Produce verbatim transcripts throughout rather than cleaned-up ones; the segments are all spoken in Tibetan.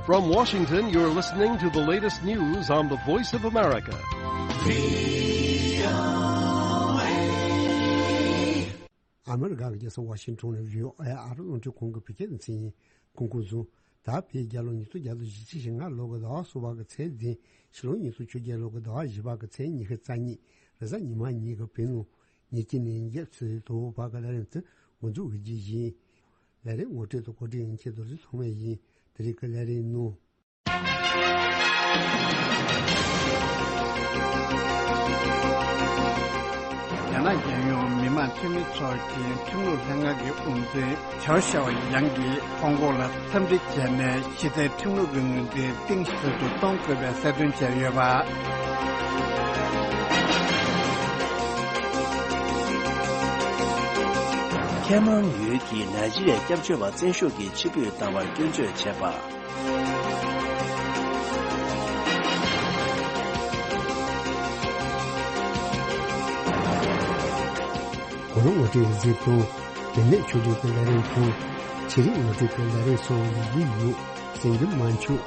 From Washington, you're listening to the latest news on the Voice of America. ཨ་མི་རི་ཀ་གི་རྒྱལ་ས་ཝ་ཤིང་ཊོན་ནས་བྷི་ཨོ་ཨེ་ཨ་རི་རླུང་འཕྲིན་ཁང་གི་བོད་སྐད་སྡེ་ཚན་ཡིན། གོང་བཀུར་བཟང་། ད་བོད་རྒྱལ་ལོ་ཉིས་སྟོང་བརྒྱ་དང་བཞི་བཅུ་ཞེ་ལྔ་ལོ་གི་ཟླ་བ་གསུམ་པ་གི་ཚེས་བདུན། ཕྱི་ལོ་ཉིས་སྟོང་བཅོ་བརྒྱད་ལོ་གི་ཟླ་བ་བཞི་པ་གི་ཚེས་ཉི་ཤུ་རྩ་གཉིས། རེས་གཟའ་ཉི་མ་ཉིན་གྱི་བོད་ནང་ཉིན་གཅིག་ནས་ཉིན་བརྒྱད་ཚོད་དུ་བར་གྱི་ལས་རིམ་དེ་འགོ་འཛུགས་འོས་རྒྱུ་ཡིན། ལས་རིམ་ངོ་སྤྲོད་དང་གོ་སྒྲིག་ཡིན་ཁྱེད་རྡོ་རྗེ་ཐོགས་མེད་ཡིན། དེ་རིང་གི་ལས་རིམ་ནང་། རྒྱ་ནག་རྒྱལ་ཡོངས་མི་དམངས་འཐུས་མི་ཚོགས་ཀྱི་ཁྲིམས་ལུགས་ལྷན་ཁང་གི་དབུ་འཛིན་ཆའོ་ཞའོ་ཡང་གིས་ཧོང་ཀོང་ལ་འཚམས་འདྲི་བྱས་ནས་གཞི་རྩའི་ཁྲིམས་ལུགས་ཀྱི་ངོས་འཛིན་གཏིང་ཟབ་ཏུ་གཏོང་དགོས་པའི་གསལ་སྟོན་བྱས་ཡོད་པ། ཁེ་མོན་ཡུལ་གྱི་ནཱི་ཇི་རི་ཡའི་སྐྱབས་བཅོལ་བ་བཙན་ཤུགས་ཀྱིས་ཕྱིར་འབུད་བཏང་བར་སྐྱོན་བརྗོད་བྱས་པ། གོ་ལ་ངོ་སྤྲོད་གཟིགས་སྐྱོང་། དེ་ནས་ཆོས་རིག་གི་ལས་རིམ་དང་། ཆོས་རིག་ངོ་སྤྲོད་ཀྱི་ལས་རིམ་སོགས་ཡི་གེ་ཡོད་གསན་རྒྱུ་མ་འཆུག་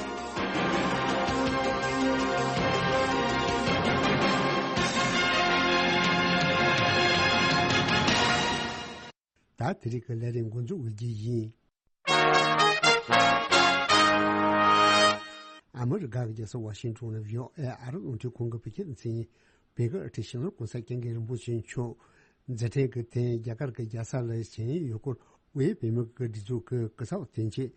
ད་དེ་རིང་གི་ལས་རིམ་འགོ་འཛུགས་འོས་རྒྱུ་ཡིན། ཨ་མི་རི་ཀ་གི་རྒྱལ་ས་ཝ་ཤིང་ཊོན་ནས་བྷི་ཨོ་ཨེ་ཨ་རི་རླུང་འཕྲིན་ཁང་གི་བོད་སྐད་སྡེ་ཚན་ཡིན། བོད་ཀྱི་ཨ་ཁྲིད་སྤྱི་ནོར་གོང་ས་སྐྱབས་མགོན་རིན་པོ་ཆེ་མཆོག་མཛད་འཕྲིན་གྱི་སྟེང་རྒྱ་གར་གྱི་རྒྱལ་ས་ལ་བཞེངས་ཡོད་སྐོར་དབུས་བོད་མིའི་སྒྲིག་འཛུགས་ཀྱི་སྐུ་ཚབ་དོན་གཅོད་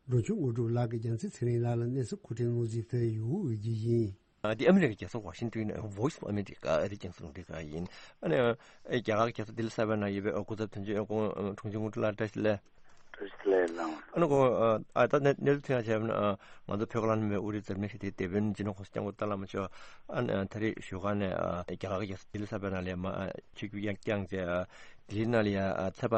འབྲོང་ཆུང་དངོས་གྲུབ་ལགས་ཀྱིས་རྒྱལ་མཚན་ཚེ་རིང་ལགས་ལ་གནས་ཚུལ་མཁོ་སྤྲོད་གནང་གཟིགས་དེ་ཡོད་འོས་ཀྱི་ཡིན། འདི་ཨ་མི་རི་ཀའི་རྒྱལ་ས་ཝ་ཤིང་ཊོན། Voice of America ཨ་རིའི་རྒྱང་སྲིང་རླུང་འཕྲིན་ཁང་ཡིན། ཨ་ནི་རྒྱ་གར་རྒྱལ་ས་ལྡི་ལི་གསར་པའི་ནང་ཡོད་པའི་སྐུ་ཚབ་དོན་གཅོད་འབྲོང་ཆུང་དངོས་གྲུབ་ལགས་བཀྲ་ཤིས་བདེ་ལེགས། བཀྲ་ཤིས་བདེ་ལེགས་ལགས། ཨ་ནི་ཁོང་ཨ་ད་གནས་ཚུལ་ཐོན་ཡག་བྱས་པ་ན། ང་ཚོ་བོད་ཁ་ལག་ནང་མའི་དབུ་ཁྲིད་འཛམ་གླིང་ཞི་བདེའི་དེད་དཔོན་སྤྱི་ནོར་གོང་ས་སྐྱབས་མགོན་ཏཱ་ལའི་བླ་མ་མཆོག་ཨ་ནི་ད་རེས་བཞུགས་སྒར་ནས་རྒྱ་གར་གྱི་ལྡི་ལི་གསར་པའི་ནང་ལ་མར་ཆིབས་བསྒྱུར་བསྐྱངས་བྱས། ལྡི་ལི་ནང་ལ་ཡ་ཚེས་པ་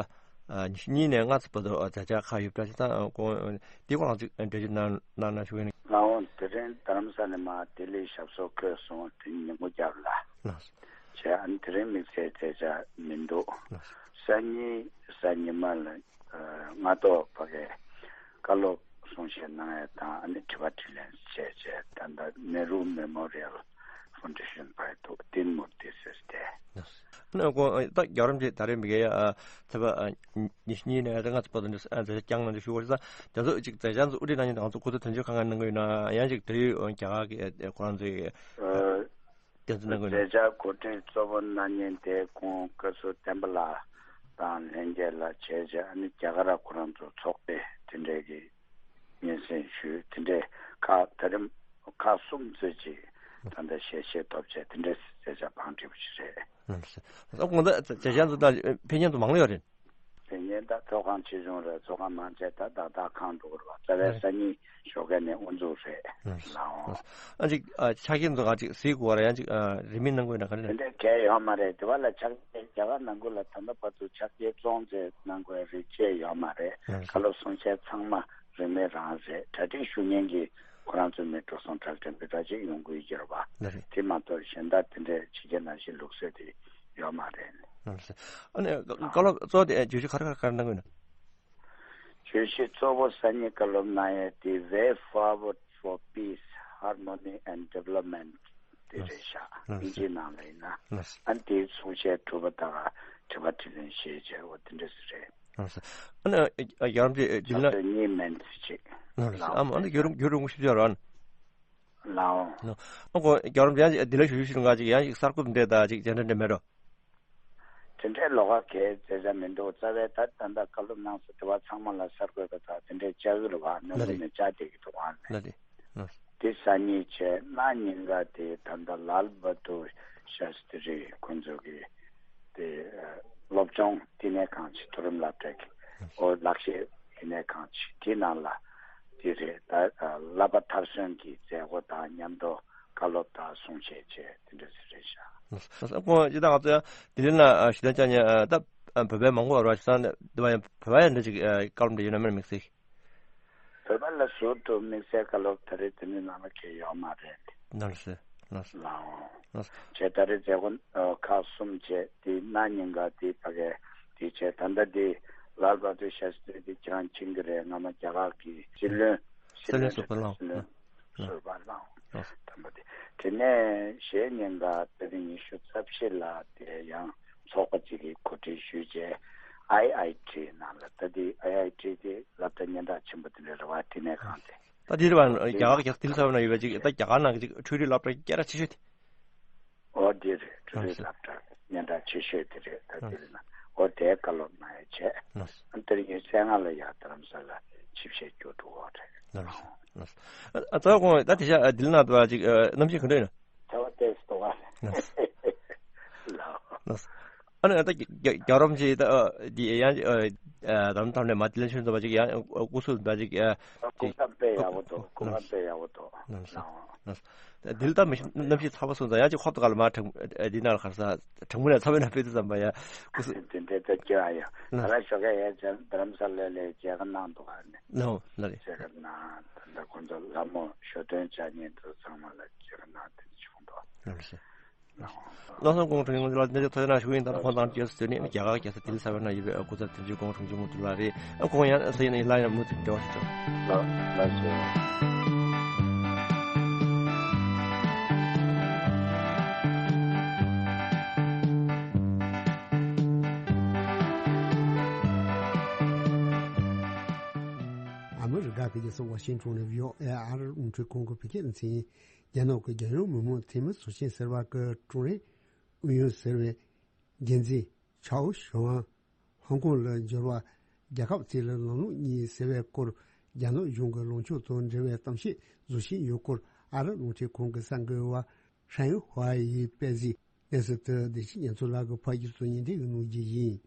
ཉི་ཤུ་གཉིས་ནས་ལྔ་ཚོད་བར་དུ་མཛད་འཆར་ཁག་ཡོད་པ་འདྲ་ཞིག་དང་། ཁོང་འདི་སྐོར་ལ་ཅིག་འགྲེལ་བརྗོད་གནང་གནང་ན་ཞུ་གི་ཡིན། ལགས་འོང་། དེ་རིང་རྡ་རམ་ས་ལ་ནས་མར་ལྡི་ལི་ཞབས་སོར་འཁོད་སོང་། དེ་ཉིན་མོ་བརྒྱབ་ལ། ལགས། བྱས། ཨ་ནི་དེ་རིང་དམིགས་བསལ་མཛད་འཆར་མི་འདུག། ལགས། སང་ཉིན་གཟའ་ཉི་མ་ལ་ཨ་སྔ་ཐོག་ཕ་གིར་བཀའ་སློབ་གསུང་བཤད་གནང་ཡ་དང་། ཨ་ནི་དྲི་བ་དྲིས་ལན་བྱས་བྱས། ད་ལྟ་ནེ་རུ་མེ་མོ་རི་ཡལ་ཕའུན་ཌེ་ཤན་པར་འདུག། ཏིན་མུར་ཏི་ཟེར་ཏེ། ལགས། ཨ་ནི་ཁོང་ད་རྒྱལ་བ་རིན་པོ་ཆེ་ད་རེས་མི་གའི་ཨ་ཚེས་པ་ཨ་ཉི་ཉི་ཤུ་གཉིས་ནས་ལྔ་ཚོད་བར་དུ་འདི་ཨ་མཛད་འཆར་བསྐྱངས་གནང་རྒྱུ་ཞུ་བ་རེད། ད་དེ་ཚོ་ཅིག་མཛད་འཆར་ཚོ་དབུ་ཁྲིད་གནང་མཁན་དང་ཚོ་སྐུ་ཚབ་དོན་གཅོད་ཁག་ཁག་གནང་གི་ཡོད་ན། ཡང་ཅིག་དེ་ཡོད་རྒྱ་གར་གྱི་ཨ་ཁོ་རང་ཚོའི་ཨ་བསྟན་འཛིན་གནང་དགོས་ན། མཛད་འཆར་གོ་སྒྲིག་གཙོ་བོ་གནང་མཁན་དེ་ཁོང་བཀའ་ཟུར་བསྟན་པ་ལགས་དང་ལྷན་རྒྱས་ལ་བྱས་བྱས། ཨ་ནི་རྒྱ་གར་ཁོ་རང་ཚོ་ཚོགས་པས་དེ་འདྲའི་གི་སྙན་སེང་ཞུས། དེ་འདྲའི་ཁག་ད་རེས་ཁག་གསུམ་ཙམ་ཅིག་ད་ལྟ་ཞལ་བཞེས་ཐོབ་བྱས། དེ་འདྲའི་མཛད་འཆར་བང་སྒྲིག་པ་ཞིག་རེད། ཨ་ཁོང་ད་མཛད་འཆར་ཚོ་ད་ཕེབས་མཁན་ཚོ་མང་ལོས་ཡོད་རེད། དེ་ཉིན་ད་ཚོགས་ཁང་ཆེ་ཆུང་རེད། ཚོགས་ཁང་མང་ཆེ་ད་བདག་བདག་ཁང་འགྲོ་གི་རེད་པ། རྩ་བའི་སང་ཉིན་ཞོགས་ཀས་ནས་དབུ་འཛུགས་རེད། ལགས་འོང་། ཨ་ཅིག་ཨ་ཆ་རྐྱེན་ཚོ་ག་ཅིག་གཟིགས་དགོས་རེད། ཡང་ཅིག་ཨ་རིན་མེད་གནང་དགོས་ན་ག་རེ་དེ་རེད། འདྲ་གལ་ཡོད་མ་རེད། དེ་བ་ལ་ཕྱག་རྒྱ་གར་ནང་ཁུལ་ལ་ད་ལྟ་བར་དུ་ཕྱག་རྒྱའི་བཙོང་ཚེ་གནང་དགོས་རིགས་བཅས་ཡོད་མ་རེད། ལགས་སོ། བཀའ་སློབ་གསུང་བཤད་ཚང་མ་རིན་མེད་རང་རེད། གྲ་སྒྲིག་ཞུ་མཁན་གྱི་ཁོ་རང་ཚོ་མི་འགྲོ་སོང་གྲགས་ཅན་པའི་གྲ་ཅིག་ཡོང་དགོས་ཀྱི་རེད་པ། ལགས་རེད། དེ་མ་གཏོགས་གཞན་དག་དེ་འདྲའི་ཕྱི་རྒྱལ་ནང་བཞིན་ལུགས་སྲོལ་དེ་ཡོད་མ་རེད། ལགས་སོ། ཨ་ནི་བཀའ་སློབ་གཙོ་བོ་དེ་བརྗོད་གཞི་ག་རེ་ག་རེ་གནང་གི་ཡོད་ན། བརྗོད་གཞི་གཙོ་བོ་སང་ཉིན་བཀའ་སློབ་གནང་ཡས་དེ་Way Forward for Peace, Harmony and Development དེ་རེད་ཤག། ཨིན་ཇིའི་ནང་ལ་ཡིན་ན། ཨ་ནི་དེའི་གསུང་བཤད་གྲུབ་པ་དང་དྲི་བ་དྲིས་ལན་བྱས་བྱས་འོ་དེ་འདྲ་ཞིག་རེད། ཨ་ནི་རྒྱལ་བ་རིན་པོ་ཆེ་འདི་ལ་ཆུ་ཚོད་གཉིས་མན་ཙམ་ཅིག། ཨ་ནི་རྒྱལ་བ་རིན་པོ་ཆེ་ཞུ་ཡ་རོགས། ལགས་འོང་། ཨ་ཁོ་རྒྱལ་བ་རིན་པོ་ཆེ་ཡང་འདི་ལ་ཞུ་ཞུ་ཞུ་འགའ་ཅིག་ཡང་ཅིག་གསར་འགོད་འདྲ་ད་ཅིག་མཇལ་འཕྲད་འདྲ་མེད་འགྲོ། དེ་འདྲའི་ལོགས་ཀ་གའི་མཛད་འཆར་མི་འདུག། རྩ་བའི་ད་ད་ལྟ་བཀའ་སློབ་གནང་ས་དེ་བ་ཚང་མ་ལ་གསར་འགོད་པ་དང་དེ་འདྲའི་བཅར་གི་རེད་པ། ནང་ལ་ནས་བཅར་བསྡད་ཀྱི་འདུག་ཨ་ནི། ལགས་རེད། ལགས། དེ་སང་ཉིན་བྱས། གནངས་ཉིན་ཀ་དེ་ད་ལྟ་ལཱལ་བྷ་དུར་ཤཱ་སྟྲི་ཁོང་ཚོ་གི་དེ་སློབ་སྦྱོང་བསྟི་གནས་ཁང་ཅིག། མཐོ་རིམ་སློབ་གྲྭ་གི་ཨོ་ལག་ཤེས་བསྟི་གནས་ཁང་ཅིག་དེའི་ནང་ལ་དེ་རེད། ད་བསླབ་པ་མཐར་སོན་གྱི་མཛད་སྒོ་དང་མཉམ་དུ་བཀའ་སློབ་དང་གསུང་བཤད་བྱས་དེ་འདྲ་ཞིག་རེད་ཤག། ཁོང་ཅི་ད་ང་ཚོ་ཡང་དེ་རིང་ལ་ཞུ་དན་ཅང་ཉེ་ད་བོད་པའི་མང་པོ་ར་ཞུ་དང་དེ་བ་ཡང་བོད་པ་ཡང་འདྲ་ཅིག་བཀའ་སློབ་འདྲ་ཡོད་ན་མེད་ན་དམིགས་བསལ། བོད་པ་ལ་ཟུར་དུ་དམིགས་བསལ་བཀའ་སློབ་ད་རེས་དེ་ནི་ནང་ལ་གལ་ཡོད་མ་རེད། ལགས་སོ། ལགས་སོ། ལགས་འོང་། ལགས་སོ། བྱས། ད་རེས་མཛད་སྒོ་ཁག་གསུམ་བྱས། དེ་གནངས་ཉིན་ཀ་དེ་ཕ་གི་དེ་བྱས། ད་ལྟ་དེ་ལཱལ་བྷ་དུར་ཤཱ་སྟྲི་དེ་ཁྱེད་རང་མཁྱེན་གྱི་རེད། སྔ་མ་རྒྱ་གར་གྱི་སྲིད་བློན་ སྲིད་བློན་ཟུར་པ་བླངས། སྲིད་བློན་ཟུར་པ་བླངས། དམ་པ་དེ། དེ་ནས་གཞེས་ཉིན་ག་ཏ་རིག་ཉི་ཤུ་རྩ་བཞི་ལ་དེ་ཡང་ཚོགས་པ་གཅིག་གིས་གོ་སྒྲིག་ཞུས་རྗེས་ཨའི་ཨའི་ཊི་ནང་ལ། ད་དེ་ཨའི་ཨའི་ཊི་དེ་སློབ་གྲྭ་སྙན་གྲགས་ཆེན་པོ་དེ་འདྲ་རེད་བ། དེ་ནས་གང་དེ། ད་དེ་རེད་བ། རྒྱ་གར་རྒྱལ་ས་ལྡི་ལི་ཚོགས་པའི་ནང་ཡོད་པ་ཅིག་ད་རྒྱ་གར་ནང་གི་ཅིག་འཕྲུལ་རིག་སློབ་གྲྭ་སྐད་གྲགས་ཆེ་ཤོས་དེ། ཨོ་དེ་རེད། འཕྲུལ་རིག་སློབ་གྲྭ་སྙན་གྲགས་ཆེ་ཤོས་དེ་རེད། ད་དེ་རེད་ན་ཨོ་དེའི་བཀའ་སློབ་གནང་ཡ་བྱས། ཨ་ཏ་རིག་ཉི་ཤུ་རྩ་ལྔ་ལ་ཡ་རྡ་རམ་ས་ལ་ཆིབས་ཞལ་བསྒྱུར་འགྲོ་གི་རེད། ལགས་སོ། ལགས་སོ། ཨ་ཚ་བ་ཁོང་ད་དེ་ཤ་ལྡི་ལི་ནང་དུ་ཅིག་གནམ་གཤིས་ག་འདྲ་ཡིན་ན། ཚ་བ་ཏོག་ཙམ་འདུག་ག་ལགས་སོ། ལགས་སོ། ཨ་ནི་ད་རྒྱ་རྒྱ་རོམ་ཅིག་ད་འདི་ཡང་ད་ལམ་ཐམ་ནས་མ་ལྡི་ལི་ཆུན་ཚོ་བ་ཅིག་ཡང་སྐུ་གཟུགས་ད་ཅིག་སྐུ་ཁམས་དཔེ་ཡག་པོ་འདུག་སྐུ་ཁམས་དཔེ་ཡག་པོ་འདུག་ལགས་སོ། ལགས་སོ། ལྡི་ལི་ད་མི་གནམ་གཤིས་ཚ་བ་སོང་ཙང་ཡང་ཅིག་ཧོབ་ཏེ་ག་ལ་མ་གྲང་འདི་ནང་ལ་གར་ས་གྲང་མོ་ནས་ཚ་བའི་ནང་ཕེབས་དུས་ཙམ་པ་ཡ་སྐུ་གཟུགས། དེ་འདྲའི་ད་སྐྱོ་ཨ་ཡ། ད་ལ་ཞོགས་ཀས་ཡ་ཅན་རྡ་རམ་ས་ལ་ལས་མཇལ་ཁ་གནང་འདུག་ག་ནས། ལགས་སོ། ལགས་རེད། མཇལ་ཁ་གནང་། ད་ལྟ་ཁོང་ཚོ་ལྷ་མོ་ཞོ་སྟོན་བྱ་ཉིན་དུ་ཚང་མ་ལ་མཇལ་ཁ་གནང་དེ་འདྲ་བྱུང་འདུག་ལགས་སོ། བློ་བཟང་སྐུ་ངོ་དྲུང་ཆེ་ལགས་གནས་ཚུལ་ཐོས་ན་ཞུ་ཡིན། ད་ལྟ་ཁོང་དང་བཅས་སུ་ནི་རྒྱ་གར་རྒྱལ་ས་ལྡི་ལི་ཚོགས་པའི་ནང་ཡོད་པའི་སྐུ་ཚབ་དོན་གཅོད་སྐུ་ངོ་དྲུང་ཆེ་མུ་ཏུ་ལགས་རེད། ཁོང་ཡང་ས་ཡིན་ན་ཡིན་ལ་ཡང་མུ་མཐུད་འབྲེལ་བ་ཞུ་ཆོག་ལགས་ལགས་སོ། ཨ་མི་རི་ཀ་གི་རྒྱལ་ས་ཝ་ཤིང་ཊོན་ནས་བྷི་ཨོ་ཨེ་ཨ་རི་རླུང་འཕྲིན་ཁང་གི་བོད་སྐད་སྡེ་ཚན་ཡིན། རྒྱ་ནག་གི་རྒྱལ་ཡོངས་མི་དམངས་འཐུས་མི་ཚོགས་ཆེན་ཟེར་བ་གི་ཀྲུའུ་རིན་ཨུ་ཡོན་ཟེར་བའི་འགན་འཛིན་ཆའོ་ཞའོ་ཝང་ཧོང་ཀོང་ལ་འབྱོར་བ། རྒྱལ་ཁབ་དེ་ལ་ལམ་ལུགས་གཉིས་ཟེར་བའི་སྐོར་རྒྱ་ནག་གཞུང་གི་ལངས་ཕྱོགས་དང་འབྲེལ་བའི་གཏམ་བཤད་བཟོ་བཞིན་ཡོད་སྐོར་ཨ་རི་རླུང་འཕྲིན་ཁང་གི་གསར་འགོད་པ་ཧྲན་ཧྭ་ཡིས་སྤེལ་གཟིགས། གནས་ཚུལ་དེ་བདེ་ཆེན་རྒྱ་མཚོ་ལགས་ཀྱིས་ཕབ་སྒྱུར་དང་སྙན་སྒྲོན་གནང་རྒྱུ་ཡིན།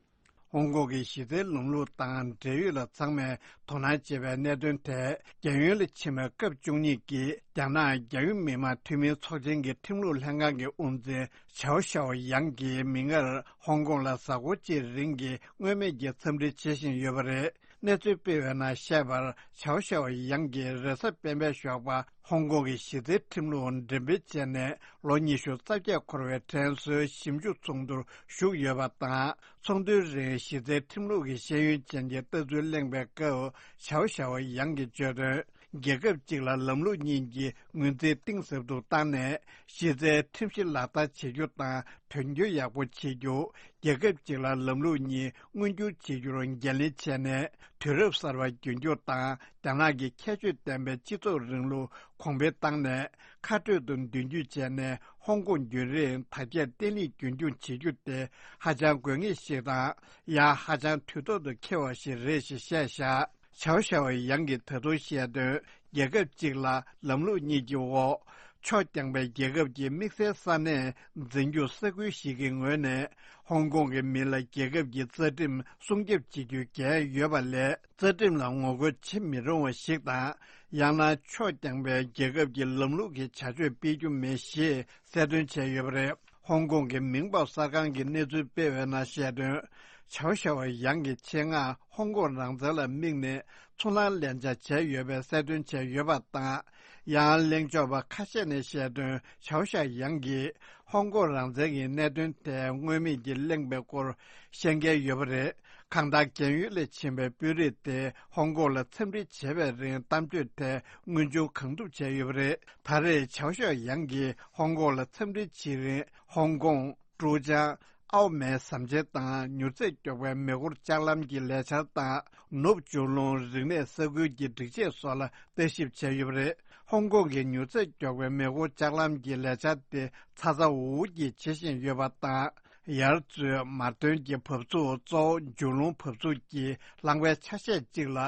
ཧོང་ཀོང་གི་གཞི་རྩའི་ལམ་ལུགས་དང་འབྲེལ་ཡོད་ལ་ཚང་མས་དོ་སྣང་བྱེད་པའི་གནད་དོན་ཐད་རྒྱལ་ཡོངས་ལ་ཕྱིན་པའི་སྐབས་བཅུ་གཉིས་ཀྱི་རྒྱ་ནག་རྒྱལ་ཡོངས་མི་དམངས་འཐུས་མིའི་ཚོགས་ཆེན་གྱི་ཁྲིམས་ལུགས་ལྷན་ཁང་གི་དབུ་འཛིན་ཆའོ་ཞའོ་ཡང་གིས་མིག་སྔར་ཧོང་ཀོང་ལ་གཟའ་འཁོར་གཅིག་རིང་གི་མངོན་མེད་ཀྱི་འཚམས་འདྲི་བྱེད་བཞིན་ཡོད་པ་རེད། གནས་ཚུལ་སྤེལ་བའི་ནང་བཤད་པར། ཆའོ་ཞའོ་ཡང་གིས་རེས་གཟའ་སྤེན་པའི་ཞོགས་པ་ཧོང་ཀོང་གི་གཞི་རྩའི་ཁྲིམས་ལུགས་འགྲེམས་སྤེལ་བྱས་ནས་ལོ་ཉི་ཤུ་རྩ་བརྒྱད་འཁོར་བའི་དྲན་གསོའི་ཞིབ་འཇུག་ཚོགས་འདུར་ཞུགས་ཡོད་པ་དང་། ཚོགས་འདུའི་རིང་གཞི་རྩའི་ཁྲིམས་ལུགས་ཀྱི་ཤེས་ཡོན་ཅན་གྱི་ལྟ་ཚུལ་གླེང་བའི་སྐབས། ཆའོ་ཞའོ་ཡང་གིས་བརྗོད་དོན། རྒྱལ་ཁབ་གཅིག་ལ་ལམ་ལུགས་གཉིས་ཀྱི་ངོས་འཛིན་གཏིང་ཟབ་ཏུ་བཏང་ནས། གཞི་རྩའི་ཁྲིམས་གཞི་ལག་བསྟར་བྱེད་རྒྱུ་དང་དོན་འཁྱོལ་ཡག་པོ་བྱེད་རྒྱུ། རྒྱལ་ཁབ་གཅིག་ལ་ལམ་ལུགས་གཉིས་མངོན་འགྱུར་བྱེད་རྒྱུར་འགན་ལེན་བྱས་ནས། དུས་རབས་གསར་པ་རྒྱུན་འཁྱོངས་དང་། རྒྱ་ནག་གི་ཁྱད་ཆོས་ལྡན་པའི་སྤྱི་ཚོགས་རིང་ལུགས་གོང་འཕེལ་བཏང་ནས། མཁའ་སྤྲོད་དུ་མདུན་སྐྱོད་བྱས་ནས། ཧོང་ཀོང་རྒྱུན་རིང་དར་རྒྱས་བརྟན་ལྷིང་རྒྱུན་འཁྱོངས་བྱེད་རྒྱུ་དེ་ཧ་ཅང་དགོས་ངེས་ཤིག་དང་། ཡང་ཧ་ཅང་དུས་ཐོག་ཏུ་འཁེལ་བ་ཞིག་རེད་ཅེས་བཤད་བཞག་ཆའོ་ཞའོ་ཡང་གིས་ད་དུང་བཤད་དོན། རྒྱལ་ཁབ་གཅིག་ལ་ལམ་ལུགས་གཉིས་ཀྱི་འོག་ཕྱོགས་རྐྱང་པའི་རྒྱལ་ཁབ་ཀྱི་དམིགས་བསལ་ས་གནས་འཛིན་སྐྱོང་ས་ཁུལ་ཞིག་གི་ངོས་ནས། ཧོང་ཀོང་གི་མི་ལ་རྒྱལ་ཁབ་ཀྱི་རྩ་ཁྲིམས་སྲུང་སྐྱོབ་བྱེད་རྒྱུའི་འགན་ཡོད་པ་ལས། རྩ་ཁྲིམས་ལ་ངོ་རྒོལ་བྱེད་མི་རུང་བ་ཞིག་དང་། ཡང་ན་ཕྱོགས་རྐྱང་པའི་རྒྱལ་ཁབ་ཀྱི་ལམ་ལུགས་ཀྱི་བྱ་སྤྱོད་སྤེལ་རྒྱུ་མེད་ཞེས་གསལ་སྟོན་བྱས་ཡོད་པ་རེད། ཧོང་ཀོང་གི་མིང་འབོད་གསར་ཁང་གིས་གནས་ཚུལ་སྤེལ་བའི་ནང་བཤད་དོན། ཆའོ་ཞའོ་ཡང་གིས་ཆེད་མངགས་ཧོང་ཀོང་རང་བཙན་ལ་དམིགས་ནས་ཚུར་ལན་ལན་ཆ་བྱས་ཡོད་པའི་གསལ་སྟོན་བྱས་ཡོད་པ་དང་། ཡང་གླེང་ཕྱོགས་པ་ཁ་ཤས་ནས་བཤད་དོན། ཆའོ་ཞའོ་ཡང་གིས་ཧོང་ཀོང་རང་བཙན་གྱི་གནད་དོན་ཐད་མངོན་མེད་ཀྱིས་གླེང་པའི་སྐོར་བཤད་མཁན་ཡོད་པ་རེད། གང་ལྟར་རྒན་ཡོལ་ལ་ཕྱིན་པའི་དཔོན་རིགས་དེ་ཧོང་ཀོང་ལ་འཚམས་འདྲི་བྱེད་པའི་རིང་གཏམ་བརྗོད་ཐད་མངོན་ཆུང་གང་ཐུབ་བྱས་ཡོད་པ་རེད། ད་རེས་ཆའོ་ཞའོ་ཡང་གིས་ཧོང་ཀོང་ལ་འཚམས་འདྲི་བྱེད་རིང་ཧོང་ཀོང་། ཀྲུའུ་ཅང་། ཨའོ་མན་ཟམ་ཆེན་དང་མྱུར་ཚད་མགྱོགས་པའི་མེ་འཁོར་ལྕགས་ལམ་གྱི་ལས་འཆར་དང་། ནུབ་ཅུན་ལུང་རིག་གནས་ས་ཁུལ་གྱི་སྒྲིག་ཆས་སོགས་ལ་ལྟ་ཞིབ་བྱས་ཡོད་པ་རེད། ཧོང་ཀོང་གི་མྱུར་ཚད་མགྱོགས་པའི་མེ་འཁོར་ལྕགས་ལམ་གྱི་ལས་འཆར་དེ་ཚ་ཚ་འུར་འུར་གྱིས་བྱེད་བཞིན་ཡོད་པ་དང་། ཡར་མཛོད་མར་ཐོན་གྱི་བབས་ཚུགས་གཙོ་བོ་ཅུན་ལུང་བབས་ཚུགས་ཀྱི་ལམ་ཁའི་ཆ་ཤས་གཅིག་ལ།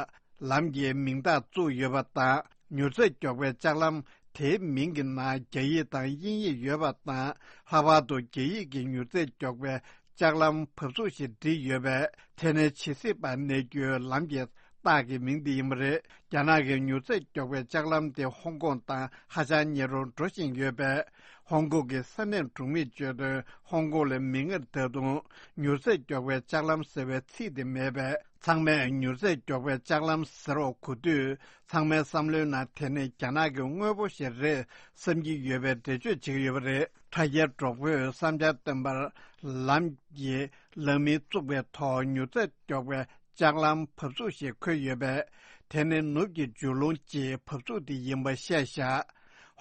ལམ་གྱི་མིང་རྟགས་བཙུགས་ཡོད་པ་དང་། མྱུར་ཚད་མགྱོགས་པའི་ལྕགས་ལམ་དེའི་མིང་གི་ནང་རྒྱ་ཡིག་དང་དབྱིན་ཡིག་ཡོད་པ་དང་། ལྷག་པར་དུ་རྒྱ་ཡིག་གི་མྱུར་ཚད་མགྱོགས་པའི་ལྕགས་ལམ་བབས་ཚུགས་ཤིག་བྲིས་ཡོད་པས། དེ་ནི་ཇི་སྲིད་བར་གནས་རྒྱུའི་ལམ་གྱི་རྟགས་ཀྱི་མིང་དེ་ཡིན་པ་རེད། རྒྱ་ནག་གི་མྱུར་ཚད་མགྱོགས་པའི་ལྕགས་ལམ་དེ་ཧོང་ཀོང་དང་ཧ་ཅང་ཉེ་རུ་འགྲོ་བཞིན་ཡོད་པས། ཧོང་ཀོང་གི་ས་གནས་གྲོང་མིས་བརྗོད་དོན། ཧོང་ཀོང་ལ་མིག་སྔར་ད་དུང་མྱུར་ཚད་མགྱོགས་པའི་ལྕགས་ལམ་ཟེར་བའི་ཚིག་དེ་མེད་པས། ཚང་མས་མྱུར་ཚད་མགྱོགས་པའི་ལྕགས་ལམ་ཟེར་བ་གོ་དུས། ཚང་མའི་བསམ་བློའི་ནང་དེ་ནི་རྒྱ་ནག་གི་དངོས་པོ་ཞིག་རེད་བསམ་གྱི་ཡོད་པའི་འགྲེལ་བརྗོད་བྱེད་ཀྱི་ཡོད་པ་རེད། དྲ་རྒྱའི་གྲོགས་པོས་བསམ་འཆར་བཏོན་པར། ལམ་གྱི་ལམ་མིང་བཙུགས་པའི་ཐོག་མྱུར་ཚད་མགྱོགས་པའི་ ལྕགས་ལམ་བབས་ཚུགས་ཤིག་འཁོད་ཡོད་པས། དེ་ནི་ནུབ་ཀྱི་འཇུག་ལུང་གཅིག་བབས་ཚུགས་དེ་ཡིན་པ་བཤད་བཞག་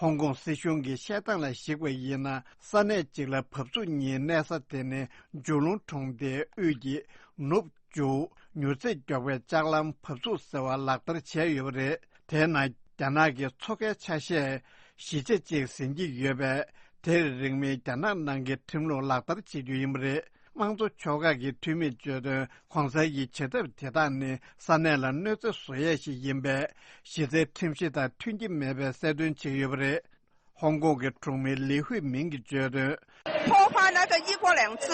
ཧོང་ཀོང་སྲིད་གཞུང་གི་བཤད་སྟངས་ལ་གཞིགས་པ་ཡིན་ན། ས་གནས་གཅིག་ལ་བབས་ཚུགས་གཉིས་གནས་ས་དེ་ནི་འཇུག་ལུང་གྲོང་སྡེའི་དབུས་ཀྱི་ནུབ་འཇུག་མྱུར་ཚད་མགྱོགས་པའི་ལྕགས་ལམ་བབས་ཚུགས་ཟེར་བ་ལག་བསྟར་བྱས་ཡོད་པ་རེད། དེས་ན། རྒྱ་ནག་གི་མཚོ་ཁའི་ཆ་ཤས་བཞི་ཆ་གཅིག་ཟིན་གྱི་ཡོད་པས། དེར་རིང་མིན་རྒྱ་ནག་ནང་གི་ཁྲིམས་ལུགས་ལག་བསྟར་བྱེད་རྒྱུ་ཡིན་པ་རེད། དམངས་གཙོ་ཕྱོགས་ཁག་གི་འཐུས་མིས་བརྗོད་དོན། གོང་གསལ་གྱི་བྱེད་ཐབས་དེ་དག་ནི་ས་གནས་ལ་གནོད་འཚེ་བཟོ་ཡས་ཤིག་ཡིན་པས། གཞི་རྩའི་ཁྲིམས་གཞི་དང་མཐུན་གྱི་མེད་པའི་གསལ་སྟོན་བྱེད་ཀྱི་ཡོད་པ་རེད། ཧོང་ཀོང་གི་གྲོང་མི་ལི་ཧུའི་མིང་གིས་བརྗོད་དོན། 破坏那个一国两制，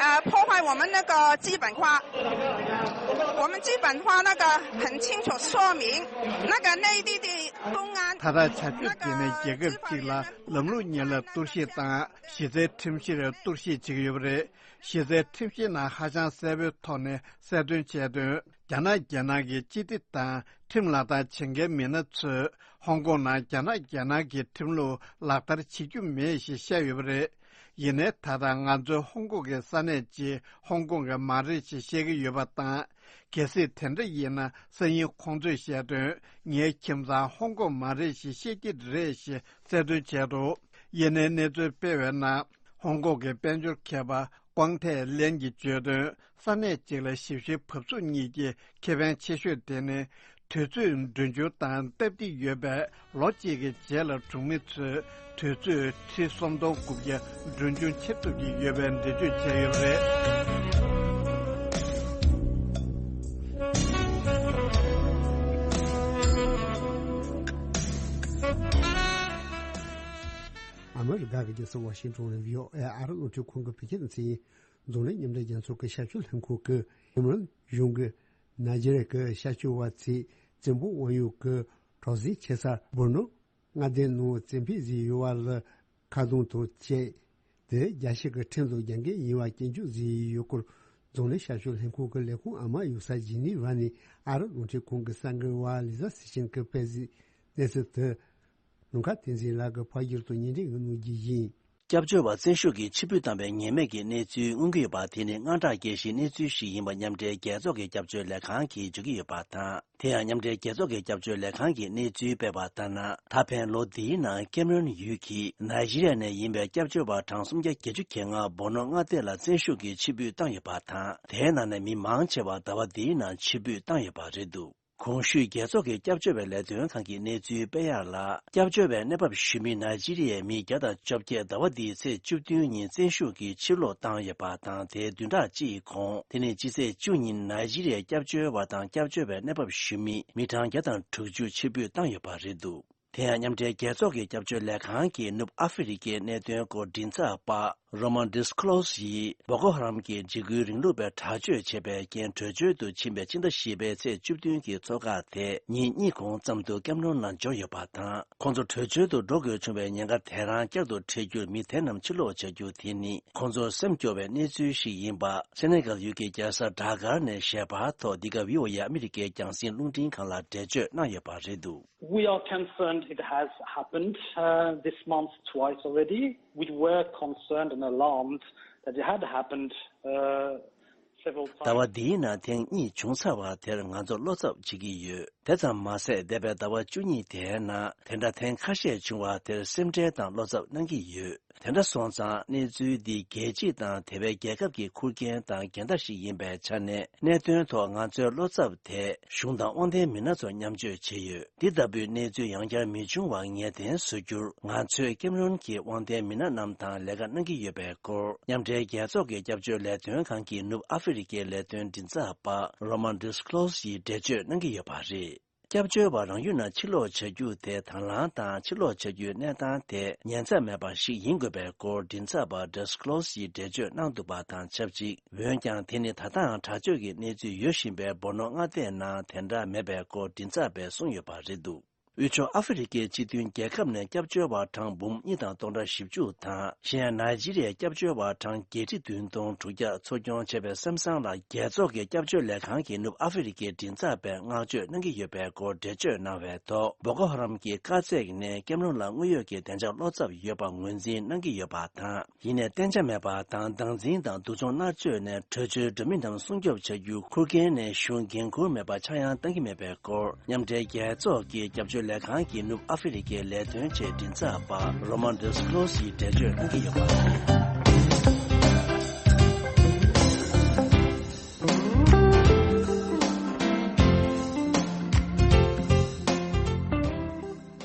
呃，破坏我们那个基本法。我们基本法那个很清楚说明，那个内地的公安，ད་ལྟ་བྱ་སྤྱོད་དེ་ནི་རྒྱལ་ཁབ་ཅིག་ལ་ལམ་ལུགས་གཉིས་ལ་གཏོར་བཤིག་དང་། གཞི་རྩའི་ཁྲིམས་གཞིར་གཏོར་བཤིག་བྱེད་ཀྱི་ཡོད་པ་རེད། གཞི་རྩའི་ཁྲིམས་གཞི་ནང་ཧ་ཅང་གསལ་པོའི་ཐོག་ནས་གསལ་སྟོན་བྱས་དོན། རྒྱ་ནག་རྒྱལ་ནང་གི་སྤྱི་བདེ་དང་ཁྲིམས་ལག་བསྟར་བྱེད་མཁན་མི་སྣ་ཚོས། ཧོང་ཀོང་ནང་རྒྱ་ནག་རྒྱལ་ནང་གི་ཁྲིམས་ལུགས་ལག་བསྟར་བྱེད་རྒྱུ་མེད་ཞེས་བཤད་ཡོད་པ་རེད། ཡིན་ནའི་ད་ལྟ་ང་ཚོའི་ཧོང་ཀོང་གི་ས་གནས་ཀྱི་ཧོང་ཀོང་གི་མ་རེད་ཅེས་བཤད་ཀྱི་ཡོད་པ་དང་། གལ་སྲིད་དེ་འདྲ་ཡིན་ན། སང་ཉིན་ཁོང་ཚོས་བཤད་དོན། ངའི་ཁྱིམ་ཚང་ཧོང་ཀོང་མ་རེད་ཅེས་བཤད་ཀྱི་རེད་ཞེས་གསལ་སྟོན་བྱས་འདུག་ཡིན་ནའི་གནས་ཚུལ་སྤེལ་བའི་ནང་། ཧོང་ཀོང་གི་དཔལ་འབྱོར་མཁས་པ་ཀོང་ཐའེ་ལེན་གྱིས་བརྗོད་དོན། ས་གནས་གཅིག་ལ་ཞིབ་བཤེར་བབས་ཚུགས་གཉིས་ཀྱི་ཁེ་ཕན་ཆེ་ཤོས་དེ་ནི། དུས་ཚོད་འགྲོ་རྒྱུ་དང་སྟབས་བདེ་ཡོད་པས། ལོ་གཅིག་གི་རྗེས་ལ་གྲོང་མི་ཚོས་དུས་ཚོད་ཁྲི་སུམ་སྟོང་དགུ་བརྒྱ་གྲོན་ཆུང་ཁྱེར་ཐུབ་ཀྱི་ཡོད་པའི་འགྲེལ་བརྗོད་བྱས་ཡོད་པ་རེད། ཨ་མི་རི་ཀ་གི་རྒྱལ་ས་ཝ་ཤིང་ཏོན་ནས་བྷི་ཨོ་ཨེ་ཨ་རི་རླུང་འཕྲིན་ཁང་གི་བོད་སྐད་སྡེ་ཚན་རྫོང་ནས་མཉམ་འབྲེལ་རྒྱལ་ཚོགས་ཀྱི་ཤར་ཕྱོགས་ལྷན་ཁང་གི་ཀེམ་རོན་གཞུང་གིས་ནཱི་ཇི་རི་ཡ་གི་ཤར་ཕྱོགས་པ་ཚོས་བཙན་པོ་དབང་ཡོད་ཀྱི་གྲོགས་ཟིག་ཆེ་ས་སྦུག་ནོར་མངའ་སྡེའི་ནང་བཙན་ཕེབས་བཟོས་ཡོད་པ་ལ་ཁ་རྡུང་དང་བཅས། དེ་རྒྱལ་སྤྱི་གི་ཁྲིམས་དང་རྒྱབ་འགལ་ཡིན་པ་སྐྱོན་བརྗོད་བཟོས་ཡོད་སྐོར། རྫོང་ནས་ཤར་ཕྱོགས་ལྷན་ཁང་གི་ལས་ཁུངས་ཨ་མ་ཡོད་ས་ཇི་ནི་ཝ་ནས་ཨ་རི་རླུང་འཕྲིན་ཁང་གི་གསར་འགོད་པ་ལི་ཟ་སི་ཤིན་གྱིས་སྤེལ་གཟིགས་གནས་ཚུལ་དེ། ནམ་མཁའ་བསྟན་འཛིན་ལགས་ཀྱིས་ཕབ་བསྒྱུར་དང་སྙན་སྒྲོན་ཞུ་གནང་རྒྱུ་ཡིན། སྐྱབས་བཅོལ་བ་བཙན་ཤུགས་ཀྱིས་ཕྱིར་འབུད་བཏང་བའི་ཉེས་མེད་ཀྱི་གནས་ཚུལ་མངོན་གྱི་ཡོད་པ་དེ་ནི་དངངས་སྐྲག་སྐྱེ་གཞིའི་གནས་ཚུལ་ཞིག་ཡིན་པ་མཉམ་འབྲེལ་རྒྱལ་ཚོགས་ཀྱི་སྐྱབས་བཅོལ་ལས་ཁང་གིས་བརྗོད་ཀྱི་ཡོད་པ་དང་། དེ་ཡང་མཉམ་འབྲེལ་རྒྱལ་ཚོགས་ཀྱི་སྐྱབས་བཅོལ་ལས་ཁང་གིས་གནས་ཚུལ་སྤེལ་བ་ལྟར་ན། ད་ཕན་ལོ་འདིའི་ནང་ཀེམ་རོན་ཡུལ་གྱི་ནཱི་ཇི་རི་ཡ་ནས་ཡིན་པའི་སྐྱབས་བཅོལ་བ་གྲངས་སུམ་བརྒྱ་བརྒྱད་ཅུ་གྱ་ལྔ་སྦུག་ནོར་མངའ་སྡེ་ལ་བཙན་ཤུགས་ཀྱིས་ཕྱིར་འབུད་བཏང་ཡོད་པ་དང་། དེའི་ནང་ནས་མི་མང་ཆེ་བ་ཟླ་བ་འདིའི་ནང་ཕྱིར་འབུད་བཏང་ཡོད་པ་རེད་འདུག་གོང་ཞུས་རྒྱལ་ཚོགས་ཀྱི་སྐྱབས་བཅོལ་བའི་ལས་དོན་ཁང་གིས་གནས་ཚུལ་སྤེལ་ཡག་ལ། སྐྱབས་བཅོལ་བའི་གནས་བབ་ཞུ་མི་ནཱི་ཇི་རི་ཡའི་མི་བརྒྱ་དང་བཅོ་བརྒྱད་ཟླ་བ་འདིའི་ཚེས་བཅུ་བདུན་ཉིན་བཙན་ཤུགས་ཀྱིས་ཕྱིར་ལོག་བཏང་ཡོད་པ་དང་། དེའི་བདུན་ཕྲག་གཅིག་གི་གོང་། དེ་ནི་སྤྱི་ཚེས་བཅུ་ཉིན་ནཱི་ཇི་རི་ཡའི་སྐྱབས་བཅོལ་བ་དང་སྐྱབས་བཅོལ་བའི་གནས་བབ་ཞུ་མི་མི་གྲངས་བརྒྱ་དང་དྲུག་ཅུ་ཕྱིར་འབུད་བཏང་ཡོད་པ་རེད་འདུག་དེ་ཡང་མཉམ་འབྲེལ་རྒྱལ་ཚོགས་ཀྱི་སྐྱབས་བཅོལ་ལས་ཁང་གིས་ནུབ་ཨ་ཧྥེ་རི་ཀའི་གནད་དོན་སྐོར་མགྲིན་ཚབ་པ། Roman Disclose ཡིས་བོ་ཀོ་ཧ་རམ་གྱི་འཇིགས་སྐུལ་རིང་ལུགས་པའི་དྲག་སྤྱོད་བྱས་པའི་རྐྱེན་བྲོས་བྱོལ་དུ་ཕྱིན་པའི་ཕྱི་ཟླ་བཞི་པའི་ཚེས་བཅུ་བདུན་གྱི་ཚོགས་ཁག་དེ་ཉིན་གཉིས་གོང་ཙམ་དུ་ཀེམ་རོན་ནང་འབྱོར་ཡོད་པ་དང་། ཁོང་ཚོ་བྲོས་བྱོལ་དུ་འགྲོ་དགོས་བྱུང་བའི་ཉེན་ཁ་དེ་རང་བསྐྱར་དུ་འཕྲད་རྒྱུར་མི་དེ་རྣམས་ཕྱིར་ལོག་བྱ་རྒྱུ་དེ་ནི་ཁོང་ཚོར་སེམས་སྐྱོ་བའི་གནས་ཚུལ་ཞིག་ཡིན་པ། སེ་ནེ་གལ་ཡུལ་གྱི་རྒྱལ་ས་ཌ་ཀར་ནས་གཞས་པར་ཐོག་འདི་ག་བྷི་ཨོ་ཨེ་ཨ་མི་རི་ཀའི་རྒྱང་སྲིང་རླུང་འཕྲིན་ཁང་ལ་འགྲེལ་བརྗོད་གནང་ཡོད་པ་རེད་འདུག We are concerned it has happened uh, this month twice already. We were concerned and alarmed that it had happened uh, several times. ཟླ་བ་འདིའི་ནང་ཐེངས་གཉིས་བྱུང་ཚར་བ་དེར་ང་ཚོ་བློ་འཚབ་བྱེད་ཀྱི་ཡོད། དེ་ཙམ་མ་ཟད། འདས་པའི་ཟླ་བ་བཅུ་གཉིས་དེའི་ནང་དེ་འདྲ་ཐེངས་ཁ་ཤས་བྱུང་བ་དེར་སེམས་ཁྲལ་དང་བློ་འཚབ་གནང་གི་ཡོད། དེ་འདྲ་སོང་ཙང་། གནས་ཚུལ་འདི་རྒྱལ་སྤྱི་དང་དེ་བས་རྒྱལ་ཁབ་ཀྱི་ཁུར་འགན་དང་འགལ་ཟླ་ཞིག་ཡིན་པའི་ཆ་ནས། གནད་དོན་ཐོག་ང་ཚོའི་བློ་འཚབ་དེ་གཞུང་དང་དབང་ལྡན་མི་སྣ་ཚོར་མཉམ་སྤྱོད་བྱས་ཡོད། འདི་ལྟ་བུའི་གནས་ཚུལ་ཡང་བསྐྱར་མི་འབྱུང་བར་ངེས་གཏན་བཟོ་རྒྱུར། ང་ཚོས་ཀེམ་རོན་གྱི་དབང་ལྡན་མི་སྣ་རྣམས་དང་ལས་ཀ་གནང་གི་ཡོད་པའི་སྐོར། མཉམ་འབྲེལ་རྒྱལ་ཚོགས་ཀྱི་སྐྱབས་བཅོལ་ལས་དོན་ཁང་གི་ནུབ་ཨ་ཧྥེ་རི་ཀའི་ལས་དོན་མགྲིན་ཚབ་པ། Roman Disclose ཡིས་འགྲེལ་བརྗོད་གནང་གི་ཡོད་པ་རེད། སྐྱབས་བཅོལ་བ་རང་ཡུལ་ནང་ཕྱིར་ལོག་བྱ་རྒྱུ་དེ་དང་བླངས་དང་། ཕྱིར་ལོག་བྱ་རྒྱུའི་གནས་སྟངས་དེ་ཉེན་ཚབས་མེད་པ་ཞིག་ཡིན་དགོས་པའི་སྐོར། མགྲིན་ཚབ་པ་Disclose ཡིས་འགྲེལ་བརྗོད་གནང་འདུག་པ་དང་ཆབས་ཅིག་འོན་ཀྱང་། དེ་ནི་ད་ལྟའང་དྲག་སྤྱོད་ཀྱི་གནས་ཚུལ་ཡོད་བཞིན་པའི་སྦུག་ནོར་མངའ་སྡེའི་ནང་དེ་འདྲ་མེད་པའི་སྐོར། མགྲིན་ཚབ་པས་གསུངས་ཡོད་པ་རེད་འདུག་དབུས་ཕྱོགས་ཨ་ཧྥེ་རི་ཁའི་སྤྱི་མཐུན་རྒྱལ་ཁབ་ནས་སྐྱབས་བཅོལ་བ་གྲངས་འབུམ་གཉིས་དང་སྟོང་ཕྲག་བཞི་བཅུ་དང་། གཞན་ནཱི་ཇི་རི་ཡའི་སྐྱབས་བཅོལ་བ་གྲངས་བརྒྱད་ཁྲི་བདུན་སྟོང་དྲུག་བརྒྱ་འཚོ་སྐྱོང་བྱས་པའི་སེམས་བཟང་ལ། རྒྱལ་ཚོགས་ཀྱི་སྐྱབས་བཅོལ་ལས་ཁང་གིས་ནུབ་ཨ་ཧྥེ་རི་ཁའི་མགྲིན་ཚབ་པས་བསྔགས་བརྗོད་གནང་གི་ཡོད་པའི་སྐོར་འགྲེལ་བརྗོད་གནང་བའི་ཐོག། བོ་ཀོ་ཧ་རམ་གྱི་དཀའ་ཚེགས་ནས་ཀེམ་རུན་ལ་དངོས་ཡོད་ཀྱི་བདེ་འཇགས་བློ་འཚབ་ཡོད་པ་ངོས་འཛིན་གནང་གི་ཡོད་པ་དང་། ཡིན་ནའི་བརྟན་ཆ་མེད་པ་དང་། སྡང་འཛིན་དང་སྡུག་སྦྱོང་མནར་གཅོད་ནས་བྲོས་བྱོལ་འགྲོ་མི་རྣམས་སྲུང་སྐྱོབ་བྱ་རྒྱུའི་ཁུར་འཁྱེར་ནས་གཞུང་འགན་འཁུར་མེད་པ་ཆག་ཡང་གཏང་གི་མེད་པའི་སྐོར། མཉམ་འབྲེལ་རྒྱལ་ཚོགས་ཀྱི་སྐྱབས་བཅོལ་ལས་ཁང་གི་ནུབ་ཨ་ཧྥེ་རི་ཁའི་ལས་དོན་ཆེད་མགྲིན་ཚབ་པ་རོ་མན་ཌེ་སི་ཀློ་སིས་འགྲེལ་བརྗོད་གནང་གི་ཡོད་པ་རེད།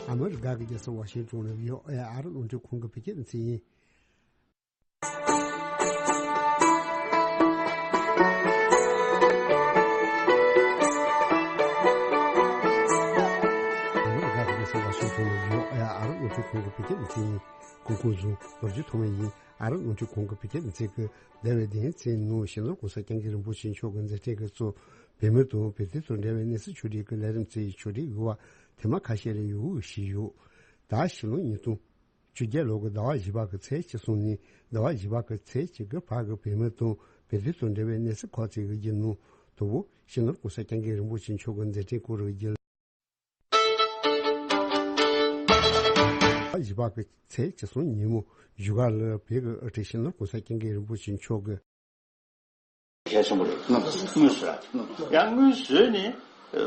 ཨ་མི་རི་ཀ་གི་རྒྱལ་ས་ཝ་ཤིང་ཊོན་ནས་བྷི་ཨོ་ཨེ་ཨ་རི་རླུང་འཕྲིན་ཁང་གི་བོད་སྐད་སྡེ་ཚན་ཡིན། ཨ་རི་རླུང་འཕྲིན་ཁང་གི་བོད་སྐད་སྡེ་ཚན་ཡིན། གོ་སྐུ་བཟང་ནོར་བུ་ཐོགས་མེད་ཡིན། ཨ་རི་རླུང་འཕྲིན་ཁང་གི་བོད་སྐད་སྡེ་ཚན་གྱིས་འདས་པའི་བདུན་ཚན་ནང་སྤྱི་ནོར་༸གོང་ས་༸སྐྱབས་མགོན་རིན་པོ་ཆེ་མཆོག་གི་མཛད་འཕྲིན་གྱིས་གཙོས་བོད་མི་དང་བོད་དོན་དང་འབྲེལ་བའི་གནས་ཚུལ་ཕྱོགས་སྒྲིག་གི་ལས་རིམ་ཚོའི་ཕྱོགས་སྒྲིག་ཡོད་པ་ཐེངས་མ་ཁ་ཤས་རེ་ཡོང་གི་ཡོད་པ་ཞིག་ཡོད། ད་ཕྱི་ལོ་ཉིས་སྟོང་བཅོ་བརྒྱད་ལོ་གི་ཟླ་བ་བཞི་པ་གི་ཚེས་བཅུ་གསུམ་ནས་ཟླ་བ་བཞི་པ་གི་ཚེས་གཅིག་གི་བར་གྱི་བོད་མི་དང་བོད་དོན་དང་འབྲེལ་བའི་གནས་ཚུལ་ཁག་ཅིག་གི་རྒྱུན་ནང་དང་པོ་སྤྱི་ནོར་༸གོང་ས་༸སྐྱབས་མགོན་རིན་པོ་ཆེ་མཆོག་གི་མཛད་འཕྲིན་སྐོར་གྱི་རྒྱུན། ཟླ་བ་བཞི་པ་གི་ཚེས་བཅུ་གསུམ་ཉིན་མོ་བཞུགས་སྒར་ལ་བོད་ཀྱི་དབུ་ཁྲིད་སྤྱི་ནོར་༸གོང་ས་༸སྐྱབས་མགོན་རིན་པོ་ཆེ་མཆོག་གི་གལ་ཆེན་པོ་རེད། དངོས་སུ་ར། ཡང་དངོས་སུ་ནི་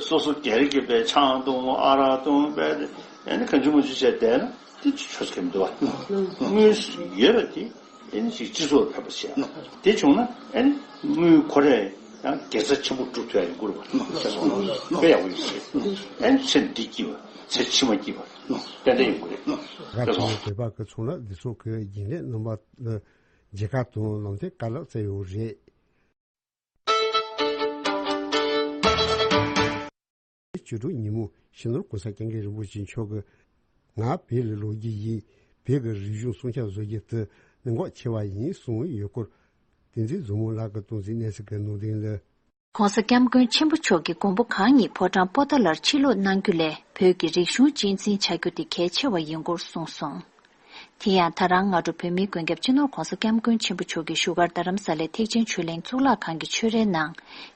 སོ་སོ་སྒེར་གྱི་པའི་ཆང་འཐུང་ཨ་རག་འཐུང་པའི་ཨ་ནི་གང་བྱུང་མང་བྱུང་བྱས་བསྡད་ན་དེ་ཆོས་སུ་གེམ་འདུག་བ། དངོས་སུ་ཡོད་པ་དེ་ཨ་ནི་ཅིག་སྤྱི་ཚོགས་ལ་ཕན་པ་བྱས། དེ་བྱུང་ན་ཨ་ནི་དངུལ་ཁོ་རས་ཡང་དགེ་རྩ་ཆེན་པོ་སྒྲུབ་ཐུབ་ཡ་ཡོང་གི་རེད་བ། དཔེ་ཡག་པོ་ཡོད་ཟེར། ཨ་ནི་ཚེ་འདི་སྐྱིད་པ་ཚེ་ཕྱི་མ་སྐྱིད་པ་ཏན་ཏན་ཡོང་གི་རེད། ད་ཐོག་མའི་བོད་པ་གི་ཚོང་ལས་སྡེ་ཚོགས་ཀྱི་རྒྱུན་ལས་རྣམ་པ་ལ་མཇལ་ཁ་དང་ལམ་སྟོན་བཀའ་སློབ་སྩལ་ཡོད་རེད། བཅུ་དྲུག་ཉིན་མོ་སྤྱི་ནོར་༸གོང་ས་༸སྐྱབས་མགོན་རིན་པོ་ཆེ་མཆོག་གིས་ང་བོད་ལ་ལོག་རྒྱུ་ཡིན། བོད་ཀྱི་རིག་གཞུང་སྲུང་སྐྱོབ་བཟོ་རྒྱུ་དེ་གནད་འགག་ཆེ་བ་ཡིན་གསུངས་ཡོད་སྐོར། བསྟན་འཛིན་བཟང་མོ་ལགས་ཀྱིས་གཏོང་གཟིགས་གནང་གསལ་གྱི་ནང་དོན་ལ། ༸གོང་ས་༸སྐྱབས་མགོན་ཆེན་པོ་མཆོག་གིས་མགོན་པོ་གང་ཉིད་ཕོ་བྲང་པོ་ཏཱ་ལར་ཕྱིར་ལོག་གནང་རྒྱུ་ལས་བོད་ཀྱི་རིག་གཞུང་གཅེས་འཛིན་བྱ་རྒྱུ་དེ་གལ་ཆེ་བ་ཡིན་སྐོར་གསུངས་སོང་། དེ་ཡང་ད་རང་སྔ་དྲོ་བོད་མིའི་མགོན་སྐྱབས་སྤྱི་ནོར་༸གོང་ས་༸སྐྱབས་མགོན་ཆེན་པོ་མཆོག་གིས་བཞུགས་སྒར་རྡ་རམ་ས་ལའི་ཐེག་ཆེན་ཆོས་གླིང་གཙུག་ལག་ཁང་གི་ཆོས་རའི་ནང་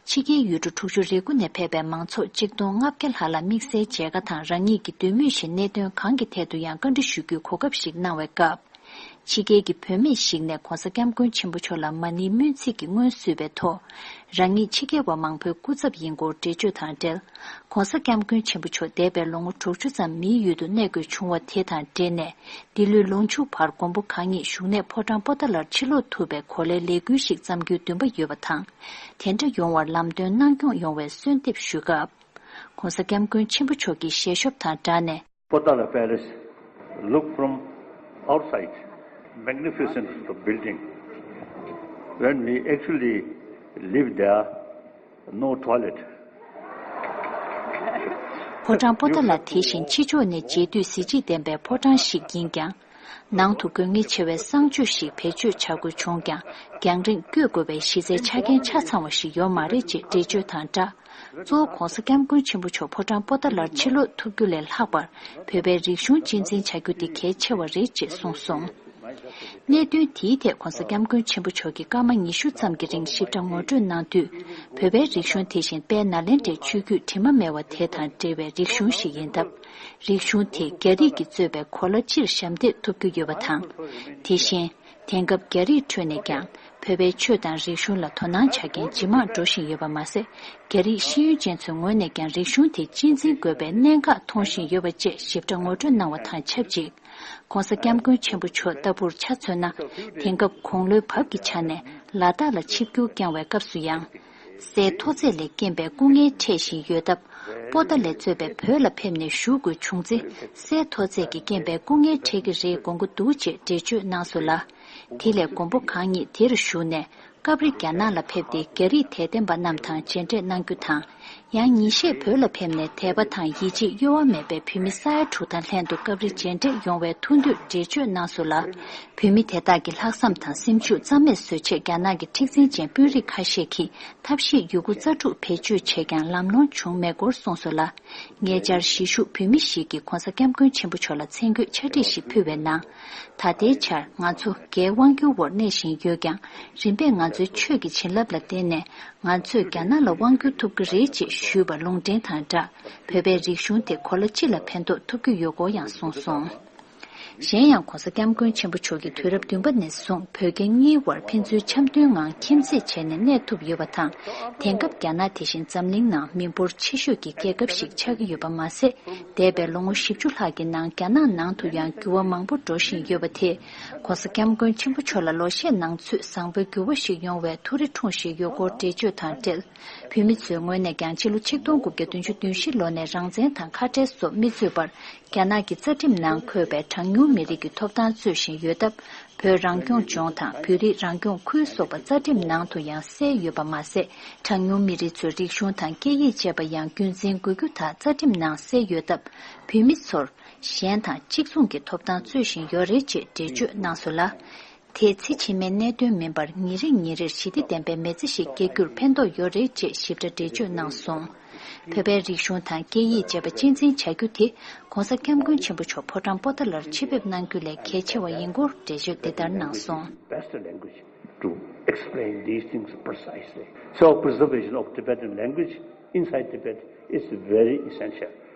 ཕྱི་རྒྱལ་ཡུལ་གྲུ་དྲུག་ཅུ་རེ་དགུ་ནས་ཕེབས་པའི་མང་ཚོགས་གཅིག་སྟོང་ལྔ་བརྒྱ་ལྷག་ལ་དམིགས་བསལ་མཇལ་ཁ་དང་རང་ཉིད་ཀྱི་འདོད་མོས་བཞིན་གནད་དོན་གང་གི་ཐད་དུ་ཡང་བཀའ་འདྲི་ཞུ་རྒྱུའི་གོ་སྐབས་ཤིག་གནང་བའི་སྐབས། ཕྱི་རྒྱལ་གྱི་བུད་མེད་ཞིག་ནས་༸གོང་ས་༸སྐྱབས་མགོན་ཆེན་པོ་མཆོག་ལ་མ་ཎིའི་སྨོན་ཚིག་གི་སྔོན་བསུས་པའི་ཐོག་རང་ཉིད་ཕྱི་རྒྱལ་བ་མང་པོའི་སྐུ་ཚབ་ཡིན་སྐོར་འགྲེལ་བརྗོད་དང་འབྲེལ། ༸གོང་ས་༸སྐྱབས་མགོན་ཆེན་པོ་མཆོག་འདས་པའི་ལོ་ངོ་དྲུག་ཅུ་ཙམ་མིའི་ཡུལ་དུ་གནས་དགོས་བྱུང་བ་དེ་དང་འབྲེལ་ནས། འདི་ལོའི་ལོ་མཇུག་བར་མགོན་པོ་གང་ཉིད་བཞུགས་གནས་ཕོ་བྲང་པོ་ཏཱ་ལར་ཕྱིར་ལོག་ཐུབ་པའི་གོ་ལའི་ལས་འགུལ་ཞིག་བརྩམ་རྒྱུའི་འདུན་པ་ཡོད་པ་དང་། དེ་འདྲ་ཡོང་བར་ལམ་སྟོན་གནང་སྐྱོང་ཡོང་བའི་གསོལ་འདེབས་ཞུས་སྐབས། ༸གོང་ས་༸སྐྱབས་མགོན་ཆེན་པོ་མཆོག་གིས་ཞལ་ཤོབ་དང་སྦྲགས་ནས། Potala Palace, look from outside, magnificent building. When we actually live there, no toilet. ཕོ་བྲང་པོ་ཏཱ་ལ་དེ་བཞིན་ཕྱི་ཕྱོགས་ནས་མཇལ་དུས་གཟི་བརྗིད་ལྡན་པའི་ཕོ་བྲང་ཞིག་ཡིན་ཀྱང་། ནང་དུ་དགོས་ངེས་ཆེ་བའི་གསང་སྤྱོད་ཞིག་བེད་སྤྱོད་བྱ་དགོས་བྱུང་ཀྱང་། རྒྱང་རིང་བསྐྱོད་དགོས་པའི་གཞི་རྩའི་ཆ་རྐྱེན་ཆ་ཚང་བ་ཞིག་ཡོད་མ་རེད་ཅེས་འགྲེལ་བརྗོད་དང་སྦྲགས། གཙོ་བོ་༸གོང་ས་༸སྐྱབས་མགོན་ཆེན་པོ་མཆོག་ཕོ་བྲང་པོ་ཏཱ་ལར་ཕྱིར་ལོག་ཐུབ་རྒྱུ་ལས་ལྷག་པར། བོད་པའི་རིག་གཞུང་གཅེས་འཛིན་བྱ་རྒྱུ་དེ་གལ་ཆེ་བ་རེད་ཅེས་གསུངས་སོང་། གནད་དོན་དེའི་ཐད་༸གོང་ས་༸སྐྱབས་མགོན་ཆེན་པོ་མཆོག་གིས་སྐར་མ་ཉི་ཤུ་ཙམ་གྱི་རིང་ཞིབ་ཕྲ་ངོ་སྤྲོད་གནང་དུས། བོད་པའི་རིག་གཞུང་དེ་བཞིན་དཔལ་ནཱ་ལེནྡྲའི་ཆོས་བརྒྱུད་དྲི་མ་མེད་པ་དེ་དང་འབྲེལ་བའི་རིག་གཞུང་ཞིག་ཡིན་སྟབས། རིག་གཞུང་དེ་རྒྱ་རིགས་ཀྱིས་གཙོས་པའི་གོ་ལ་སྤྱིར་ཞབས་འདེགས་ཐོབ་རྒྱུ་ཡོད་པ་དང་། དེ་བཞིན། དེང་སྐབས་རྒྱ་རིགས་ཁྲོད་ནས་ཀྱང་བོད་པའི་ཆོས་དང་རིག་གཞུང་ལ་དོ་སྣང་བྱ་མཁན་ཇེ་མང་འགྲོ་བཞིན་ཡོད་པ་མ་ཟད། རྒྱ་རིགས་ཤེས་ཡོན་ཅན་ཚོའི་ངོས་ནས་ཀྱང་རིག་གཞུང་དེ་གཅེས་འཛིན་དགོས་པའི་གནད་འགག་མཐོང་བཞིན་ཡོད་པ་བཅས་ཞིབ་ཕྲ་ངོ་སྤྲོད་གནང་བ་དང་ཆབས་ཅིག ༸གོང་ས་༸སྐྱབས་མགོན་ཆེན་པོ་མཆོག་ལྟ་བུར་ཆ་མཚོན་ན། དེང་སྐབས་དགུང་ལོའི་བབ་ཀྱི་ཆ་ནས་ལ་དྭགས་ལ་ཆིབས་བསྒྱུར་བསྐྱངས་བའི་སྐབས་སུ་ཡང་། སའི་མཐོ་ཚད་ལས་རྐྱེན་པས་སྐུ་ངལ་འཕྲད་བཞིན་ཡོད་སྟབས། པོ་ཏཱ་ལས་གཙོས་པའི་བོད་ལ་ཕེབས་ནས་བཞུགས་དགོས་བྱུང་ཚེ། སའི་མཐོ་ཚད་ཀྱི་རྐྱེན་པས་སྐུ་ངལ་འཕྲད་ཀྱི་རེད་དགོངས་ཀྱི་འདུག་ཅེས་འགྲེལ་བརྗོད་གནང་སོང་ལ། དེ་ལས་མགོན་པོ་གང་ཉིད་དེར་བཞུགས་ནས། སྐབས་རེ་རྒྱ་ནག་ལ་ཕེབས་ཏེ་རྒྱ་རིགས་དད་ལྡན་པ་རྣམས་དང་མཇལ་འཕྲད་གནང་རྒྱུ་དང་། ཡང་ཉིན་ཤས་བོད་ལ་ཕེབས་ནས་དད་པ་དང་ཡིད་ཆེས་གཡོ་བ་མེད་པའི་བོད་མི་ས་ཡ་དྲུག་དང་ལྷན་དུ་སྐབས་རེ་མཇལ་འཕྲད་ཡོང་བའི་ཐུགས་འདོད་འགྲེལ་བརྗོད་གནང་སོང་ལ། བོད་མི་དེ་དག་གི་ལྷག་བསམ་དང་སེམས་ཤུགས་རྩ་མེད་བཟོ་ཆེད་རྒྱ་ནག་གི་མཁྲེགས་འཛིན་ཅན་དཔོན་རིགས་ཁ་ཤས་ཀྱིས་ཐབས་ཤེས་ཡོད་རྒུ་རྩལ་སྤྲུགས་བེད་སྤྱོད་བྱས་ཀྱང་ལམ་ལྷོང་བྱུང་མེད་སྐོར་གསུངས་སོང་ལ། ཉེ་ཆར་གཞིས་བཞུགས་བོད་མི་ཞིག་གིས་༧གོང་ས་༧སྐྱབས་མགོན་ཆེན་པོ་མཆོག་ལ་མཚན་བཀོད་ཕྱག་བྲིས་ཤིག་ཕུལ་བའི་ནང་། ད་ལྟའི་ཆར་ང་ཚོ་རྒྱའི་དབང་སྒྱུར་འོག་གནས་བཞིན་ཡོད་ཀྱང་། རིམ་པས་ང་ཚོའི་ཆོས་ཀྱི་བྱིན་རླབས་ལ་བརྟེན་ནས་ང་ཚོས་རྒྱ་ནག་ལ་དབང་བསྒྱུར་ཐུབ་ཀྱི་རེད་ཅེས་ཞུས་པ་ལུང་འདྲེན་དང་སྦྲགས། བོད་པའི་རིག་གཞུང་དེ་གོ་ལ་སྤྱི་ལ་ཕན་ཐོགས་ཐུབ་ཀྱི་ཡོད་སྐོར་ཡང་གསུངས་སོང་། གཞན་ཡང་༧གོང་ས་༧སྐྱབས་མགོན་ཆེན་པོ་མཆོག་གིས་དུས་རབས་བདུན་པ་ནས་བཟུང་བོད་རྒྱ་གཉིས་དབར་ཕན་ཚུན་འཆམ་མཐུན་ངང་ཁྱིམ་མཚེས་བྱས་ནས་གནས་ཐུབ་ཡོད་པ་དང་། དེང་སྐབས་རྒྱ་ནག་དེ་བཞིན་འཛམ་གླིང་ནང་མི་འབོར་ཆེ་ཤོས་ཀྱི་རྒྱལ་ཁབ་ཞིག་ཆགས་ཀྱི་ཡོད་པ་མ་ཟད། འདས་པའི་ལོ་ངོ་བཞི་བཅུ་ལྷག་གི་ནང་རྒྱ་ནག་ནང་དུ་ཡང་འགྱུར་བ་མང་པོ་འགྲོ་བཞིན་ཡོད་པ་དེས། ༧གོང་ས་༧སྐྱབས་མགོན་ཆེན་པོ་མཆོག་ལ་ལོ་ཤས་ནང་ཚུད་བཟང་པོའི་འགྱུར་བ་ཞིག་ཡོང་བའི་ཐུགས་རེ་འཁྲུངས་བཞིན་ཡོད་སྐོར་འགྲེལ་བརྗོད་དང་འབྲེལ། བོད་མི་ཚོའི་ངོས་ནས་ཀྱང་ཕྱི་ལོ་ཆིག་སྟོང་དགུ་བརྒྱ་བདུན་ཅུ་དོན་བཞི་ལོ་ནས་རང་བཙན་དང་ཁ་བྲལ་སོགས་མི་རྩོད་པར། རྒྱ་ནག་གི་རྩ་ཁྲིམས་ནང་འཁོད་པའི་གྲངས་ཉུང་མི་རིགས་ཀྱི་ཐོབ་ཐང་རྩོད་བཞིན་ཡོད་སྟབས། བོད་རང་སྐྱོང་ལྗོངས་དང་བོད་རིགས་རང་སྐྱོང་ཁུལ་སོགས་པ་རྩ་ཁྲིམས་ནང་དུ་ཡང་གསལ་ཡོད་པ་མ་ཟད། གྲངས་ཉུང་མི་རིགས་ཚོའི་རིག་གཞུང་དང་སྐད་ཡིག་བཅས་པ་ཡང་རྒྱུན་འཛིན་དགོས་རྒྱུ་དག་རྩ་ཁྲིམས་ནང་གསལ་ཡོད་སྟབས། བོད་མི་ཚོར་གཞན་དང་གཅིག་མཚུངས་ཀྱི་ཐོབ་ཐང་རྩོད་བཞིན་ཡོད་རེད་ཅེས་འགྲེལ་བརྗོད་གནང་སོང་ལ། དེ་ཚེ་ཕྱི་མའི་གནད་དོན་མིན་པར་ཉིན་རེ་ཉིན་རེར་ཞི་བདེ་ལྡན་པའི་མི་ཚེ་ཞིག་སྐྱེལ་རྒྱུར་ཕན་ཐོགས་ཡོད་རེད་ཅེས་ཞིབ་ཕྲ་འགྲེལ་བརྗོད་གནང་སོང་། བོད་པའི་རིག་གཞུང་དང་སྐད་ཡིག་བཅས་པ་གཅེས་འཛིན་བྱ་རྒྱུ་དེ་༧གོང་ས་༧སྐྱབས་མགོན་ཆེན་པོ་མཆོག་ཕོ་བྲང་པོ་ཏཱ་ལར་ཆེད་ཕེབས་གནང་རྒྱུ་ལས་གལ་ཆེ་བ་ཡིན་སྐོར་འགྲེལ་བརྗོད་འདི་ལྟར་གནང་སོང་། Best language to explain these things precisely. So preservation of Tibetan language inside Tibet is very essential.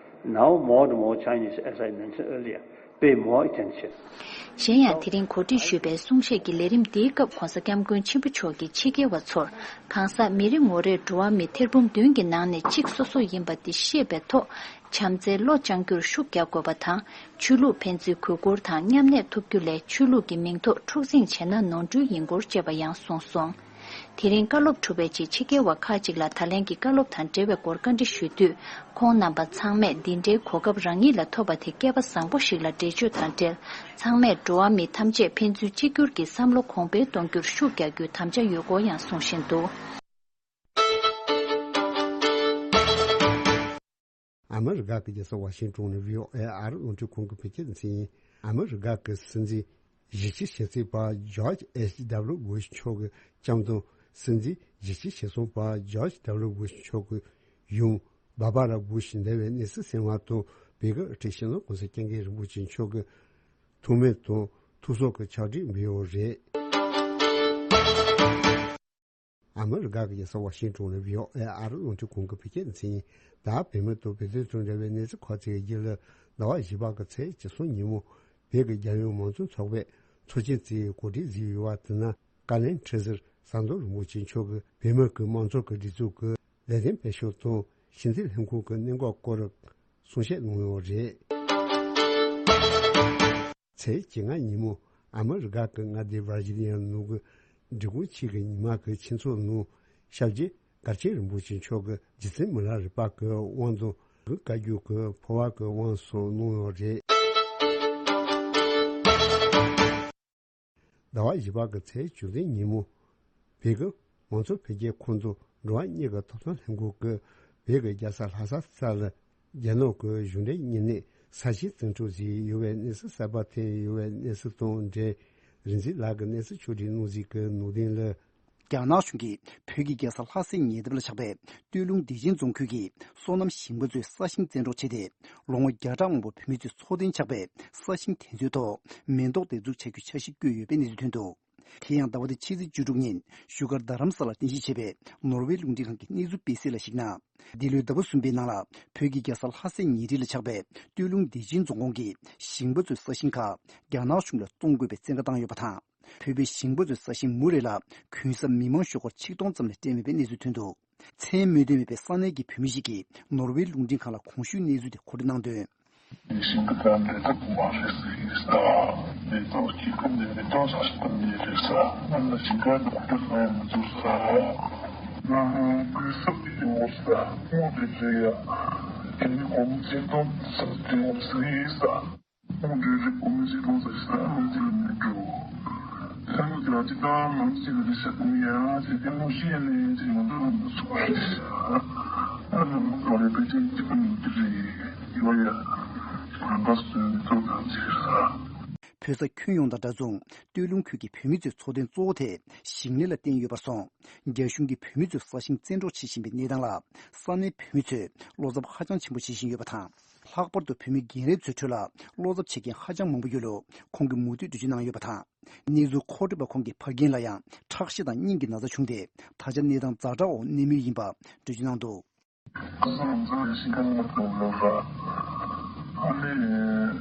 Now more and more Chinese, as I mentioned earlier, pay more attention. གཞན་ཡང་དེ་རིང་གོ་སྒྲིག་ཞུས་པའི་གསུང་བཤད་ཀྱི་ལས་རིམ་འདིའི་སྐབས་༧གོང་ས་༧སྐྱབས་མགོན་ཆེན་པོ་མཆོག་གིས་ཕྱི་རྒྱལ་བ་ཚོར་གང་ཟག་མི་རེ་ངོ་རེས་འགྲོ་བ་མི་ཐེར་འབུམ་བདུན་གྱི་ནང་ནས་གཅིག་སོ་སོ་ཡིན་པ་འདི་ཤེས་པའི་ཐོག་བྱམས་བརྩེའི་བློ་བཅངས་རྒྱུར་ཤུགས་རྒྱག་དགོས་པ་དང་། ཆོས་ལུགས་ཕན་ཚུན་གུས་བཀུར་དང་མཉམ་གནས་ཐུབ་རྒྱུ་ལས་ཆོས་ལུགས་ཀྱི་མིང་ཐོག་འཁྲུག་འཛིང་བྱས་ན་ནོར་འཁྲུལ་ཡིན་སྐོར་བཅས་པ་ཡང་གསུངས་སོང་། དེ་རིང་བཀའ་སློབ་གྲུབ་པའི་རྗེས་ཕྱི་རྒྱལ་བ་ཁག་ཅིག་ལ་ད་ལན་གྱི་བཀའ་སློབ་དང་འབྲེལ་བའི་སྐོར་བཀའ་འདྲི་ཞུས་དུས། ཁོང་རྣམ་པ་ཚང་མས་འདི་འདྲའི་གོ་སྐབས་རང་ཉིད་ལ་ཐོབ་པ་དེ་སྐལ་པ་བཟང་པོ་ཞིག་ལ་འགྲེལ་བརྗོད་དང་འབྲེལ། ཚང་མས་འགྲོ་བ་མི་ཐམས་ཅད་ཕན་ཚུན་གཅིག་གྱུར་གྱི་བསམ་བློ་གོང་འཕེལ་གཏོང་རྒྱུར་ཤུགས་རྒྱག་རྒྱུའི་དམ་བཅའ་ཡོད་སྐོར་ཡང་གསུང་བཞིན་འདུག། ཨ་མི་རི་ཀ་གི་རྒྱལ་ས་ཝ་ཤིང་ཏོན་ནས་བྷི་ཨོ་ཨེ་ཨ་རི་རླུང་འཕྲིན་ཁང་གི་བོད་སྐད་སྡེ་ཚན་ཡིན། ཨ་མི་རི་ཀ་གི་སྲིད་འཛིན་གཞིས་བྱེས་གཞི་རྩའི་པ་ཇོརྗ་ཨེཆ་ཌབ་ལུ་བུ་ཤ་མཆོག་གི་ལྕམ་དང་སྲིད་འཛིན་གཞིས་བྱེས་ཞེ་ཚང་པ་ཇོརྗ་ཌབ་ལུ་བུ་ཤ་མཆོག་གི་ཡུམ་བྷར་བྷ་ར་བུ་ཤ་འདས་པའི་གནས་ཚུལ་གསན་པ་དང་བོད་ཀྱི་དབུ་ཁྲིད་སྤྱི་ནོར་༧གོང་ས་༧སྐྱབས་མགོན་རིན་པོ་ཆེ་མཆོག་གི་ཐུགས་སྨོན་དང་ཐུགས་གསོ་གི་ཕྱག་བྲིས་འབུལ་ཡོད་རེད། ཨ་མི་རི་ཀ་གི་རྒྱལ་ས་ཝ་ཤིང་ཏོན་ནས་བྷི་ཨོ་ཨེ་ཨ་རི་རླུང་འཕྲིན་ཁང་གི་བོད་སྐད་སྡེ་ཚན་ཡིན། ད་བོད་མི་དང་བོད་དོན་དང་འབྲེལ་བའི་གནས་ཚུལ་ཁག་ཅིག་གི་རྒྱུད་ལ། ཟླ་བ་བཞི་པ་གི་ཚེས་བཅུ་གསུམ་ཉིན་མོ་བོད་ཀྱི་རྒྱལ་ཡོངས་མང་གཙོ་ཚོགས་པས་ཚོགས་ཆེན་དེའི་གོ་སྒྲིག་གཟིགས་ཡོད་པ་དེ་ནི་བཀའ་བློན་ཁྲི་ཟུར་ཟམ་གདོང་རིན་པོ་ཆེ་མཆོག་གིས་བོད་མི་གི་དམངས་གཙོ་གི་སྒྲིག་འཛུགས་ཀྱི་ལས་དོན་སྤེལ་ཕྱོགས་དང་ཕྱི་འཐེན་ལྷན་ཁང་གི་གནད་འགག་སྐོར་གསུང་བཤད་གནང་ཡོད་རེད། ཚེས་བཅོ་ལྔ་ཉིན་མོ་ཨ་མི་རི་ཀ་གི་མངའ་སྡེ་ཝར་ཇི་ནི་ཡ་ནང་གི་འབྲི་གུང་ཆེད་ཀྱི་ཉི་མ་གི་ཆོས་ཚོགས་ནང་ཞབས་རྗེ་མགར་ཆེན་རིན་པོ་ཆེ་མཆོག་གིས་རྗེ་བཙུན་མི་ལ་རས་པ་གི་དབང་དང་བཀའ་བརྒྱུད་ཀྱི་འཕོ་བ་གི་དབང་སོགས་གནང་ཡོད་རེད། ཟླ་བ་བཞི་པ་གི་ཚེས་བཅུ་བདུན་ཉིན་མོ་བོད་ཀྱི་མང་གཙོ་འཕེལ་རྒྱས་ཁང་དང་འགྲོ་བ་མིའི་ཐོབ་ཐང་ལྷན་ཁང་གིས་བོད་ཀྱི་རྒྱལ་ས་ལྷ་ས་ས་ལ་རྒྱ་ནག་གི་གཞུང་འབྲེལ་བརྙན་གནས་གསར་ཞིག་བཙན་འཕྲོག་བྱས་ཡོད་པའི་གནས་ཚུལ་གསར་པ་ཐོན་ཡོད་པའི་གནས་ཚུལ་དང་འབྲེལ། རིག་འཛིན་ལགས་ཀྱིས་གནས་ཚུལ་ཕྱོགས་བསྒྲིགས་གནང་གཟིགས་ཀྱི་ནང་དོན་ལ། རྒྱ་ནག་གཞུང་གིས་བོད་ཀྱི་རྒྱལ་ས་ལྷ་སའི་ཉེ་འདབས་ལ་ཆགས་པའི་སྟོད་ལུང་བདེ་ཆེན་རྫོང་ཁུལ་གྱི་སོ་ནམ་ཞིང་པ་ཚོའི་ས་ཞིང་བཙན་འཕྲོག་བྱས་ཏེ། ལོ་ངོ་བརྒྱ་ཕྲག་མང་པོ་བོད་མི་ཚོའི་འཚོ་རྟེན་ཆགས་པའི་ས་ཞིང་དེ་ཚོའི་ཐོག་མེ་ཏོག་འདེབས་འཛུགས་བྱ་རྒྱུའི་འཆར་གཞི་བཀོད་ཡོད་པའི་གནས་ཚུལ་ཐོན་འདུག། དེ་ཡང་ཟླ་བ་འདིའི་ཕྱི་ཚེས་བཅུ་དྲུག་ཉིན་བཞུགས་སྒར་རྡ་རམ་ས་ལར་རྟེན་གཞི་བྱས་པའི་ནོར་ཝེ་རླུང་འཕྲིན་ཁང་གི་གནས་ཚུལ་སྤེལ་གསལ་ལ་གཞིགས་ན། འདི་ལོའི་ཟླ་བ་གསུམ་པའི་ནང་ལ་བོད་ཀྱི་རྒྱལ་ས་ལྷ་སའི་ཉེ་འཁྲིས་ལ་ཆགས་པའི་སྟོད་ལུང་བདེ་ཆེན་རྫོང་ཁོངས་ཀྱི་ཞིང་པ་ཚོའི་ས་ཞིང་ཁག་རྒྱ་ནག་གཞུང་ལ་བཙོང་དགོས་པའི་བཙན་བཀའ་བཏང་ཡོད་པ་དང་། བོད་པའི་ཞིང་པ་ཚོའི་ས་ཞིང་མུ་རེ་ལ་གུན་གསབ་མི་མང་ཤོག་སྒོར་ཆིག་སྟོང་ཙམ་ལས་སྤྲད་མེད་པའི་གནས་ཚུལ་ཐོན་འདུག། མཚན་སྨོས་འདུན་མེད་པའི་ས་གནས་ཀྱི་བོད་མི་ཞིག་གིས་ནོར་ཝེ་རླུང་འཕྲིན་ཁང་ལ་གོང་ཞུས་གནས་ཚུལ་དེ་མཁོ་སྤྲོད་གནང་དོན། ཞིང་ཁ་དང་འབྲེལ་ཐབས་མ་ཤེས་སྲིད་ས། མེ་ཏོག་སྐྱེ་ཁུངས་ནས་མེ་ཏོག་ས་ཞིང་ཁམས་ནས་རེད་ས། ང་ལ་ཞིང་ཁ་འདི་ཁོ་ཐག་ཡང་མི་འཛུགས་ས། ང་གུན་གསབ་ཀྱི་ཡོད་ས། དངུལ་རེ་རེ་ཡ། དེ་ནི་གོང་ཆེ་གཏོང་ས་དེ་ཡོད་སྲིད་ས། དངུལ་རེ་རེ་གོང་ཆེ་གཏོང་ས་ཞིག་ས་ང་ཚོ་ལ་མི་འགྲོ། ཡང་ ལ་ཅི་ལྟར་མང་ཆེ་བ་ཤ་ཀུན་ཡང་ཞེས་ཏེ་མུ་ཤི་ཡ་ནས་ཅི་ཡོང་དུ་མི་སུ་བ་ཞེས་ཤ། ཨ་ནི་མུ་ལོ་རེ་པེ་ཅིན་ཅི་ཀུན་ཏི་རི་ཡོ་ཡ་རང་ག་སུ་ཏོ་གང་ཅི་ཤ། བོད་ས་ཁྱོན་ཡོངས་དང་འདྲ་མཚུངས་སྟོད་ལུང་ཁུལ་གྱི་བོད་མི་ཚོའི་འཚོ་རྟེན་གཙོ་བོ་དེ་ཞིང་ལས་ལ་བརྟེན་ཡོད་པར་སོང་། རྒྱ་གཞུང་གིས་བོད་མི་ཚོའི་ས་ཞིང་བཙན་འཕྲོག་བྱེད་བཞིན་པའི་གནས་སྟངས་ལ་ས་གནས་བོད་མི་ཚོས་བློ་འཚབ་ཧ་ཅང་ཆེན་པོ་བྱེད་བཞིན་ཡོད་པ་དང་། ལྷག་པར་དུ་བོད་མི་རྒན་རབས་ཚོའི་ཁྲོད་ལ་བློ་འཚབ་བྱེད་མཁན་ཧ་ཅང་མང་པོ་ཡོད་ལུགས་ཁོང་གིས་མུ་མཐུད་འགྲེལ་བརྗོད་གནང་ཡོད་པ་དང་། གནས་ཚུལ་མཁོ་སྤྲོད་པ་ཁོང་གིས་ཕ་རྒན་ལ་ཡང་ཁྲག་ཤེད་དང་སྙིང་གི་ན་ཚ་བྱུང་སྟེ་ད་ཆ་གནས་སྟངས་ཛ་དྲག་འོག་གནས་མུས་ཡིན་པ་འགྲེལ་བརྗོད་གནང་འདུག། ཁ་སང་ང་ཚོ་ཤིང་ཁང་ལ་ཐོག་ལོ་ར། ཨ་ནི་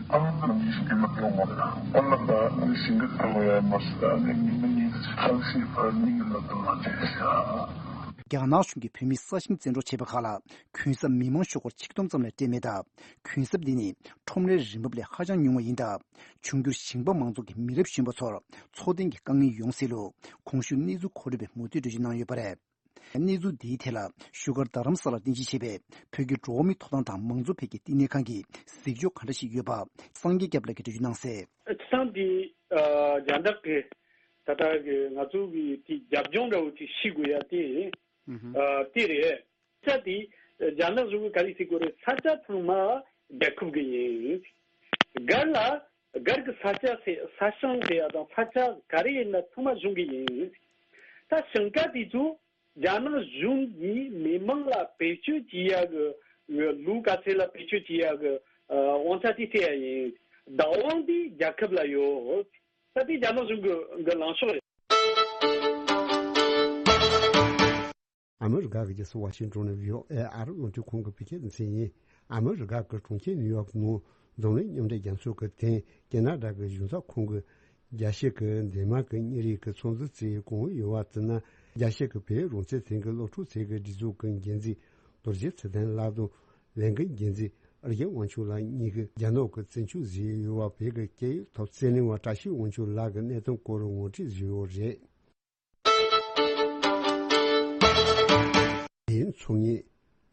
ཨ་མ་ཚོ་ཉི་ཤུ་དེ་མ་ཐོག་མ་རེད། ཨ་མ་ད་ཨ་ནི་ཤིང་ཁ་ཐོག་ཡ་མ་སི་ད་ཨ་ནི་ཉི་མ་ཉི་ཤུ་ཁ་ཤས་པར་སྙིང་གི་ན་ཚ་མ་བྱས་ཤག། རྒྱ་ནག་གཞུང་གིས་བོད་མིའི་ས་ཞིང་བཙན་འཕྲོག་བྱས་པ་ཁག་ལ་གུན་གསབ་མི་མང་ཤོག་སྒོར་ཆིག་སྟོང་ཙམ་ལས་སྤྲད་མེད་སྟབས། གུན་གསབ་འདི་ནི་ཁྲོམ་རའི་རིན་འབབ་ལས་ཧ་ཅང་ཉུང་བ་ཡིན་སྟབས། འབྱུང་འགྱུར་ཞིང་པ་མང་ཚོགས་ཀྱི་མི་རབས་གཞོན་པ་ཚོར་འཚོ་རྟེན་གྱི་དཀའ་ངལ་ཡོང་སྲིད་ལུགས་གོང་ཞུས་གནས་ཚུལ་མཁོ་སྤྲོད་པས་མུ་མཐུད་འགྲེལ་བརྗོད་གནང་ཡོད་པ་རེད། གནས་ཚུལ་འདིའི་ཐད་ལ་བཞུགས་སྒར་རྡ་རམ་ས་ལར་རྟེན་གཞི་བྱས་པའི་བོད་ཀྱི་འགྲོ་བ་མིའི་ཐོབ་ཐང་དང་མང་གཙོ་འཕེལ་རྒྱས་བསྟི་གནས་ཁང་གིས་གཟིགས་ཕྱོགས་ག་འདྲ་ཞིག་ཡོད་པ་སངས་རྒྱས་སྐྱབས་ལགས་ཀྱིས་འགྲེལ་བརྗོད་གནང་གསལ། ཨ་ཁྱེད་རང་དེ་ཨ་རྒྱ་ནག་གི་ད་ལྟ་གི་ང་ཚོ་གི་དེ་རྒྱབ་ལྗོངས་འདྲ་བོ་ཅིག་ཤེས་དགོས་ཡ་དེ་ཨ་དེ་རེད། ས་དེ་རྒྱ་ནག་གཞུང་གིས་ག་རེ་ཟེར་དགོས་རེད། ས་ཆ་ཚང་མ་རྒྱལ་ཁབ་གི་ཡིན། སྒར་ལ་སྒར་གི་ས་ཆ་ཟེར་ས་ཞིང་ཟེར་ཡ་དང་ས་ཆ་ག་རེ་ཡིན་ན་ཚང་མ་གཞུང་གི་ཡིན། ད་ཞིང་ཁ་དེ་ཚོ་རྒྱ་ནག་གཞུང་གིས་མི་མང་ལ་བེད་སྤྱོད་བྱེད་ཡ་གི་ལུགས་ག་ཚད་ལ་བེད་སྤྱོད་བྱེད་ཡ་གི་དབང་ཆ་དེ་སྤྲད་ཡ་ཡིན། བདག་དབང་དེ་རྒྱལ་ཁབ་ལ་ཡོད། ས་དེ་རྒྱ་ནག་གཞུང་གི་གི་ལངས་ཕྱོགས་རེད། ཨ་མི་རི་ཀ་གི་རྒྱལ་ས་ཝ་ཤིང་ཊོན་ནས་བྷི་ཨོ་ཨེ་ཨ་རི་རླུང་འཕྲིན་ཁང་གི་བོད་སྐད་སྡེ་ཚན་ཡིན། ཨ་མི་རི་ཀ་གི་གྲོང་ཁྱེར་ནིའུ་ཡོག་ནང་འཛམ་གླིང་མཉམ་འབྲེལ་རྒྱལ་ཚོགས་ཀྱི་དེ་ཁེ་ན་ཌ་གི་གཞུང་ཚབ་ཁང་གི་རྒྱལ་སྤྱི་གི་འདེམས་དམངས་ཀྱི་མི་རིགས་ཀྱི་ཚོགས་འདུ་བཅས་གང་ཡོད་པ་བརྩིས་ན། རྒྱལ་སྤྱི་གི་བོད་རང་བཙན་ཚན་གྱི་སློབ་ཕྲུག་ཚོགས་ཀྱི་སྒྲིག་འཛུགས་ཀྱི་འགན་འཛིན་རྡོ་རྗེ་ཚེ་བརྟན་ལགས་དང་ལས་འགུལ་འགན་འཛིན་ཨེ་རྒྱལ་དབང་ཕྱུག་ལགས་གཉིས་ཀྱིས་རྒྱ་ནག་གི་བཙན་བྱོལ་བཟོས་ཡོད་པ་བོད་ཀྱི་སྐད་ཡིག་ཐོག་རྩོད་གླེང་བ་བཀྲ་ཤིས་དབང་ཕྱུག་ལགས་ཀྱི་གནད་དོན་སྐོར་ངོ་སྤྲོད་བཟོས་ཡོད་རེད། དེའི་ཚོགས་གཉིས་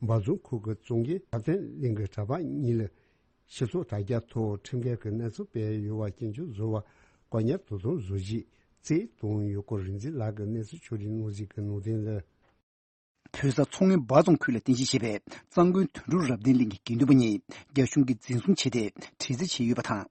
འབའ་རྫོང་ཁུལ་གྱི་གཙང་རྒྱལ་ཐར་བརྟན་གླིང་གི་གྲྭ་པ་གཉིས་ལ་སྤྱི་ཚོགས་དྲ་རྒྱ་ཐོག་ཁྲིམས་འགལ་གྱི་གནས་ཚུལ་སྤེལ་ཡོད་པ་སྐྱོན་བརྗོད་བཟོ་བར་བཀག་ཉར་དོ་དམ་བཟོ་རྒྱུའི་རྩིས་བཏང་ཡོད་སྐོར་རིག་འཛིན་ལགས་ཀྱིས་གནས་ཚུལ་ཕྱོགས་སྒྲིག་གནང་གཟིགས་ཀྱི་ནང་དོན་ལ། བོད་ས་མཚོ་སྔོན་འབའ་རྫོང་ཁུལ་ལ་རྟེན་གཞི་བྱས་པའི་གཙང་དགོན་དོན་གྲུབ་རབ་བརྟན་གླིང་གི་དགེ་འདུན་པ་གཉིས་རྒྱ་གཞུང་གིས་འཛིན་བཟུང་བྱས་ཏེ་དྲི་རྩད་བྱས་ཡོད་པ་དང་།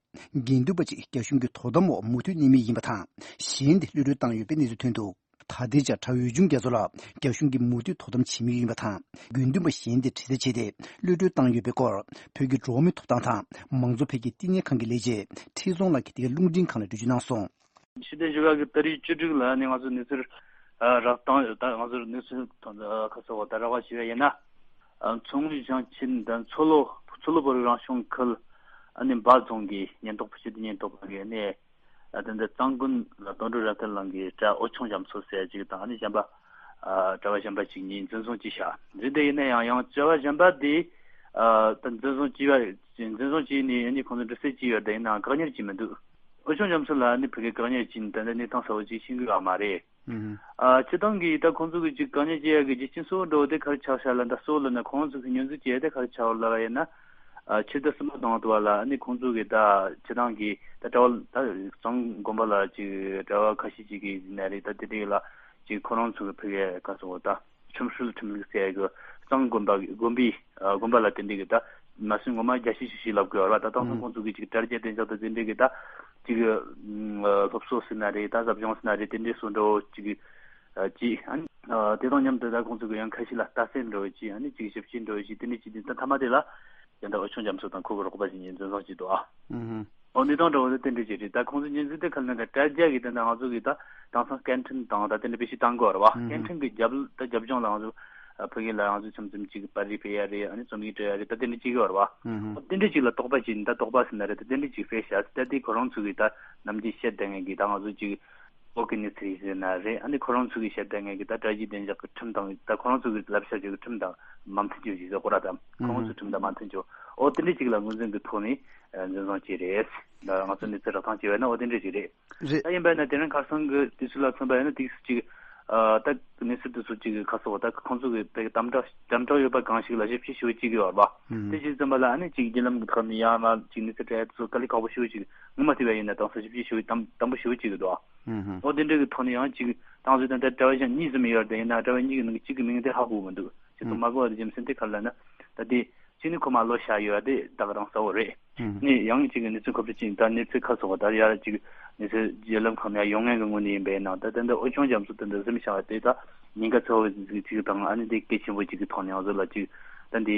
དགེ་འདུན་པ་གཅིག་རྒྱ་གཞུང་གི་དོ་དམ་འོག་མུ་མཐུད་གནས་མུས་ཡིན་པ་དང་། གཞན་དེ་གློད་གྲོལ་བཏང་ཡོད་པའི་གནས་ཚུལ་ཐོན་འདུག། ད་ལྟའི་ཆར་གྲྭ་འོས་ཆུང་རྒྱ་མཚོ་ལགས་རྒྱ་གཞུང་གིས་མུ་མཐུད་དོ་དམ་བྱེད་མུས་ཡིན་པ་དང་། དགེ་འདུན་པ་གཞན་དེ་དྲི་རྩད་བྱས་ཏེ་གློད་གྲོལ་བཏང་ཡོད་པའི་སྐོར་བོད་ཀྱི་འགྲོ་བ་མིའི་ཐོབ་ཐང་དང་མང་གཙོ་འཕེལ་རྒྱས་བསྟི་གནས་ཁང་གི་ལས་བྱེད་ཁྲི་སྲོང་ལགས་ཀྱིས་འདི་ག་རླུང་འཕྲིན་ཁང་ལ་འགྲེལ་བརྗོད་གནང་སོང་། ཕྱི་ཟླ་བཞི་པ་གི་ཏ་རིག་བཅུ་དྲུག་ལ་ནི་ང་ཚོ་གནས་ཚུལ་ཨ་རག་བཏང་ཡོད། ད་ང་ཚོར་གནས་ཚུལ་ཐོན་ཁ་སོ་བ་ད་རག་པ་ཞུ་བ་ཡིན་ན། ཨ་མཚོ་སྔོན་ཞིང་ཆེན་དང་མཚོ་ལྷོ་མཚོ་ལྷོ་བོད་རིགས་རང་སྐྱོང་ཁུལ་ཨ་ནི་འབའ་རྫོང་གི་ཉེན་རྟོག་པ་སྤྱི་བདེ་ཉེན་རྟོག་པ་གིས་ནི་ཨ་དེ་འདི་གཙང་དགོན་ལ་དོན་གྲུབ་རབ་བརྟན་གླིང་གི་གྲྭ་འོད་ཆུང་རྒྱ་མཚོ་ཟེར་ཅིག་དང་ཨ་ནི་གཞན་པ་ཨ་གྲྭ་པ་གཞན་པ་ཅིག་གཉིས་འཛིན་བཟུང་བྱས་ཤག། འཛིན་དེ་ཡིན་ན་ཡང་ཡང་གྲྭ་པ་གཞན་པ་དེ་ཨ་ད་འཛིན་བཟུང་བྱས་པ་འཛིན་བཟུང་བྱས་ནས་ཨ་ནི་ཁོང་ཚོ་འདྲི་རྩད་བྱས་ཡོད་དེ་ཡིན་ནའང་བཀག་ཉར་བྱས་མི་འདུག། འོད་ཆུང་རྒྱ་མཚོ་ལགས་ནི་ཕ་གིར་བཀག་ཉར་བྱས་ནས་ད་ལྟ་གནས་སྟངས་གསལ་པོ་ཅིག་ཤེས་ཀྱི་ཡོད་མ་རེད། ཨ་སྤྱིར་བཏང་གི་ད་ཁོང་ཚོ་གི་ཅིག་བཀག་ཉར་བྱེད་ཡག་གི་རྒྱུ་རྐྱེན་གཙོ་བོ་འདྲ་བོ་དེ་ག་རེ་ཆགས་ཤག་ལབ་ན། ད་གཙོ་བོ་ལབ་ན་ཁོང་ཚོ་གི་བསྙོན་འཛུགས་བྱེད་ཡག་དེ་ག་རེ་ཆགས་ཡོད་ལབ་པ་ཡིན་ན། ཨ་ཕྱི་ཟླ་གསུམ་པ་དང་དུ་བ་ལ་ཨ་ནི་ཁོང་ཚོ་གི་ད་སྤྱིར་བཏང་གི་ད་གྲྭ་པ་ད་གཙང་དགོན་པ་ལ་ཅིག་གྲྭ་པ་ཁ་ཤས་ཅིག་གི་ཡིན་ན་རེད། ད་དེ་འདྲའི་ལ་ཅིག་ཁོ་རང་ཚོ་གི་ཕ་གིའི་ག་ཚོད་ད། ཁྲིམས་སྲོལ་ཁྲིམས་ལུགས་ཟེར་གི་གཙང་དགོན་པ་དགོན་པའི་ཨ་དགོན་པ་ལ་དེ་འདྲའི་གི་ད་མ་སུ་ངོ་མ་རྒྱ་ཆེ་ཤོས་ཤིག་ལབ་དགོས་བ་རེད་བ། ད་དེང་སང་ཁོང་ཚོ་གི་ཅིག་དྲ་རྒྱ་བདེ་འཇགས་དང་དེ་འདྲའི་གི་ད་ཅིག་ཨ་སློབ་གསོ་ཟེར་ན་རེད། ད་ཟབ་སྦྱོང་ཟེར་ན་རེད། དེ་འདྲའི་སོགས་འདྲ་བོ་ཅིག་ཨ་ཅིག་ཨ་ནི་ཨ་དེ་དང་མཉམ་དུ་ད་ཁོང་ཚོ་གི་ཡང་ཁ་ཤས་ལ་རྟ་བསད་འདྲ་བོ་ཅིག་ཨ་ནི་ཅིག་ཞིབ་དཔྱད་འདྲ་བོ་ཅིག་དེ་འདྲའི་ཅིག་དེ་ད་མཐའ་མ་དེ་ལ་ཡང་ད་འོད་ཆུང་རྒྱ་མཚོ་དང་ཁོ་གི་རོགས་པ་ཅིག་གཉིས་འཛིན་བཟུང་བྱས་འདུག་ཨ། ཨོ་གནས་སྟངས་འདྲ་བོ་དེ་དེ་འདྲ་ཅིག་རེད། ད་ཁོང་ཚོ་ཉེན་ཚིག་དེ་ག་རེ་ལབ་ན་དྲ་རྒྱ་གི་དེ་འདྲ་ང་ཚོ་གི་ད་དེང་སང་སྐད་འཕྲིན་དང་ད་དེ་འདྲ་དཔེ་ཞིག་བཏང་དགོས་རེད་བ། སྐད་འཕྲིན་གི་རྒྱབ་ད་རྒྱབ་ལྗོངས་ལ་ང་ཚོ་ཕ་གི་ལ་ང་ཚོ་མཚམས་མཚམས་ཅིག་པར་རིས་སྤེལ་ཡ་རེད། ཨ་ནི་རྩོམ་ཡིག་སྤྲོད་ཡ་རེད། ད་དེ་འདྲ་ཅིག་ཡོད་རེད་བ། ཨོ་དེ་འདྲ་ཅིག་ལ་དོགས་པ་བྱས་ནས་ད་དོགས་པ་ཟེར་ན་རེད། ད་དེ་འདྲ་ཅིག་སྤེལ་ཤག། ད་དེ་ཁོ་རང་ཚོ་གི་ད་ནམ་རྒྱུན་བཤད་བསྡད་མཁན་གི་ད་ང་ཚོ་ཅིག་ཨོ་གི་ནི་ཚེ་རིང་ཟེར་ན་རེད། ཨ་ནི་ཁོ་རང་ཚོ་གི་བཤད་བསྡད་མཁན་གི་ད་དྲ་རྒྱའི་བདེ་འཇགས་ཀྱི་ཁྲིམས་དང་ད་ཁོ་རང་ཚོ་གི་བསླབ་བྱ་ཅིག་གི་ཁྲིམས་དང་མ་མཐུན་རྒྱུ་ཞིག་ཟེར་གོ་ར། ད་ཁོ་རང་ཚོ་ཁྲིམས་དང་མ་མཐུན་རྒྱུ་ཨོ་དེ་འདྲ་ཅིག་ལ་ངོས་འཛིན་གི་ཐོག་ནས་འཛིན་བཟུང་བྱས་རེད། ད་ང་ཚོ་གནས་ཚུལ་རགས་ཐང་བྱས་པ་ཡིན་ན་ཨོ་དེ་འདྲ་ཅིག་རེད། རེད། ད་ཡིན་པ་ཡིན་ན་དེ་རིང་ཁ་སང་གི་དུས་ཚོད་ལ་མཚོན་པ་ཡིན་ན་ཏིག་ཙམ་ཅིག་ ཨ་ད་གནས་ཚུལ་དེ་ཚོ་ཅིག་གི་ཁ་སོགས་ད་ཁོང་ཚོ་གི་དཔེ་དམ་དྲག་དམ་དྲག་ཡོད་པ་གང་ཞིག་ལ་ཞིབ་དཔྱད་ཞུ་བ་ཅིག་ཡོད་རེད་པ། དེ་བྱས་ཙམ་པ་ལ་ཨ་ནི་ཅིག་བརྒྱུད་ལམ་གི་ཐོག་ནས་ཡང་ན་ཅིག་གནས་ཚུལ་སྤྲད་ཡ་དེ་ཚོ་དཀའ་ལས་ཁག་པོ་ཞེ་པོ་ཅིག་ངོ་མ་བལྟས་པ་ཡིན་ན་དྭངས་གསལ་ཞིབ་དཔྱད་ཞུ་བ་དམ་དམ་པོ་ཞེ་པོ་ཅིག་གི་འདུག་ཨ། ཨོ་དེ་འདྲ་གི་ཐོག་ནས་ཡང་ཅིག་ཏང་ཙུའུ་དང་ད་དྲ་བ་གཞན་གཉིས་ཙམ་ཡོད་རེད། ཡིན་ན་དྲ་བ་གཉིས་ཀྱི་ནང་གི་གཅིག་གི་མིང་དེ་ཧ་གོ་གི་མི་འདུག་ཅིག་ཏུ་མ་གོ་བ་དེ་རྒྱུ་མཚན་དེ་ག་རེ་ལབ་ན། ད་དེ་གཅིག་ནི་ཁོ་མ་ལོ་བཞག་ཡོད་དེ་ད་ག་རང་གསལ་བོ་རེད། ནི་ཡང་གཅིག་གི་གནས་ཚུལ་ཁ་གསལ་ཅིག་ད་གནས་ཚུལ་ཁ་སོགས་ད་ཡར་ཅིག་གནས་ཚུལ་བརྒྱུད་ལམ་ཁག་ནས་ཡོང་མཁན་གྱི་ངོས་ནས་ཡིན་པས་ན། ད་ད་ལྟ་དབུས་གཞུང་རྒྱ་མཚོ་དེ་འདྲ་སེམས་བྱ་བ་དེ་ད་ཉེན་ཁ་ཚ་བོ་ཅིག་དང་ཨ་ནི་དེ་གལ་ཆེན་པོ་ཅིག་གི་ཐོག་ནས་ང་ཚོ་ལ་ཅིག་ད་འདི་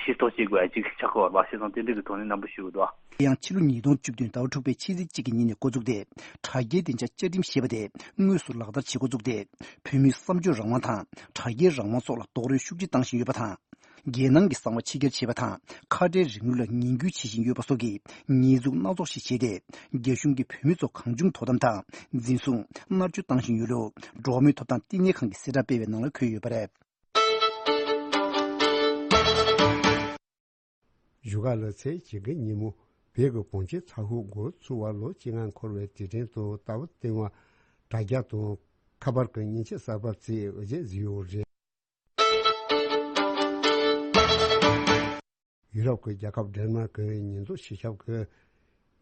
ཤེས་རྟོགས་བྱེད་དགོས་ཡ་ཅིག་ཆགས་ཀྱི་ཡོད་རེད་པ། བྱས་ཙང་དེ་འདྲ་གི་ཐོག་ནས་རྣམ་པ་ཞུ་གི་འདུག་དེ་ཡང་ཕྱི་ལོ་ཉིས་སྟོང་བཅུ་བདུན་ཟླ་བ་དྲུག་པའི་ཕྱི་ཚེས་གཅིག་གི་ཉིན་ནས་འགོ་བཙུགས་ཏེ། དྲ་རྒྱའི་བདེ་འཇགས་བཅའ་ཁྲིམས་ཞེས་པ་དེ་དངོས་སུ་ལག་བསྟར་བྱེད་འགོ་བཙུགས་ཏེ། བོད་མིའི་བསམ་སྤྱོད་རང་དབང་དང་དྲ་རྒྱའི་རང་དབང་སོགས་ལ་རྡོག་རོལ་ཤུགས་ཆེ་བཏང་བཞིན་ཡོད་པ་དང་། རྒྱལ་ནང་གི་གསང་བ་ཕྱི་གྱར་བྱེད་པ་དང་། ཁ་བྲལ་རིང་ལུགས་ལ་ངན་སྐུལ་བྱེད་བཞིན་ཡོད་པ་སོགས་ཀྱི་ཉེས་འཛུགས་སྣ་ཚོགས་ཤིག་བྱས་ཏེ། རྒྱ་གཞུང་གིས་བོད་མི་ཚོ་གང་བྱུང་དོ་དམ་དང་འཛིན་བཟུང་། མནར་གཅོད་བཏང་བཞིན་ཡོད་ལུགས། འགྲོ་བ་མིའི་ཐོབ་ཐང་བསྟི་གནས་ཁང་གིས་གསལ་བསྒྲགས་སྤེལ་བའི་ནང་ལ་འཁོད་ཡོད་པ་རེད། བཞུགས་སྒར་ལ་ཚེས་བཅུ་དགུ་ཉིན་མོ་བོད་ཀྱི་གངས་ཅན་ས་ཁུལ་འགོ་ཚུགས་པར་ལོ་བཅོ་ལྔ་འཁོར་བའི་དུས་དྲན་དུ་རྟ་བོ་ལྟེ་བ་དྲ་རྒྱ་དང་ཁ་པར་གྱི་མཉེན་ཆས་གསར་པ་བརྩིས་འོས་འགན་བཟོས་ཡོད་རེད། ཡུ་རོབ་ཀྱི་རྒྱལ་ཁབ་ཌེན་མཱརཀ་གི་ཉེན་རྟོག་སྤྱི་ཁྱབ་ཀྱིས་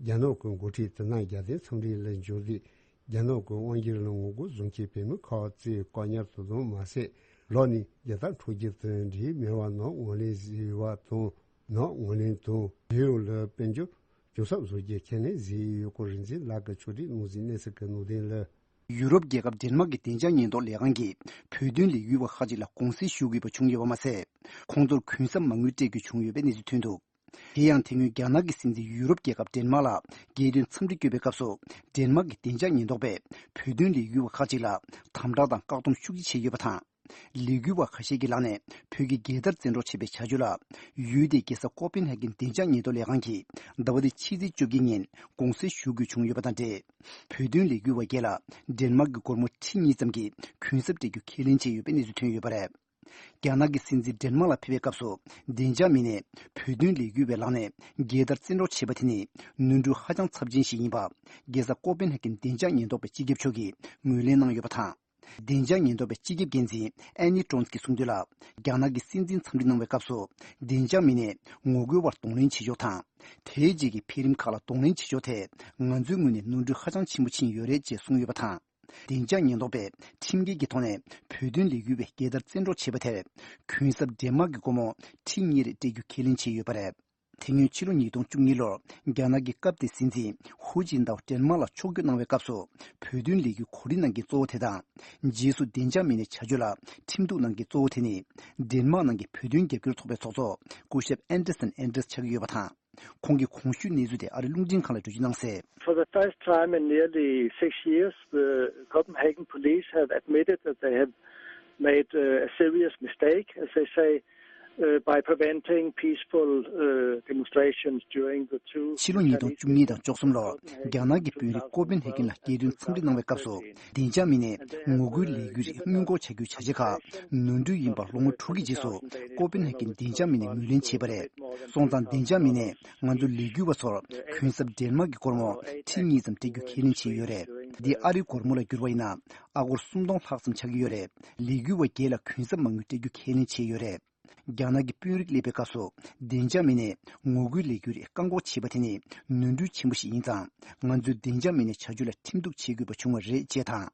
རྒྱ་ནག་གི་འགོ་ཁྲིད་དེ་ནང་རྒྱལ་བསྟན་འཚམས་འདྲི་ལ་འབྱོར་དུས། རྒྱ་ནག་གི་དབང་སྒྱུར་ལ་ངོ་རྒོལ་བཟོ་མཁན་བོད་མི་ཁག་ཅིག་བཀག་ཉར་དུ་བཏང་མ་ཟད། ལོག་ནས་རྒྱལ་དར་འཕྲོག་རྒྱུ་དང་འབྲེལ་མེད་པར་ནག་ངོས་ལེན་བཟོས་པ་དང་། ནག་ངོས་ལེན་དང་། རྒྱལ་ཡོངས་ལ་དཔལ་འབྱོར་གྱོང་གསབ་བཟོ་རྒྱུ་ཁས་ལེན་བཟོས་ཡོད་སྐོར་རིག་འཛིན་ལགས་ཀྱིས་ཕྱོགས་སྒྲིག་གནང་གཟིགས་གནས་ཚུལ་གྱི་ནང་དོན་ལ། ཡུ་རོབ་རྒྱལ་ཁབ་ཌེན་མཱརཀ་གི་བདེ་འཇགས་ཉེན་རྟོག་ལས་ཁང་གིས་བོད་དོན་ལས་འགུལ་བ་ཁག་ཅིག་ལ་དགོངས་སེལ་ཞུ་དགོས་པ་བྱུང་ཡོད་པ་མ་ཟད། ཁོང་ཚོར་གུན་གསབ་མ་དངུལ་སྤྲད་དགོས་བྱུང་ཡོད་པའི་གནས་ཚུལ་ཐོན་འདུག་དེ་ཡང་དེ་སྔོན་རྒྱ་ནག་གི་སྲིད་འཛིན་ཡུ་རོབ་རྒྱལ་ཁབ་ཌེན་མཱརཀ་ལ་རྒྱལ་དོན་འཚམས་འདྲི་བསྐྱོད་པའི་སྐབས་སུ། ཌེན་མཱརཀ་གི་བདེ་འཇགས་ཉེན་རྟོག་པས་བོད་དོན་ལས་འགུལ་བ་ཁག་ཅིག་ལ་དམ་དྲག་དང་བཀག་སྡོམ་ཤུགས་ཆེ་བྱས་ཡོད་པ་དང་། ལས་འགུལ་བ་ཁ་ཤས་ཀྱི་ལག་ནས་བོད་ཀྱི་རྒྱལ་དར་བཙན་འཕྲོག་བྱས་པའི་བྱ་སྤྱོད་ལ། ཡུལ་དེའི་རྒྱལ་ས་ཀོ་པན་ཧེ་གན་བདེ་འཇགས་ཉེན་རྟོག་ལས་ཁང་གིས་ཟླ་བ་འདིའི་ཕྱི་ཚེས་བཅོ་བརྒྱད་ཉིན་དགོངས་སེལ་ཞུ་དགོས་བྱུང་ཡོད་པ་དང་འབྲེལ། བོད་དོན་ལས་འགུལ་བ་བརྒྱད་ལ་ཌེན་མཱརཀ་གི་སྒོར་མོ་ཁྲི་གཉིས་ཙམ་གྱི་གུན་གསབ་སྤྲད་རྒྱུ་ཁས་ལེན་བྱས་ཡོད་པའི་གནས་ཚུལ་ཐོན་ཡོད་པ་རེད། རྒྱ་ནག་གི་སྲིད་འཛིན་ཌེན་མཱརཀ་ལ་ཕེབས་པའི་སྐབས་སུ། བདེ་འཇགས་མི་སྣས་བོད་དོན་ལས་འགུལ་བའི་ལག་ནས་རྒྱལ་དར་བཙན་འཕྲོག་བྱས་པ་དེ་ནི་ནོར་འཁྲུལ་ཧ་ཅང་ཚབས་ཆེན་ཞིག་ཡིན་པ། རྒྱལ་ས་ཀོ་པན་ཧེ་གན་བདེ་འཇགས་ཉེན་རྟོག་པའི་སྤྱི་ཁྱབ་མཆོག་གིས་ངོས་ལེན་གནང་ཡོད་པ་དང་། བདེ་འཇགས་ཉེན་རྟོག་པའི་སྤྱི་ཁྱབ་འགན་འཛིན་ཨན་ནི་ཀྲོན་གྱིས་གསུངས་དོན་ལ། རྒྱ་ནག་གི་སྲིད་འཛིན་འཚམས་འདྲི་གནང་བའི་སྐབས་སུ། བདེ་འཇགས་མི་སྣས་ངོ་རྒོལ་བར་གདོང་ལེན་བྱེད་ཕྱོགས་དང་། དེའི་རྗེས་ཀྱི་འཕེལ་རིམ་ཁག་ལ་གདོང་ལེན་བྱེད་ཕྱོགས་ཐད། ང་ཚོའི་ངོས་ནས་ནོར་འཁྲུལ་ཧ་ཅང་ཆེན་པོ་ཕྱིན་ཡོད་རེད་ཅེས་གསུངས་ཡོད་པ་དང་། བདེ་འཇགས་ཉེན་རྟོག་པས་ཁྲིམས་འགལ་གྱི་ཐོག་ནས་བོད་དོན་ལས་འགུལ་བའི་རྒྱལ་དར་བཙན་འཕྲོག་བྱས་པ་དེར། གུན་གསབ་ཌེན་མཱརཀ་གི་སྒོར་མོ་ཁྲི་གཉིས་རེ་སྤྲད་རྒྱུ་ཁས་ལེན་བྱས་ཡོད་པ་རེད། དེ་སྔོན་ཕྱི་ལོ་ཉིས་སྟོང་བཅུ་གཉིས་ལོར་རྒྱ་ནག་གི་སྐབས་དེའི་སྲིད་འཛིན་ཧུའུ་ཅིན་ཏའོ་ཌེན་མཱརཀ་ལ་ཕྱོགས་བསྐྱོད་གནང་བའི་སྐབས་སུ། བོད་དོན་ལས་འགུལ་གོ་སྒྲིག་གནང་མཁན་གཙོ་བོ་དེ་དང་། རྗེས་སུ་བདེ་འཇགས་མི་སྣའི་བྱ་སྤྱོད་ལ་ཁྲིམས་གཏུག་གནང་མཁན་གཙོ་བོ་དེ་ནི། ཌེན་མཱརཀ་ནང་གི་བོད་དོན་རྒྱབ་སྐྱོར་ཚོགས་པའི་ཚོགས་གཙོ་སྐུ་ཞབས་ཨན་ཏེ་སན་ཨན་ཏེ་རེས་ཆགས་ཀྱི་ཡོད་པ་དང་། ཁོང་གིས་གོང་ཞུས་གནས་ཚུལ་དེ་ཨ་རིའི་རླུང་འཕྲིན་ཁང་ལ་འགྲེལ་བརྗོད་གནང་གསལ། For the first time in nearly six years, the Copenhagen police have admitted that they have made uh, a serious mistake, as they say, uh, by preventing peaceful uh, demonstrations during the two ཕྱི་ལོ་ཉིས་སྟོང་བཅུ་གཉིས་དང་བཅུ་གསུམ་ལོར་རྒྱ་ནག་གི་དཔོན་རིགས་ཀོ་པན་ཧེ་གན་ལ་རྒྱལ་དོན་འཚམས་འདྲི་གནང་བའི་སྐབས་སུ། བདེ་འཇགས་མི་སྣས་ངོ་རྒོལ་ལས་འགུལ་རིགས་སྔོན་འགོག་བྱ་རྒྱུའི་བྱ་བྱེད་ཁག་ནོར་འཁྲུལ་ཡིན་པ་ལོ་ངོ་དྲུག་གི་རྗེས་སུ་ཀོ་པན་ཧེ་གན་བདེ་འཇགས་མི་སྣས་ངོས་ལེན་བྱས་པ་རེད། སོང་ཙང་བདེ་འཇགས་མི་སྣས་ང་ཚོ་ལས་འགུལ་བ་ཚོར་གུན་གསབ་ཌེན་མཱརཀ་གི་སྒོར་མོ་ཁྲི་གཉིས་ཙམ་སྤྲད་རྒྱུ་ཁས་ལེན་བྱས་ཡོད་རེད། འདི་ཨ་རིའི་སྒོར་མོ་ལ་བསྒྱུར་བ་ཡིན་ན་ཨ་སྒོར་སུམ་སྟོང་ལྷག་ཙམ་ཆགས་ཀྱི་ཡོད་རེད། ལས་འགུལ་བ་བརྒྱད་ལ་གུན་གསབ་མ་དངུལ་སྤྲད་རྒྱུ་ཁས་ལེན་བྱས་ཡོད་རེད། རྒྱ་ནག་གི་དཔོན་རིགས་སླེབས་པའི་སྐབས་སུ་བདེ་འཇགས་མི་སྣས་ངོ་རྒོལ་ལས་འགུལ་རིགས་བཀག་འགོག་བྱས་པ་དེ་ནི་ནོར་འཁྲུལ་ཆེན་པོ་ཞིག་ཡིན་ཙང་། ང་ཚོས་བདེ་འཇགས་མི་སྣའི་བྱ་སྤྱོད་ལ་ཁྲིམས་གཏུག་བྱེད་དགོས་པ་བྱུང་བ་རེད་ཅེས་དང་།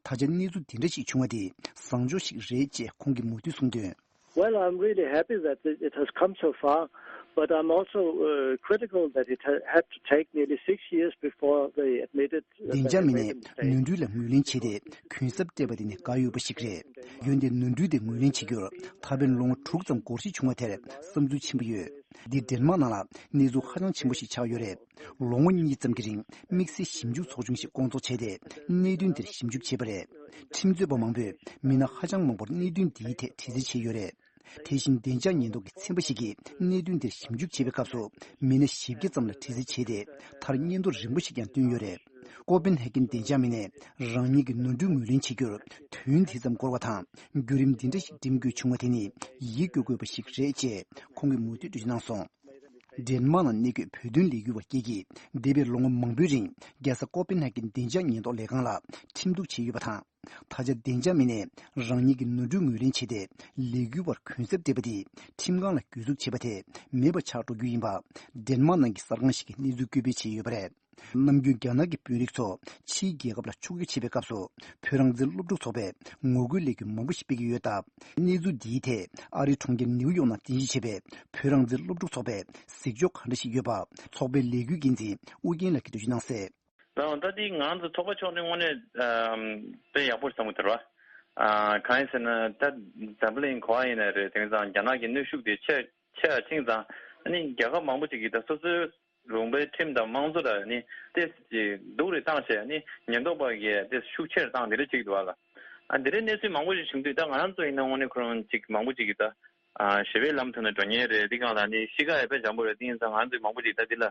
ད་ཆ་གནས་ཚུལ་འདི་འདྲ་ཞིག་བྱུང་བ་དེ་བཟང་ཕྱོགས་ཤིག་རེད་ཅེས་ཁོང་གིས་མུ་མཐུད་གསུངས་དོན། Well, I'm really happy that it it has come so far, but I'm also uh, critical that it ha- had to take nearly six years before they admitted uh, བདེ་འཇགས་མི་སྣས་ནོར་འཁྲུལ་ལ་ངོས་ལེན་བྱས་ཏེ་གུན་གསབ་སྤྲད་པ་དེ་ནི་དགའ་འོས་པ་ཞིག་རེད། འོན་ཏེ་ནོར་འཁྲུལ་དེ་ངོས་ལེན་བྱེད་རྒྱུར་ད་ཕན་ལོ་ངོ་དྲུག་ཙམ་འགོར་འགྲོ་བྱུང་བ་དེར་བསམ་ཚུལ་ཆེན་པོ་ཡོད། འདི་ཌེན་མཱརཀ་ནང་ལ་གནས་ཚུལ་ཧ་ཅང་ཆེན་པོ་ཞིག་ཆགས་ཡོད་རེད། ལོ་ངོ་གཉིས་ཙམ་གྱི་རིང་དམིགས་བསལ་ཞིབ་འཇུག་ཚོགས་ཆུང་ཞིག་བསྐོང་ཚོགས་བྱས་ཏེ་གནད་དོན་འདིར་ཞིབ་འཇུག་བྱས་པ་རེད། ཁྲིམས་རྩོད་པ་མང་པོས་མི་སྣ་ཧ་ཅང་མང་པོར་གནད་དོན་འདིའི་ཐད་དྲི་རྩད་བྱས་ཡོད་རེད། དེ་བཞིན་བདེ་འཇགས་ཉེན་རྟོག་གི་ཚན་པ་ཞིག་གིས་གནད་དོན་འདིར་ཞིབ་འཇུག་བྱེད་པའི་སྐབས་སུ་མི་སྣ་བཞི་བརྒྱ་ཙམ་ལ་དྲི་རྩད་བྱས་ཏེ་མཐར་སྙན་ཐོ་རིང་པོ་ཞིག་ཀྱང་བཏོན་ཡོད་རེད། ཀོ་པན་ཧེ་གན་བདེ་འཇགས་མི་སྣས་རང་ཉིད་ཀྱི་ནོར་འཁྲུལ་ངོས་ལེན་བྱེད་རྒྱུར་དུས་ཡུན་དེ་ཙམ་འགོར་བ་དང་བརྒྱུད་རིམ་འདི་འདྲ་ཞིག་འགྲིམ་དགོས་བྱུང་བ་དེ་ནི་ཡིད་སྐྱོ་དགོས་པ་ཞིག་རེད་ཅེས་ཁོང་གིས་མུ་མཐུད་འགྲེལ་བརྗོད་གནང་སོང་། ཌེན་མཱརཀ་ནང་གནས་འཁོད་བོད་དོན་ལས་འགུལ་བ་བརྒྱད་ཀྱིས་འདས་པའི་ལོ་ངོ་མང་པོའི་རིང་རྒྱལ་ས་ཀོ་པན་ཧེ་གན་བདེ་འཇགས་ཉེན་རྟོག་ལས་ཁང་ལ་ཁྲིམས་གཏུག་བྱས་ཡོད་པ་དང་ ད་ཆ་བདེ་འཇགས་མི་སྣས་རང་ཉིད་ཀྱི་ནོར་འཁྲུལ་ངོས་ལེན་བྱས་ཏེ། ལས་འགུལ་བར་གུན་གསབ་སྤྲད་པ་དེ་ཁྲིམས་ཁང་ལ་གྱོད་འཛུགས་བྱས་པ་དེ་མེད་པ་ཆགས་འགྲོ་རྒྱུ་ཡིན་པ། ཌེན་མཱག་ནང་གི་གསར་ཁང་ཞིག་གིས་གནས་ཚུལ་བཀོད་སྤེལ་བྱས་ཡོད་པ་རེད། ནམ་རྒྱུན་རྒྱ་ནག་གི་དཔོན་རིགས་ཚོ་ཕྱིའི་རྒྱལ་ཁབ་ལ་ཕྱོགས་བསྐྱོད་བྱེད་པའི་སྐབས་སུ། བོད་རང་བཙན་སློབ་ཕྲུག་ཚོགས་པས་ངོ་རྒོལ་ལས་འགུལ་མང་པོ་ཞིག་སྤེལ་གྱི་ཡོད་སྟབས། གནས་ཚུལ་འདིའི་ཐད་ཨ་རིའི་གྲོང་ཁྱེར་ནིའུ་ཡོག་ནང་རྟེན་གཞི་བྱས་པའི་བོད་རང་བཙན་སློབ་ཕྲུག་ཚོགས་པས་གཟིགས་ཕྱོགས་ག་འདྲ་ཞིག་ཡོད་པ། ཚོགས་པའི་ལས་འགུལ་འགན་འཛིན་ཨུ་རྒྱན་ལགས་ཀྱིས་འགྲེལ་བརྗོད་གནང་གསལ། ད་ད་འདི་ང་ཚོ་ཚོགས་པ་ཕྱོགས་ནས་དངོས་གནས་ཨམ་དཔེ་ཡག་པོ་རེད་བསམ་གྱི་འདུག་ར། ཨ་གང་ཡིན་ཟེར་ན་ད་འཛམ་བུ་གླིང་ག་པར་ཡིན་ན་རེད། དེང་སང་རྒྱ་ནག་གི་གནོན་ཤུགས་དེ་ཆེ་ཆེ་ར་ཕྱིན་ཙང་ཨ་ནི་རྒྱལ་ཁབ་མང་པོ་ཅིག་གིས་ད་སོ་སོའི་ལུང་པའི་ཁྲིམས་དང་དམངས་གཙོ་ལ་ནི་ཏོག་ཙམ་སྡུག་རུ་བཏང་བྱས་ནི་ཉེན་རྟོག་པ་གིས་ཏོག་ཙམ་ཤུགས་ཆེ་རུ་བཏང་དེ་འདྲ་བྱེད་ཀྱི་འདུག་བ་ལ། ཨ་འདི་འདྲའི་གནས་ཚུལ་མང་པོ་ཞིག་བྱུང་དུས་ད་ང་རང་ཚོ་ཡིན་ན་དངོས་གནས་ཁོ་རང་ཅིག་མང་པོ་ཅིག་གིས་ད་ཨ་ཞི་བའི་ལམ་ཐོག་ནས་འགྲོ་མཁན་རེད། འདི་གང་ལ་ནི་གཤིས་ཀ་ཡང་དཔེ་འཇམ་པོ་རེད། དེ་ཡིན་ཙང་ང་ཚོས་མང་པོ་ཅིག་ད་འདི་ལ་དཔེ་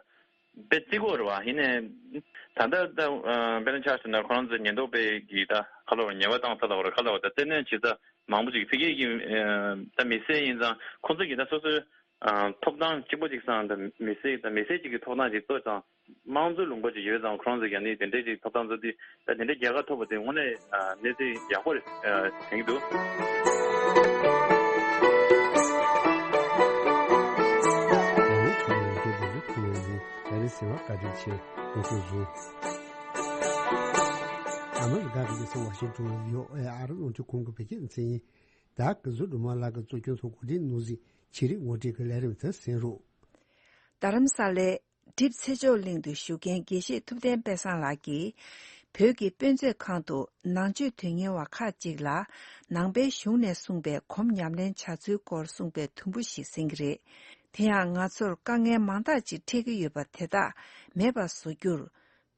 བརྩི་གི་ཡོད་རེད་བ། ཡིན་ནའི་ད་ལྟ་ད་ཨ་དཔེར་ན་ཆ་བཞག་ན་ཁོ་རང་ཚོ་ཉེན་རྟོག་པས་ཀྱིས་ད་ཁ་ལོ་བར་ཉེས་པ་བཏང་ས་ལ་བར་ཁ་ལོ་བར་ད་བཙན་གནོན་བྱེད་ས་མང་པོ་ཅིག་ཕ་གི་གི་ཨ་ད་མི་སེར་ཡིན་ཙང་ཁོང་ཚོ་གིས་ད་སོ་སོའི་ཨ་ཐོབ་ཐང་གཅིག་པོ་གཅིག་སང་ད་མི་སེར་ད་མི་སེར་གཅིག་གི་ཐོབ་ཐང་ཅིག་གཙོ་ཙང་དམངས་གཙོའི་ལུང་པ་ཅིག་ཡོད་ཙང་ཁོ་རང་ཚོ་ཀྱང་ནི་དེ་འདྲའི་ཅིག་ཐོབ་ཐང་ཚོ་དེ་ད་དེ་འདྲའི་རྒྱལ་ཁ་ཐོབ་པ་དེ་དངོས་གནས་ཨ་གནས་ཚུལ་ཡག་པོ་རེད་ཨ་དྲན་གྱི་འདུག་ཨ་མི་རི་ཀ་གི་རྒྱལ་ས་ཝ་ཤིང་ཏོན་ཡོད་ཨེ་ཨ་རི་རླུང་འཕྲིན་ཁང་གི་བོད་སྐད་སྡེ་ཚན་ཡིན། ད་གི་ཟུར་དུ་མ་ལག་གི་གཙོ་སྐྱོང་ཐོག་གོ་སྒྲིག་ནོར་གཟིགས་ཆེད་རིག་ངོ་སྤྲོད་ཀྱི་ལས་རིམ་དེ་གསན་རོགས། རྡ་རམ་ས་ལའི་གྲིབ་ཚེ་མཆོག་གླིང་དུ་བཞུགས་མཁན་དགེ་བཤེས་ཐུབ་བསྟན་དཔལ་བཟང་ལགས་ཀྱིས། བོད་ཀྱི་དཔེ་མཛོད་ཁང་དུ་ནང་ཆོས་དོན་གཉེར་བ་ཁག་ཅིག་ལ་ནང་པའི་གཞུང་ནས་གསུངས་པའི་སྒོམ་ཉམས་ལེན་བྱ་ཚུལ་སྐོར་གསུངས་པའི་དུམ་བུ་ཞིག་གསན་གྱི་རེད། དེ་ཡང་ང་ཚོར་དཀའ་ངལ་མང་དག་ཅིག་འཕྲད་ཀྱི་ཡོད་པ་དེ་དག་མེད་པར་བཟོ་རྒྱུར།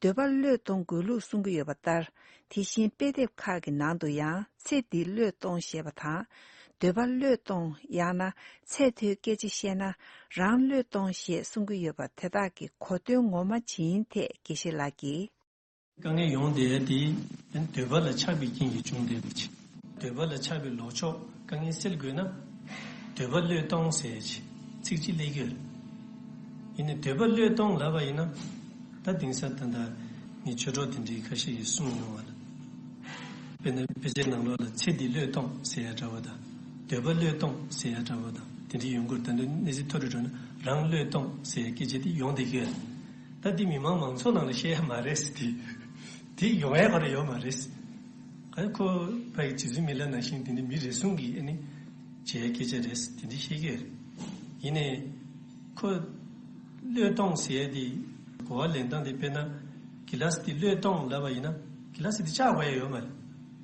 འདོད་པ་བློས་གཏོང་དགོས་ལུགས་གསུང་གི་ཡོད་པ་ལྟར། དེ་བཞིན་དཔེ་དེབ་ཁག་གི་ནང་དུ་ཡང་ཚེ་འདི་བློས་གཏོང་ཞེས་པ་དང་། འདོད་པ་བློས་གཏོང་ཡང་ན་ཚད་མཐོའི་སྐད་ཆ་བཤད་ན་རང་བློས་གཏོང་ཞེས་གསུང་གི་ཡོད་པ་དེ་དག་གི་གོ་དོན་ངོ་མ་ཇི་ཡིན་ཐད་དགེ་བཤེས་ལགས་ཀྱིས། དཀའ་ངལ་ཡོང་བསྡད་དེ་འདོད་པ་ལ་ཆགས་པའི་རྐྱེན་གྱིས་བྱུང་བསྡད་པ་ཅིག་འདོད་པ་ལ་ཆགས་པའི་ལོག་ཕྱོགས་དཀའ་ངལ་སེལ་དགོས་ན། འདོད་པ་བློས་གཏོང་ཟེར་ཅིག་ཚིག་གཅིག་སླེབས་ཀྱི་ཡོད་རེད། ཡིན་ནའི་འདོད་པ་བློས་གཏོང་ལབ་པ་ཡིན་ན། ད་དེང་སང་ད་ལྟ་ངས་ཆོས་གྲོགས་དེ་འདྲའི་ཁ་ཤས་ཀྱིས་གསུངས་མྱོང་བ་ལ། དཔེར་ན་དཔེ་ཆའི་ནང་ལོགས་ལ་ཚེ་འདི་བློས་གཏོང་ཟེར་ཡ་འདྲ་བོ་དང་། འདོད་པ་བློས་གཏོང་ཟེར་ཡ་འདྲ་བོ་དང་དེ་འདྲ་ཡོང་གི་ཡོད་རེད། ད་དུང་གནས་ཚུལ་མཐོ་རུ་འགྲོ་ན་རང་བློས་གཏོང་ཟེར་ཡ་སྐད་ཆ་དེ་ཡོང་བསྡད་ཀྱི་ཡོད་རེད། ད་འདི་མི་མང་མང་ཚོགས་ནང་ལ་བཤད་ཡ་མ་རེད་ཟེར་དེ། དེ་ཡོང་ཡ་ག་རེ་ཡོད་མ་རེད། ག་ཁོ་ཕ་གི་རྗེ་བཙུན་མི་ལ་ནང་བཞིན་དེ་འདྲ་མི་རེ་ཟུང་གིས་ཨ་ནི་བྱེད་ཡ་སྐད་ཆ་རེད་དེ་འདྲ་བཤད་ཀྱི་ཡོད་རེད། ཡིན་ནའི། ཁོ། བློས་གཏོང་ཟེར་ཡ་དེ། གོ་བ་ལེན་སྟངས་དེ་དཔེར་ན། གི་ལ་སི་དེ་བློས་གཏོང་ལབ་པ་ཡིན་ན། གི་ལ་སི་དེ་བཅག་དགོས་ཡ་ཡོད་མ་རེད།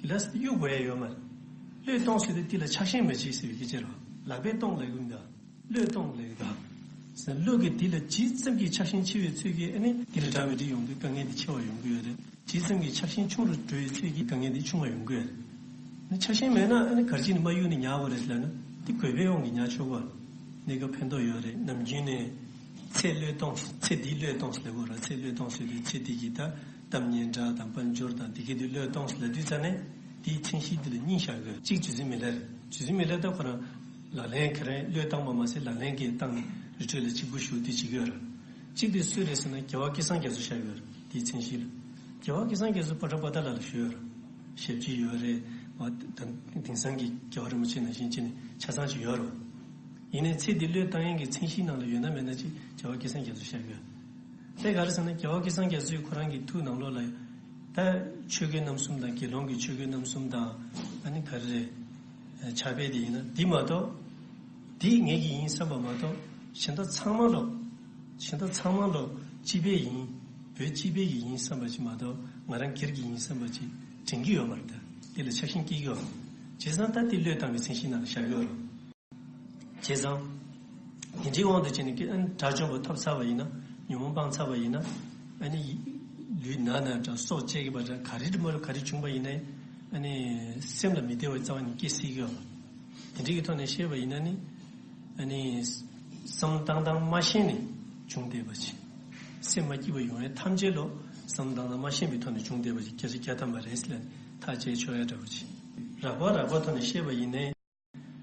གི་ལ་སི་དེ་གཡུག་དགོས་ཡ་ཡོད་མ་རེད། བློས་གཏོང་ཟེར་དུས་དེ་ལ་ཆགས་ཞེན་མ་བྱེད་ཟེར་བའི་སྐད་ཆ་རེད། ལག་པས་གཏོང་ལབ་ཀྱི་མི་འདུག་བློས་གཏོང་ལབ་ཀྱི་འདུག་ཟེར་བློ་གིས་དེ་ལ་ཇི་ཙམ་གྱིས་ཆགས་ཞེན་ཆེ་བའི་ཚོད་ཀྱིས་ཨ་ནི་དེ་ལ་འདྲ་མི་འདྲ་ཡོང་དུས་དཀའ་ངལ་དེ་ཆེ་བ་ཡོང་གི་ཡོད་རེད། ཇི་ཙམ་གྱིས་ཆགས་ཞེན་ཆུང་རུ་འགྲོ་བའི་ཚོད་ཀྱིས་དཀའ་ངལ་འདི་ཆུང་བ་ཡོང་གི་ཡོད་རེད། ནི་ཆགས་ཞེན་མེད་ན་ཨ་ནི་ག་རེ་བྱས་ནས་མ་གཡུག་ནས་ཉར་དགོས་རེད་ལབ་ན་འདི་དགོས་པའི་དབང་གིས་ཉར་ཆོག་གོ། གནས་སྐབས་ཕན་ཐོགས་ཡོད་རེད། ནམ་རྒྱུན་ནས་ཚེ་བློས་གཏོང་ཚེ་འདི་བློས་གཏོང་ལབ་དགོས་རེད། ཚེ་བློས་གཏོང་ཟེར་དུས་ཚེ་འདི་གི་ད་གཏམ་སྙན་གྲགས་དང་དཔལ་འབྱོར་དང་འདི་གི་འདི་བློས་གཏོང་ལབ་དུས་ཙ་ནས་འདིའི་མཚན་གཞི་འདི་ལ་གཉིས་བཞག་གི་ཡོད། གཅིག་རྗེ་བཙུན་མི་ལ་རེད། རྗེ་བཙུན་མི་ལ་ད་ཁོ་རང་ལག་ལེན་ག་རེ་བློས་བཏང་བ་མ་ཟད་ལག་ལེན་གྱི་སྟངས་རི་ཁྲོད་ལ་གཅིག་པུ་བཞུགས་དུས་བྱེད་ཀྱི་ཡོད་རེད། གཅིག་དེ་སུ་རེད་ཟེར་ན་རྒྱལ་བ་སྐལ་བཟང་རྒྱ་མཚོ་ཆགས་ཡོད་རེད། དེའི་མཚན་གཞི་ལ། རྒྱལ་བ་སྐལ་བཟང་རྒྱ་མཚོ་པོ་ཏ་པོ་ཏ་ལ་ལ་བཞུགས་ཡོད་རེད། ཞབས་ཕྱི་ཡོད་རེད། འོ་ད་དེང་སང་གི་རྒྱལ་བ་རིན་པོ་ཆེ་ནང་བཞིན་བྱས་ནས་ཆ་ཚང་ཅིག་ཡོད་རེད། ཡིན་ནའི་ཚེ་འདི་བློས་བཏང་ཡས་ཀྱི་མཚན་གཞིའི་ནང་ལ་ཡོད་ན་མེད་ན་ཅིག་རྒྱལ་བ་སྐལ་བཟང་རྒྱ་མཚོ་ཆགས་ཡོད། དེ་ག་རེ་ཟེར་ན་རྒྱལ་བ་སྐལ་བཟང་རྒྱ་མཚོས་ཁོ་རང་གི་ཐུགས་ནང་ལོགས་ལ་ད་ཆོས་གོས་རྣམ་གསུམ་དང་དགེ་སློང་གི་ཆོས་གོས་རྣམ་གསུམ་དང་ཨ་ནི་ག་རེ་རེད། ཕྱག་དཔེ་དེ་ཡིན་ན་འདི་མ་གཏོགས། འདི་ངེད་ཀྱི་ཡིན་བསམ་པ་མ་གཏོགས་གཞན་དག་ཚང་མ་ལོག་གཞན་དག་ཚང་མ་ལོག་སྤྱི་པའི་ཡིན། བོད་སྤྱི་པའི་ཡིན་བསམ་པ་ཅིག་མ་གཏོགས་ང་རང་སྒེར་གྱི་ཡིན་བསམ་པ་ཅིག་དྲན་གྱི་ཡོད་མ་རེད། ད་དེ་ལ་ཆགས་ཞེན་སྐྱེ་གི་ཡོད་མ་རེད། བྱས་ཙང་ད་དེ་བློས་བཏང་བའི་མཚན་གཞིའི་ནང་ལ་བཞག་གི་ཡོད་རེད། བྱས་ཙང་། དེ་འདྲའི་དབང་དུ་བྱས་ནས་ཀྱི་ཨ་ནི་དགྲ་བཅོམ་པ་ཐོབ་ཚར་བ་ཡིན་ན་ཉོན་མོངས་སྤངས་ཚར་བ་ཡིན་ན་ཨ་ནི་ལུས་ན་ན་འདྲ་སྲོག་བཅད་ཀྱི་པ་འདྲ་ག་རེ་མ་རུ་ག་རེ་བྱུང་པ་ཡིན་ནའི་ཨ་ནི་སེམས་ལ་མི་བདེ་བའི་རྩ་བ་ནས་སྐྱེ་སྲིད་ཀྱི་ཡོད། དེ་འདྲའི་གི་ཐོག་ནས་བཤད་པ་ཡིན་ན་ནི་ཨ་ནི་བསམ་བློ་བཏང་སྟངས་མ་ཤེས་ནས་བྱུང་བསྡད་པ་ཅིག་སེམས་མ་སྐྱིད་པ་ཡོང་ཡས་ཐམས་ཅད་ལོ་བསམ་བློ་བཏང་སྟངས་མ་ཤེས་པའི་ཐོག་ནས་བྱུང་བསྡད་པ་ཅིག་བརྒྱ་ཆ་བརྒྱ་ཐམ་པ་རེད་ཟེར་ལབ་ནས་ཐག་བཅད་ཆོག་ཡ་འདྲ་བོ་ཅིག་རགས་པ་རགས་པ་ཐོག་ནས་བཤད་པ་ཡིན་ནའི།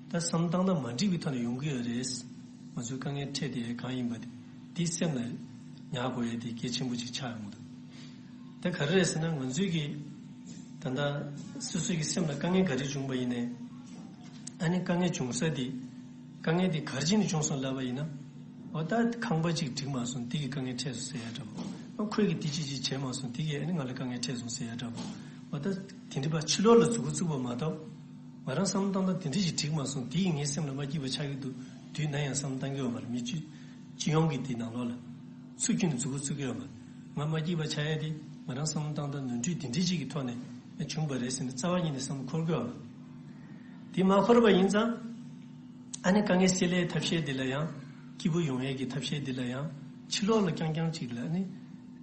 ད་བསམ་བཏང་ན་མ་འགྲིག་པའི་ཐོག་ནས་ཡོང་གི་ཡོད་རེད། ང་ཚོའི་དཀའ་ངལ་འཕྲད་དེ་གང་ཡིན་པ་དེ་དེ་སེམས་ལ་ཉར་དགོས་ཡ་དེ་གལ་ཆེན་པོ་ཅིག་ཆགས་ཡོང་གི་འདུག་ད་ག་རེ་རེད་ཟེར་ན་ང་ཚོའི་གི་ ད་ལྟ་སོ་སོ་གི་སེམས་ལ་དཀའ་ངལ་ག་རེ་བྱུང་པ་ཡིན་ནའི། ཨ་ནི་དཀའ་ངལ་བྱུང་ས་དེ། དཀའ་ངལ་དེ་ག་རེ་བྱས་ནས་བྱུང་སོང་ལབ་པ་ཡིན་ན། འོ་ད་ཁང་པ་གཅིག་འགྲིག་མ་སོང་དེ་གི་དཀའ་ངལ་འཕྲད་སོང་ཟེར་ཡ་འདྲ་པོ། ཨ་ཁོས་གི་དེ་ཅི་ཅི་བྱས་མ་སོང་དེ་གི་ཨ་ནི་ང་ལ་དཀའ་ངལ་འཕྲད་སོང་ཟེར་ཡ་འདྲ་པོ། འོ་ད་དེ་འདྲ་པ་ཕྱི་ལོགས་ལ་མཛུབ་གུ་བཙུགས་པ་མ་གཏོགས། ང་རང་བསམ་བློ་བཏང་སྟངས་དེ་འདྲ་ཞིག་འགྲིག་མ་སོང་དེ་གི་ངའི་སེམས་ལ་མ་སྐྱིད་པ་ཆགས་ཀྱི་འདུག་དུས་ནམ་ཡང་བསམ་བློ་བཏང་གི་ཡོད་མ་རེད། མི་སྤྱི་སྤྱི་ཡོངས་ཀྱི་དེ་ནང་ལོགས་ལ། སུ་ཁྱོན་ནས་མཛུབ་གུ་བཙུགས་ཀྱི་ཡོད་མ་རེད། ང་མ་སྐྱིད་པ་ཆགས་ཡ་དེ་ང་རང་བསམ་བློ་བཏང་སྟངས་ནོར་འཁྲུལ་དེ་འདྲ་ཞིག་གི་ཐོག་ནས་བྱུང་བ་རེད་ཟེར་ནས་རྩ་བ་ཉིད་ནས་བསམ་བློ་འཁོར་གྱི་ཡོད་མ་རེད། དེ་མ་འཁོར་བ་ཡིན་ཙང་། ཨ་ནི་དཀའ་ངལ་སེལ་ཡའི་ཐབས་ཤེས་འདི་ལ་ཡང་། སྐྱིད་པོ་ཡོང་ཡས་ཀྱི་ཐབས་ཤེས་འདི་ལ་ཡང་། ཕྱི་ལོགས་ལ་རྐྱང་རྐྱང་ཅིག་ལ་ནི།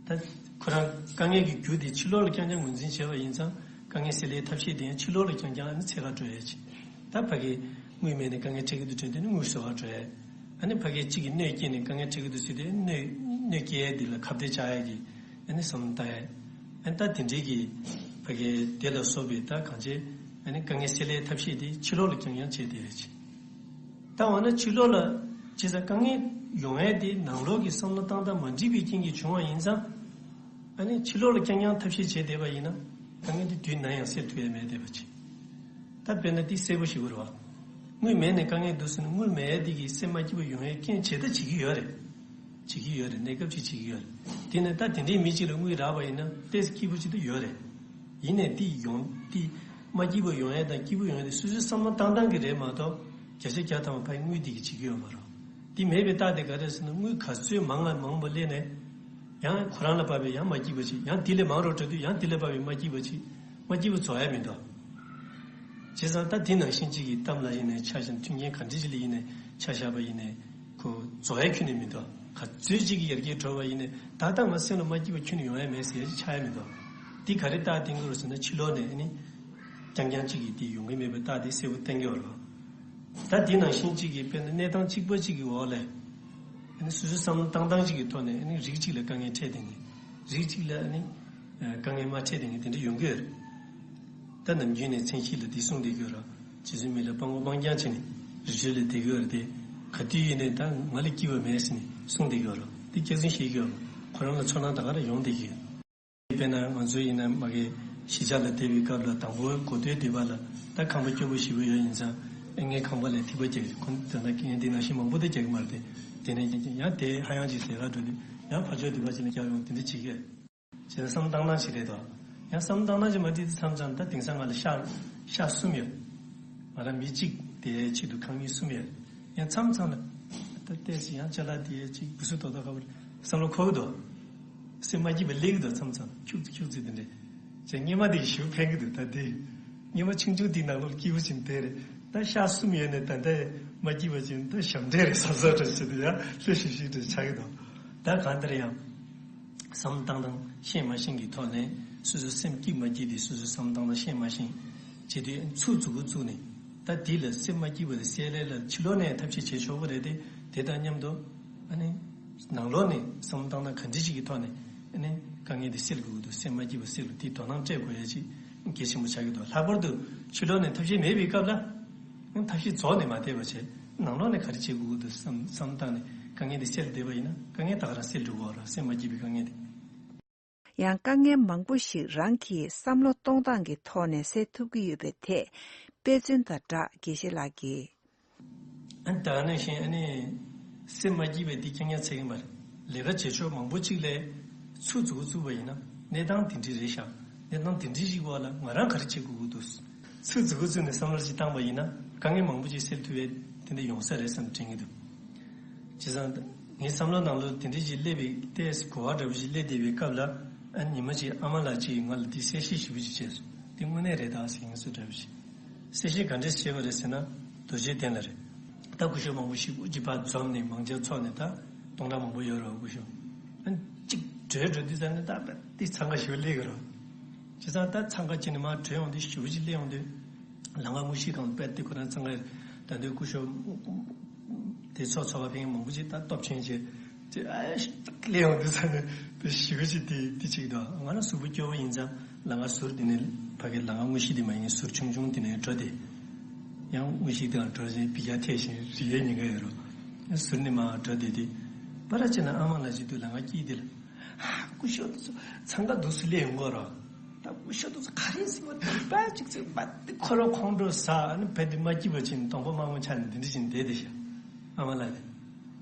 ད། ཁོ་རང་དཀའ་ངལ་གྱི་རྒྱུ་དེ་ཕྱི་ལོགས་ལ་རྐྱང་རྐྱང་ངོས་འཛིན་བྱས་པ་ཡིན་ཙང་། དཀའ་ངལ་སེལ་ཡའི་ཐབས་ཤེས་དེ་ཡང་ཕྱི་ལོགས་ལ་རྐྱང་རྐྱང་ཨ་ནི་འཚོལ་ག་འགྲོ་ཡས་ཅིག་ད་ཕ་གི། དངུལ་མེད་ནས་དཀའ་ངལ་འཕྲད་ཀྱི་འདུག་དྲན་དུས་ནི་དངུལ་བཟོ་ག་འགྲོ་ཡས། ཨ་ནི་ཕ་གི་གཅིག་གིས་སྣོད་སྐྱེས་ནས་དཀའ་ངལ་འཕྲད་ཀྱི་འདུག་ཟེར་དུས་སྣོད། སྣོད་སྐྱེ་ཡས་འདི་ལ་ཁ་གཏད་བཅག་ཡས་ཀྱི། ཨ་ནི་བསམ་བློ་བཏང་ཡས། ཨ་ནི་ད་དེ་འདྲའི་གི། ཕ་གི་དེ་ལ་སོགས་པའི་ད་གང་བྱས། ཨ་ནི་དཀའ་ངལ་སེལ་ཡའི་ཐབས་ཤེས་དེ་ཕྱི་ལོགས་ལ་རྐྱང་རྐྱང་བྱས་བསྡད་ཡོད་ཅིག་ད་འོ་ན་ཕྱི་ལོགས་ལ་བྱས་ཙང་དཀའ་ངལ་ཡོང་ཡས་དེ་ནང་ལོགས་ཀྱི་བསམ་བློ་བཏང་སྟངས་མ་འགྲིག་པའི་རྐྱེན་གྱིས་བྱུང་བ་ཡིན་ཙང་། ཨ་ནི་ཕྱི་ལོགས་ལ་རྐྱང་རྐྱང་ཐབས་ཤེས་བྱས་བསྡད་པ་ཡིན་ན། དཀའ་ངལ་དེ་དུས་ནམ་ཡང་སེལ་ཐུབ་ཡས་མེད་བསྡད་པ་ཅིག་ད་དཔེར་ན་དེ་གསལ་པོ་ཞིག་རེད་བ། དངུལ་མེད་ནས་དཀའ་ངལ་འདུག་ཟེར་ན་དངུལ་མེད་ཡས་དེ་གིས་སེམས་མ་སྐྱིད་པ་ཡོང་ཡས་རྐྱེན་བྱེད་ད་བྱེད་ཀྱི་ཡོད་རེད། བྱེད་ཀྱི་ཡོད་རེད། གནས་སྐབས་ཅིག་བྱེད་ཀྱི་ཡོད་རེད། དེ་ནས་ད་དེ་འདྲའི་མི་གཅིག་ལ་དངུལ་རག་པ་ཡིན་ན་ཏོག་ཙམ་སྐྱིད་པོ་ཅིག་ད་ཡོད་རེད། ཡིན་ནའི་དེ་ཡོང་དེ། མ་སྐྱིད་པོ་ཡོང་ཡས་དང་སྐྱིད་པོ་ཡོང་ཡས་དེ་སོ་སོའི་བསམ་བློ་བཏང་སྟངས་ཀྱི་རེད་མ་གཏོགས། བརྒྱ་ཆ་བརྒྱ་ཐམ་པ་ཕ་གི་དངུལ་དེ་གིས་བྱེད་ཀྱི་ཡོད་མ་རེད། དེ་མེད་པའི་རྟགས་དེ་ག་རེ་ཟེར་ན་དངུལ་ག་ཚོད་མང་ང་མང་པོ་སླེབས་ནས། ཡང་ཁོ་རང་ལ་བབས་པའི་ཡང་མ་སྐྱིད་པ་ཅིག་ཡང་དེ་ལས་མང་རུ་འགྲོ་དུས་ཡང་དེ་ལ་བབས་པའི་མ་སྐྱིད་པ་ཅིག་མ་སྐྱིད་པ་རྫོགས་ཡ་མི་འདུག་བྱས་ཙང་ད་དེ་ནང་བཞིན་གཅིག་གི་གཏམ་ལ་ཡིན་ནའི་ཆ་བཞག་མཐུན་རྐྱེན་ག་འདྲ་ཅིག་ལ་ཡིན་ནའི་ཆ་བཞག་པ་ཡིན་ནའི་ཁོ་རྫོགས་ཡ་ཁྱོན་ནས་མི་འདུག་ག་ཚོད་ཅིག་གི་ཡར་རྒྱས་འགྲོ་བ་ཡིན་ནའི་ད་ལྟ་ང་སེམས་ལ་མ་སྐྱིད་པ་ཁྱོན་ནས་ཡོང་ཡ་མེད་ཟེར་ཡ་ཅིག་ཆགས་ཡ་མི་འདུག་འདི་ག་རེ་རྟགས་བསྟན་གྱི་རེད་ཟེར་ན་ཕྱི་ལོགས་ནས་ཨ་ནི། རྐྱང་རྐྱང་གཅིག་གིས་དེ་ཡོང་གི་མེད་པའི་རྟགས་དེ་གསལ་པོ་བསྟན་གྱི་ཡོད་རེད། ད་དེ་ནང་བཞིན་གཅིག་གིས་དཔེར་ན་གནས་སྟངས་གཅིག་པ་གཅིག་གི་འོག་ལས། ཨ་ནི་སོ་སོའི་བསམ་བློ་བཏང་སྟངས་གཅིག་གི་ཐོག་ནས་ཨ་ནི་རིགས་གཅིག་ལ་དཀའ་ངལ་འཕྲད་བསྡད་མཁན། རིགས་གཅིག་ལ་ཨ་ནི། དཀའ་ངལ་མ་འཕྲད་བསྡད་མཁན་དེ་འདྲ་ཡོང་གི་ཡོད་རེད། ད་ནམ་རྒྱུན་ནས་མཚན་ཤས་ལ་འདི་གསུངས་བསྡད་ཀྱི་ཡོད་རེད། རྗེ་བཙུན་མི་ལ་སྤྲང་པོ་སྤྲང་རྐྱང་བྱས་ནས་རི་ཁྲོད་ལ་བསྡད་ཀྱི་ཡོད་རེད་དེ། ག་དུས་ཡིན་ནའི་ད་ང་ལས་སྐྱིད་པ་མེད་ཟེར་ནས་གསུངས་བསྡད་ཀྱི་ཡོད་རེད། འདི་སྐྱག་རྫུན་བཤད་ཀྱི་ཡོད་རེད། ཁོ་རང་ལ་ཚོར་སྣང་ད་ག་རང་ཡོང་བསྡད་ཀྱི་ཡོད། དཔེར་ན་ང་ཚོ་ཡིན་ན་མ་གི་གཞིས་ཆགས་ལ་བསྡད་པའི་སྐབས་ལ་དང་པོའི་འགོ་སྟོད་སྡོད་པ་ལ་ད་ཁང་པ་སྐྱོ་པོ་ཞེ་པོ་ཡོད་ཡིན་ཙང་ཨེ་ངའི་ཁང་པ་ལ་ཐིགས་པ་རྒྱག་གི་ཁོ་ད་ལྟ་ངས་འདི་ནང་བཞིན་མང་པོ་ད་རྒྱག་གི་མ་རེད་དེ། དེ་ནས་ཡང་དེ་ཧ་ཡང་ཅིག་ཟེར་ག་འགྲོ་དུས་ཡང་ཕར་ཕྱོགས་སྡོད་པ་ཅིག་ལ་རྒྱག་ཡོང་དེ་འདྲ་བྱེད་ཀྱི་ཡོད། བྱས་ན་བསམ་བཏང་སྟངས་ཤིག་རེད་དོ། ཡང་བསམ་བཏང་སྟངས་ཤིག་མ་འགྲིག་དུས་མཚམས་མཚམས་ད་དེང་སང་ང་ལ་ཤག་ཤག་གསུམ་ཡོད། ང་རང་མི་གཅིག་དེའི་ཆེད་དུ་ཁང་མིག་གསུམ་ཡོད། ཡང་མཚམས་མཚམས་ལ་ད་ལྟས་སུ་ཡང་ཅ་ལག་དེའི་གཅིག་འུ་སུ་དོ་དོ་ཁ་བར་བསམ་བློ་འཁོར་གི་འདུག་སེམས་མ་སྐྱིད་པ་སླེབས་ཀྱི་འདུག་མཚམས་མཚམས་ཁྱུག་ཙི་ཁྱུག་ཙི་དེ་འདྲས། བྱས་སྔོན་མ་དེ་ཞེ་པོ་ཕན་གྱི་འདུག་ད་དེ། སྔོན་མ་ཆུང་ཆུང་དེའི་ནང་ལོགས་སྐྱིད་པོ་ཅིག་དེ་རེད། ད་ཤག་གསུམ་ཡོད་ནས་ད་ལྟ་མ་སྐྱིད་པ་ཅིག་ད་ཞབས་འདྲེན་རེད་བསམ་བསམ་འདྲ་བྱེད་དུ་ཡང་ལྷོད་ཤིག་ཤིག་འདྲ་ཆགས་ཀྱི་འདུག་ད་གང་ལྟར་ཡང་། བསམ་བཏང་སྟངས་ཤེས་མ་ཤེས་ཀྱི་ཐོག་ནས་སོ་སོའི་སེམས་སྐྱིད་མ་སྐྱིད་དེ་སོ་སོའི་བསམ་བཏང་སྟངས་ཤེས་མ་ཤེས། བྱེད་དུས་ཚུར་མཛུབ་གུ་བཙུགས་ནས་ད་དེ་ལ་སེམས་མ་སྐྱིད་པ་དེ་སེལ་ཡས་ལ་ཕྱི་ལོགས་ནས་ཐབས་ཤེས་བྱེད་ཆོག་གི་རེད་དེ། དེ་དང་མཉམ་དུ་ཨ་ནི་ནང་ལོགས་ནས་བསམ་བཏང་སྟངས་ག་འདྲ་ཞིག་གི་ཐོག་ནས་ཨ་ནི་དཀའ་ངལ་དེ་སེལ་དགོས་ཀྱི་འདུག་སེམས་མ་སྐྱིད་པ་སེལ་དགོས་དེ་དོ་སྣང་སྤྲད་དགོས་ཡས་ཅིག་གལ་ཆེན་པོ་ཆགས་ཀྱི་འདུག་ལྷག་པར་དུ་ཕྱི་ལོགས་ནས་ཐབས་ཤེས་མེད་པའི་སྐབས་ལ། ཐབས་ཤེས་རྫོགས་ནས་མ་བསྡད་པ་བྱས། ནང་ལོགས་ནས་ག་རེ་བྱེད་དགོས་ཀྱི་འདུག་བསམ་བསམ་བཏང་ནས་དཀའ་ངལ་དེ་སེལ་བསྡད་པ་ཡིན་ན་དཀའ་ངལ་ད་ག་རང་སེལ་འགྲོ་གི་ཡོད་རེད། སེམས་མ་སྐྱིད་པའི་དཀའ་ངལ་དེ། ཡང་དཀའ་ངལ་མང་པོ་ཞིག་རང་གིས་བསམ་བློ་གཏོང་སྟངས་ཀྱི་ཐོག་ནས་སེལ་ཐུབ་ཀྱི་ཡོད་པའི་ཐད་དཔེ་མཚོན་དང་སྦྲགས་དགེ་བཤེས་ལགས་ཀྱིས། ཨ་ནི་ད་ག་ནང་བཞིན་ཨ་ནི་སེམས་མ་སྐྱིད་པའི་འདི་རྐྱང་རྐྱང་ཚད་ཀྱི་མ་རེད། ལས་ཀ་བྱེད་ཕྱོགས་མང་པོ་གཅིག་ལ་ཚུར་མཛུབ་གུ་བཙུགས་པ་ཡིན་ན་གནས་སྟངས་དེ་འདྲ་རེད་ཤག་གནས་སྟངས་དེ་འདྲ་ཞིག་འོག་ལ་ང་རང་ག་རེ་བྱེད་དགོས་ཀྱི་འདུག་ཚུར་མཛུབ་གུ་བཙུགས་ནས་བསམ་བློ་ཅིག་བཏང་པ་ཡིན་ན་དཀའ་ངལ་མང་པོ་ཅིག་སེལ་ཐུབ་པའི་དེ་འདྲ་ཡོང་ས་རེད་བསམ་དྲན་གྱི་འདུག་བྱས་ཙང་ངའི་བསམ་བློ་ནང་ལོགས་དེ་འདྲ་ཅིག་སླེབས་པའི་ཏོག་ཙམ་གོ་བ་འདྲ་པོ་ཅིག་སླེབས་བསྡད་པའི་སྐབས་ལ་ཨ་ཉི་མ་ཅིག་ཨ་མ་ལགས་ཅིག་གིས་ང་ལ་འདི་གསལ་བཤད་ཞིབ་པོ་ཅིག་བྱས་སོང་། འདི་དངོས་གནས་རེད་ད་ཟེར་ངས་སུ་འདྲ་པོ་ཅིག་གསལ་བཤད་ག་འདྲས་བྱས་པ་རེད་ཟེར་ན་རྡོ་རྗེ་གདན་ལ་རེད། ད་སྐུ་ཞབས་མང་པོ་ཞིག་ཅིག་ཕར་འཛོམས་ནས་མང་ཇ་འཚོགས་ནས་ད་སྟོང་ཕྲག་མང་པོ་ཡོད་རེད་སྐུ་ཞབས། ཨ་ཅིག་བྲོས་འགྲོ་དུས་ཙམ་ནས་ད་དཔེ་འདི་འཚང་ཁ་ཞེ་པོ་སླེབས་ཀྱི་རེད། བྱས་ཙང་ད་འཚང་ཁ་བྱས་ནས་མར་བྲོས་ཡོང་དུས་ཞེ་པོ་ཅིག་སླེབས་ཡོང་དུས། ལམ་ཁ་དངོས་གཞིའི་སྒང་དཔེ་དེ་ཁོ་རང་འཚང་ཁ་ད་དུང་སྐུ་ཞབས་དེ་ཚོགས་ཚོགས་པ་ཕན་མང་པོ་ཅིག་ད་སྟོབས་ཆེན་ཅིག་དེ་ཨ་སླེབས་ཡོང་དུས་ཙམ་ནས་དཔེ་ཞེ་པོ་ཅིག་དེ་དེ་ཅིག་འདུག་ང་རང་གཟུགས་པོ་སྐྱོ་བོ་ཡིན་ཙང་ལམ་ཁ་ཟུར་དེ་ནས་ཕ་གི་ལམ་ཁ་དངོས་གཞི་དེ་མ་ཡིན་ཟུར་ཆུང་ཆུང་དེ་ནས་འགྲོ་དེ། ཡང་དངོས་གཞི་དེ་ལ་འགྲོ་བཞིན་སྦི་ག་ཐེག་བཞིན་རི་ཡའི་ཉེན་ཁ་ཡོད་རུང་ཟུར་ནས་མར་འགྲོ་དེ་དེ། པ་ར་ཅེ་ན་ཨ་མ་ལགས་ཅིག་འདུག་ལམ་ཁ་དཀྱིལ་དེ་ལ། ཧ་སྐུ་ཞབས་འཚང་ཁ་འདུག་སེ་སླེབས་ཡོང་གི་རེད། ད་སྐུ་ཞབས་དུ་ག་རེ་ཟེར་བ་དེ་པ་ཅིག་ཚེ་པ་དེ་ཁོ་རང་ཁོང་ཁྲོ་ཟ་ཨ་ནི་བེད་དེ་མ་སྐྱིད་པ་ཅིག་གདོང་པ་དམར་མོ་ཆགས་ནས་འདི་འདྲ་ཅིག་བསྡད་དེ་ཤག་ཨ་མ་ལགས་དེ།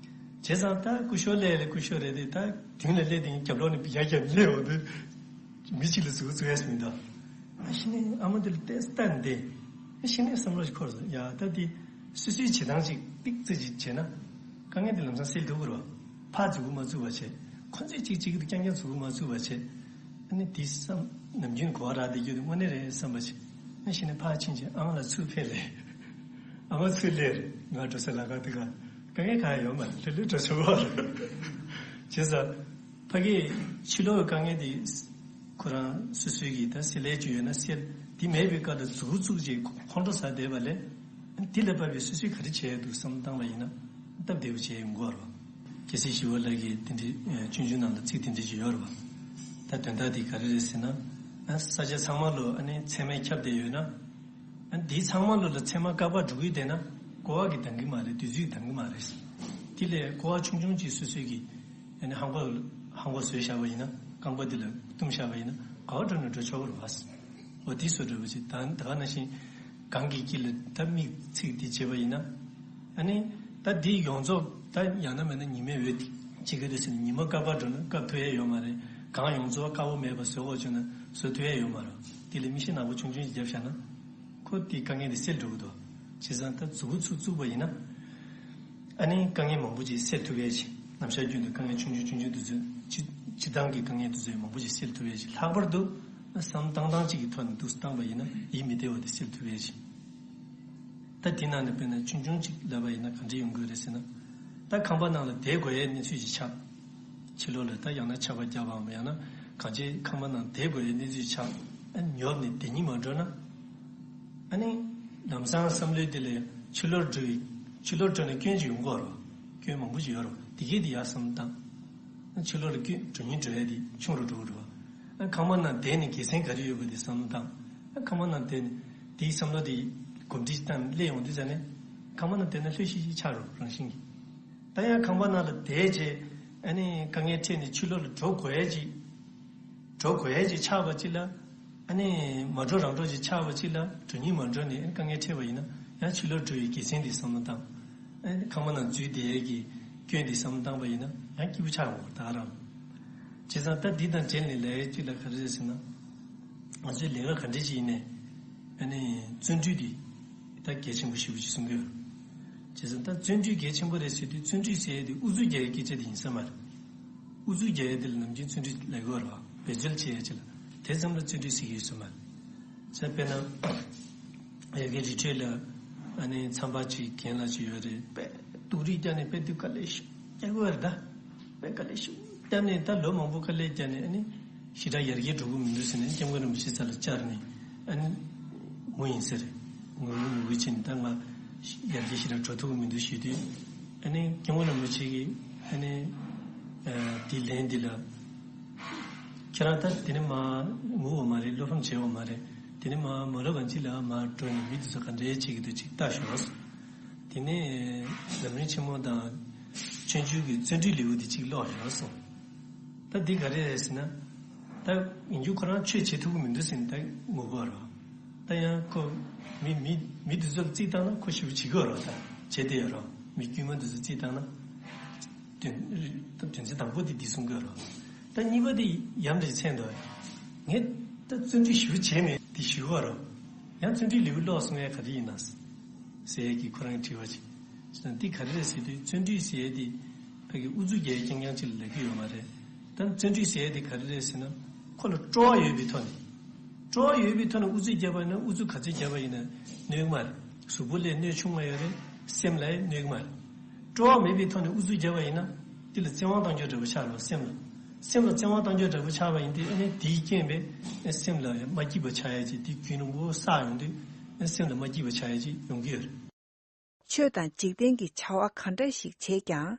བྱས་ཙང་ད་སྐུ་ཞབས་ལས་ལས་སྐུ་ཞབས་རེད་དེ། ད་མདུན་ལ་སླེབས་དེ་རྒྱབ་ལོགས་ནས་ཡར་རྒྱབ་སླེབས་འོང་དུས་མི་གཅིག་ལ་ཟུག་ཟུག་ཡས་མི་འདུག་ཨ་ཤི་ནས་ཨ་མ་དེ་ལ་བལྟས་ལྟ་འདི། ཨ་ཤི་ནས་བསམ་བློ་ཞིག་འཁོར་སོང་ཡ། ད་དེ་སོ་སོའི་བྱེད་སྟངས་ཅིག་ཏིག་ཙི་ཅིག་བྱས་ན་དཀའ་ངལ་དེ་ལམ་སང་སེལ་ཐུབ་ཀྱི་རེད་བ། ཕར་འཛུལ་མ་ཚུགས་པ་བྱས། ཁོ་ཚོས་གཅིག་གཅིག་གིས་རྐྱང་རྐྱང་འཛུལ་མ་ཚུགས་པ་བྱས། ཨ་ནི་དེ་བསམ་ནམ་རྒྱུན་གོ་བ་རག་བསྡད་རྒྱུ་དེ་དངོས་གནས་རེད་བསམ་པ་ཞིག་ཨ་ཤི་ནས་ཕར་ཕྱིན་བྱས་ཨ་མ་ལགས་ཚུར་ཕེབས་ལས། ཨ་མ་ཚུར་སླེབས་རེད། ང་འགྲོ་ས་ལམ་ཁ་དེ་ག་དཀའ་ངལ་གང་ཡང་ཡོད་མ་རེད། ལྷོད་ལྷོད་འགྲོ་ཆོག་གི་རེད། བྱས་ཙང་ཕ་གིའི་ཕྱི་ལོགས་ཀྱི་དཀའ་ངལ་དེ་ཁོ་རང་སོ་སོའི་གི་ད་སེལ་ལས་ཅིག་ཡོད་ན་སེལ། དེ་མེད་པའི་སྐབས་ལ་མཛུབ་གུ་བཙུགས་བྱས་ཁོང་ཁྲོ་ཟ་བསྡད་པ་ལས། དེ་ལས་བབས་པའི་སོ་སོས་ག་རེ་བྱས་འདུག་བསམ་བཏང་བ་ཡིན་ན་སྟབས་བདེ་པོ་བྱས་ཡོང་གི་ཡོད་རེད་བ། རྒྱལ་སྲས་ཞི་བ་ལྷ་གིས་དེ་འདྲའི་ཆུང་ཆུང་ནང་ལ་ཚིག་དེ་འདྲ་ཅིག་ཡོད་རེད་བ། ད་དོན་དག་དེ་ག་རེ་རེད་ཟེར་ན། ས་ཆ་ཚང་མ་ལོ་ཨ་ནི་མཚན་མས་ཁྱབ་བསྡད་ཡོད་ན། ཨ་ནི་དེའི་ཚང་མ་ལོ་ལ་མཚན་མ་བསྐལ་པ་འགྲོ་གི་བསྡད་ན་ཀོ་བ་གིས་འདང་གི་མ་རེད། དུས་ཚོད་འདང་གི་མ་རེད། དེ་ལས་ཀོ་བ་ཆུང་ཆུང་ཅིག་སོ་སོའི་གི་ཨ་ནི་ཧང་པ་ཧང་པ་བཟོས་བཞག་པ་ཡིན་ན། རྐང་པ་དེ་ལ་བཏུམས་བཞག་པ་ཡིན་ན་ག་བ་འགྲོ་ན་འགྲོ་ཆོག་གི་རེད་བ། འོ་དེ་བཟོ་འདྲ་པོ་ཅིག་ད་ད་ག་ནང་བཞིན་གང་གི་དཀྱིལ་ལ་ད་མིག་ཚིག་དེ་བྱེད་པ་ཡིན་ན། ཨ་ནི་ད་འདི་ཡོངས་རྫོགས་ད་ཡང་ན་མིན་ན་ཉི་མའི་འོད་ཅིག་གི་རེད་ཟེར་ནས་ཉི་མ་བསྐལ་པ་འགྲོ་ན་བཀབ་ཐུབ་ཡས་ཡོད་མ་རེད། གང་ཡོངས་རྫོགས་དཀར་པོ་མེད་པ་བཟོ་དགོས་བྱུང་ན་བཟོ་ཐུབ་ཡས་ཡོད་མ་རེད། དེ་ལས་མིག་ཤེལ་ནག་པོ་ཆུང་ཆུང་ཅིག་བརྒྱབ་བཞག་ན་ཁོ་དེའི་དཀའ་ངལ་དེ་སེལ་འགྲོ་གི་འདུག་བྱས་ཙང་ད་མཛུབ་གུ་ཚུར་བཙུགས་པ་ཡིན་ན། ཨ་ནི་དཀའ་ངལ་མང་པོ་ཅིག་སེལ་ཐུབ་ཡས་ཅིག་ནམ་ཞག་རྒྱུན་དུ་དཀའ་ངལ་ཆུང་ཆུང་ཆུང་ཆུང་དེ་ཚོ་སྤྱི་སྤྱི་བཏང་གི་དཀའ་ངལ་དེ་ཚོ་མང་པོ་ཅིག་སེལ་ཐུབ་ཡས་ཅིག་ལྷག་པར་དུ་བསམ་བཏང་སྟངས་གཅིག་གི་ཐོག་ནས་འདུག་སེ་བཏང་པ་ཡིན་ན་ཡིད་མི་བདེ་བ་དེ་སེལ་ཐུབ་ཡས་ཅིག་ད་དེ་ནང་ནས་དཔེར་ན་ཆུང་ཆུང་གཅིག་ལབ་པ་ཡིན་ན་ག་འདྲ་ཡོང་གི་རེད་ཟེར་ན། ད་ཁང་པ་ནང་ལ་བསྡད་དགོས་ཡས་གནས་ཚུལ་ཅིག་ཆགས། ཕྱི་ལོགས་ལ་ད་ཡང་ན་ཆར་པ་བརྒྱབ་པའམ་ཡང་ན་གང་ཅིའི་ཁང་པ་ནང་བསྡད་དགོས་ཡས་གནས་ཚུལ་ཆགས། ཨ་ནི་ཉོབ་ནས་བསྡད་སྙིང་མ་འདོད་ན། ཨ་ནི་ལམ་སང་བསམ་བློའི་དེ་ལས་ཕྱི་ལོགས་འགྲོ་བའི་ཕྱི་ལོགས་འགྲོ་ནས་སྐྱོན་ཅིག་ཡོང་གི་ཡོད་རེད། སྐྱོན་མང་པོ་ཅིག་ཡོད་རེད། དེ་གས་དེ་ཡར་བསམ་བློ་བཏང་། ཨ་ཕྱི་ལོགས་ལ་སྐྱོན་འགྲོ་སྙིང་འདོད་ཡས་དེ་ཆུང་རུ་འགྲོ་གི་རེད་བ། ཨ་ཁང་པ་ནང་བསྡད་ནས་དགེ་མཚན་ག་རེ་ཡོད་པ་དེ་བསམ་བློ་བཏང་། ཨ་ཁང་པ་ནང་བསྡད་ནས་དེའི་བསམ་བློ་དེ་གོམས་འདྲིས་བཏང་སླེབས་ཡོང་དུས་ཙ་ནས་ཁང་པ་ནང་བསྡད་ན་ལྷོད་ཤིག་ཤིག་ཆགས་རོགས་རང་བཞིན་གྱིས། ད་ཡང་ཁང་པ་ནང་ལ་བསྡད་རྗེས་ཨ་ནི་དཀའ་ངལ་འཕྲད་ནས་ཕྱི་ལོགས་ལ་འགྲོ་དགོས་ཡས་ཅིག་འགྲོ་དགོས་ཡས་ཅིག་ཆགས་པ་ཅིག་ལ། ཨ་ནི་མ་འགྲོ་རང་འགྲོ་ཅིག་ཆགས་པ་ཅིག་ལ་འགྲོ་སྙིང་མ་འདོད་ནས་དཀའ་ངལ་འཕྲད་པ་ཡིན་ན་ཡང་ཕྱི་ལོགས་འགྲོ་བའི་དགེ་མཚན་འདི་བསམ་བློ་བཏང་། ཨ་ནི་ཁང་པ་ནང་འཛུལ་བསྡད་ཡས་ཀྱི་སྐྱོན་འདི་བསམ་བློ་བཏང་པ་ཡིན་ན་ཡང་སྐྱིད་པོ་ཆགས་འོང་ད་ག་རང་། བྱས་ཙང་ད་འདི་དང་འབྲེལ་ནས་ལས་ཡས་ཅིག་ལ་ག་རེ་རེད་ཟེར་ན། ང་ཚོའི་ལས་ཀ་ག་འདྲ་ཅིག་ཡིན་ནའི། ཨ་ནི་བརྩོན་འགྲུས་འདི་ད་གལ་ཆེན་པོ་ཞེ་པོ་ཅིག་གསུང་གི་ཡོད། བྱས་ཙང་ད་བརྩོན་འགྲུས་གལ་ཆེན་པོ་རེད་ཟེར་དུས་བརྩོན་འགྲུས་ཟེར་ཡས་དེ་ཨུ་ཚུགས་རྒྱག་ཡས་སྐད་ཆ་དེ་ཡིན་ས་མ་རེད། ཨུ་ཚུགས་རྒྱག་ཡས་དེ་ལ་ནམ་རྒྱུན་བརྩོན་འགྲུས་ལབ་ཀྱི་ཡོད་རེད་བ། འབད་རྩོལ་བྱེད་ཡས་ཅིག་ལ་དེ་ཙམ་ལ་བརྩོན་འགྲུས་ཟེར་གྱི་ཡོད་ས་མ་རེད། ས་དཔེར་ན། ཡ་གི་རི་ཁྲོད་ལ་ཨ་ནི་མཚམས་པ་ཅིག་རྒན་ལགས་ཅིག་ཡོད་རེད། དཔེ་སྡུག་རུས་བརྒྱབ་ནས་དཔེ་སྡུག་དཀའ་ལས་ཤིག་རྒྱག་གི་ཡོད་རེད་ད། དཔེ་དཀའ་ལས་ཤིག་བརྒྱབ་ནས་ད་ལོ་མང་པོ་དཀའ་ལས་བརྒྱབ་ནས་ཨ་ནི་ཞེ་དྲག་ཡར་རྒྱས་འགྲོ་གི་མི་འདུག་ཟེར་ནས་སྐྱབས་མགོན་རིན་པོ་ཆེ་རྩ་ལ་བཅར་ནས་ཨ་ནི་ངུ་ཡིན་ཟེར། ངུ་ངུ་ངུ་བྱས་ནས་ད་ང་ཡར་རྒྱས་ཞེ་དྲག་འགྲོ་ཐུབ་ཀྱི་མི་འདུག་ཞུས་དུས། ཨ་ནི་སྐྱབས་མགོན་རིན་པོ་ཆེ་གིས་ཨ་ནི་ཨ་དེ་ལན་འདི་ལ། ཁྱེད་རང་ད་དེ་ནས་མར་ངུ་བ་མ་རེད། བློ་ཕམ་བྱེད་བ་མ་རེད། དེ་ནས་མར་མ་ལོ་གང་ཅི་ལ་མར་འགྲོ་ནས་མི་དེ་ཚོ་ག་འདྲའི་བྱེད་ཀྱི་འདུག་ཅིག་ལྟ་ཤོག་དེ་ནས་ལམ་རིམ་ཆེན་མོ་དང་ཆོས་འབྱུང་གི་བརྩོན་འགྲུས་ལེའུ་དེ་གཅིག་ཀློག་ཡོང་སོང་། ད་འདི་ག་རེ་རེད་ཟེར་ན། ད་ཡིན་རྒྱུ་ཁོ་རང་ཆོས་བྱེད་ཐུབ་ཀྱི་མི་འདུག་ཟེར་ནས་ད་ངུ་གི་ཡོད་རེད། ད་ཡང་ཁོ་མི་མི་མི་དེ་ཚོ་ལ་རྩིས་བཏང་ན་ཁོ་ཞེ་པོ་བྱེད་ཀྱི་ཡོད་རེད། ད་བྱེད་བསྡད་ཡོད་རེད། མི་དཀྱུས་མ་དེ་ཚོ་རྩིས་བཏང་ན། དོན་དོན་ཚན་དང་པོ་དེ་འདི་གསུང་གི་ཡོད་རེད། ད་གཉིས་པ་དེ་ཡ་འདྲ་ཅིག་མཚོན་འདུག་ངས་ད་བརྩོན་འགྲུས་ཞེ་པོ་བྱས་མེད་དེ་ཞུ་གི་ཡོད་རེད། ཡང་བརྩོན་འགྲུས་ལེའུ་ཀློག་སོང་ཡ་ག་རེ་ཡིན་ན། ཟེར་ཡས་ཀྱི་ཁོ་རང་གི་དྲི་བ་ཅིག་འདི་ག་རེ་རེད་ཟེར་དུས་བརྩོན་འགྲུས་ཟེར་ཡས་དེ་ཕ་གི་ཨུ་ཚུགས་རྒྱག་ཡས་རྐྱང་རྐྱང་ཅིག་ལ་ལབ་ཀྱི་ཡོད་མ་རེད། ད་བརྩོན་འགྲུས་ཟེར་ཡས་དེ་ག་རེ་རེད་ཟེར་ན། ཁོ་ལ་སྤྲོ་བ་ཡོད་པའི་ཐོག་ནས། སྤྲོ་བ་ཡོད་པའི་ཐོག་ནས་ཨུ་ཚུགས་རྒྱབ་པ་ཡིན་ན་ཨུ་ཚུགས་ག་ཚོད་རྒྱབ་པ་ཡིན་ན་གནོད་ཀྱི་མ་རེད། གཟུགས་པོ་ལ་གནོད་ཆུང་བ་ཡོད་རེད། སེམས་ལ་ཡང་གནོད་ཀྱི་མ་རེད། སྤྲོ་བ་མེད་པའི་ཐོག་ནས་ཨུ་ཚུགས་རྒྱབ་པ་ཡིན་ན། དེ་ལ་བཙན་དབང་གཏང་རྒྱུ་འདྲ་པོ་ཆགས་རེད་སེམས་ལ། སེམས་ལ་བཙན་དབང་གཏང་རྒྱུ་འདྲ་པོ་ཆགས་པ་ཡིན་དུས་ཨ་ནི་དེའི་རྐྱེན་པས་སེམས་ལ་མ་སྐྱིད་པ་ཆགས་ཡ་ཅིག་དེ་རྒྱུན་རིང་པོ་བསགས་ཡོང་དུས་སེམས་ལ་མ་སྐྱིད་པ་ཆགས་ཡ་ཅིག་ཡོང་གི་ཡོད་རེད། ཆོས་དང་འཇིག་རྟེན་གྱི་བྱ་བ་ག་འདྲ་ཞིག་བྱེད་ཀྱང་།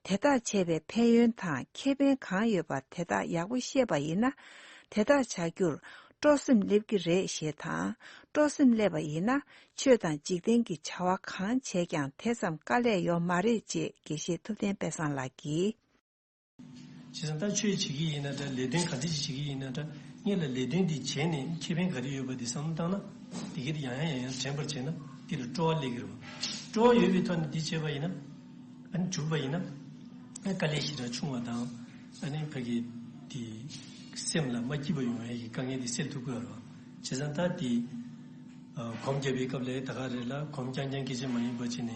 དེ་དག་བྱས་པའི་ཕན་ཡོན་དང་ཁེ་ཕན་གང་ཡོད་པ་དེ་དག་ཡག་པོ་ཤེས་པ་ཡིན་ན། དེ་དག་བྱ་རྒྱུར་སྤྲོ་སེམས་སླེབས་ཀྱི་རེད་ཞེས་དང་། སྤྲོ་སེམས་སླེབས་པ་ཡིན་ན་ཆོས་དང་འཇིག་རྟེན་གྱི་བྱ་བ་གང་བྱས་ཀྱང་དེ་ཙམ་དཀའ་ལས་ཡོད་མ་རེད་ཅེས་དགེ་བཤེས་ཐུབ་བསྟན་དཔལ་བཟང་ལགས་ཀྱིས། བྱས་ཙང་ད་ཆོས་བྱེད་ཀྱི་ཡིན་ན་འདྲ་ལས་དོན་ག་འདྲ་ཞིག་བྱེད་ཀྱི་ཡིན་ན་འདྲ། ངེད་ལ་ལས་དོན་འདི་བྱས་ནས་ཁེ་ཕན་ག་རེ་ཡོད་པ་འདི་བསམ་བློ་བཏང་ན། དེ་གས་དེ་ཡང་ཡང་ཡང་ཡང་དྲན་པར་བྱས་ན་འདི་ལ་སྤྲོ་བ་སླེབས་ཀྱི་རེད་བ། སྤྲོ་བ་ཡོད་པའི་ཐོག་ནས་འདི་བྱས་པ་ཡིན་ན། ཨ་ནི་འཇུག་པ་ཡིན་ན། ཨ་དཀའ་ལས་ཞེ་དྲག་ཆུང་བ་དང་། ཨ་ནི་ཕ་གི་དེ་སེམས་ལ་མ་སྐྱིད་པ་ཡོང་ཡས་ཀྱི་དཀའ་ངལ་དེ་སེལ་ཐུབ་ཀྱི་ཡོད་རེད་བ། བྱས་ཙང་ད་དེ་ཨ་སྒོམ་རྒྱབ་པའི་སྐབས་ལ་ད་ག་རེ་ལ་སྒོམ་རྐྱང་རྐྱང་སྐད་ཆ་མ་ཡིན་པ་བྱས་ནས།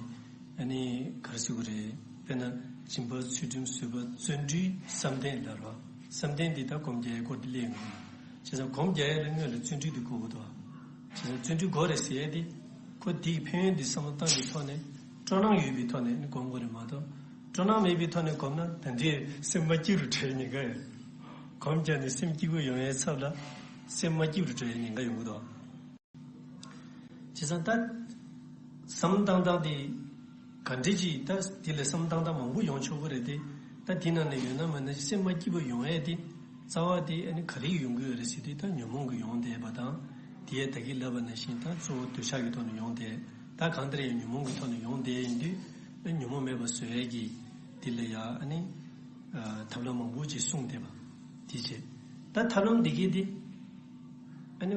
ཨ་ནི་ག་རེ་ཟེར་དགོས་རེད། དཔེར་ན་སྦྱིན་པ་ཚུལ་ཁྲིམས་བཟོད་པ་བརྩོན་འགྲུས་བསམ་གཏན་ལ་རེད་བ། བསམ་གཏན་འདི་ད་སྒོམ་རྒྱག་ཡས་སྐོར་དེ་གླེང་དགོས། བྱས་ཙང་སྒོམ་རྒྱག་ཡས་ལ་སྔོན་ལ་བརྩོན་འགྲུས་དེ་དགོས་ཀྱི་འདུག་བ། བྱས་ཙང་བརྩོན་འགྲུས་དགོས་རེད་ཟེར་ཡས་དེ། ཁོ་དེའི་ཕན་ཡོན་འདི་བསམ་བློ་བཏང་གི་ཐོག་ནས་སྤྲོ་སྣང་ཡོད་པའི་ཐོག་ནས་ནི་སྒོམ་དགོས་རེད་མ་གཏོགས། སྤྲོ་སྣང་མེད་པའི་ཐོག་ནས་སྒོམ་ན་ད་འདི་སེམས་མ་སྐྱིད་རུ་འགྲོ་ཡའི་ཉེན་ཁ་ཡོད། སྒོམ་རྒྱག་ནས་སེམས་སྐྱིད་པོ་ཡོང་ཡའི་ཚབ་ལ་སེམས་མ་སྐྱིད་རུ་འགྲོ་ཡའི་ཉེན་ཁ་ཡོང་གི་འདུག་བ། བྱས་ཙང་ད། བསམ་བློ་བཏང་སྟངས་དེ། ག་འདྲ་ཅིག་ད་དེ་ལ་བསམ་བློ་བཏང་སྟངས་མང་པོ་ཡོང་ཆོག་གི་རེད་དེ། ད་དེ་ནང་ནས་ཡོད་ན་མེད་ན་སེམས་མ་སྐྱིད་པོ་ཡོང་ཡས་དེ། རྩ་བ་དེ་ཨ་ནི་ག་རེ་ཡོང་གི་ཡོད་རེད་ཟེར་དུས་ད་ཉོན་མོངས་ཀྱིས་ཡོང་བསྡད་པ་དང་། དེ་ཡས་ད་གིན་ལབ་པ་ནང་བཞིན་ད་གཙོ་བོ་འདོད་ཆགས་ཀྱི་ཐོག་ནས་ཡོང་བསྡད། ད་གང་ལྟར་ཡང་ཉོན་མོངས་ཀྱི་ཐོག་ནས་ཡོང་བསྡད་ཡིན་དུས། ཨ་ཉོན་མོངས་མེད་པ་བཟོ་ཡས་ཀྱི་དེ་ལ་ཡ་ཨ་ནི། ཨ་ཐབས་ལམ་མང་པོ་ཅིག་གསུངས་བསྡད་པ། དེ་བྱས། ད་ཐབས་ལམ་འདི་གས་དེ། ཨ་ནི།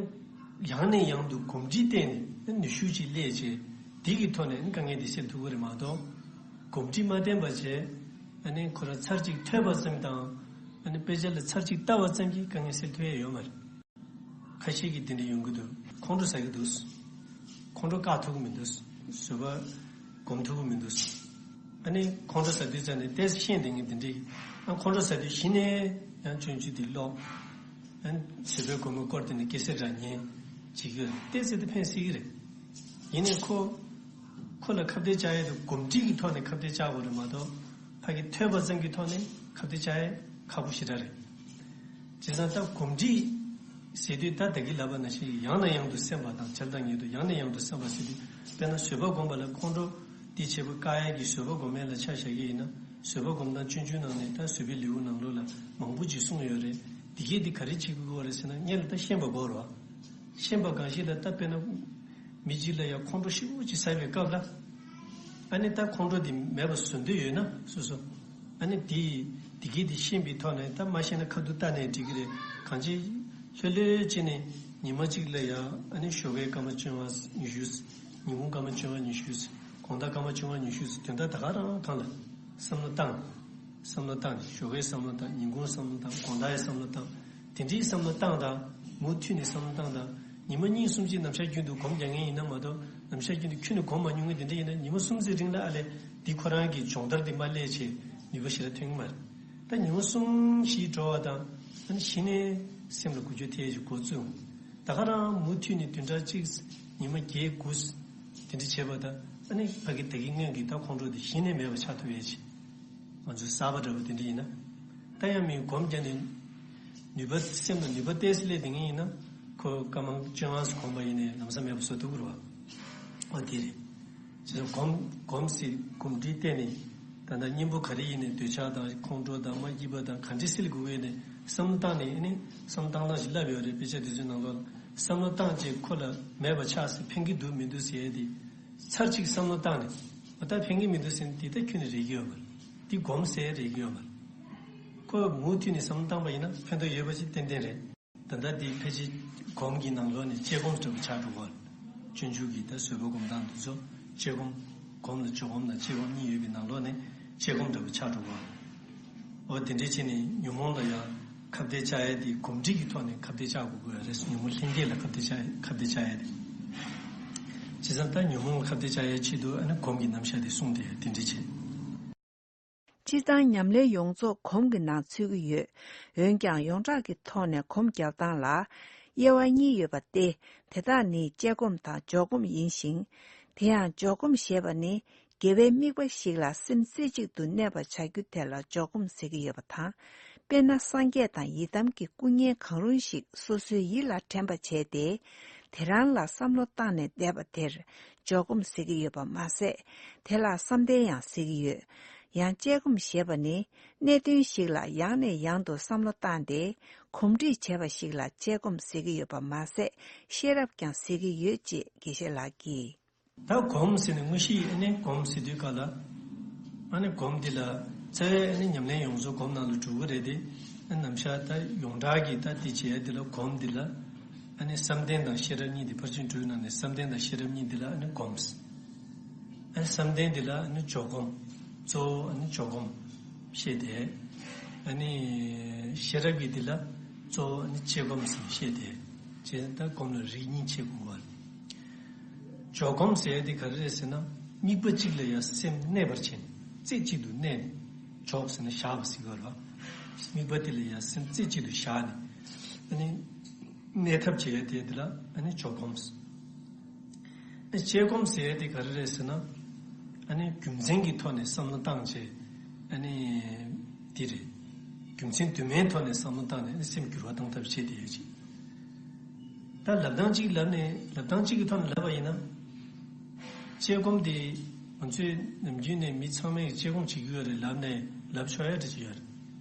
ཡང་ནས་ཡང་དུ་གོམས་འདྲིས་བསྟེན་ནས་ནུས་ཤུགས་ཅིག་སླེབས་བྱས། དེ་གི་ཐོག་ནས་ཨ་ནི་དཀའ་ངལ་དེ་སེལ་ཐུབ་ཀྱི་རེད་མ་གཏོགས། གོམས་འདྲིས་མ་བསྟེན་པ་བྱས། ཨ་ནི་ཁོ་རང་ཚར་གཅིག་ཐོས་པ་ཙམ་དང་། ཨ་ནི་དཔེ་ཆ་ལ་ཚར་གཅིག་ལྟ་བ་ཙམ་གྱིས་དཀའ་ངལ་སེལ་ཐུབ་ཡས་ཡོད་མ་རེད། ཁ་ཤས་ཀྱིས་དེ་འདྲ་ཡོང་གི་འདུག་ཁོང་ཁྲོ་ཟ་གི་འདུག་ཁོང་ཁྲོ་བཀག་ཐུབ་ཀྱི་མི་འདུག་བཟོད་པ་སྒོམ་ཐུབ་ཀྱི་མི་འདུག་ཨ་ནི་ཁོང་ཁྲོ་ཟ་དུས་ཙམ་ནས་ཏོག་ཙམ་ཤེས་བསྡད་མཁན་དེ་འདྲས། ཨ་ཁོང་ཁྲོ་ཟ་དུས་གཞི་ནས་ཡང་སྤྱོད་འཇུག་དེ་ཀློག་ཨ་ནི་བཟོད་པའི་སྒོམ་པའི་སྐོར་དེ་ནི་སྐད་ཆ་འདྲ་ཉན་བྱེད་ཀྱི་ཡོད་རེད། ཏོག་ཙམ་དེ་ཕན་སྲིད་ཀྱི་རེད། ཡིན་ནའི་ཁོ། ཁོ་ལ་ཁ་གཏད་བཅག་ཡས་དེ་གོམས་འདྲིས་ཀྱི་ཐོག་ནས་ཁ་གཏད་བཅག་དགོས་རེད་མ་གཏོགས། ཕ་གི་ཐོས་པ་ཙམ་གྱི་ཐོག་ནས་ཁ་གཏད་བཅག་ཡས་ཁག་པོ་ཞེ་དྲག་རེད། བྱས་ཙང་ད་གོམས་འདྲིས་ཟེར་དུས་ད་ད་གིན་ལབ་པ་ནང་བཞིན་ཡང་ནས་ཡང་དུ་སེམས་པ་དང་བྱས་དང་ཉིད་དུ་ཡང་ནས་ཡང་དུ་སེམས་པ་ཟེར་དུས། དཔེར་ན་བཟོད་པ་སྒོམ་པ་ལ་ཁོང་ཁྲོ་འདི་བྱེད་པ་བཀག་ཡས་ཀྱི་བཟོད་པ་སྒོམ་ཡས་ལ་ཆ་བཞག་གི་ཡིན་ན། བཟོད་པ་སྒོམ་སྟངས་སྤྱོད་འཇུག་ནང་ནས་ད་བཟོད་པའི་ལེའུ་ནང་ལོགས་ལ་མང་པོ་ཅིག་གསུངས་ཡོད་རེད། འདི་གས་འདི་ག་རེ་བྱེད་དགོས་རེད་ཟེར་ན་སྔོན་ལ་ད་ཤེས་པ་དགོས་རེད་བ། ཤེས་པ་གང་ཞིག་ལ་ད་དཔེར་ན། མི་གཅིག་ལ་ཡང་ཁོང་ཁྲོ་ཤུགས་ཆེ་ཟ་བའི་སྐབས་ལ། ཨ་ནི་ད་ཁོང་ཁྲོ་དེ་མེད་པ་བཟོ་འདོད་ཡོད་ན་སོ་སོ། ཨ་ནི་དེ་དེ་གས་དེ་ཤེས་པའི་ཐོག་ནས་ད་མ་ཤེས་ན་ཁ་ཐུག་ལྟ་ནས་འགྲིག་གི་རེད། གང་ཅི། ལྷོད་ལྷོད་བྱས་ནས་ཉི་མ་གཅིག་ལ་ཡང་ཨ་ནི་ཞོགས་ཀའི་སྐར་མ་བཅོ་ལྔ་ཉི་ཤུ། ཉིན་གུང་སྐར་མ་བཅོ་ལྔ་ཉི་ཤུ། དགོང་དག་སྐར་མ་བཅོ་ལྔ་ཉི་ཤུ་དོན་དག་ད་ག་རང་གང་ལ་བསམ་བློ་བཏང་། བསམ་བློ་བཏང་ནས་ཞོགས་ཀའི་བསམ་བློ་བཏང་། ཉིན་གུང་བསམ་བློ་བཏང་། དགོང་དག་ཡི་བསམ་བློ་བཏང་། དེ་འདྲའི་བསམ་བློ་བཏང་དང་། མུ་མཐུད་ནས་བསམ་བློ་བཏང་དང་། ཉི་མ་གཉིས་གསུམ་ཅིག་ནམ་ཞག་རྒྱུན་དུ་སྒོམ་རྒྱག་མཁན་ཡིན་ན་མ་གཏོགས་ནམ་ཞག་རྒྱུན་དུ་ཁྱོན་ནས་སྒོམ་མ་མྱོང་མཁན་དེ་འདྲ་ཡིན་ན་ཉི་མ་གསུམ་ཙམ་རིང་ལ་ཨ་ལས་འདི་ཁོ་རང་གི་སྦྱོང་བརྡར་འདི་མ་སླེབས་བྱས་ནུས་པ་ཞེ་དྲག་ཐོན་གྱི་མ་རེད། ད་ཉི་མ་གསུམ་བཞི་འགྲོ་བ་དང་ཨ་ནི་གཞི་ནས་སེམས་ལ་འགུལ་སྐྱོད་ཐེབས་ཀྱི་འགོ་བཙུགས། ད་ག་རང་མུ་མཐུད་ནས་བདུན་ཕྲག་གཅིག་ཉི་མ་བརྒྱད་དགུ་དེ་འདྲ་བྱས་པ་དང་ཨ་ནི་ཕ་གི་ད་གིན་སྔོན་གྱི་ད་ཁོང་ཁྲོ་དེ་གཞི་ནས་མེད་པ་ཆགས་ཐུབ་ཡས་ཆེ། ང་ཚོའི་གསར་པ་འདྲ་པོ་དེ་འདྲ་ཡིན་ན། ད་ཡང་མིས་སྒོམ་བརྒྱབ་ནས་ནུས་པ་སེམས་ལ་ནུས་པ་ཏོག་ཙམ་སླེབས་བསྡད་མཁན་ཡིན་ན་ཁོ་སྐར་མ་བཅོ་ལྔ་ཙམ་གོམས་པ་ཡིན་ནའི་ལམ་སང་མེད་པ་བཟོ་ཐུབ་ཀྱི་རེད་བ། ཨོ་དེ་རེད། བྱས་ཙང་སྒོམ་སྒོམ་ཟེར་གོམས་འདྲིས་བསྟེན་ནས་ད་ལྟ་གཉེན་པོ་ག་རེ་ཡིན་ནའི་འདོད་ཆགས་དང་ཁོང་ཁྲོ་དང་མ་སྐྱིད་པ་དང་ག་འདྲ་སེལ་དགོས་ཡིན་ནའི་བསམ་བློ་བཏང་ནས་ཨ་ནི་བསམ་བློ་བཏང་སྟངས་ཤིག་བསླབས་ཡོད་རེད། དཔེ་ཆ་དེ་ཚོའི་ནང་ལོགས་ལ་བསམ་བློ་བཏང་རྗེས་ཁོ་ལ་མེད་པ་ཆགས་ཟེར་ཕན་གྱི་འདུག་མི་འདུག་ཟེར་ཡས་དེ། ཚར་གཅིག་བསམ་བློ་བཏང་ནས་ཨ་ད་ཕན་གྱི་མི་འདུག་ཟེར་ན་དེ་ད་ཁྱོན་ནས་རེག་གི་ཡོད་མ་རེད། དེ་སྒོམ་ཟེར་རེག་གི་ཡོད་མ་རེད། ཁོས་མུ་མཐུད་ནས་བསམ་བློ་བཏང་པ་ཡིན་ན་ཕན་ཐོགས་ཡོད་པ་ཞིག་ཏན་ཏན་རེད། ད་ལྟ་འདི་ཕལ་ཆེར་སྒོམ་གྱི་ནང་ལོགས་ནས་དཔྱད་སྒོམ་འདྲ་པོ་ཆགས་འགྲོ་གི་རེད། སྤྱོད་འཇུག་གི་ད་བཟོད་པ་སྒོམ་སྟངས་འདི་ཚོ་དཔྱད་སྒོམ། སྒོམ་ལ་སྦྱོར་སྒོམ་དང་དཔྱད་སྒོམ་གཉིས་ཡོད་པའི་ནང་ལོགས་ནས་དཔྱད་སྒོམ་འདྲ་པོ་ཆགས་འགྲོ་གི་རེད། འོ་དེ་འདྲའི་ཆེད་ནས་ཉོན་མོངས་ལ་ཡང་ཁ་གཏད་བཅག་ཡས་དེ་གོམས་འདྲིས་ཀྱི་ཐོག་ནས་ཁ་གཏད་བཅག་དགོས་ཀྱི་རེད། ཉོན་མོངས་ལྷན་སྐྱེས་ལ་ཁ་གཏད་བཅག་ཁ་གཏད་བཅག་ཡས་དེ། བྱས་ཙང་ད་ཉོན་མོངས་ལ་ཁ་གཏད་བཅག་ཡས་ཆེད་དུ་ཨ་ནི་སྒོམ་གྱི་རྣམ་གཞག་དེ་གསུངས་ཏེ་དེ་འདྲའི་ཆེད། སྤྱིར་བཏང་ཉམས་ལེན་ཡོངས་རྫོགས་སྒོམ་གྱི་ནང་ཚུད་ཀྱི་ཡོད། འོན་ཀྱང་ཡོངས་གྲགས་ཀྱི་ཐོག་ནས་སྒོམ་རྒྱབ་སྟངས་ལ་དབྱེ་བ་གཉིས་ཡོད་པ་སྟེ། དེ་དག་ནི་དཔྱད་སྒོམ་དང་འཇོག་སྒོམ་ཡིན་ཞིང་། དེ་ཡང་འཇོག་སྒོམ་ཞེས་པ་ནི་དགེ་བའི་དམིགས་པ་ཞིག་ལ་སེམས་རྩེ་གཅིག་ཏུ་གནས་པར་བྱ་རྒྱུ་དེ་ལ་འཇོག་སྒོམ་ཟེར་གྱི་ཡོད་པ་དང་། དཔེར་ན་སངས་རྒྱས་དང་ཡི་དམ་གྱི་སྐུ་བརྙན་གང་རུང་ཞིག་སོ་སོའི་ཡིད་ལ་དྲན་པ་བྱས་ཏེ། དེ་རང་ལ་བསམ་བློ་བཏང་ནས་བསྡད་པ་དེར་འཇོག་སྒོམ་ཟེར་གྱི་ཡོད་པ་མ་ཟད། དེ་ལ་བསམ་གཏན་ཡང་ཟེར་གྱི་ཡོད། ཡང་དཔྱད་སྒོམ་ཞེས་པ་ནི་གནད་དོན་ཞིག་ལ་ཡང་ནས་ཡང་དུ་བསམ་བློ་བཏང་སྟེ་གོམས་འདྲིས་བྱས་པ་ཞིག་ལ་དཔྱད་སྒོམ་ཟེར་གྱི་ཡོད་པ་མ་ཟད་ཤེས་རབ་ཀྱང་ཟེར་གྱི་ཡོད་ཅེས་དགེ་བཤེས་ལགས་ཀྱིས། ད་སྒོམ་ཟེར་ནས་དངོས་གཞི་ཨ་ནི་སྒོམ་ཟེར་དུས་ག་ལ། ཨ་ནི་སྒོམ་འདི་ལ་རྩ་བའི་ཨ་ནི་ཉམས་ལེན་ཡོངས་རྫོགས་སྒོམ་ནང་ལ་གྲུབ་ཀྱི་རེད་དེ། ནམ་ཞག་ད་ཡོངས་གྲགས་ཀྱི་ད་དེ་བྱས་དེ་ལ་སྒོམ་འདི་ལ། ཨ་ནི་བསམ་གཏན་དང་ཤེས་རབ་གཉིས་དེ་ཕར་ཕྱིན་དྲུག་ནང་ནས་བསམ་གཏན་དང་ཤེས་རབ་གཉིས་འདི་ལ་ཨ་ནི་སྒོམ། ཨ་ནི་བསམ་གཏན་འདི་ལ་ཨ་ནི་འཇོག་སྒོམ། གཙོ་བོ་ཨ་ནི་འཇོག་སྒོམ་བཤད་དེ། ཨ་ནི་ཤེས་རབ་ཀྱི་འདི་ལ་གཙོ་བོ་ཨ་ནི་དཔྱད་སྒོམ་ཟེར་བཤད་དེ། བྱས་ད་སྒོམ་ལ་རིགས་གཉིས་ཕྱེ་དགོས་པ། འཇོག་སྒོམ་ཟེར་ཡ་དེ་ག་རེ་རེད་ཟེར་ན། དམིགས་པ་གཅིག་ལ་ཡང་སེམས་གནས་པར་བྱས་ནས་རྩེ་གཅིག་ཏུ་གནས་ནས། འཇོག་ཟེར་ན་བཞག་པ་ཟེར་གྱི་ཡོད་རེད་བ། དམིགས་པ་དེ་ལ་ཡང་སེམས་རྩེ་གཅིག་ཏུ་བཞག་ནས། ཨ་ནི་གནས་ཐབས་བྱེད་ཡ་དེ་དེ་ལ་ཨ་ནི་འཇོག་སྒོམ་ཟེར། ཨ་དཔྱད་སྒོམ་ཟེར་ཡ་དེ་ག་རེ་རེད་ཟེར་ན། ཨ་ནི་རྒྱུ་མཚན་གྱི་ཐོག་ནས་བསམ་བློ་བཏང་བྱས། ཨ་ནི་དེ་རེད། རྒྱུ་མཚན་དུ་མའི་ཐོག་ནས་བསམ་བློ་བཏང་ནས་ཨ་ནི་སེམས་འགྱུར་བ་བཏང་ཐབས་བྱེད་དེ་ཡོད་ཅིག་ད་ལབ་སྟངས་གཅིག་ལབ་ནས་ལབ་སྟངས་གཅིག་གི་ཐོག་ནས་ལབ་པ་ཡིན་ན། དཔྱད་སྒོམ་དེ་ང་ཚོས་ནམ་རྒྱུན་ནས་མི་ཚང་མས་དཔྱད་སྒོམ་བྱེད་ཀྱི་ཡོད་རེད་ལབ་ནས་ལབ་ཆོག་ཡ་འདྲ་ཅིག་ཡོད་རེད།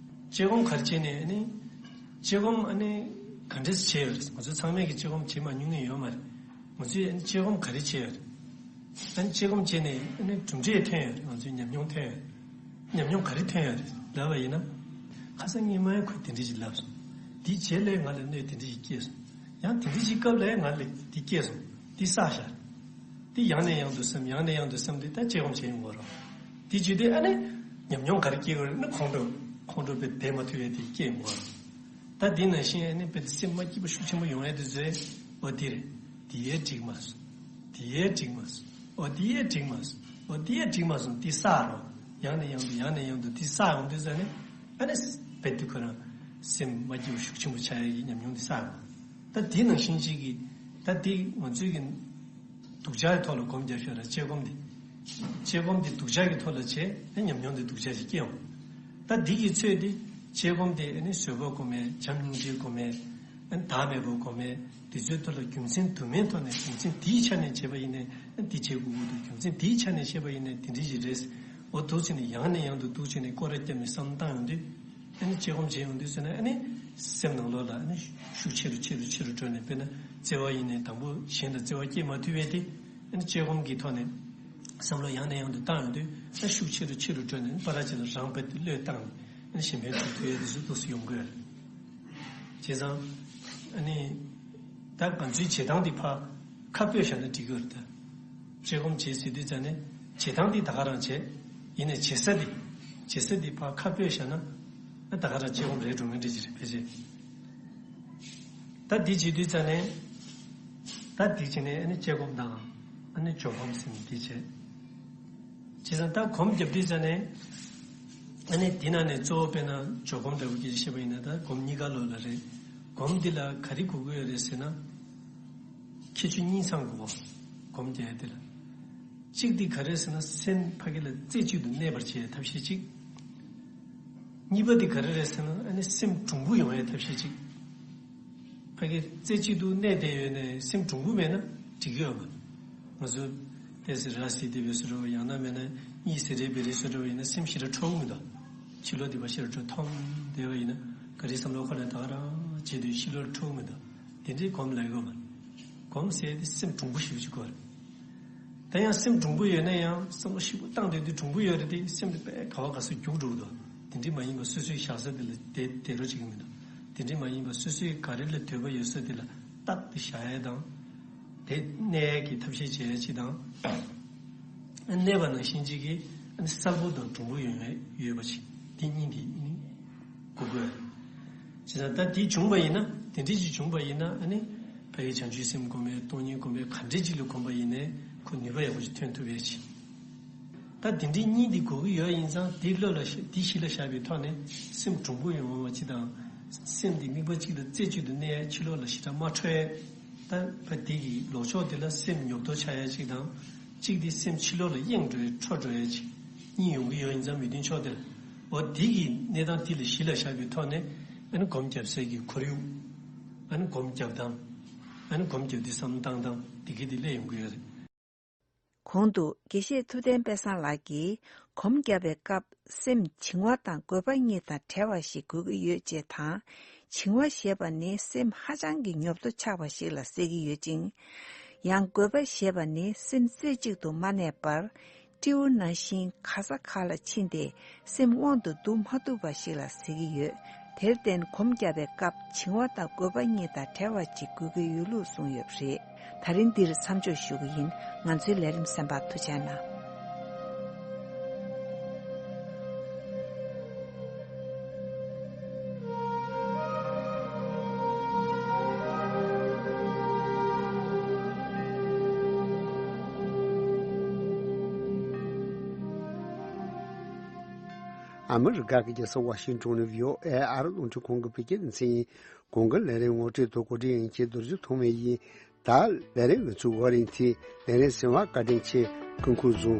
དཔྱད་སྒོམ་ག་རེ་བྱས་ནས་ཨ་ནི། དཔྱད་སྒོམ་ཨ་ནི་ག་འདྲས་བྱས་ཡོད་རེད། ང་ཚོ་ཚང་མས་ཀྱི་དཔྱད་སྒོམ་བྱེད་མ་མྱོང་མཁན་ཡོད་མ་རེད། ང་ཚོས་ཨ་ནི་དཔྱད་སྒོམ་ག་རེ་བྱས་ཡོད་རེད། ཨ་ནི་དཔྱད་སྒོམ་བྱས་ནས་ཨ་ནི་གྲུབ་འབྲས་ཐོན་ཡོད་རེད། ང་ཚོའི་ཉམས་མྱོང་ཐོན་ཡོད་རེད། ཉམས་མྱོང་ག་རེ་ཐོན་ཡོད་རེད་ལབ་པ་ཡིན་ན། ཁ་སང་སྔོན་མ་ཡང་ཁོས་དེ་འདྲ་ཞིག་ལབ་སོང་། དེའི་རྗེས་ལ་ང་ལ་གནོད་དེ་འདྲ་ཞིག་སྐྱེས་སོང་། ཡང་དེ་འདྲ་ཞིག་སྐབས་ལ་ང་ལ་དེ་སྐྱེས་སོང་། དེ་བསགས་བཞག་དེ་ཡང་ནས་ཡང་དུ་བསམ། ཡང་ནས་ཡང་དུ་བསམ་དེ་ད་དཔྱད་སྒོམ་བྱེད་ཡོང་གི་རེད། དེ་བྱེད་དུས་ཨ་ནི་ཉམས་མྱོང་ག་རེ་སྐྱེ་གི་རེད་ན། ཁོང་ཁྲོ་ཁོང་ཁྲོ་དཔེ་བདེ་མ་ཐུབ་པའི་དེ་སྐྱེ་ཡོང་གི་རེད། ད་དེ་ནང་བཞིན་ཨ་ནི་དཔེ་སེམས་མ་སྐྱིད་པ་ཤུགས་ཆེན་པོ་ཡོང་ཡ་དེ་ཚོའི་འོ་དེ་རེད། དེ་ཡས་འགྲིག་མ་སོང་། དེ་ཡས་འགྲིག་མ་སོང་། འོ་དེ་ཡས་འགྲིག་མ་སོང་། འོ་དེ་ཡས་འགྲིག་མ་སོང་། དེ་བསགས་རོགས། ཡང་ནས་ཡང་དུ་ཡང་ནས་ཡང་དུ་དེ་བསགས་ཡོང་དུས་ཙ་ནས་ཨ་ནི་དཔེ་དེ་ཁོ་རང་སེམས་མ་སྐྱིད་པ་ཤུགས་ཆེན་པོ་ཆགས་ཡ་གི་ཉམས་མྱོང་དེ་བསགས་རོགས། ད་དེ་ནང་བཞིན་ཅིག་གི་ད་དེ་ང་ཚོའི་གི་སྡུག་ཅག་གི་ཐོག་ལ་སྒོམ་རྒྱབ་ཤོག་ར། དཔྱད་སྒོམ་དེ། དཔྱད་སྒོམ་དེ་སྡུག་ཅག་གི་ཐོག་ལ་བྱས་ན་ཉམས་མྱོང་དེ་སྡུག་ཅག་ཅིག་སྐྱེ་འོང་། ད་འདི་གི་ཚོད་དེ་དཔྱད་སྒོམ་དེ་ཨ་ནི་བཟོད་པ་སྒོམ་མེད། བྱམས་སྙིང་རྗེ་སྒོམ་མེད། ཨ་ནི་བདག་མེད་པ་སྒོམ་མེད། དེ་ཚོའི་ཐོག་ལ་རྒྱུ་མཚན་དུ་མའི་ཐོག་ནས་རྒྱུ་མཚན་དེའི་ཆ་ནས་བྱས་པ་ཡིན་ནའི་ཨ་ནི་དེ་བྱེད་དགོས་ཀྱི་འདུག་རྒྱུ་མཚན་དེའི་ཆ་ནས་བཤད་པ་ཡིན་ནའི་དེ་འདྲ་ཞིག་རེད། འོ་འདུག་བྱས་ནས་ཡང་ནས་ཡང་དུ་འདུག་བྱས་ནས་སྐོར་ར་བརྒྱབ་ནས་བསམ་བློ་བཏང་ཡོང་དུས། ཨ་ནི་དཔྱད་སྒོམ་བྱེད་ཡོང་དུས་ཟེར་ན་ཨ་ནི་སེམས་ནང་ལོགས་ལ་ཨ་ནི་ཤུགས་ཆེ་རུ་ཆེ་རུ་ཆེ་རུ་འགྲོ་ནས། དཔེར་ན་བརྩེ་བ་ཡིན་ནའི་དང་པོ་གཞན་ལ་བརྩེ་བ་སྐྱེ་མ་ཐུབ་པས་དེ། ཨ་ནི་དཔྱད་སྒོམ་གྱི་ཐོག་ནས་བསམ་བློ་ཡང་ནས་ཡང་དུ་བཏང་ཡོང་དུས་ཨ་ཤུགས་ཆེ་རུ་ཆེ་རུ་འགྲོ་ནས་ཨ་ནི་ཕར་ཅིག་ལ་རང་དཔེ་དེ་བློས་བཏང་ནས་ཨ་ནི་གཞན་ཕན་ཐུབ་ཐུབ་ཡ་དེ་ཚོ་ཏོག་ཙམ་ཡོང་གི་ཡོད་རེད། བྱས་ཙང་ཨ་ནི་ད་ང་ཚོའི་བྱེད་སྟངས་འདི་ཕར་ཁ་སྤོས་བཞག་ན་འགྲིག་གི་རེད་ད། དཔྱད་སྒོམ་བྱེད་ཟེར་དུས་ཙ་ནས་བྱེད་སྟངས་འདི་ད་ག་རང་བྱེད། ཡིན་ནའི་བྱེད་ས་འདི་བྱེད་ས་འདི་ཕར་ཁ་སྤོས་བཞག་ན་ཨ་ད་ག་རང་དཔྱད་སྒོམ་རེད་འགྲོ་མིན་འདྲ་ཅིག་རེད་ཕལ་ཆེར། ད་འདི་བྱེད་དུས་ཙ་ནས་ད་འདི་བྱས་ནས་ཨ་ནི་དཔྱད་སྒོམ་དང་ཨ་ནི་འཇོག་སྒོམ་ཟེར་ནས་འདི་བྱེད། བྱས་ཙང་ད་སྒོམ་རྒྱབ་དུས་ཙ་ནས་ཨ་ནི་འདི་ནང་ནས་གཙོ་བོ་དཔེར་ན་འཇོག་སྒོམ་འདྲ་བོ་སྐད་ཆ་བཤད་པ་ཡིན་ན་ད་སྒོམ་གཉིས་ཀ་ལོགས་ལ་རེད། སྒོམ་འདི་ལ་ག་རེ་དགོས་ཀྱི་ཡོད་རེད་ཟེར་ན། ཁྱད་ཆོས་གཉིས་ཚང་དགོས་པ། སྒོམ་རྒྱག་ཡ་འདི་ལ། གཅིག་འདི་ག་རེ་ཟེར་ན་སེམས་ཕ་གི་ལ་རྩེ་གཅིག་ཏུ་གནས་པར་བྱེད་ཡ་ཐབས་ཤེས་གཅིག་གཉིས་པ་འདི་ག་རེ་རེད་ཟེར་ན་ཨ་ནི་སེམས་གྲུང་པོ་ཡོང་ཡ་ཐབས་ཤེས་གཅིག་ཕ་གི་རྩེ་གཅིག་ཏུ་གནས་བསྡད་ཡོད་ནས་སེམས་གྲུང་པོ་མེད་ན་འགྲིག་གི་ཡོད་མ་རེད། ང་ཚོ་ཏོག་ཙམ་ར་བཟི་བསྡད་པའི་བཟོ་འདྲ་བོ་ཡང་ན་མེད་ན་གཉིད་སད་རལ་བེ་རལ་བཟོ་འདྲ་བོ་ཡིན་ན་སེམས་ཞེ་དྲག་འཕྲོག་གི་མི་འདུག་ཕྱི་ལོགས་དེ་པར་ཞེ་དྲག་འཕྲོག་མཐོང་བསྡད་པ་ཡིན་ན་ག་རེ་བསམ་བློ་ཁོ་ན་ད་ག་རང་བྱེད་དུས་ཕྱི་ལོགས་འཕྲོག་མི་འདུག་དེ་འདྲའི་སྒོམ་ལ་ཡོད་མ་རེད། སྒོམ་ཟེར་དེ་སེམས་གྲུང་པོ་ཞེ་པོ་ཅིག་དགོས་རེད། ད་ཡང་སེམས་གྲུང་པོ་ཡོད་ན་ཡང་བསམ་བློ་ཞིབ་པོ་བཏང་བསྡད་དུས་གྲུང་པོ་ཡོད་རེད་དེ་སེམས་དེ་དཔེ་ག་བ་ག་ས་རྒྱུག་འགྲོ་གི་འདུག་དེ་འདྲའི་མ་ཡིན་པ་སོ་སོའི་བཞག་ས་དེ་ལ་བསྡད་བསྡད་རོགས་བྱེད་ཀྱི་མི་འདུག་དེ་འདྲའི་མ་ཡིན་པ་སོ་སོའི་ག་རེ་ལ་འདོད་པ་ཡོད་ས་དེ་ལ་རྟག་ཏུ་བཞག་ཡས་དང་། དེ་གནས་ཡས་ཀྱི་ཐབས་ཤེས་བྱེད་ཡས་ཅིག་དང་། གནས་པ་ནང་བཞིན་ཅིག་གིས་གསལ་པོ་དང་གྲུང་པོ་ཡོང་ཡས་ཡོད་པ་ཅིག་དེ་གཉིས་དེ་ནི་དགོས་དགོས། བྱས་ཙང་ད་དེ་བྱུང་བ་ཡིན་ན་དེ་འདྲ་ཅིག་བྱུང་བ་ཡིན་ན་ཨ་ནི་ཕ་གི་བྱང་ཆུབ་སེམས་སྒོམ་པའི་སྟོང་ཉིད་སྒོམ་པའི་ག་འདྲ་ཅིག་ལ་སྒོམ་པ་ཡིན་ནའི་ཁོ་ནུས་པ་ཡག་པོ་ཅིག་ཐོན་ཐུབ་ཡས་ཅིག་ད་དེ་འདྲའི་གཉིས་འདི་དགོས་ཀྱི་ཡོད་ཡིན་ཙང་དེ་བློ་ལ་ཤ་དེ་གཞི་ལ་བཞག་པའི་ཐོག་ནས་སེམས་གྲུང་པོ་ཡོང་བ་ཅིག་དང་། སེམས་འདི་དམིགས་པ་གཅིག་ལ་རྩེ་གཅིག་ཏུ་གནས་ཡ་ཕྱི་ལོགས་ལ་ཞེ་དྲག་མ་འཕྲོ་ཡ། ད་ཕ་དེ་གི་ལོག་ཕྱོགས་དེ་ལ་སེམས་ཉོབ་ཏོ་ཆགས་ཡ་ཅིག་དང་། གཅིག་དེ་སེམས་ཕྱི་ལོགས་ལ་གཡེང་འགྲོ་ཡ་འཕྲོ་འགྲོ་ཡ་ཅིག་གཉིས་ཡོང་གི་ཡོད་ཡིན་ཙང་མི་མཐུན་ཕྱོགས་དེ་ལ། འོ་དེ་གི་གནས་སྟངས་དེ་ལ་གཞི་ལ་བཞག་པའི་ཐོག་ནས་ཨ་ནི་སྒོམ་རྒྱབ་སའི་གི་ཁོར་ཡུག་ཨ་ནི་སྒོམ་རྒྱབ་སྟངས། ཨ་ནི་སྒོམ་རྒྱབ་དུས་བསམ་བློ་བཏང་སྟངས་དེ་གི་དེ་སླེབས་ཡོང་གི་ཡོད་རེད། གོང་དུ་དགེ་བཤེས་ཐུབ་བསྟན་དཔལ་བཟང་ལགས་ཀྱིས་སྒོམ་བརྒྱབ་པའི་སྐབས་སེམས་བྱིང་བ་དང་རྒོད་པ་གཉིས་དང་བྲལ་བ་ཞིག་དགོས་ཀྱི་ཡོད་ཅེས་དང་། བྱིང་བ་ཞེས་པ་ནི་སེམས་ཧ་ཅང་གི་ཉོབ་ཏོ་ཆགས་པ་ཞིག་ལ་ཟེར་གྱི་ཡོད་ཅིང་། ཡང་རྒོད་པ་ཞེས་པ་ནི་སེམས་རྩེ་གཅིག་ཏུ་མ་གནས་པར་སྤྲེའུ་ནང་བཞིན་ག་ས་ག་ལ་ཕྱིན་ཏེ་སེམས་དབང་དུ་བསྡུ་མ་ཐུབ་པ་ཞིག་ལ་ཟེར་གྱི་ཡོད། དེར་བརྟེན་གོམ་བརྒྱབ་པའི་སྐབས་བྱིང་བ་དང་རྒོད་པ་གཉིས་དང་བྲལ་བ་ཅིག་དགོས་ཀྱི་ཡོད་ལུགས་གསུངས་ཡོད་པ་རེད། ད་རིང་འདིར་མཚམས་འཇོག་ཞུ་གི་ཡིན། ང་ཚོའི་ལས་རིམ་གསན་པར་ཐུགས་རྗེ་གནང་། ཨ་མི་རི་ཀ་གི་རྒྱལ་ས་ཝ་ཤིང་ཏོན་ནས་བྷི་ཨོ་ཨེ་ཨ་རི་རླུང་འཕྲིན་ཁང་གི་བོད་སྐད་སྡེ་ཚན་ཡིན། གོང་གི་ལས་རིམ་ངོ་སྤྲོད་དང་གོ་སྒྲིག་ཡིན་ཆེད་རྡོ་རྗེ་ཐོགས་མེད་ཡིན། ད་ལས་རིམ་ང་ཚོའི་འོག་རིམ་དེ་ལས་རིམ་གསན་པར་བཀའ་དྲིན་ཆེ། སྐུ་ཁམས་བཟང་།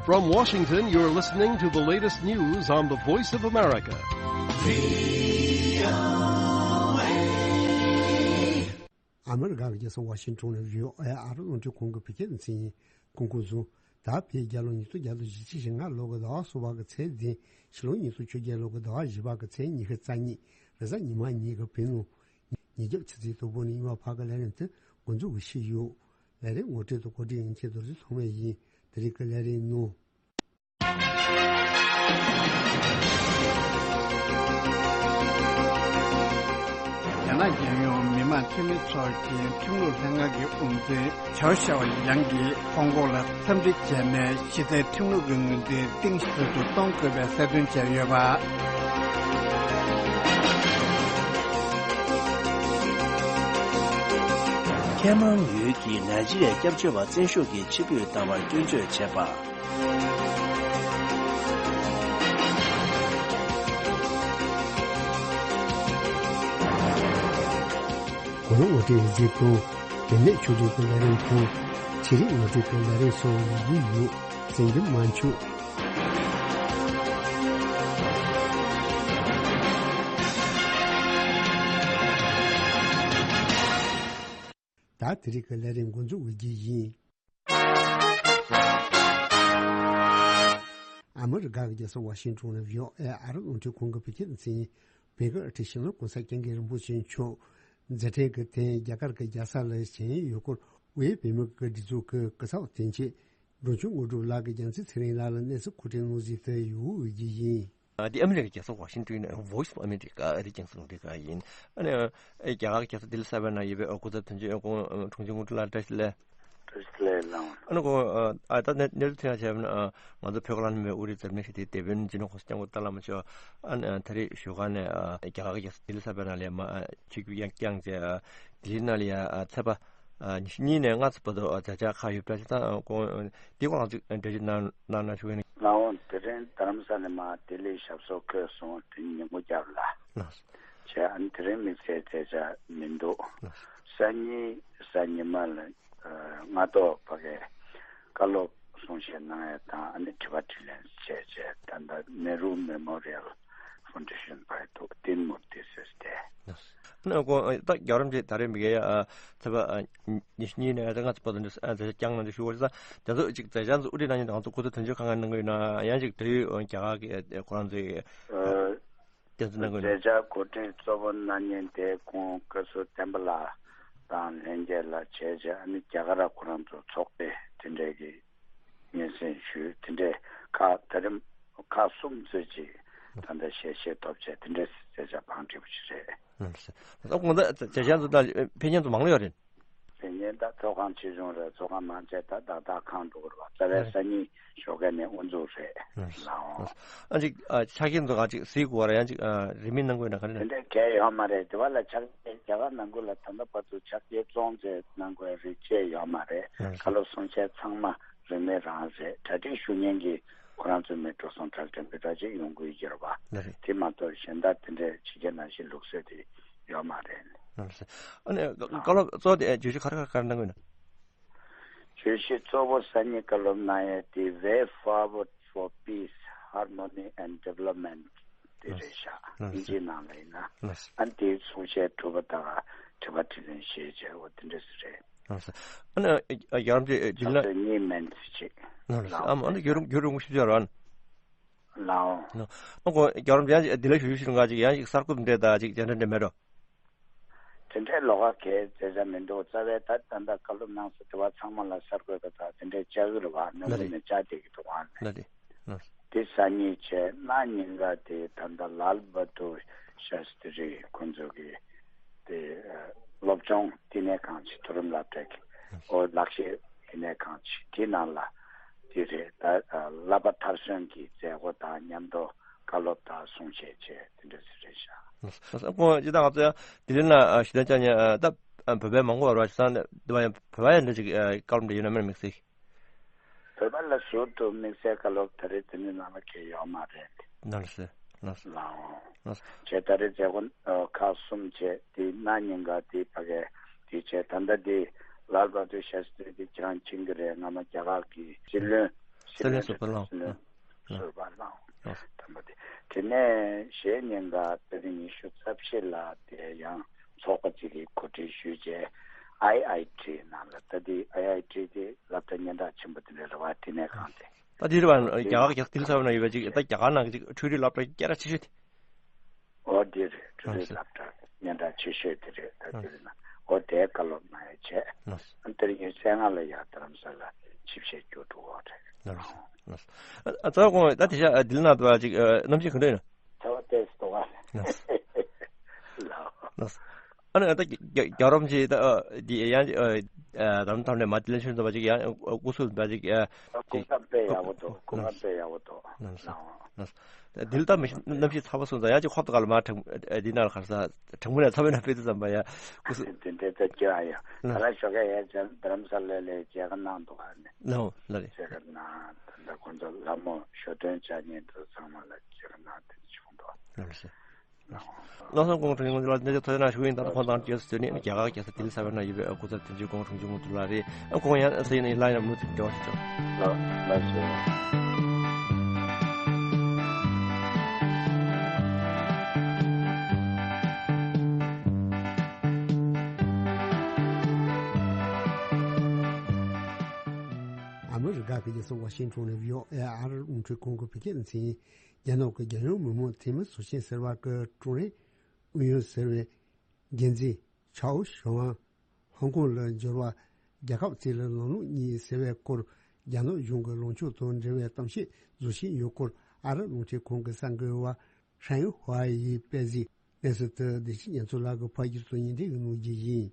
From Washington, you're listening to the latest news on the Voice of America. ཨ་མི་རི་ཀ་གི་རྒྱལ་ས་ཝ་ཤིང་ཏོན་ནས་བྷི་ཨོ་ཨེ་ཨ་རི་རླུང་འཕྲིན་ཁང་གི་བོད་སྐད་སྡེ་ཚན་ཡིན། སྐུ་ཁམས་བཟང་། ད་བོད་རྒྱལ་ལོ་ཉིས་སྟོང་བརྒྱ་དང་བཞི་བཅུ་ཞེ་ལྔ་ལོ་གི་ཟླ་བ་གསུམ་པ་གི་ཚེས་བདུན། ཕྱི་ལོ་ཉིས་སྟོང་བཅོ་བརྒྱད་ལོ་གི་ཟླ་བ་བཞི་པ་གི་ཚེས་ཉི་ཤུ་རྩ་གཉིས། རེས་གཟའ་ཉི་མ་ཉིན་གྱི་བོད་ནང་ཉིན་རྒྱབ་ཆུ་ཚོད་དང་པོ་ནས་ཉི་མ་བར་གྱི་ལས་རིམ་དེ་འགོ་འཛུགས་ཞུས་ཡོད། ལས་རིམ་ངོ་སྤྲོད་དང་གོ་སྒྲིག་ཡིན་ཆེད་རྡོ་རྗེ་ཐོགས་མེད་ཡིན། དེ་རིང་གི་ལས་རིམ་ནང་། རྒྱ་ནག་རྒྱལ་ཡོངས་མི་དམངས་འཐུས་མི་ཚོགས་ཆེན་ཁྲིམས་ལུགས་ལྷན་ཁང་གི་དབུ་འཛིན་ཆའོ་ཞའོ་ཡང་གིས་ཧོང་ཀོང་ལ་འཚམས་འདྲི་བྱས་ནས་གཞི་རྩའི་ཁྲིམས་ལུགས་ཀྱི་ངོས་འཛིན་གཏིང་ཟབ་ཏུ་གཏོང་དགོས་པའི་གསལ་སྟོན་བྱས་ཡོད་པ། ཁེ་མང་ཡུལ་གྱི་ནཱི་ཇི་རི་ཡའི་སྐྱབས་བཅོལ་བ་བཙན་ཤུགས་ཀྱིས་ཕྱིར་འབུད་བཏང་བར་སྐྱོན་བརྗོད་བྱས་པ། གོ་ལ་ངོ་སྤྲོད་གཟིགས་སྐྱོང་། རིག་གནས་ཕྱོགས་བསྡུས་ཀྱི་ལས་རིམ་དང་། ཆོས་རིག་ངོ་སྤྲོད་ཀྱི་ལས་རིམ་སོགས་ཡོང་གི་ཡོད། གསན་རྒྱུ་མ་འཕྱོགས། ད་དེ་རིང་གི་ལས་རིམ་འགོ་འཛུགས་འོས་རྒྱུ་ཡིན། ཨ་མི་རི་ཀ་གི་རྒྱལ་ས་ཝ་ཤིང་ཏོན་ནས་བྷི་ཨོ་ཨེ་ཨ་རི་རླུང་འཕྲིན་ཁང་གི་བོད་སྐད་སྡེ་ཚན་ཡིན། བོད་ཀྱི་ཨ་རི་སྤྱི་ནོར་གོང་ས་སྐྱབས་མགོན་རིན་པོ་ཆེ་མཆོག་མཛད་འཕྲིན་གྱི་སྟེང་རྒྱ་གར་གྱི་རྒྱལ་ས་ལ་བཞེངས་ཡོད་སྐོར་དབུས་བོད་མིའི་སྒྲིག་འཛུགས་ཀྱི་སྐུ་ཚབ་དོན་གཅོད་འབྲོང་ཆུང་དངོས་གྲུབ་ལགས་ཀྱིས་རྒྱལ་མཚན་ཚེ་རིང་ལགས་ལ་གནས་ཚུལ་མཁོ་སྤྲོད་གནང་གཟིགས་དུ་ཡོང་འོས་ཀྱི་ཡིན། ཨ། འདི་ཨ་མི་རི་ཀའི་རྒྱལ་ས་ཝ་ཤིང་ཏོན་ནས་Voice of America ཨ་རིའི་རྒྱང་སྲིང་རླུང་འཕྲིན་ཁང་ཡིན། ཨ་ནི་ཨ་རྒྱ་གར་གྱི་རྒྱལ་ས་ལྡི་ལི་གསར་པའི་ནང་ཡོད་པའི་སྐུ་ཚབ་དོན་གཅོད་ཨ་ཁོང་འབྲོང་ཆུང་དངོས་གྲུབ་ལགས་བཀྲ་ཤིས་བདེ་ལེགས། བཀྲ་ཤིས་བདེ་ལེགས་ལགས། ཨ་ནི་ཁོང་ཨ་ད་གནས་གནས་ཚུལ་ཐོན་ཡག་བྱས་པ་ན་ཨ་ང་ཚོ་བོད་ཁ་ལག་ནས་མེད་ཨུ་རིའི་འཛམ་གླིང་ཞི་བདེའི་དེད་དཔོན་སྤྱི་ནོར་གོང་ས་སྐྱབས་མགོན་རྟ་བརླ་མ་མཆོག་ཨ་ནི་ཨ་ད་རེས་བཞུགས་སྒར་ནས་ཨ་རྒྱ་གར་གྱི་རྒྱལ་ས་ལྡི་ལི་གསར་པའི་ནང་ལ་མར་ཨ་ཆིབས་བསྒྱུར་བསྐྱངས་བྱས། ཨ་ལྡི་ལི་ནང་ལ་ཡ་ཨ་ཚེས་པ་ཨ་ཉི་ཤུ་གཉིས་ནས་ལྔ་ཚོ་བར་དུ་ཨ་མཛད་འཆར་ཁག་ཡོད་པ་ཞིག་དང་ཁོང་འདི་སྐོར་ལ་ཅིག་འགྲེལ་བརྗོད་གནང་གནང་གནང་ཞུ་གི་ཡིན། ལགས་འོང་། དེ་རིང་རྡ་རམ་ས་ལ་ནས་མར་ལྡི་ལི་ཞབས་སོར་འཁོད་སོང་། དེ་ཉིན་མོ་རྒྱབ་ལ། ལགས། བྱས་ཨ་ནི་དེ་རིང་དམིགས་བསལ་མཛད་འཆར་མི་འདུག། ལགས། སང་ཉིན་གཟའ་ཉི་མ་ལ་ཨ་སྔ་ཐོག་ཕ་གིར་བཀའ་སློབ་གསུང་བཤད་གནང་ཡས་དང་ཨ་ནི་དྲི་བ་དྲིས་ལན་བྱས་བྱས་ད་ལྟ་ནེ་རུ་མེ་མོ་རི་ཡལ་ཕའུན་ཌེ་ཤན་བར་དུ་ཏིན་མུར་ཏི་སེ་སྟེ། ལགས། ཨ་ནི་ཁོང་ད་རྒྱལ་བ་རིན་པོ་ཆེ་ད་རེས་མི་གའི་ཨ་ཚེས་པ་ཨ་ཉི་ཤུ་གཉིས་ནས་ང་ཚོ་བར་དུ་འདི་ཨ་མཛད་འཆར་བསྐྱངས་གནང་རྒྱུ་ཞུ་བ་ཞིག་དང་། དེ་ཚོ་ཅིག་མཛད་འཆར་ཚོ་དབུ་ཁྲིད་གནང་མཁན་དང་ང་ཚོ་སྐུ་ཚབ་དོན་གཅོད་ཁག་ཁག་གནང་གི་ཡོད་ན། ཡང་ཅིག་འབྲེལ་ཡོད་རྒྱ་གར་གྱི་ཁོ་རང་ཚོའི་ཨ་བསྟན་འཛིན་གནང་གི་ཡོད་ན། མཛད་འཆར་གོ་སྒྲིག་གཙོ་བོ་གནང་མཁན་དེ་ཁོང་བཀའ་ཟུར་བསྟན་པ་ལགས་དང་ལྷན་རྒྱས་ལ་བྱས་བྱས་ཨ་ནི་རྒྱ་གར་ཁོ་རང་ཚོ་ཚོགས་པའི་དེ་འདྲའི་གི་སྙན་སེང་ཞུས། དེ་འདྲའི་ཁག་ད་རེས་ཁག་གསུམ་ཙམ་ཅིག་ད་ལྟ་ཞལ་བཞེས་ཐོབ་བྱས་དེ་འདྲའི་མཛད་འཆར་བང་སྒྲིག་པ་ཞིག་རེད། ཨ་ད་དགོངས་དག་བྱས་བྱས་འདུག་ད་ཕེབས་མཁན་ཚོ་མང་ལོས་ཡོད་རེད། ཕེབས་མཁན་ད་ཚོགས་ཁང་ཆེ་ཆུང་རེད། ཚོགས་ཁང་མང་ཆེ་ད་བརྡ་དག་ཁང་འགྲོ་གི་རེད་པ། རྩ་བའི་སང་ཉིན་ཞོགས་ཀས་ནས་དབུ་འཛུགས་རེད། ལགས་འོང་། ཨ་ཅིག་ཨ་ཆ་རྐྱེན་ཚོ་ག་ཅིག་གཟིགས་དགོས་ར། ཡང་ཅིག་ཨ་རིན་མེད་གནང་དགོས་ན་ག་རེ་དེ་རེད། འདྲའི་གལ་ཡོད་མ་རེད། དེ་བ་ལ་ཆ་རྐྱེན་རྒྱ་གར་ནང་ཁུལ་ལ་ད་ལྟ་བར་དུ་ཆ་རྐྱེན་བཙོང་བྱས་གནང་དགོས་རིགས་ཅིག་ཡོད་མ་རེད། ལགས་སོ། བཀའ་སློབ་གསུང་བཤད་ཚང་མ་རིན་མེད་རང་རེད། གྲ་སྒྲིག་ཞུ་མཁན་གྱི་ཁོ་རང་ཚོའི་མི་འགྲོ་སོང་གྲབས་ཅན་པའི་གྲ་ཅིག་ཡོང་དགོས་ཀྱི་རེད་པ། ལགས་རེད། དེ་མ་གཏོགས་གཞན་དག་དེ་འདྲའི་ཕྱི་རྒྱལ་ནང་བཞིན་ལུགས་སྲོལ་དེ་ཡོད་མ་རེད། ལགས་སོ། ཨ་ནི་བཀའ་སློབ་གཙོ་བོ་དེ་བརྗོད་གཞི་ག་རེ་ག་རེ་གནང་གི་ཡོད་ན། བརྗོད་གཞི་གཙོ་བོ་སང་ཉིན་བཀའ་སློབ་གནང་ཡས་དེ་Way Forward for Peace, Harmony and Development དེ་རེད་ཤག་ལགས་སོ། དབྱིན་ཇིའི་ནང་ལ་ཡིན་ན། ལགས་སོ། ཨ་ནི་དེའི་གསུང་བཤད་གྲུབ་པ་དང་དྲི་བ་དྲིས་ལན་བྱས་བྱས་འོ་དེ་འདྲ་ཞིག་རེད། ལགས་སོ། ཨ་ནི་རྒྱལ་བ་རིན་པོ་ཆེ་དྲིས་ལན། ཕྱག་ཚོད་གཉིས་མན་ཙམ་ཅིག་ལགས་སོ། ཨ་ནི་རྒྱུན་རིང་རྒྱུན་རིང་པོ་ཞིག་བྱས་རོགས། ལའོ། ཨ་ཁོ་རྒྱལ་བ་རིན་པོ་ཆེ་ཡང་བདེ་ལེགས་ཞུ་ཞུ་ཞུ་འགའ་ཅིག་ཡང་ཅིག་གསར་འགོད་འདྲ་ད་ཅིག་དེ་འདྲ་འདྲ་མེད་འགྲོ། དེ་འདྲའི་ལོགས་ཀ་གས་བྱེད་ས་མི་འདུག་རྩ་བའི་ད་ད་ལྟ་བཀའ་སློབ་གནང་ས་དེ་བ་ཚང་མ་ལ་གསར་འགོད་པ་དང་དེ་འདྲའི་བཅར་གི་རེད་བ། ནམ་རྒྱུན་ནས་བཅར་བསྡད་ཀྱི་འདུག་ཨ་ནི། ལགས་རེད། ལགས། དེ་སང་ཉིན་བྱས་གནངས་ཉིན་ཀ་དེ་ད་ལྟ་ལཱལ་བྷ་དུར་ཤཱ་སྟི་རི་ཁོང་ཚོ་གི་དེ་སློབ་སྦྱོང་བསྟི་གནས་ཁང་ཅིག་མཐོ་རིམ་སློབ་གྲྭ་གི་ཨོ་ལག་ཤེས་བསྟི་གནས་ཁང་ཅིག་དེ་ནང་ལ་དེ་རེད་ད་བསླབ་པ་མཐར་སོན་གྱི་མཛད་སྒོ་དང་མཉམ་དུ་བཀའ་སློབ་དང་གསུང་བཤད་བྱས་དེ་འདྲ་ཞིག་རེད་ཤག་ལགས་སོ། ཁོང་ཅི་ད་ང་ཚོ་ཡང་ལྡི་ལི་ན་ཞུ་དན་ཅང་ཉ་ད་བོད་པའི་མང་པོ་བར་བ་ཞིག་སང་ནས་འདི་བ་ཡང་བོད་པ་ཡང་འདྲ་ཅིག་བཀའ་སློབ་འདྲ་ཡོད་ན་མེད་ན་དམིགས་བསལ། བོད་པ་ལ་ཟུར་དུ་དམིགས་བསལ་བཀའ་སློབ་ད་རེས་དེ་ནི་ནང་ལ་གལ་ཡོད་མ་རེད། ལགས་སོ། ལགས་སོ། ལའོ། ལགས་སོ། བྱས་ད་རེས་མཛད་སྒོ་ཁག་གསུམ་བྱས་དེ་གནངས་ཉིན་ཀ་དེ་ཕ་གི་དེ་བྱས་ད་ལྟ་དེ་ལཱལ་བྷ་དུར་ཤཱ་སྟི་རི་དེ་ཁྱེད་རང་མཁྱེན་གྱི་རེད། སྔ་མ་རྒྱ་གར་གྱི་སྲིད་བློན། སྲིད་བློན་ཟུར་པ་ལགས། སྲིད་བློན་ཟུར་པ་ལགས། ལགས་སོ། དམ་པ་དེ། དེ་ནས་གཞེས་ཉིན་ཀ་ཏ་རིག་ཉི་ཤུ་རྩ་བཞི་ལ་དེ་ཡང་ཚོགས་པ་གཅིག་གིས་གོ་སྒྲིག་ཞུས་རྗེས་ཨའི་ཨའི་ཊི་ནང་ལ་ད་དེ་ཨའི་ཨའི་ཊི་དེ་སློབ་གྲྭ་སྙན་གྲགས་ཆེན་པོ་དེ་འདྲ་རེད་བ། དེ་ནས་གང་དེ། ད་དེ་རེད་བ། རྒྱ་གར་རྒྱ་དིལ་ཚ་བ་ན་ཡོད་པ་ཅིག་ད་རྒྱ་གར་ནང་གི་ཅིག་འཕྲུལ་རིག་སློབ་གྲྭ་སྐད་གྲགས་ཆེ་ཤོས་དེ། ཨོ་དེ་རེད། འཕྲུལ་རིག་སློབ་གྲྭ་སྙན་གྲགས་ཆེ་ཤོས་དེ་རེད། ད་དེ་རེད་ན་ཨོ་དེའི་བཀའ་སློབ་གནང་ཡ་བྱས། ཨ་ཏ་རིག་ཉི་ཤུ་རྩ་ལྔ་ལ་ཡ་རྡ་རམ་ས་ལ་ཆིབས་ཞལ་བསྒྱུར་འགྲོ་བ་རེད། ལགས་སོ། ལགས་སོ། ཨ་ཙི་ཁོང་ད་དེ་ཤ་དིལ་ནང་དུ་བ་ཅིག་གནམ་གཤིས་ག་འདྲ་ཡིན་ན། ཚ་བ་ཏོག་ཙམ་འདུག་ག་ལགས་སོ། ལགས་སོ། ཨ་ནི་ད་རྒྱ་རྒྱ་རོམ་ཅིག་ད་དེ་ཡང་དམ་དམ་ནས་མ་དེ་ལན་ཆུན་ཚོ་བ་ཅིག་ཡང་སྐུ་གཟུགས་ད་ཅིག་གོ་སྐབས་དཔེ་ཡག་པོ་འདུག་གོ་སྐབས་དཔེ་ཡག་པོ་འདུག་ལགས་སོ། ལགས་སོ། དིལ་ད་མི་གནམ་གཤིས་ཚ་བ་སོང་ཙང་ཡང་ཅིག་ཧོབ་ཏེ་ག་ལ་མ་དྲང་དེ་ནང་ལ་ག་རེ་ཟ་དྲང་མོ་ནས་ཚ་བའི་ནང་ཕེབས་དུས་ཙམ་པ་ཡ་སྐུ་གཟུགས། དེ་འདྲའི་ད་སྐྱོ་ཨ་ཡ། ད་ལ་ཞོགས་ཀས་ཡ་ཅན་རྡ་རམ་ས་ལ་ལ་མཇལ་ཁ་གནང་འདུག་ག་ནས། ལགས་ལགས་རེད། མཇལ་ཁ་གནང་ད་ལྟ་ཁོང་ཚོ་ལྷ་མོ་ཞོ་སྟོན་བཅའ་མཁན་དེ་ཚང་མ་ལ་མཇལ་ཁ་གནང་དེ་བྱུང་འདུག་ལགས་སོ། ལགས་སོ། ཁོང་དྲུང་ཆེ་ལ་གནས་ཚུལ་ཐོས་ན་ཞུ་ཡིན། ད་ལྟ་ཁོང་དང་བཅས་སུ་ནི་རྒྱ་གར་རྒྱལ་ས་ལྡི་ལི་ས་བོན་ན་ཡོད་པའི་སྐུ་ཚབ་དོན་གཅོད་ཁོང་དྲུང་ཆེ་མུ་ཏུ་ལགས་རེད། ཁོང་ཡང་ས་ཡིན་ན་ཡིན་ལ་ཡིན་ན་མུ་མཐུད་འབྲེལ་བ་ཞིག་བྱོས། ལགས་ལགས་སོ། ཨ་མི་རི་ཀ་གི་རྒྱལ་ས་ཝ་ཤིང་ཊོན་ནས་བྷི་ཨོ་ཨེ་ཨར་རླུང་འཕྲིན་ཁང་གི་བོད་སྐད་སྡེ་ཚན་ཡིན། རྒྱ་ནག་གི་རྒྱལ་ཡོངས་མི་དམངས་འཐུས་མི་ཚོགས་ཆེན་ཟེར་བ་གི་ཀྲུའུ་རེན་ཨུ་ཡོན་ཟེར་བའི་འགན་འཛིན་ཆའོ་ཞའོ་ཝང་ཧོང་ཀོང་ལ་འབྱོར་བ། རྒྱལ་ཁབ་གཅིག་ལ་ལམ་ལུགས་གཉིས་ཟེར་བའི་སྐོར་རྒྱ་ནག་གཞུང་གི་ལངས་ཕྱོགས་དང་འབྲེལ་བའི་གཏམ་བཤད་བཟོ་བཞིན་ཡོད་སྐོར་ཨ་རི་རླུང་འཕྲིན་ཁང་གི་གསར་འགོད་པ་ཧྲན་ཧྭ་ཡིས་སྤེལ་གཟིགས། གནས་ཚུལ་དེ་བདེ་སྐྱིད་ཉན་ཚོ་ལགས་ཀྱིས་ཕབ་སྒྱུར་དང་སྙན་སྒྲོན་གནང་རྒྱུ་ཡིན།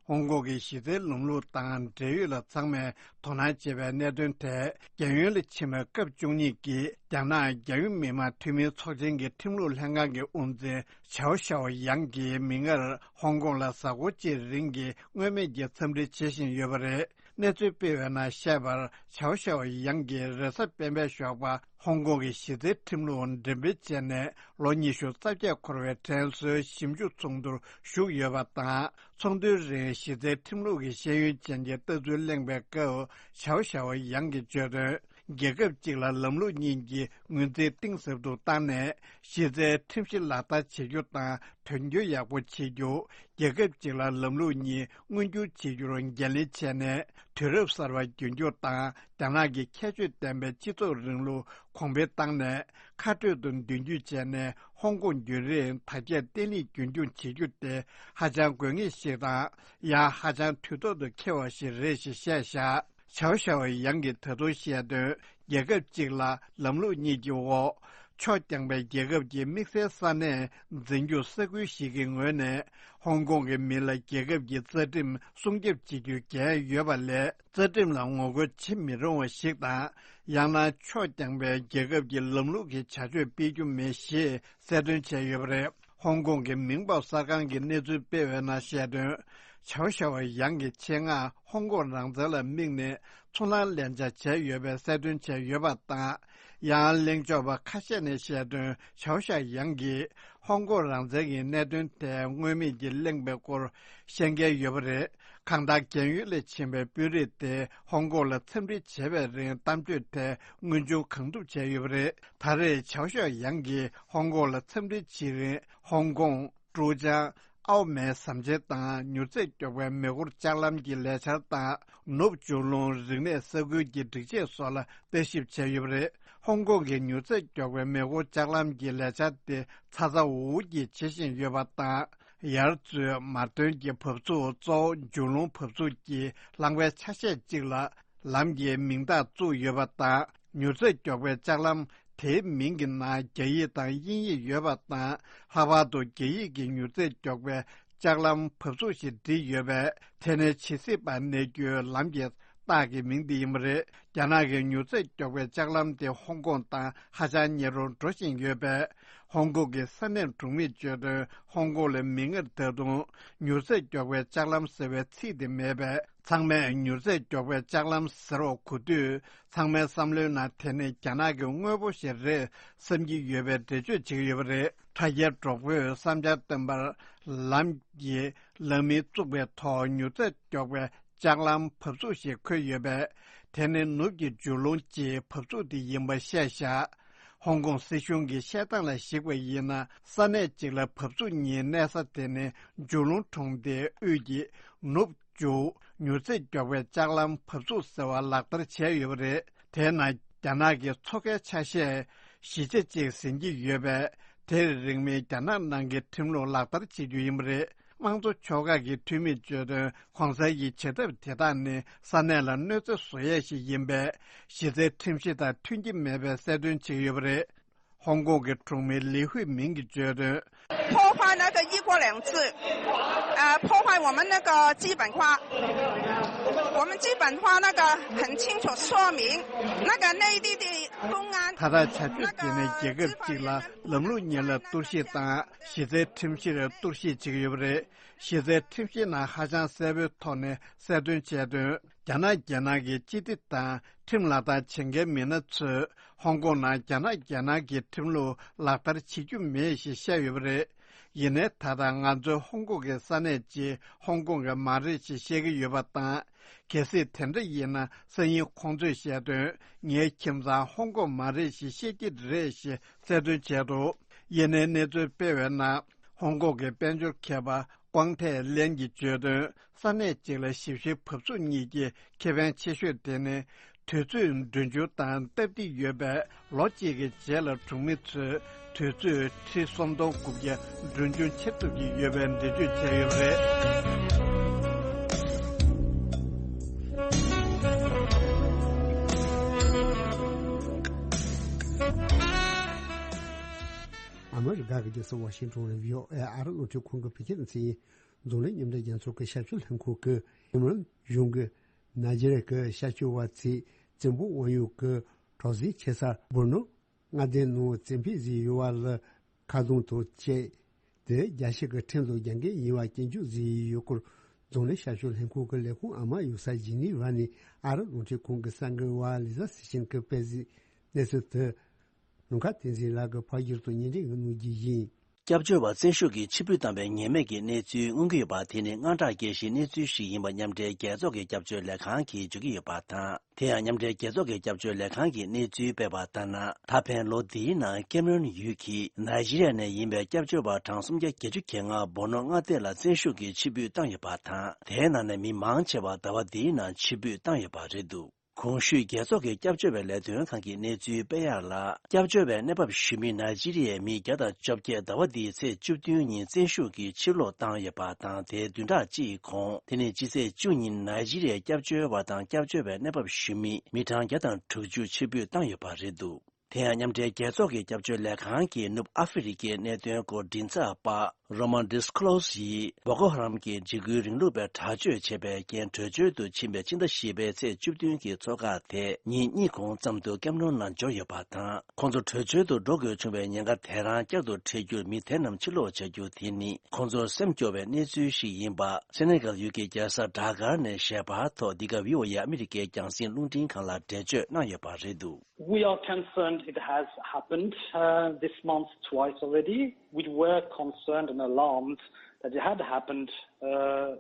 ཧོང་ཀོང་གི་གཞི་རྩའི་ལམ་ལུགས་དང་འབྲེལ་ཡོད་ལ་ཚང་མས་དོ་སྣང་བྱེད་པའི་གནད་དོན་ཐད། རྒྱལ་ཡོངས་ལ་ཕྱིན་པའི་སྐབས་བཅུ་གཉིས་ཀྱི་རྒྱ་ནག་རྒྱལ་ཡོངས་མི་དམངས་འཐུས་མིའི་ཚོགས་ཆེན་གྱི་ཁྲིམས་ལུགས་ལྷན་ཁང་གི་དབུ་འཛིན་ཆའོ་ཞའོ་ཡང་གིས་མིག་སྔར་ཧོང་ཀོང་ལ་གཟའ་འཁོར་གཅིག་རིང་གི་མངོན་མེད་ཀྱི་འཚམས་འདྲི་བྱེད་བཞིན་ཡོད་པ་རེད། གནས་ཚུལ་སྤེལ་བའི་ནང་བཤད་པར། ཆའོ་ཞའོ་ཡང་གིས་རེས་གཟའ་སྤེན་པའི་ཞོགས་པ་ཧོང་ཀོང་གི་གཞི་རྩའི་ཁྲིམས་ལུགས་འགྲེམས་སྤེལ་བྱས་ནས་ལོ་ཉི་ཤུ་རྩ་བརྒྱད་འཁོར་བའི་དྲན་གསོའི་ཞིབ་འཇུག་ཚོགས་འདུར་ཞུགས་ཡོད་པ་དང་། ཚོགས་འདུའི་རིང་གཞི་རྩའི་ཁྲིམས་ལུགས་ཀྱི་ཤེས་ཡོན་ཅན་གྱི་ལྟ་ཚུལ་གླེང་པའི་སྐབས། ཆའོ་ཞའོ་ཡང་གིས་བརྗོད་དོན། རྒྱལ་ཁབ་གཅིག་ལ་ལམ་ལུགས་གཉིས་ཀྱི་ངོས་འཛིན་གཏིང་ཟབ་ཏུ་བཏང་ནས། གཞི་རྩའི་ཁྲིམས་གཞི་ལག་བསྟར་བྱེད་རྒྱུ་དང་། དོན་འཁྱོལ་ཡག་པོ་བྱེད་རྒྱུ། རྒྱལ་ཁབ་གཅིག་ལ་ལམ་ལུགས་གཉིས་མངོན་འགྱུར་བྱེད་རྒྱུར་འགན་ལེན་བྱས་ནས། དུས་རབས་གསར་པ་རྒྱུན་འཁྱོངས་དང་། རྒྱ་ནག་གི་ཁྱད་ཆོས་ལྡན་པའི་སྤྱི་ཚོགས་རིང་ལུགས་གོང་འཕེལ་བཏང་ནས། མཁའ་སྤྲོད་དུ་མདུན་སྐྱོད་བྱས་ནས། ཧོང་ཀོང་རྒྱུན་རིང་དར་རྒྱས་བརྟན་ལྷིང་རྒྱུན་འཁྱོངས་བྱེད་རྒྱུ་དེ་ཧ་ཅང་དགོས་ངེས་ཤིག་དང་། ཡང་ཧ་ཅང་དུས་ཐོག་ཏུ་འཁེལ་བ་ཞིག་རེད་ཅེས་བཤད་བཞག་ཆའོ་ཞའོ་ཡང་གིས་ད་དུང་བཤད་དོན། རྒྱལ་ཁབ་གཅིག་ལ་ལམ་ལུགས་གཉིས་ཀྱི་འོག་ཕྱོགས་རྐྱང་པའི་རྒྱལ་ཁབ་ཀྱི་དམིགས་བསལ་ས་གནས་འཛིན་སྐྱོང་ས་ཁུལ་ཞིག་གི་ངོས་ནས། ཧོང་ཀོང་གི་མི་ལ་རྒྱལ་ཁབ་ཀྱི་རྩ་ཁྲིམས་སྲུང་སྐྱོབ་བྱེད་རྒྱུའི་འགན་ཡོད་པ་ལས། རྩ་ཁྲིམས་ལ་ངོ་རྒོལ་བྱེད་མི་རུང་བ་ཞིག་དང་། ཡང་ན་ཕྱོགས་རྐྱང་པའི་རྒྱལ་ཁབ་ཀྱི་ལམ་ལུགས་ཀྱི་བྱ་སྤྱོད་སྤེལ་རྒྱུ་མེད་ཞེས་གསལ་སྟོན་བྱས་ཡོད་པ་རེད། ཧོང་ཀོང་གི་མིང་འབོད་གསར་ཁང་གིས་གནས་ཚུལ་སྤེལ་བའི་ནང་བཤད་དོན། ཆའོ་ཞའོ་ཡང་གིས་ཆེད་མངགས་ཧོང་ཀོང་རང་བཙན་ལ་དམིགས་ནས་ཚུར་སྣང་ལན་ཆགས་བྱས་ཡོད་པའི་གསལ་སྟོན་བྱས་ཡོད་པ་དང་། ཡང་ལྷན་ཚོགས་པ་ཁ་ཤས་ནས་བཤད་དོན། ཆའོ་ཞའོ་ཡང་གིས་ཧོང་ཀོང་རང་བཙན་གྱི་གནད་དོན་ཐད་མངོན་མེད་ཀྱིས་གླེང་པའི་སྐོར་བཤད་མཁན་ཡོད་པ་རེད། གང་ལྟར་རྒན་ཡོལ་ལ་ཕྱིན་པའི་དཔོན་རིགས་དེ་ཧོང་ཀོང་ལ་འཚམས་འདྲི་བྱེད་པའི་རིང་གཏམ་བརྗོད་ཐད་མངོན་ཆུང་གང་ཐུབ་བྱས་ཡོད་པ་རེད། ད་རེས་ཆའོ་ཞའོ་ཡང་གིས་ཧོང་ཀོང་ལ་འཚམས་འདྲི་བྱེད་རིང་ཧོང་ཀོང་། ཀྲུའུ་ཅང་། ཨའོ་མའི་ཟམ་ཆེན་དང་མྱུར་ཚད་མགྱོགས་པའི་མེ་འཁོར་ལྕགས་ལམ་གྱི་ལས་འཆར་དང་། ནུབ་ཇུ་ལུང་རིག་གནས་ས་ཁུལ་གྱི་སྒྲིག་ཆས་སོགས་ལ་ལྟ་ཞིབ་བྱས་ཡོད་པ་རེད། ཧོང་ཀོང་གི་མྱུར་ཚད་མགྱོགས་པའི་མེ་འཁོར་ལྕགས་ལམ་གྱི་ལས་འཆར་དེ་ཚ་ཚ་འུར་འུར་གྱིས་བྱེད་བཞིན་ཡོད་པ་དང་། ཡར་མཛོད་མར་ཐོན་གྱི་བབས་ཚུགས་གཙོ་བོ་ཇུ་ལུང་བབས་ཚུགས་ཀྱི་ལྷང་པའི་ཆ་ཤས་གཅིག་ལ། ལམ་གྱི་མིང་རྟགས་བཙུགས་ཡོད་པ་དང་། མྱུར་ཚད་མགྱོགས་པའི་ལྕགས་ལམ་དེའི་མིང་གི་ནང་རྒྱ་ཡིག་དང་དབྱིན་ཡིག་ཡོད་པ་དང་། ལྷག་པར་དུ་རྒྱ་ཡིག་གི་མྱུར་ཚད་མགྱོགས་པའི་ལྕགས་ལམ་བབས་ཚུགས་ཞེས་བྲིས་ཡོད་པས། དེ་ནི་ཇི་སྲིད་བར་གནས་རྒྱུའི་ལམ་གྱི་རྟགས་ཀྱི་མིང་དེ་ཡིན་པ་རེད། རྒྱ་ནག་གི་མྱུར་ཚད་མགྱོགས་པའི་ལྕགས་ལམ་དེ་ཧོང་ཀོང་དང་ཧ་ཅང་ཉེ་རུ་འགྲོ་བཞིན་ཡོད་པས། ཧོང་ཀོང་གི་ས་གནས་གྲོང་མིས་བརྗོད་དོན། ཧོང་ཀོང་ལ་མིག་སྔར་ད་དུང་མྱུར་ཚད་མགྱོགས་པའི་ལྕགས་ལམ་ཟེར་བའི་ཚིག་དེ་མེད་པས། ཚང་མས་མྱུར་ཚད་མགྱོགས་པའི་ལྕགས་ལམ་ཟེར་བ་གོ་དུས། ཚང་མའི་བསམ་བློའི་ནང་དེ་ནི་རྒྱ་ནག་གི་དངོས་པོ་ཞིག་རེད་བསམ་གྱི་ཡོད་པའི་འགྲེལ་བརྗོད་བྱེད་ཀྱི་ཡོད་པ་རེད། དྲ་རྒྱའི་གྲོགས་པོས་བསམ་འཆར་བཏོན་པར། ལམ་གྱི་ལམ་མིང་བཙུགས་པའི་ཐོག་མྱུར་ཚད་མགྱོགས་པའི་ལྕགས་ལམ་བབས་ཚུགས་ཞེས་འཁོད་ཡོད་པས། དེ་ནི་ནུབ་ཀྱི་ཇུ་ལུང་གི་བབས་ཚུགས་དེ་ཡིན་པ་བཤད་བཞག་ཧོང་ཀོང་སྲིད་གཞུང་གི་བཤད་སྟངས་ལ་གཞིགས་པ་ཡིན་ན། ས་གནས་གཅིག་ལ་བབས་ཚུགས་གཉིས་གནས་ས་དེ་ནི་ཇུ་ལུང་གྲོང་སྡེའི་དབུས་ཀྱི་ནུབ་ཇུ་མྱུར་ཚད་མགྱོགས་པའི་ལྕགས་ལམ་བབས་ཚུགས་ཟེར་བ་ལག་བསྟར་བྱས་ཡོད་པ་རེད། དེས་ན་རྒྱ་ནག་གི་མཚོ་ཁའི་ཆ་ཤས་བཞི་ཆ་གཅིག་ཟིན་གྱི་ཡོད་པས། དེར་རིང་མིན་རྒྱ་ནག་ནང་གི་ཁྲིམས་ལུགས་ལག་བསྟར་བྱེད་རྒྱུ་ཡིན་པ་རེད། དམངས་གཙོ་ཕྱོགས་ཁག་གི་འཐུས་མིས་བརྗོད་དོན། གོང་གསལ་གྱི་བྱེད་ཐབས་དེ་དག་ནི་ས་གནས་ལ་གནོད་འཚེ་བཟོ་ཡས་ཤིག་ཡིན་པས། གཞི་རྩའི་ཁྲིམས་གཞི་དང་མཐུན་གྱི་མེད་པའི་གསལ་སྟོན་བྱེད་ཀྱི་ཡོད་པ་རེད། ཧོང་ཀོང་གི་གྲོང་མི་ལི་ཧུའི་མིང་གིས་བརྗོད་དོན། 破坏那个一国两制，呃，破坏我们那个基本法。我们基本法那个很清楚说明，那个内地的公安，ད་ལྟ་བྱ་སྤྱོད་དེ་ནི་རྒྱལ་ཁབ་གཅིག་ལ་ལམ་ལུགས་གཉིས་ལ་གཏོར་བཤིག་དང་། གཞི་རྩའི་ཁྲིམས་གཞིར་གཏོར་བཤིག་བྱེད་ཀྱི་ཡོད་པ་རེད། གཞི་རྩའི་ཁྲིམས་གཞིའི་ནང་ཧ་ཅང་གསལ་པོའི་ཐོག་ནས་གསལ་སྟོན་བྱས་དོན། རྒྱ་ནག་རྒྱལ་ནང་གི་སྤྱི་བདེ་དང་ཁྲིམས་ལག་བསྟར་བྱེད་མཁན་མི་སྣ་ཚོས་ཧོང་ཀོང་ནང་རྒྱ་ནག་རྒྱལ་ནང་གི་ཁྲིམས་ལུགས་ལག་བསྟར་བྱེད་རྒྱུ་མེད་ཞེས་བཤད་ཡོད་པ་རེད། ཡིན་ནའི་ད་ལྟ་ང་ཚོའི་ཧོང་ཀོང་གི་ས་གནས་ཀྱིས་ཧོང་ཀོང་གི་མ་རེད་ཞེས་བཤད་ཀྱི་ཡོད་པ་དང་། གལ་སྲིད་དེ་འདྲ་ཡིན་ན། སང་ཉིན་ཁོང་ཚོས་བཤད་དོན། ངའི་ཁྱིམ་ཚང་ཧོང་ཀོང་མ་རེད་ཞེས་བཤད་ཀྱི་རེད་ཞེས་གསལ་སྟོན་བྱས་འདུག་ཡིན་ནའི་གནས་ཚུལ་སྤེལ་བའི་ནང་། ཧོང་ཀོང་གི་དཔལ་འབྱོར་མཁས་པ་ཀོང་ཐའེ་ལེན་གྱིས་བརྗོད་དོན། ས་གནས་གཅིག་ལ་ཞིབ་བཤེར་བབས་ཚུགས་གཉིས་ཀྱི་ཁེ་ཕན་ཆེ་ཤོས་དེ་ནི། དུས་ཚོད་འགྲོ་རྒྱུ་དང་སྟབས་བདེ་ཡོད་པས། ལོ་གཅིག་གི་རྗེས་ལ་གྲོང་མི་ཚོས་དུས་ཚོད་ཁྲི་སུམ་སྟོང་དགུ་བརྒྱ་འགྲོ་རྒྱུ་འཁྱེར་ཐུབ་ཀྱི་ཡོད་པའི་འགྲེལ་བརྗོད་བྱས་ཡོད་པ་རེད། ཨ་མི་རི་ཀ་གི་རྒྱལ་ས་ཝ་ཤིང་ཊོན་ལ་ཝི་ཨོ་ཨེ་ཨ་རི་རླུང་འཕྲིན་ཁང་གི་བོད་སྐད་སྡེ་ཚན་ཡིན། འཛམ་གླིང་མཉམ་འབྲེལ་རྒྱལ་ཚོགས་ཀྱི་ཤར་ཕྱོགས་ལྷན་ཁང་གིས་ཀེམ་རོན་གཞུང་གིས་ནཱི་ཇི་རི་ཡ་གི་ཤར་ཕྱོགས་པ་ཚོས་བཙན་པོ་དབང་ཡོད་ཀྱི་གྲོགས་ཟིག་ཆེ་ས་སྦུར་ནོ་མངའ་སྡེའི་ནང་བཙན་ཕེབས་བཟོས་ཡོད་པ་ལ་ཁ་རྡུང་དང་བཅས་ཏེ། རྒྱལ་སྤྱི་གི་ཁྲིམས་ལ་རྒྱབ་འགལ་ཡིན་པ་སྐྱོན་བརྗོད་བཟོས་ཡོད་སྐོར། འཛམ་གླིང་ཤར་ཕྱོགས་ལྷན་ཁང་གི་ལས་ཁུངས་ཨ་མ་ཡོད་ས་ཇི་ནི་ཝ་ནས་ཨ་རི་རླུང་འཕྲིན་ཁང་གི་གསར་འགོད་པ་ལི་ཟ་སི་ཤིན་གྱིས་སྤེལ་གཟིགས་གནས་ཚུལ་དེ། ནམ་མཁའ་བསྟན་འཛིན་ལགས་ཀྱིས་ཕབ་བསྒྱུར་དང་སྙན་སྒྲོན་གནང་རྒྱུ་ཡིན། སྐྱབས་བཅོལ་བ་བཙན་ཤུགས་ཀྱིས་ཕྱིར་འབུད་བཏང་བའི་ངེས་མེད་ཀྱི་གནས་ཚུལ་མངོན་གྱི་ཡོད་པ་དེ་ནི་དངངས་སྐྲག་སྐྱེ་གཞིའི་གནས་ཚུལ་ཞིག་ཡིན་པ་མཉམ་འབྲེལ་རྒྱལ་ཚོགས་ཀྱི་སྐྱབས་བཅོལ་ལས་ཁང་གིས་བརྗོད་ཀྱི་ཡོད་པ་དང་། དེ་ཡང་མཉམ་འབྲེལ་རྒྱལ་ཚོགས་ཀྱི་སྐྱབས་བཅོལ་ལས་ཁང་གིས་གནས་ཚུལ་སྤེལ་བ་ལྟར་ན། ད་ཕན་ལོ་འདིའི་ནང་ཀེམ་རོན་ཡུལ་གྱི་ནཱི་ཇི་རི་ཡ་ནས་ཡིན་པའི་སྐྱབས་བཅོལ་བ་གྲངས་སུམ་བརྒྱ་བརྒྱད་ཅུ་གྱ་ལྔ་སྦུར་ནོ་མངའ་སྡེ་ལ་བཙན་ཤུགས་ཀྱིས་ཕྱིར་འབུད་བཏང་ཡོད་པ་དང་། དེའི་ནང་ནས་མི་མང་ཆེ་བ་ཟླ་བ་འདིའི་ནང་ཕྱིར་འབུད་བཏང་ཡོད་པ་རེད་འདུག་གོང་ཞུས་རྒྱལ་ཚོགས་ཀྱི་སྐྱབས་བཅོལ་བའི་ལས་དོན་ཁང་གི་གནས་ཚུལ་སྤེལ་ཡག་ལ། སྐྱབས་བཅོལ་བའི་གནས་བབ་ཞུ་མི་ནཱི་ཇི་རི་ཡའི་མི་བརྒྱ་དང་བཅོ་བརྒྱད་ཟླ་བ་འདིའི་ཚེས་བཅུ་བདུན་ཉིན་བཙན་ཤུགས་ཀྱིས་ཕྱིར་ལོག་བཏང་ཡོད་པ་དང་། དེའི་བདུན་ཕྲག་གཅིག་གོང་དེ་ནི་སྤྱི་ཚེས་བཅུ་ཉིན་ནཱི་ཇི་རི་ཡའི་སྐྱབས་བཅོལ་བ་དང་སྐྱབས་བཅོལ་བའི་གནས་བབ་ཞུ་མི་མི་གྲངས་བརྒྱ་དང་དྲུག་ཅུ་ཕྱིར་འབུད་བཏང་ཡོད་པ་རེད་འདུག་དེ་ཡང་མཉམ་འབྲེལ་རྒྱལ་ཚོགས་ཀྱི་སྐྱབས་བཅོལ་ལས་ཁང་གིས་ནུབ་ཨ་ཧྥེ་རི་ཁའི་གནད་དོན་སྐོར་མགྲིན་ཚབ་པ་རོ་མན་ཌི་སི་ཁོ་ལོ་སི་ཡིས་བོ་ཀོ་ཧ་རམ་གྱི་འཇིགས་སྐུལ་རིང་ལུགས་པའི་དྲག་སྤྱོད་བྱས་པའི་རྐྱེན་བྲོས་བྱོལ་དུ་ཕྱིན་པའི་ཕྱི་ཟླ་བཞི་པའི་ཚེས་བཅུ་བདུན་གྱི་ཚོགས་ཁག་དེ་ཉིན་གཉིས་གོང་ཙམ་དུ་ཀེམ་རོན་ནང་འབྱོར་ཡོད་པ་དང་། ཁོང་ཚོ་བྲོས་བྱོལ་དུ་འགྲོ་དགོས་བྱུང་བའི་ཉེན་ཁ་དེ་རང་བསྐྱར་དུ་འཕྲད་རྒྱུར་མི་དེ་རྣམས་ཕྱིར་ལོག་བྱ་རྒྱུ་དེ་ནི་ཁོང་ཚོར་སེམས་སྐྱོ་བའི་གནས་ཚུལ་ཞིག་ཡིན་པ། སེ་ནེ་གལ་ཡུལ་གྱི་རྒྱལ་ས་ཌ་ཀར་ནས་ཞལ་པར་ཐོག་འདི་ག་ཝི་ཨོ་ཨེ་ཨ་མི་རི་ཀའི་རྒྱང་སྲིང་རླུང་འཕྲིན་ཁང་ལ་འགྲེལ་བརྗོད་གནང་ཡོད་པ་རེད་འདུག We are concerned it has happened uh, this month twice already. We were concerned and alarmed that it had happened uh,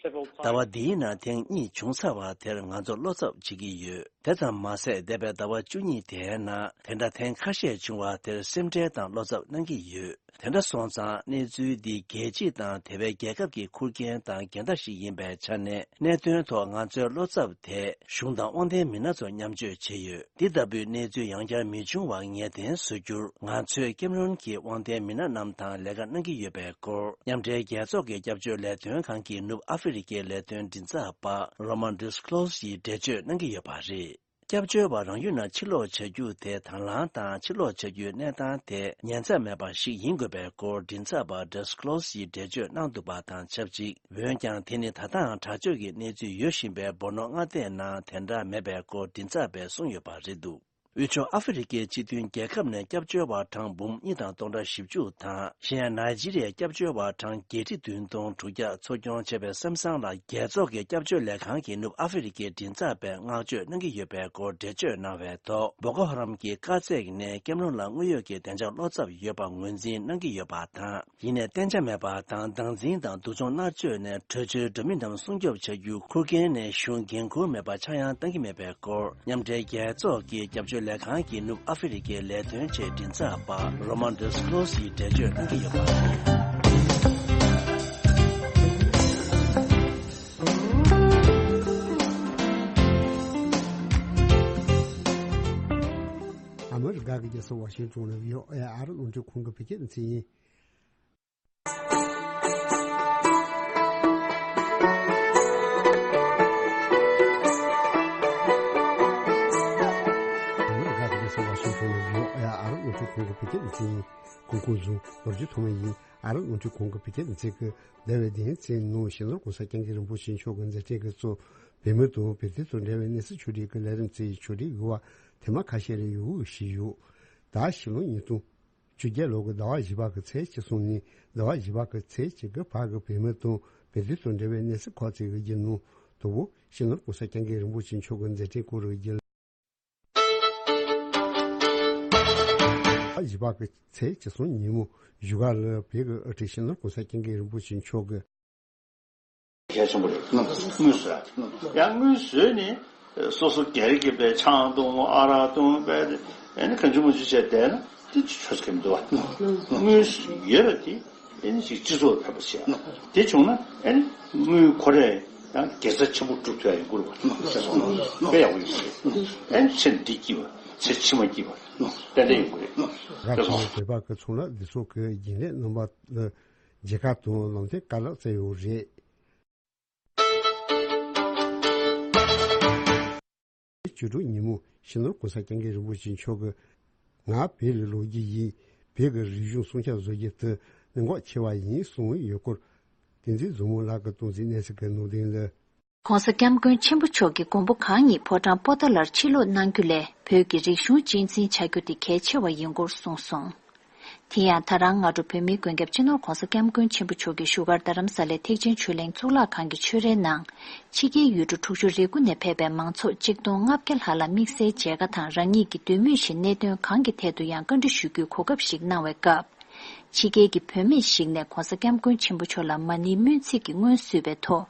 ཟླ་བ་འདིའི་ནང་ཐེངས་གཉིས་བྱུང་ཚར་བ་དེར་ང་ཚོ་བློ་འཚབ་བྱེད་ཀྱི་ཡོད། དེ་ཙམ་མ་ཟད། འདས་པའི་ཟླ་བ་བཅུ་གཉིས་དེའི་ནང་དེ་འདྲ་ཐེངས་ཁ་ཤས་བྱུང་བ་དེར་སེམས་ཁྲལ་དང་བློ་འཚབ་གནང་གི་ཡོད། དེ་འདྲ་སོང་ཙང་། གནས་ཚུལ་འདི་རྒྱལ་སྤྱི་དང་དེ་བས་རྒྱལ་ཁབ་ཀྱི་ཁུར་མཁན་དང་འགལ་ཟླ་ཞིག་ཡིན་པའི་ཆ་ནས། གནད་དོན་ཐོག་ང་ཚོའི་བློ་འཚབ་དེ་གཞུང་དང་དབང་ལྡན་མི་སྣ་ཚོ་མཉམ་སྤྱོད་བྱས་ཡོད། འདི་ལྟ་བུའི་གནས་ཚུལ་ཡང་བསྐྱར་མི་འབྱུང་བར་ངེས་གཏན་བཟོ་རྒྱུར། ང་ཚོས་ཀེམ་རོན་གྱི་དབང་ལྡན་མི་སྣ་རྣམས་དང་ལས་ཀ་གནང་གི་ཡོད་པའི་སྐོར། མཉམ་འབྲེལ་རྒྱལ་ཚོགས་ཀྱི་སྐྱབས་བཅོལ་ལས་དོན་ཁང་གི་ནུབ་ཨ་ཧྥེ་རི་ཀའི་ལས་དོན་མགྲིན་ཚབ་པ་Roman Disclose ཡིས་འགྲེལ་བརྗོད་གནང་གི་ཡོད་པ་རེད། སྐྱབས་བཅོལ་བ་རང་ཡུལ་ནང་ཕྱིར་ལོག་བྱ་རྒྱུ་དེ་དང་བླངས་དང་། ཕྱིར་ལོག་བྱ་རྒྱུའི་གནས་སྟངས་དེ་ཉེན་ཚབས་མེད་པ་ཞིག་ཡིན་དགོས་པའི་སྐོར། མགྲིན་ཚབ་པ་Disclose ཡིས་འགྲེལ་བརྗོད་གནང་འདུག་པ་དང་ཆབས་ཅིག་འོན་ཀྱང་། དེ་ནི་ད་ལྟའང་དྲག་སྤྱོད་ཀྱི་གནས་ཚུལ་ཡོད་བཞིན་པའི་སྦོ་ནོ་མངའ་སྡེའི་ནང་དེ་འདྲ་མེད་པའི་སྐོར། མགྲིན་ཚབ་པས་གསུངས་ཡོད་པ་རེད་འདུག་དབུས་ཕྱོགས་ཨ་ཧྥེ་རི་ཀའི་སྤྱི་མཐུན་རྒྱལ་ཁབ་ནས་སྐྱབས་བཅོལ་བ་གྲངས་འབུམ་གཉིས་དང་སྟོང་ཕྲག་བཞི་བཅུ་དང་། གཞན་ཡང་ནཱི་ཇི་རི་ཡའི་སྐྱབས་བཅོལ་བ་གྲངས་བརྒྱད་ཁྲི་བདུན་སྟོང་དྲུག་བརྒྱ་འཚོ་སྐྱོང་བྱས་པའི་སེམས་བཟང་ལ། རྒྱལ་ཚོགས་ཀྱི་སྐྱབས་བཅོལ་ལས་ཁང་གི་ནུབ་ཨ་ཧྥེ་རི་ཀའི་མགྲིན་ཚབ་པས་བསྔགས་བརྗོད་གནང་གི་ཡོད་པའི་སྐོར་འགྲེལ་བརྗོད་གནང་བའི་ཐོག་བོ་ཀོ་ཧ་རམ་གྱི་དཀའ་ཚེགས་ནས་ཀེམ་རོན་ལ་དངོས་ཡོད་ཀྱི་བདེ་འཇགས་བློ་འཚབ་ཡོད་པ་ངོས་འཛིན་གནང་གི་ཡོད་པ་དང་། ཡིན་ནའི་གཏན་འཇགས་མེད་པ་དང་། སྡང་འཛིན་དང་སྡུག་སྦྱོང་མནར་གཅོད་ནས་བྲོས་བྱོལ་འགྲོ་མི་རྣམས་སྲུང་སྐྱོབ་བྱ་རྒྱུའི་ཁུར་མཁན་ནས་གཞུང་འགན་འཁུར་མེད་པ་ཆག་ཡང་བཏང་གི་མེད་པའི་སྐོར། མཉམ་འབྲེལ་རྒྱལ་ཚོགས་ཀྱི་སྐྱབས་བཅོལ་ལས་ཁང་གི་ནུབ་ཨ་ཧྥེ་རི་ཀའི་ལས་དོན་ཆེད་མགྲིན་ཚབ་པ་Roman Disclose ཡིས་འགྲེལ་བརྗོད་གནང་གི་ཡོད་པ་རེད། ཨ་མི་རི་ཀ་གི་རྒྱལ་ས་ཝ་ཤིང་ཊོན་ནས་བྷི་ཨོ་ཨེ་ཨ་རི་རླུང་འཕྲིན་ཁང་གི་བོད་སྐད་སྡེ་ཚན་ཡིན། ཨ་མི་རི་ཀ་གི་རྒྱལ་ས་ཝ་ཤིང་ཊོན་ནས་བྷི་ཨོ་ཨེ་ཨ་རི་རླུང་འཕྲིན་ཁང་གི་བོད་སྐད་སྡེ་ཚན་ཡིན། གོང་གོང་བཟུང་ལོ་རྒྱུས་ཐོག་མ་ཡིན། ཨ་རི་རླུང་འཕྲིན་ཁང་གི་བོད་སྐད་སྡེ་ཚན་གྱིས་འདས་པའི་བདུན་ཚན་ནང་སྤྱི་ནོར་གོང་ས་སྐྱབས་མགོན་རིན་པོ་ཆེ་མཆོག་གི་མཛད་འཕྲིན་གྱིས་གཙོས་བོད་མི་དང་བོད་དོན་དང་འབྲེལ་བའི་གནས་ཚུལ་ཕྱོགས་སྒྲིག་གི་ལས་རིམ་བཅས་ཀྱི་ཕྱོགས་སྒྲིག་གི་བར་ཐེངས་མ་ཁ་ཤས་རེ་ཡོང་བཞིན་ཡོད། ད་ཕྱི་ལོ་ཉིས་སྟོང་བཅོ་བརྒྱད་ལོ་གི་ཟླ་བ་བཞི་པ་གི་ཚེས་གཅིག་སོང་ནས་ཟླ་བ་བཞི་པ་གི་ཚེས་གཅིག་གི་བར་གྱི་བོད་མི་དང་བོད་དོན་དང་འབྲེལ་བའི་གནས་ཚུལ་ཁག་ཅིག་གི་རྒྱུན་ནང་དང་པོ་སྤྱི་ནོར་གོང་ས་སྐྱབས་མགོན་རིན་པོ་ཆེ་མཆོག་གི་མཛད་འཕྲིན་སྐོར་གྱི་རྒྱུན། ཟླ་བ་བཞི་པ་གི་ཚེས་གཅིག་སོང་ཉིན་མོ་བཞུགས་སྒར་ལ་བོད་ཀྱི་དབུ་ཁྲིད་སྤྱི་ནོར་གོང་ས་སྐྱབས་མགོན་རིན་པོ་ཆེ་མཆོག་གི་གལ་ཆེན་པོ་རེད། དངུལ་བཟོ་ཡ་དེ། ཡང་དངུལ་བཟོས་ནས་སོ་སོ་སྒེར་གྱི་པའི་ཆང་འཐུང་། ཨ་རག་འཐུང་། པའི་ཨེ་ནི་གང་བྱུང་མང་བྱུང་བྱས་བསྡད་ན་དེ་ཆོ་ཆོ་གི་མི་འདུག་བ། དངུལ་ཡོད་པ་དེ་ཨེ་ནི་ཅིག་སྤྱི་ཚོགས་ལ་ཕན་པ་བྱེད་ཡ། དེ་བྱུང་ན་ཨེ་ནི་དངུལ་ཁོ་རས་ཡང་དགེ་རྩ་ཆེན་པོ་སྒྲུབ་ཐུབ་ཡ་ཡོང་གི་རེད་བ། དཔེ་ཡག་པོ་ཡོང་གི་རེད། ཨེ་ནི་ཚེ་འདི་སྐྱིད་པ། ཚེ་ཕྱི་མ་སྐྱིད་པ་ཏན་ཏན་ཡོང་གི་རེད། རྒྱ་ཆེན་མོ་བོད་པ་གི་ཚོང་ལས་སྡེ་ཚོགས་ཀྱི་རྒྱུན་ལས་རྣམ་པ་ལ་མཇལ་ཁ་དང་ལམ་སྟོན་བཀའ་སློབ་སྩལ་ཡོད་རེད། བཅུ་དྲུག་ཉིན་མོ་སྤྱི་ནོར་གོང་ས་སྐྱབས་མགོན་རིན་པོ་ཆེ་མཆོག་གིས་ང་བོད་ལ་ལོག་རྒྱུ་ཡིན། བོད་ཀྱི་རིག་གཞུང་སྲུང་སྐྱོབ་བཟོ་རྒྱུ་དེ་གནད་འགག་ཆེ་བ་ཡིན་གསུངས་ཡོད་སྐོར། བསྟན་འཛིན་བཟང་མོ་ལགས་ཀྱིས་གཏོང་མཛད་གནས་ཚུལ་གྱི་ནང་དོན་ལ། གོང་ས་སྐྱབས་མགོན་ཆེན་པོ་མཆོག་གིས་མགོན་པོ་གང་ཉིད་ཕོ་བྲང་པོ་ཏཱ་ལར་ཕྱིར་ལོག་གནང་རྒྱུ་ལས་བོད་ཀྱི་རིག་གཞུང་གཅེས་འཛིན་བྱ་རྒྱུ་དེ་གལ་ཆེ་བ་ཡིན་སྐོར་གསུངས་སོང་། དེ་ཡང་ད་རང་སྔ་དྲོ་བོད་མིའི་མགོན་སྐྱབས་སྤྱི་ནོར་གོང་ས་སྐྱབས་མགོན་ཆེན་པོ་མཆོག་གིས་བཞུགས་སྒར་རྡ་རམ་ས་ལའི་ཐེག་ཆེན་ཆོས་གླིང་གཙུག་ལག་ཁང་གི་ཆོས་རའི་ནང་། ཕྱི་རྒྱལ་ཡུལ་གྲུ་དྲུག་ཅུ་རེ་དགུ་ནས་ཕེབས་པའི་མང་ཚོགས་གཅིག་སྟོང་ལྔ་བརྒྱ་ལྷག་ལ་དམིགས་བསལ་མཇལ་ཁ་དང་རང་ཉིད་ཀྱི་འདོད་མོས་བཞིན་གནད་དོན་གང་གི་ཐད་དུ་ཡང་བཀའ་འདྲི་ཞུ་རྒྱུའི་གོ་སྐབས་ཤིག་གནང་བའི་སྐབས། ཕྱི་རྒྱལ་གྱི་བུད་མེད་ཞིག་ནས་གོང་ས་སྐྱབས་མགོན་ཆེན་པོ་མཆོག་ལ་མ་ཎིའི་སྨོན་ཚིག་གི་སྔོན་བསུས་པའི་ཐོག་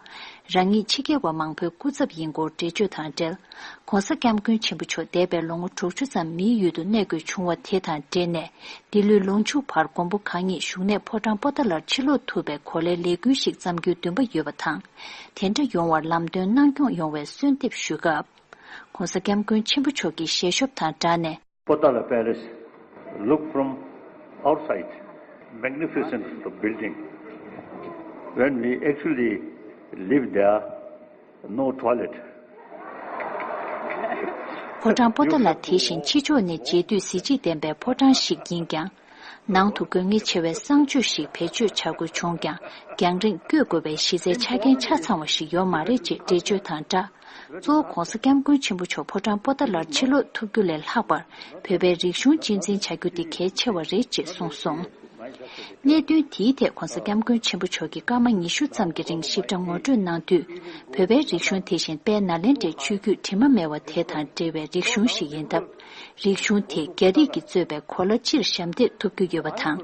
རང་ཉིད་ཕྱི་རྒྱལ་བ་མང་པོའི་སྐུ་ཚབ་ཡིན་སྐོར་འགྲེལ་བརྗོད་དང་འབྲེལ། གོང་ས་སྐྱབས་མགོན་ཆེན་པོ་མཆོག་འདས་པའི་ལོ་ངོ་དྲུག་ཅུ་ཙམ་མིའི་ཡུལ་དུ་གནས་དགོས་བྱུང་བ་དེ་དང་འབྲེལ་ནས། འདི་ལོའི་ལོ་མཇུག་བར་མགོན་པོ་གང་ཉིད་བཞུགས་གནས་ཕོ་བྲང་པོ་ཏཱ་ལར་ཕྱིར་ལོག་ཐུབ་པའི་གོ་ལའི་ལས་འགུལ་ཞིག་བརྩམ་རྒྱུའི་འདུན་པ་ཡོད་པ་དང་། དེ་འདྲ་ཡོང་བར་ལམ་སྟོན་གནང་སྐྱོང་ཡོང་བའི་གསོལ་འདེབས་ཞུ་སྐབས། གོང་ས་སྐྱབས་མགོན་ཆེན་པོ་མཆོག་གིས་ཞལ་ཤོབ་དང་སྦྲགས་ནས། Potala Palace look from outside. Magnificent building. When we actually live there, no toilet. ཕོ་བྲང་པོ་ཏཱ་ལ་དེ་བཞིན་ཕྱི་ཕྱོགས་ནས་མཇལ་དུས་གཟི་བརྗིད་ལྡན་པའི་ཕོ་བྲང་ཞིག་ཡིན་ཀྱང་། ནང་དུ་དགོས་ངེས་ཆེ་བའི་གསང་སྤྱོད་ཞིག་བེད་སྤྱོད་བྱ་དགོས་བྱུང་ཀྱང་། རྒྱང་རིང་བསྐྱོད་དགོས་པའི་གཞི་རྩའི་ཆ་རྐྱེན་ཆ་ཚང་བ་ཞིག་ཡོད་མ་རེད་ཅེས་འགྲེལ་བརྗོད་དང་སྦྲགས། གཙོ་བོ་གོང་ས་སྐྱབས་མགོན་ཆེན་པོ་མཆོག་ཕོ་བྲང་པོ་ཏཱ་ལར་ཕྱིར་ལོག་ཐུབ་རྒྱུ་ལས་ལྷག་པར། བོད་པའི་རིག་གཞུང་གཅེས་འཛིན་བྱ་རྒྱུ་དེ་གལ་ཆེ་བ་རེད་ཅེས་གསུངས་སོང་། གནད་དོན་དེའི་ཐད་གོང་ས་སྐྱབས་མགོན་ཆེན་པོ་མཆོག་གིས་སྐར་མ་ཉི་ཤུ་ཙམ་གྱི་རིང་ཞིབ་ཕྲ་ངོ་སྤྲོད་གནང་དུས། བོད་པའི་རིག་གཞུང་དེ་བཞིན་དཔལ་ནཱ་ལེནྡྲའི་ཆོས་བརྒྱུད་དྲི་མ་མེད་པ་དེ་དང་འབྲེལ་བའི་རིག་གཞུང་ཞིག་ཡིན་སྟབས། རིག་གཞུང་དེ་རྒྱ་རིགས་ཀྱིས་གཙོས་པའི་གོ་ལ་སྤྱིར་ཞབས་འདེགས་ཐོབ་རྒྱུ་ཡོད་པ་དང་།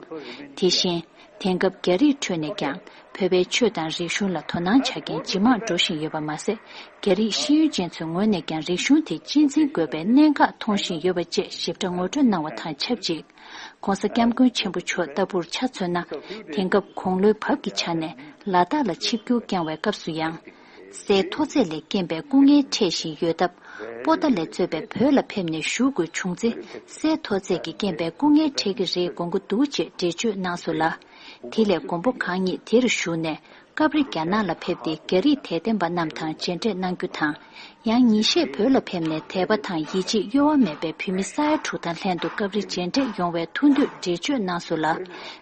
དེ་བཞིན། དེང་སྐབས་རྒྱ་རིགས་ཁྲོད་ནས་ཀྱང་ བོད་པའི་ཆོས་དང་རིག་གཞུང་ལ་དོ་སྣང་བྱ་མཁན་ཇེ་མང་འགྲོ་བཞིན་ཡོད་པ་མ་ཟད། རྒྱ་རིགས་ཤེས་ཡོན་ཅན་ཚོའི་ངོས་ནས་ཀྱང་རིག་གཞུང་དེ་གཅེས་འཛིན་དགོས་པའི་གནད་འགག་མཐོང་བཞིན་ཡོད་པ་བཅས་ཞིབ་ཕྲ་ངོ་སྤྲོད་གནང་བ་དང་ཆབས་ཅིག ྋགོང་ས་ྋསྐྱབས་མགོན་ཆེན་པོ་མཆོག་ལྟ་བུར་ཆ་མཚོན་ན། དེང་སྐབས་དགུང་ལོའི་བབ་ཀྱི་ཆ་ནས་ལ་དྭགས་ལ་ཆིབས་བསྒྱུར་བསྐྱངས་བའི་སྐབས་སུ་ཡང་། སའི་མཐོ་ཚད་ལས་རྐྱེན་པས་སྐུ་ངལ་འཕྲད་བཞིན་ཡོད་སྟབས། པོ་ཏཱ་ལས་གཙོས་པའི་བོད་ལ་ཕེབས་ནས་བཞུགས་དགོས་བྱུང་ཚེ། སའི་མཐོ་ཚད་ཀྱི་རྐྱེན་པས་སྐུ་ངལ་འཕྲད་ཀྱི་རེད་དགོངས་ཀྱི་འདུག་ཅེས་འགྲེལ་བརྗོད་གནང་སོང་ལ། དེ་ལས་མགོན་པོ་གང་ཉིད་དེར་བཞུགས་ནས། སྐབས་རེ་རྒྱ་ནག་ལ་ཕེབས་ཏེ་རྒྱ་རིགས་དད་ལྡན་པ་རྣམས་དང་མཇལ་འཕྲད་གནང་རྒྱུ་དང་། ཡང་ཉིན་ཤས་བོད་ལ་ཕེབས་ནས་དད་པ་དང་ཡིད་ཆེས་གཡོ་བ་མེད་པའི་བོད་མི་ས་ཡ་དྲུག་དང་ལྷན་དུ་སྐབས་རེ་མཇལ་འཕྲད་ཡོང་བའི་ཐུགས་འདོད་འགྲེལ་བརྗོད་གནང་སོང་ལ།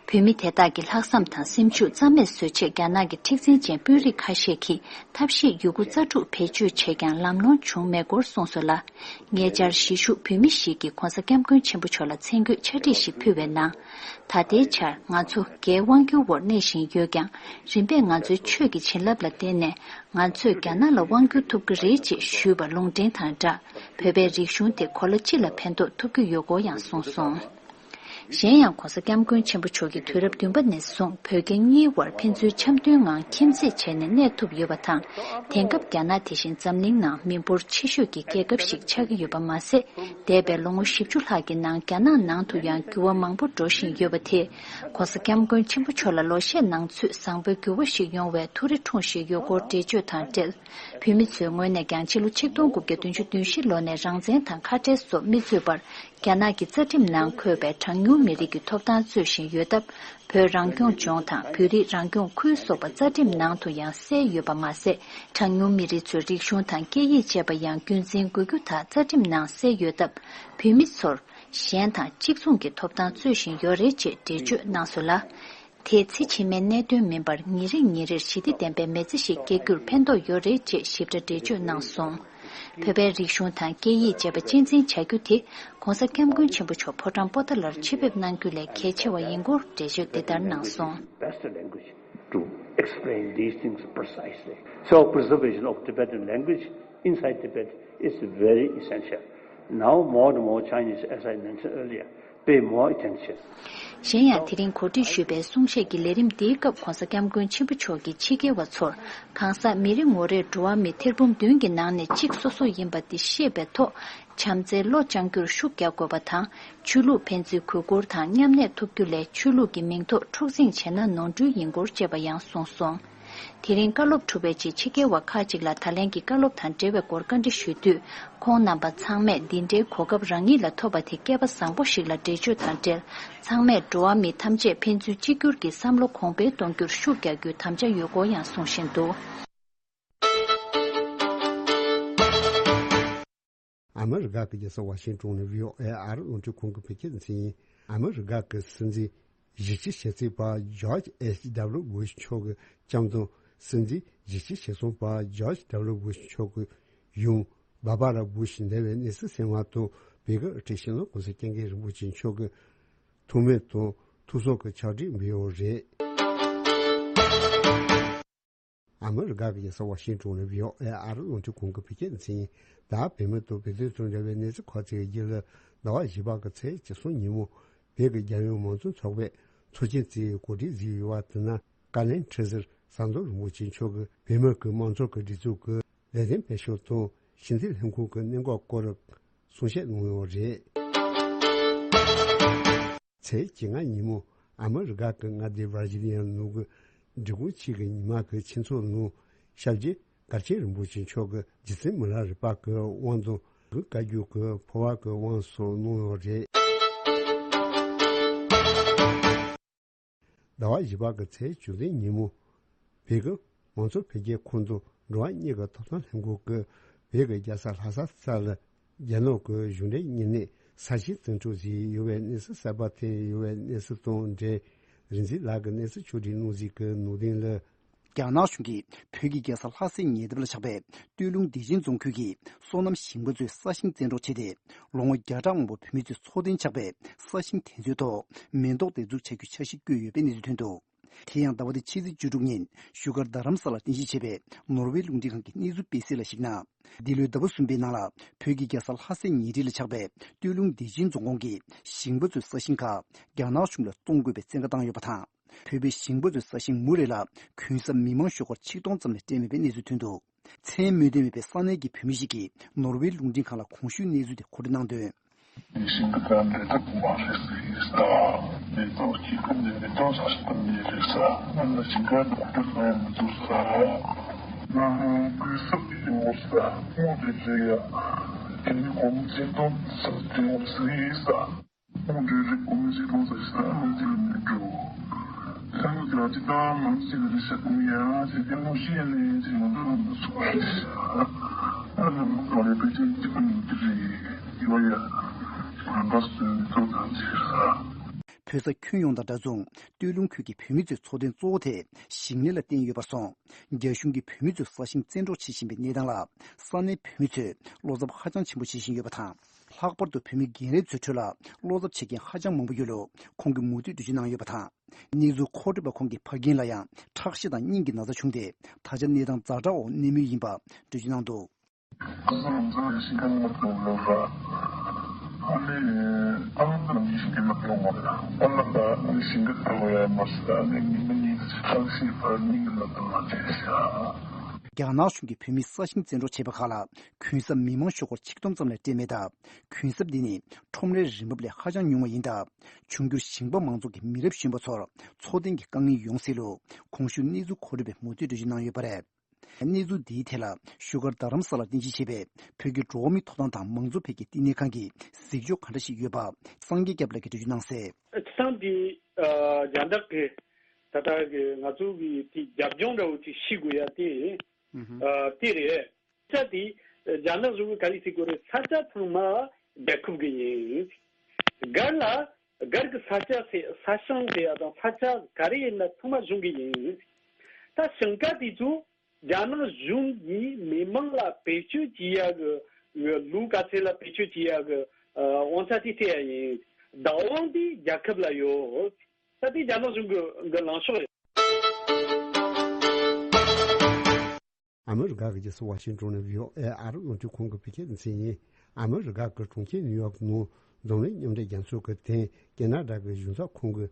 བོད་མི་དེ་དག་གི་ལྷག་བསམ་དང་སེམས་ཤུགས་རྩ་མེད་བཟོ་ཆེད་རྒྱ་ནག་གི་མཁྲེགས་འཛིན་ཅན་དཔོན་རིགས་ཁ་ཤས་ཀྱིས་ཐབས་ཤེས་ཡོད་རྒུ་རྩལ་སྤྲུགས་བེད་སྤྱོད་བྱས་ཀྱང་ལམ་ལྷོང་བྱུང་མེད་སྐོར་གསུངས་སོང་ལ། ཉེ་ཆར་གཞིས་བཞུགས་བོད་མི་ཞིག་གིས་༧གོང་ས་༧སྐྱབས་མགོན་ཆེན་པོ་མཆོག་ལ་མཚན་བཀོད་ཕྱག་བྲིས་ཤིག་ཕུལ་བའི་ནང་། ད་ལྟའི་ཆར་ང་ཚོ་རྒྱའི་དབང་སྒྱུར་འོག་གནས་བཞིན་ཡོད་ཀྱང་། རིམ་པས་ང་ཚོའི་ཆོས་ཀྱི་བྱིན་རླབས་ལ་བརྟེན་ནས་ང་ཚོས་རྒྱ་ནག་ལ་དབང་བསྒྱུར་ཐུབ་ཀྱི་རེད་ཅེས་ཞུས་པ་ལུང་འདྲེན་དང་སྦྲགས། བོད་པའི་རིག་གཞུང་དེ་གོ་ལ་སྤྱི་ལ་ཕན་ཐོགས་ཐུབ་ཀྱི་ཡོད་སྐོར་ཡང་གསུངས་སོང་། གཞན་ཡང་༧གོང་ས་༧སྐྱབས་མགོན་ཆེན་པོ་མཆོག་གིས་དུས་རབས་བདུན་པ་ནས་བཟུང་བོད་རྒྱ་གཉིས་དབར་ཕན་ཚུན་འཆམ་མཐུན་ངང་ཁྱིམ་མཚེས་བྱས་ནས་གནས་ཐུབ་ཡོད་པ་དང་། དེང་སྐབས་རྒྱ་ནག་དེ་བཞིན་འཛམ་གླིང་ནང་མི་འབོར་ཆེ་ཤོས་ཀྱི་རྒྱལ་ཁབ་ཞིག་ཆགས་ཀྱི་ཡོད་པ་མ་ཟད། འདས་པའི་ལོ་ངོ་བཞི་བཅུ་ལྷག་གི་ནང་རྒྱ་ནག་ནང་དུ་ཡང་འགྱུར་བ་མང་པོ་འགྲོ་བཞིན་ཡོད་པ་དེས། ྋགོང་ས་ྋསྐྱབས་མགོན་ཆེན་པོ་མཆོག་ལ་ལོ་ཤས་ནང་ཚུད་བཟང་པོའི་འགྱུར་བ་ཞིག་ཡོང་བའི་ཐུགས་རེ་འཁྲུངས་བཞིན་ཡོད་སྐོར་འགྲེལ་བརྗོད་དང་འབྲེལ། བོད་མི་ཚོའི་ངོས་ནས་ཀྱང་ཕྱི་ལོ་ཆིག་སྟོང་དགུ་བརྒྱ་བདུན་ཅུ་དོན་བཞི་ལོ་ནས་རང་བཙན་དང་ཁ་བྲལ་སོགས་མི་རྩོད་པར། རྒྱ་ནག་གི་རྩ་ཁྲིམས་ནང་འཁོད་པའི་གྲངས་ཉུང་མི་རིགས་ཀྱི་ཐོབ་ཐང་རྩོད་བཞིན་ཡོད་སྟབས། བོད་རང་སྐྱོང་ལྗོངས་དང་བོད་རིགས་རང་སྐྱོང་ཁུལ་སོགས་པ་རྩ་ཁྲིམས་ནང་དུ་ཡང་གསལ་ཡོད་པ་མ་ཟད། གྲངས་ཉུང་མི་རིགས་ཚོའི་རིག་གཞུང་དང་སྐད་ཡིག་བཅས་པ་ཡང་རྒྱུན་འཛིན་དགོས་རྒྱུ་དག་རྩ་ཁྲིམས་ནང་གསལ་ཡོད་སྟབས། བོད་མི་ཚོར་གཞན་དང་གཅིག་མཚུངས་ཀྱི་ཐོབ་ཐང་རྩོད་བཞིན་ཡོད་རེད་ཅེས་འགྲེལ་བརྗོད་གནང་སོང་ལ། དེས་ཚེ་ཕྱི་མའི་གནད་དོན་མིན་པར་ཉིན་རེ་ཉིན་རེར་ཞི་བདེ་ལྡན་པའི་མི་ཚེ་ཞིག་སྐྱེལ་རྒྱུར་ཕན་ཐོགས་ཡོད་རེད་ཅེས་ཞིབ་ཕྲ་འགྲེལ་བརྗོད་གནང་སོང་། བོད་པའི་རིག་གཞུང་དང་སྐད་ཡིག་བཅས་པ་གཅེས་འཛིན་བྱ་རྒྱུ་དེ་ྋགོང་ས་ྋསྐྱབས་མགོན་ཆེན་པོ་མཆོག་ཕོ་བྲང་པོ་ཏཱ་ལར་ཆེད་ཕེབས་གནང་རྒྱུ་ལས་གལ་ཆེ་བ་ཡིན་སྐོར་འགྲེལ་བརྗོད་འདི་ལྟར་གནང་སོང་། Best language to explain these things precisely. So preservation of Tibetan language inside Tibet is very essential. Now more and more Chinese, as I mentioned earlier, pay more attention. གཞན་ཡང་དེ་རིང་གོ་སྒྲིག་ཞུས་པའི་གསུང་བཤད་ཀྱི་ལས་རིམ་འདིའི་སྐབས་༧གོང་ས་ྋསྐྱབས་མགོན་ཆེན་པོ་མཆོག་གིས་ཕྱི་རྒྱལ་བ་ཚོར་གང་ཟག་མི་རེ་ངོ་རེས་འགྲོ་བ་མི་ཐེར་འབུམ་བདུན་གྱི་ནང་ནས་གཅིག་སོ་སོ་ཡིན་པ་འདི་ཤེས་པའི་ཐོག་བྱམས་བརྩེའི་བློ་བཅངས་རྒྱུར་ཤུགས་རྒྱག་དགོས་པ་དང་། ཆོས་ལུགས་ཕན་ཚུན་གུས་བཀུར་དང་མཉམ་གནས་ཐུབ་རྒྱུ་ལས་ཆོས་ལུགས་ཀྱི་མིང་ཐོག་འཁྲུག་འཛིང་བྱས་ན་ནོར་འཁྲུལ་ཡིན་སྐོར་བཅས་པ་ཡང་གསུངས་སོང་། དེ་རིང་བཀའ་སློབ་གྲུབ་པའི་རྗེས་ཕྱི་རྒྱལ་བ་ཁག་ཅིག་ལ་ད་ལན་གྱི་བཀའ་སློབ་དང་འབྲེལ་བའི་སྐོར་བཀའ་འདྲི་ཞུས་དུས། ཁོང་རྣམ་པ་ཚང་མས་འདི་འདྲའི་གོ་སྐབས་རང་ཉིད་ལ་ཐོབ་པ་དེ་སྐལ་པ་བཟང་པོ་ཞིག་ལ་འགྲེལ་བརྗོད་དང་འབྲེལ། ཚང་མས་འགྲོ་བ་མི་ཐམས་ཅད་ཕན་ཚུན་གཅིག་གྱུར་གྱི་བསམ་བློ་གོང་འཕེལ་གཏོང་རྒྱུར་ཤུགས་རྒྱག་རྒྱུའི་དམ་བཅའ་ཡོད་སྐོར་ཡང་གསུང་བཞིན་འདུག། ཨ་མི་རི་ཀ་གི་རྒྱལ་ས་ཝ་ཤིང་ཏོན་ནས་བྷི་ཨོ་ཨེ་ཨ་རི་རླུང་འཕྲིན་ཁང་གི་བོད་སྐད་སྡེ་ཚན་ཡིན། ཨ་མི་རི་ཀ་གི་སྲིད་འཛིན་བཞི་བཅུ་ཞེ་གཅིག་པ་ཇོརྗ་ཨེཆ་ཌབ་ལུ་བུ་ཤ་མཆོག་གི་ལྕམ་དང་སྲིད་འཛིན་བཞི་བཅུ་ཞེ་གསུམ་པ་ཇོརྗ་ཌབ་ལུ་བུ་ཤ་མཆོག་གི་ཡུམ་བྷར་བྷ་ར་བུ་ཤ་འདས་པའི་གནས་ཚུལ་གསན་པ་དང་བོད་ཀྱི་དབུ་ཁྲིད་སྤྱི་ནོར་༧གོང་ས་༧སྐྱབས་མགོན་རིན་པོ་ཆེ་མཆོག་གི་ཐུགས་སྨོན་དང་ཐུགས་གསོ་གི་ཕྱག་བྲིས་འབུལ་ཡོད་རེད། ཨ་མི་རི་ཀ་གི་རྒྱལ་ས་ཝ་ཤིང་ཏོན་ནས་བྷི་ཨོ་ཨེ་ཨ་རི་རླུང་འཕྲིན་ཁང་གི་བོད་སྐད་སྡེ་ཚན་ཡིན། ད་བོད་མི་དང་བོད་དོན་དང་འབྲེལ་བའི་གནས་ཚུལ་ཁག་ཅིག་གི་རྒྱུད་ལ། ཟླ་བ་བཞི་པ་གི་ཚེས་བཅུ་གསུམ་ཉིན་མོ་བོད་ཀྱི་རྒྱལ་ཡོངས་མང་གཙོ་ཚོགས་པའི་ཚོགས་ཆེན་གྱི་གོ་སྒྲིག་གཟིགས་ཡོད་པ་དེ་ནི་བཀའ་བློན་ཁྲི་ཟུར་ཟམ་གདོང་རིན་པོ་ཆེ་མཆོག་གིས་བོད་མི་གི་མང་གཙོ་གི་སྒྲིག་འཛུགས་ཀྱི་ལས་དོན་སྤེལ་ཕྱོགས་དང་ཕྱི་འཐེན་ལྷན་ཁང་གི་གནད་འགག་སྐོར་གསུང་བཤད་གནང་ཡོད་རེད། ཚེས་བཅོ་ལྔ་ཉིན་མོ་ཨ་མི་རི་ཀ་གི་མངའ་སྡེ་ཝར་ཇི་ནི་ཡ་ནང་གི་འབྲི་གུང་ཆོས་ཀྱི་ཉི་མ་གི་ཆོས་ཚོགས་ནང་ཞབས་རྗེ་མགར་ཆེན་རིན་པོ་ཆེ་མཆོག་གིས་རྗེ་བཙུན་མི་ལ་རས་པ་གི་དབང་དང་བོད་བཀའ་བརྒྱུད་ཀྱི་འཕོ་བ་གི་དབང་སོགས་གནང་ཡོད་རེད། ཟླ་བ་བཞི་པ་གི་ཚེས་བཅུ་བདུན་ཉིན་མོ། བོད་ཀྱི་མང་གཙོ་འཕེལ་རྒྱས་ཁང་དང་འགྲོ་བ་མིའི་ཐོབ་ཐང་ལྷན་ཁང་གིས་བོད་ཀྱི་རྒྱལ་ས་ལྷ་ས་ས་ལ་རྒྱ་ནག་གི་གཞུང་འབྲེལ་བརྙན་གནས་ས་ཆའི་བཙན་འཕྲོག་བྱས་ཡོད་པའི་གནས་ཚུལ་གསར་པ་ཐོན་ཡོད་པའི་གནས་ཚུལ་དང་འབྲེལ། རིག་འཛིན་ལགས་ཀྱིས་གནས་ཚུལ་ཕྱོགས་སྒྲིག་གནང་གཟིགས་ཀྱི་ནང་དོན་ལ། རྒྱ་ནག་གཞུང་གིས་བོད་ཀྱི་རྒྱལ་ས་ལྷ་སའི་ཉེ་འདབས་ལ་ཆགས་པའི་སྟོད་ལུང་བདེ་ཆེན་རྫོང་ཁུལ་གྱི་སོ་ནམ་ཞིང་པ་ཚོའི་ས་ཞིང་བཙན་འཕྲོག་བྱས་ཏེ། ལོ་ངོ་བརྒྱ་ཕྲག་མང་པོ་བོད་མི་ཚོའི་འཚོ་རྟེན་ཆགས་པའི་ས་ཞིང་དེ་ཚོའི་ཐོག་མེ་ཏོག་འདེབས་འཛུགས་བྱ་རྒྱུའི་འཆར་གཞི་བཀོད་ཡོད་པའི་གནས་ཚུལ་ཐོན་འདུག། དེ་ཡང་ཟླ་བ་འདིའི་ཕྱི་ཚེས་བཅུ་དྲུག་ཉིན་བཞུགས་སྒར་རྡ་རམ་ས་ལར་རྟེན་གཞི་བྱས་པའི་ནོར་ཝེ་རླུང་འཕྲིན་ཁང་གི་གནས་ཚུལ་སྤེལ་གསལ་ལ་གཞིགས་ན། འདི་ལོའི་ཟླ་བ་གསུམ་པའི་ནང་ལ་བོད་ཀྱི་རྒྱལ་ས་ལྷ་སའི་ཉེ་འཁྲིས་ལ་ཆགས་པའི་སྟོད་ལུང་བདེ་ཆེན་རྫོང་ཁོངས་ཀྱི་ཞིང་པ་ཚོའི་ས་ཞིང་ཁག་རྒྱ་ནག་གཞུང་ལ་གཏོང་དགོས་པའི་བཙན་བཀའ་བཏང་ཡོད་པ་དང་། བོད་པའི་ཞིང་པ་ཚོའི་ས་ཞིང་མུ་རེ་ལ་གུན་གསབ་མི་མང་ཤོག་སྒོར་ཆིག་སྟོང་ཙམ་ལས་སྤྲད་མེད་པའི་གནས་ཚུལ་ཐོན་འདུག་མཚན་སྨོས་འདོད་མེད་པའི་ས་གནས་ཀྱི་བོད་མི་ཞིག་གིས་ནོར་ཝེ་རླུང་འཕྲིན་ཁང་ལ་གོང་ཞུས་གནས་ཚུལ་དེ་མཁོ་སྤྲོད་གནང་དོན། ཞིང་ཁ་དང་འབྲེལ་ཐག་མ་རེད་ཟེར་ས། མེ་ཏོག་སྐྱེ་ཁུངས་ནས་མེ་ཏོག་ས་ཞིག་ཏུ་མེད་རེད་ས། ང་ལ་ཞིང་ཁ་འདི་ཁུ་ཏུ་ལ་ཡང་མི་འདུག་ས། ང་ཧང་གུས་སུ་ཡིན་མོ་ས། མོ་དེ་རེད་ཡ། དེ་ནི་གོང་ཚེ་དོན་ས་དེ་མོ་ཟེར་ས། ཁོང་འདྲ་རེད། ཁོང་ཚོས་ཁོང་ཚོ་ཞིག་ལ་ནང་དེ་ལ་མི་འགྲོ། ཁོང་ཚོ་ལ་ཅི་ལྟར་ནང་ཞིག་ལ་རེ་ཞིག་གོ་ཡ་ཞིག་ལྟད་མོ་ཤེས་ནས་ཅི་ཡོང་འདུག་ལ་མི་ཚོགས་པ་རེད། ཨ་ལ་མི་ཚོགས་རེད། པེ་ཅིན་གཅིག་པ་ཡོད་ཀྱི་རེད། ཡོད་ཡ། རང་དགར་སོང་ནས་ཚོགས་ཙམ་ཅིག་རེད། བོད་ས་ཁྱོན་ཡོངས་དང་འདྲ་མཚུངས་སྟོད་ལུང་ཁུལ་གྱི་བོད་མི་ཚོའི་འཚོ་རྟེན་གཙོ་བོ་དེ་ཞིང་ལས་ལ་བརྟེན་ཡོད་པར་སོང་། རྒྱ་གཞུང་གིས་བོད་མི་ཚོའི་ས་ཞིང་བཙན་འཕྲོག་བྱེད་བཞིན་པའི་གནས་སྟངས་ལ་ས་གནས་བོད་མི་ཚོས་བློ་འཚབ་ཧ་ཅང་ཆེན་པོ་བྱེད་བཞིན་ཡོད་པ་དང་། ལྷག་པར་དུ་བོད་མི་རྒན་རབས་ཚོའི་ཁྲོད་ལ་བློ་འཚབ་བྱེད་མཁན་ཧ་ཅང་མང་པོ་ཡོད་ལུགས་ཁོང་གིས་མུ་མཐུད་འགྲེལ་བརྗོད་གནང་ཡོད་པ་དང་། གནས་ཚུལ་མཁོ་སྤྲོད་པ་ཁོང་གི་ཕ་རྒན་ལ་ཡང་ཁྲག་ཤེད་དང་སྙིང་གི་ན་ཚ་བྱུང་སྟེ། ད་ཆ་གནས་སྟངས་ཛ་དྲག་འོག་གནས་མུས་ཡིན་པ་འགྲེལ་བརྗོད་གནང་འདུག་ང་ཚོ་ང་ཚོ་ཞིང་ཁ་ནང་དུ་ལོག་ར། ཨ་ནི་ཨ་ནི་ང་ཚོ་ཞིང་ཁ་ནང་དུ་ཡོང་བ་རེད། ཨ་ནི་ད་ཨ་ནི་ཞིང་ཁ་དུ་ཡོང་ཡ་མ་ཟད། ཨ་ནི་ཉི་མ་གཉིས་ཁྲག་ཤེད་ཕར་སྙིང་གི་ན་ཚ་མ་བྱས་ཤག་རྒྱ་ནག་གཞུང་གིས་བོད་མིའི་ས་ཞིང་བཙན་འཕྲོག་བྱས་པ་ཁག་ལ་གུན་གསབ་མི་མང་ཤོག་སྒོར་ཆིག་སྟོང་ཙམ་ལས་སྤྲད་མེད་སྟབས། གུན་གསབ་འདི་ནི་ཁྲོམ་རའི་རིན་འབབ་ལས་ཧ་ཅང་ཉུང་བ་ཡིན་སྟབས། འབྱུང་འགྱུར་ཞིང་པ་མང་ཚོགས་ཀྱི་མི་རབས་གཞོན་པ་ཚོར་འཚོ་རྟེན་གྱི་དཀའ་ངལ་ཡོང་སྲིད་ལུགས་གོང་ཞུས་གནས་ཚུལ་མཁོ་སྤྲོད་པས་མུ་མཐུད་འགྲེལ་བརྗོད་གནང་ཡོད་པ་རེད། གནས་ཚུལ་འདིའི་ཐད་ལ་བཞུགས་སྒར་རྡ་རམ་ས་ལར་རྟེན་གཞི་བྱས་པའི་བོད་ཀྱི་འགྲོ་བ་མིའི་ཐོབ་ཐང་དང་མང་གཙོ་འཕེལ་རྒྱས་བསྟི་གནས་ཁང་གི་གཟིགས་ཕྱོགས་ག་འདྲ་ཞིག་ཡོད་པ་སངས་རྒྱས་སྐྱབས་ལགས་ཀྱིས་འགྲེལ་བརྗོད་གནང་གསལ། ཨ་ཅི་ཐང་དེ་ཨ་རྒྱ་ནག་གི་ད་ལྟ་གི་ང་ཚོ་གི་དེ་རྒྱབ་ལྗོངས་འདྲ་བོ་ཅིག་ཤེས་དགོས་ཡ་དེ་ཨ་དེ་རེད། ས་དེ་རྒྱ་ནག་གཞུང་གིས་ག་རེ་ཟེར་དགོས་རེད། ས་ཆ་ཚང་མ་རྒྱལ་ཁབ་ཀྱི་ཡིན། སྒར་ལ་སྒར་གྱི་ས་ཆ་ཟེར་ས་ཞིང་ཟེར་ཡ་དང་ས་ཆ་ག་རེ་ཡིན་ན་ཚང་མ་གཞུང་གི་ཡིན། ད་ཞིང་ཁ་དེ་ཚོ་རྒྱ་ནག་གཞུང་གིས་མི་མང་ལ་བེད་སྤྱོད་བྱེད་ཡ་གི་ལུགས་ག་ཚད་ལ་བེད་སྤྱོད་བྱེད་ཡ་གི་དབང་ཆ་དེ་སྤྲད་ཡ་ཡིན། བདག་དབང་དེ་རྒྱལ་ཁབ་ལ་ཡོད། ད་དེ་རྒྱ་ནག་གཞུང་གི་གི་ལངས་ཕྱོགས་རེད། ཨ་མི་རི་ཀ་གི་རྒྱལ་ས་ཝ་ཤིང་ཊོན་ནས་བྷི་ཨོ་ཨེ་ཨ་རི་རླུང་འཕྲིན་ཁང་གི་བོད་སྐད་སྡེ་ཚན་ཡིན། ཨ་མི་རི་ཀ་གི་གྲོང་ཁྱེར་ནིའུ་ཡོག་ནང་འཛམ་གླིང་མཉམ་འབྲེལ་རྒྱལ་ཚོགས་ཀྱི་དེ་ཀེ་ན་ཌ་གི་གཞུང་ཚབ་ཁང་གི་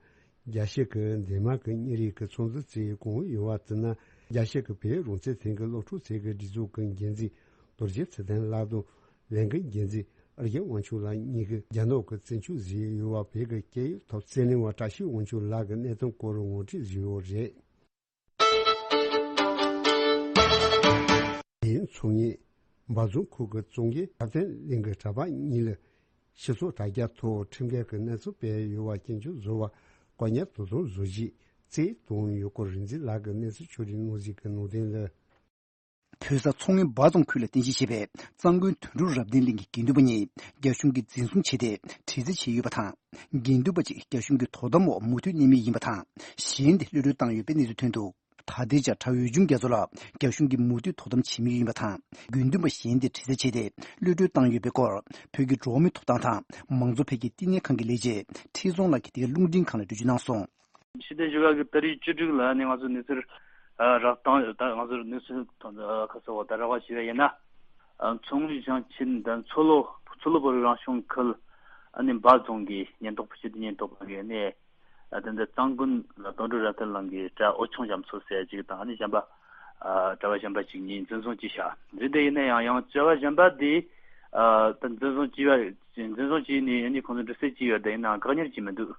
རྒྱལ་སྤྱི་གི་འདེམས་དམངས་ཀྱི་ཉིན་རེའི་གི་ཚོགས་འདུ་བཅས་གང་ཡོད་པ་བརྩིས་ན། རྒྱལ་སྤྱི་གི་བོད་རང་བཙན་ཚན་གྱི་སློབ་ཕྲུག་ཚོགས་ཀྱི་སྒྲིག་འཛུགས་ཀྱི་འགན་འཛིན་རྡོ་རྗེ་ཚེ་བརྟན་ལགས་དང་ལས་འགུལ་འགན་འཛིན་ཨིར་གྱི་དབང་ཕྱུག་ལགས་གཉིས་ཀྱིས་རྒྱ་ནག་གི་བཙན་འཕྲོག་བཟོས་ཡོད་པ་བོད་ཀྱི་སྐད་ཡིག་ཐོག་རྩོད་གླེང་བ་བཀྲ་ཤིས་དབང་ཕྱུག་ལགས་ཀྱི་གནས་སྟངས་སྐོར་ངོ་སྤྲོད་བཟོས་ཡོད་རེད། དེ་ཡང་ཚོགས་གཉིས་འབའ་རྫོང་ཁུལ་གྱི་གཙང་རྒྱལ་ཐབས་ལྡན་གླིང་གི་གྲྭ་པ་གཉིས་ལ་སྤྱི་ཚོགས་དྲ་རྒྱ་ཐོག་ཁྲིམས་འགལ་གྱི་གནས་ཚུལ་སྤེལ་ཡོད་པ་སྐྱོན་བརྗོད་བཟོ་བར་བཀག་ཉར་དུ་དང་བཟོ་རྒྱུའི་རྩིས་གཏོང་ཡོད་སྐོར་རིག་འཛིན་ལགས་ཀྱིས་གནས་ཚུལ་ཕྱོགས་སྒྲིག་གནང་གཟིགས་ཀྱི་ནང་དོན་ལ། བོད་ས་མཚོ་སྔོན་འབའ་རྫོང་ཁུལ་ལ་རྟེན་གཞི་བྱས་པའི་གཙང་དགོན་དོན་གྲུབ་རབ་བརྟན་གླིང་གི་དགེ་འདུན་པ་གཉིས་རྒྱ་གཞུང་གིས་འཛིན་བཟུང་བྱས་ཏེ་དྲི་རྩད་བྱས་ཡོད་པ་དང་། དགེ་འདུན་པ་གཅིག་རྒྱ་གཞུང་གི་དོ་དམ་འོག་མུ་མཐུད་གནས་མུས་ཡིན་པ་དང་། གཞན་དེ་གློད་གྲོལ་བཏང་ཡོད་པའི་གནས་ཚུལ་ཐོན་འདུག་ད་ལྟའི་ཆར་གྲྭ་འོས་སྦྱོང་རྒྱ་མཚོ་ལགས་རྒྱ་གཞུང་གིས་མུ་མཐུད་དོ་དམ་བྱེད་མུས་ཡིན་པ་དང་། དགེ་འདུན་པ་གཞན་དེ་དྲི་རྩད་བྱས་ཏེ་གློད་གྲོལ་བཏང་ཡོད་པའི་སྐོར་བོད་ཀྱི་འགྲོ་བ་མིའི་ཐོབ་ཐང་དང་མང་གཙོ་འཕེལ་རྒྱས་བསྟི་གནས་ཁང་གི་ལས་བྱེད་ཁྲི་སྲོང་ལགས་ཀྱིས་འདི་ག་རླུང་འཕྲིན་ཁང་ལ་འགྲེལ་བརྗོད་གནང་སོང་། ཕྱི་ཟླ་བཞི་པ་གི་ཏ་རིག་བཅུ་དྲུག་ལ་ནི་ང་ཚོ་གནས་ཚུལ་རག་བཏང་ཡོད། ད་ང་ཚོར་གནས་ཚུལ་ཁ་གསལ་བ་ད་རག་པ་ཞུ་བ་ཡིན་ན། མཚོ་སྔོན་ཞིང་ཆེན་དང་མཚོ་ལྷོ་མཚོ་ལྷོ་བོད་རིགས་རང་སྐྱོང་ཁུལ་ཨ་ནི་འབའ་རྫོང་གི་ཉེན་རྟོག་པ་སྤྱི་བདེ་ཉེན་རྟོག་པ་གིས་ནི་ཨ་དེ་འདྲ་གཙང་དགོན་ལ་དོན་གྲུབ་རབ་བརྟན་གླིང་གི་གྲྭ་ཨོ་ཆུང་རྒྱ་མཚོ་ཟེར་ཅིག་དང་ཨ་ནི་གཞན་པ་གྲྭ་པ་གཞན་པ་ཅིག་གཉིས་འཛིན་བཟུང་བྱས་ཤག་འཛིན་དེ་ཡིན་ན་ཡང་ཡང་གྲྭ་པ་གཞན་པ་དེ་ད་འཛིན་བཟུང་བྱས་པ་འཛིན་བཟུང་བྱས་ནས་ཨ་ནི་ཁོང་ཚོ་འདྲི་རྩད་བྱས་ཡོད། དེ་ཡིན་ནའང་བཀག་ཉར་བྱས་མི་འདུག་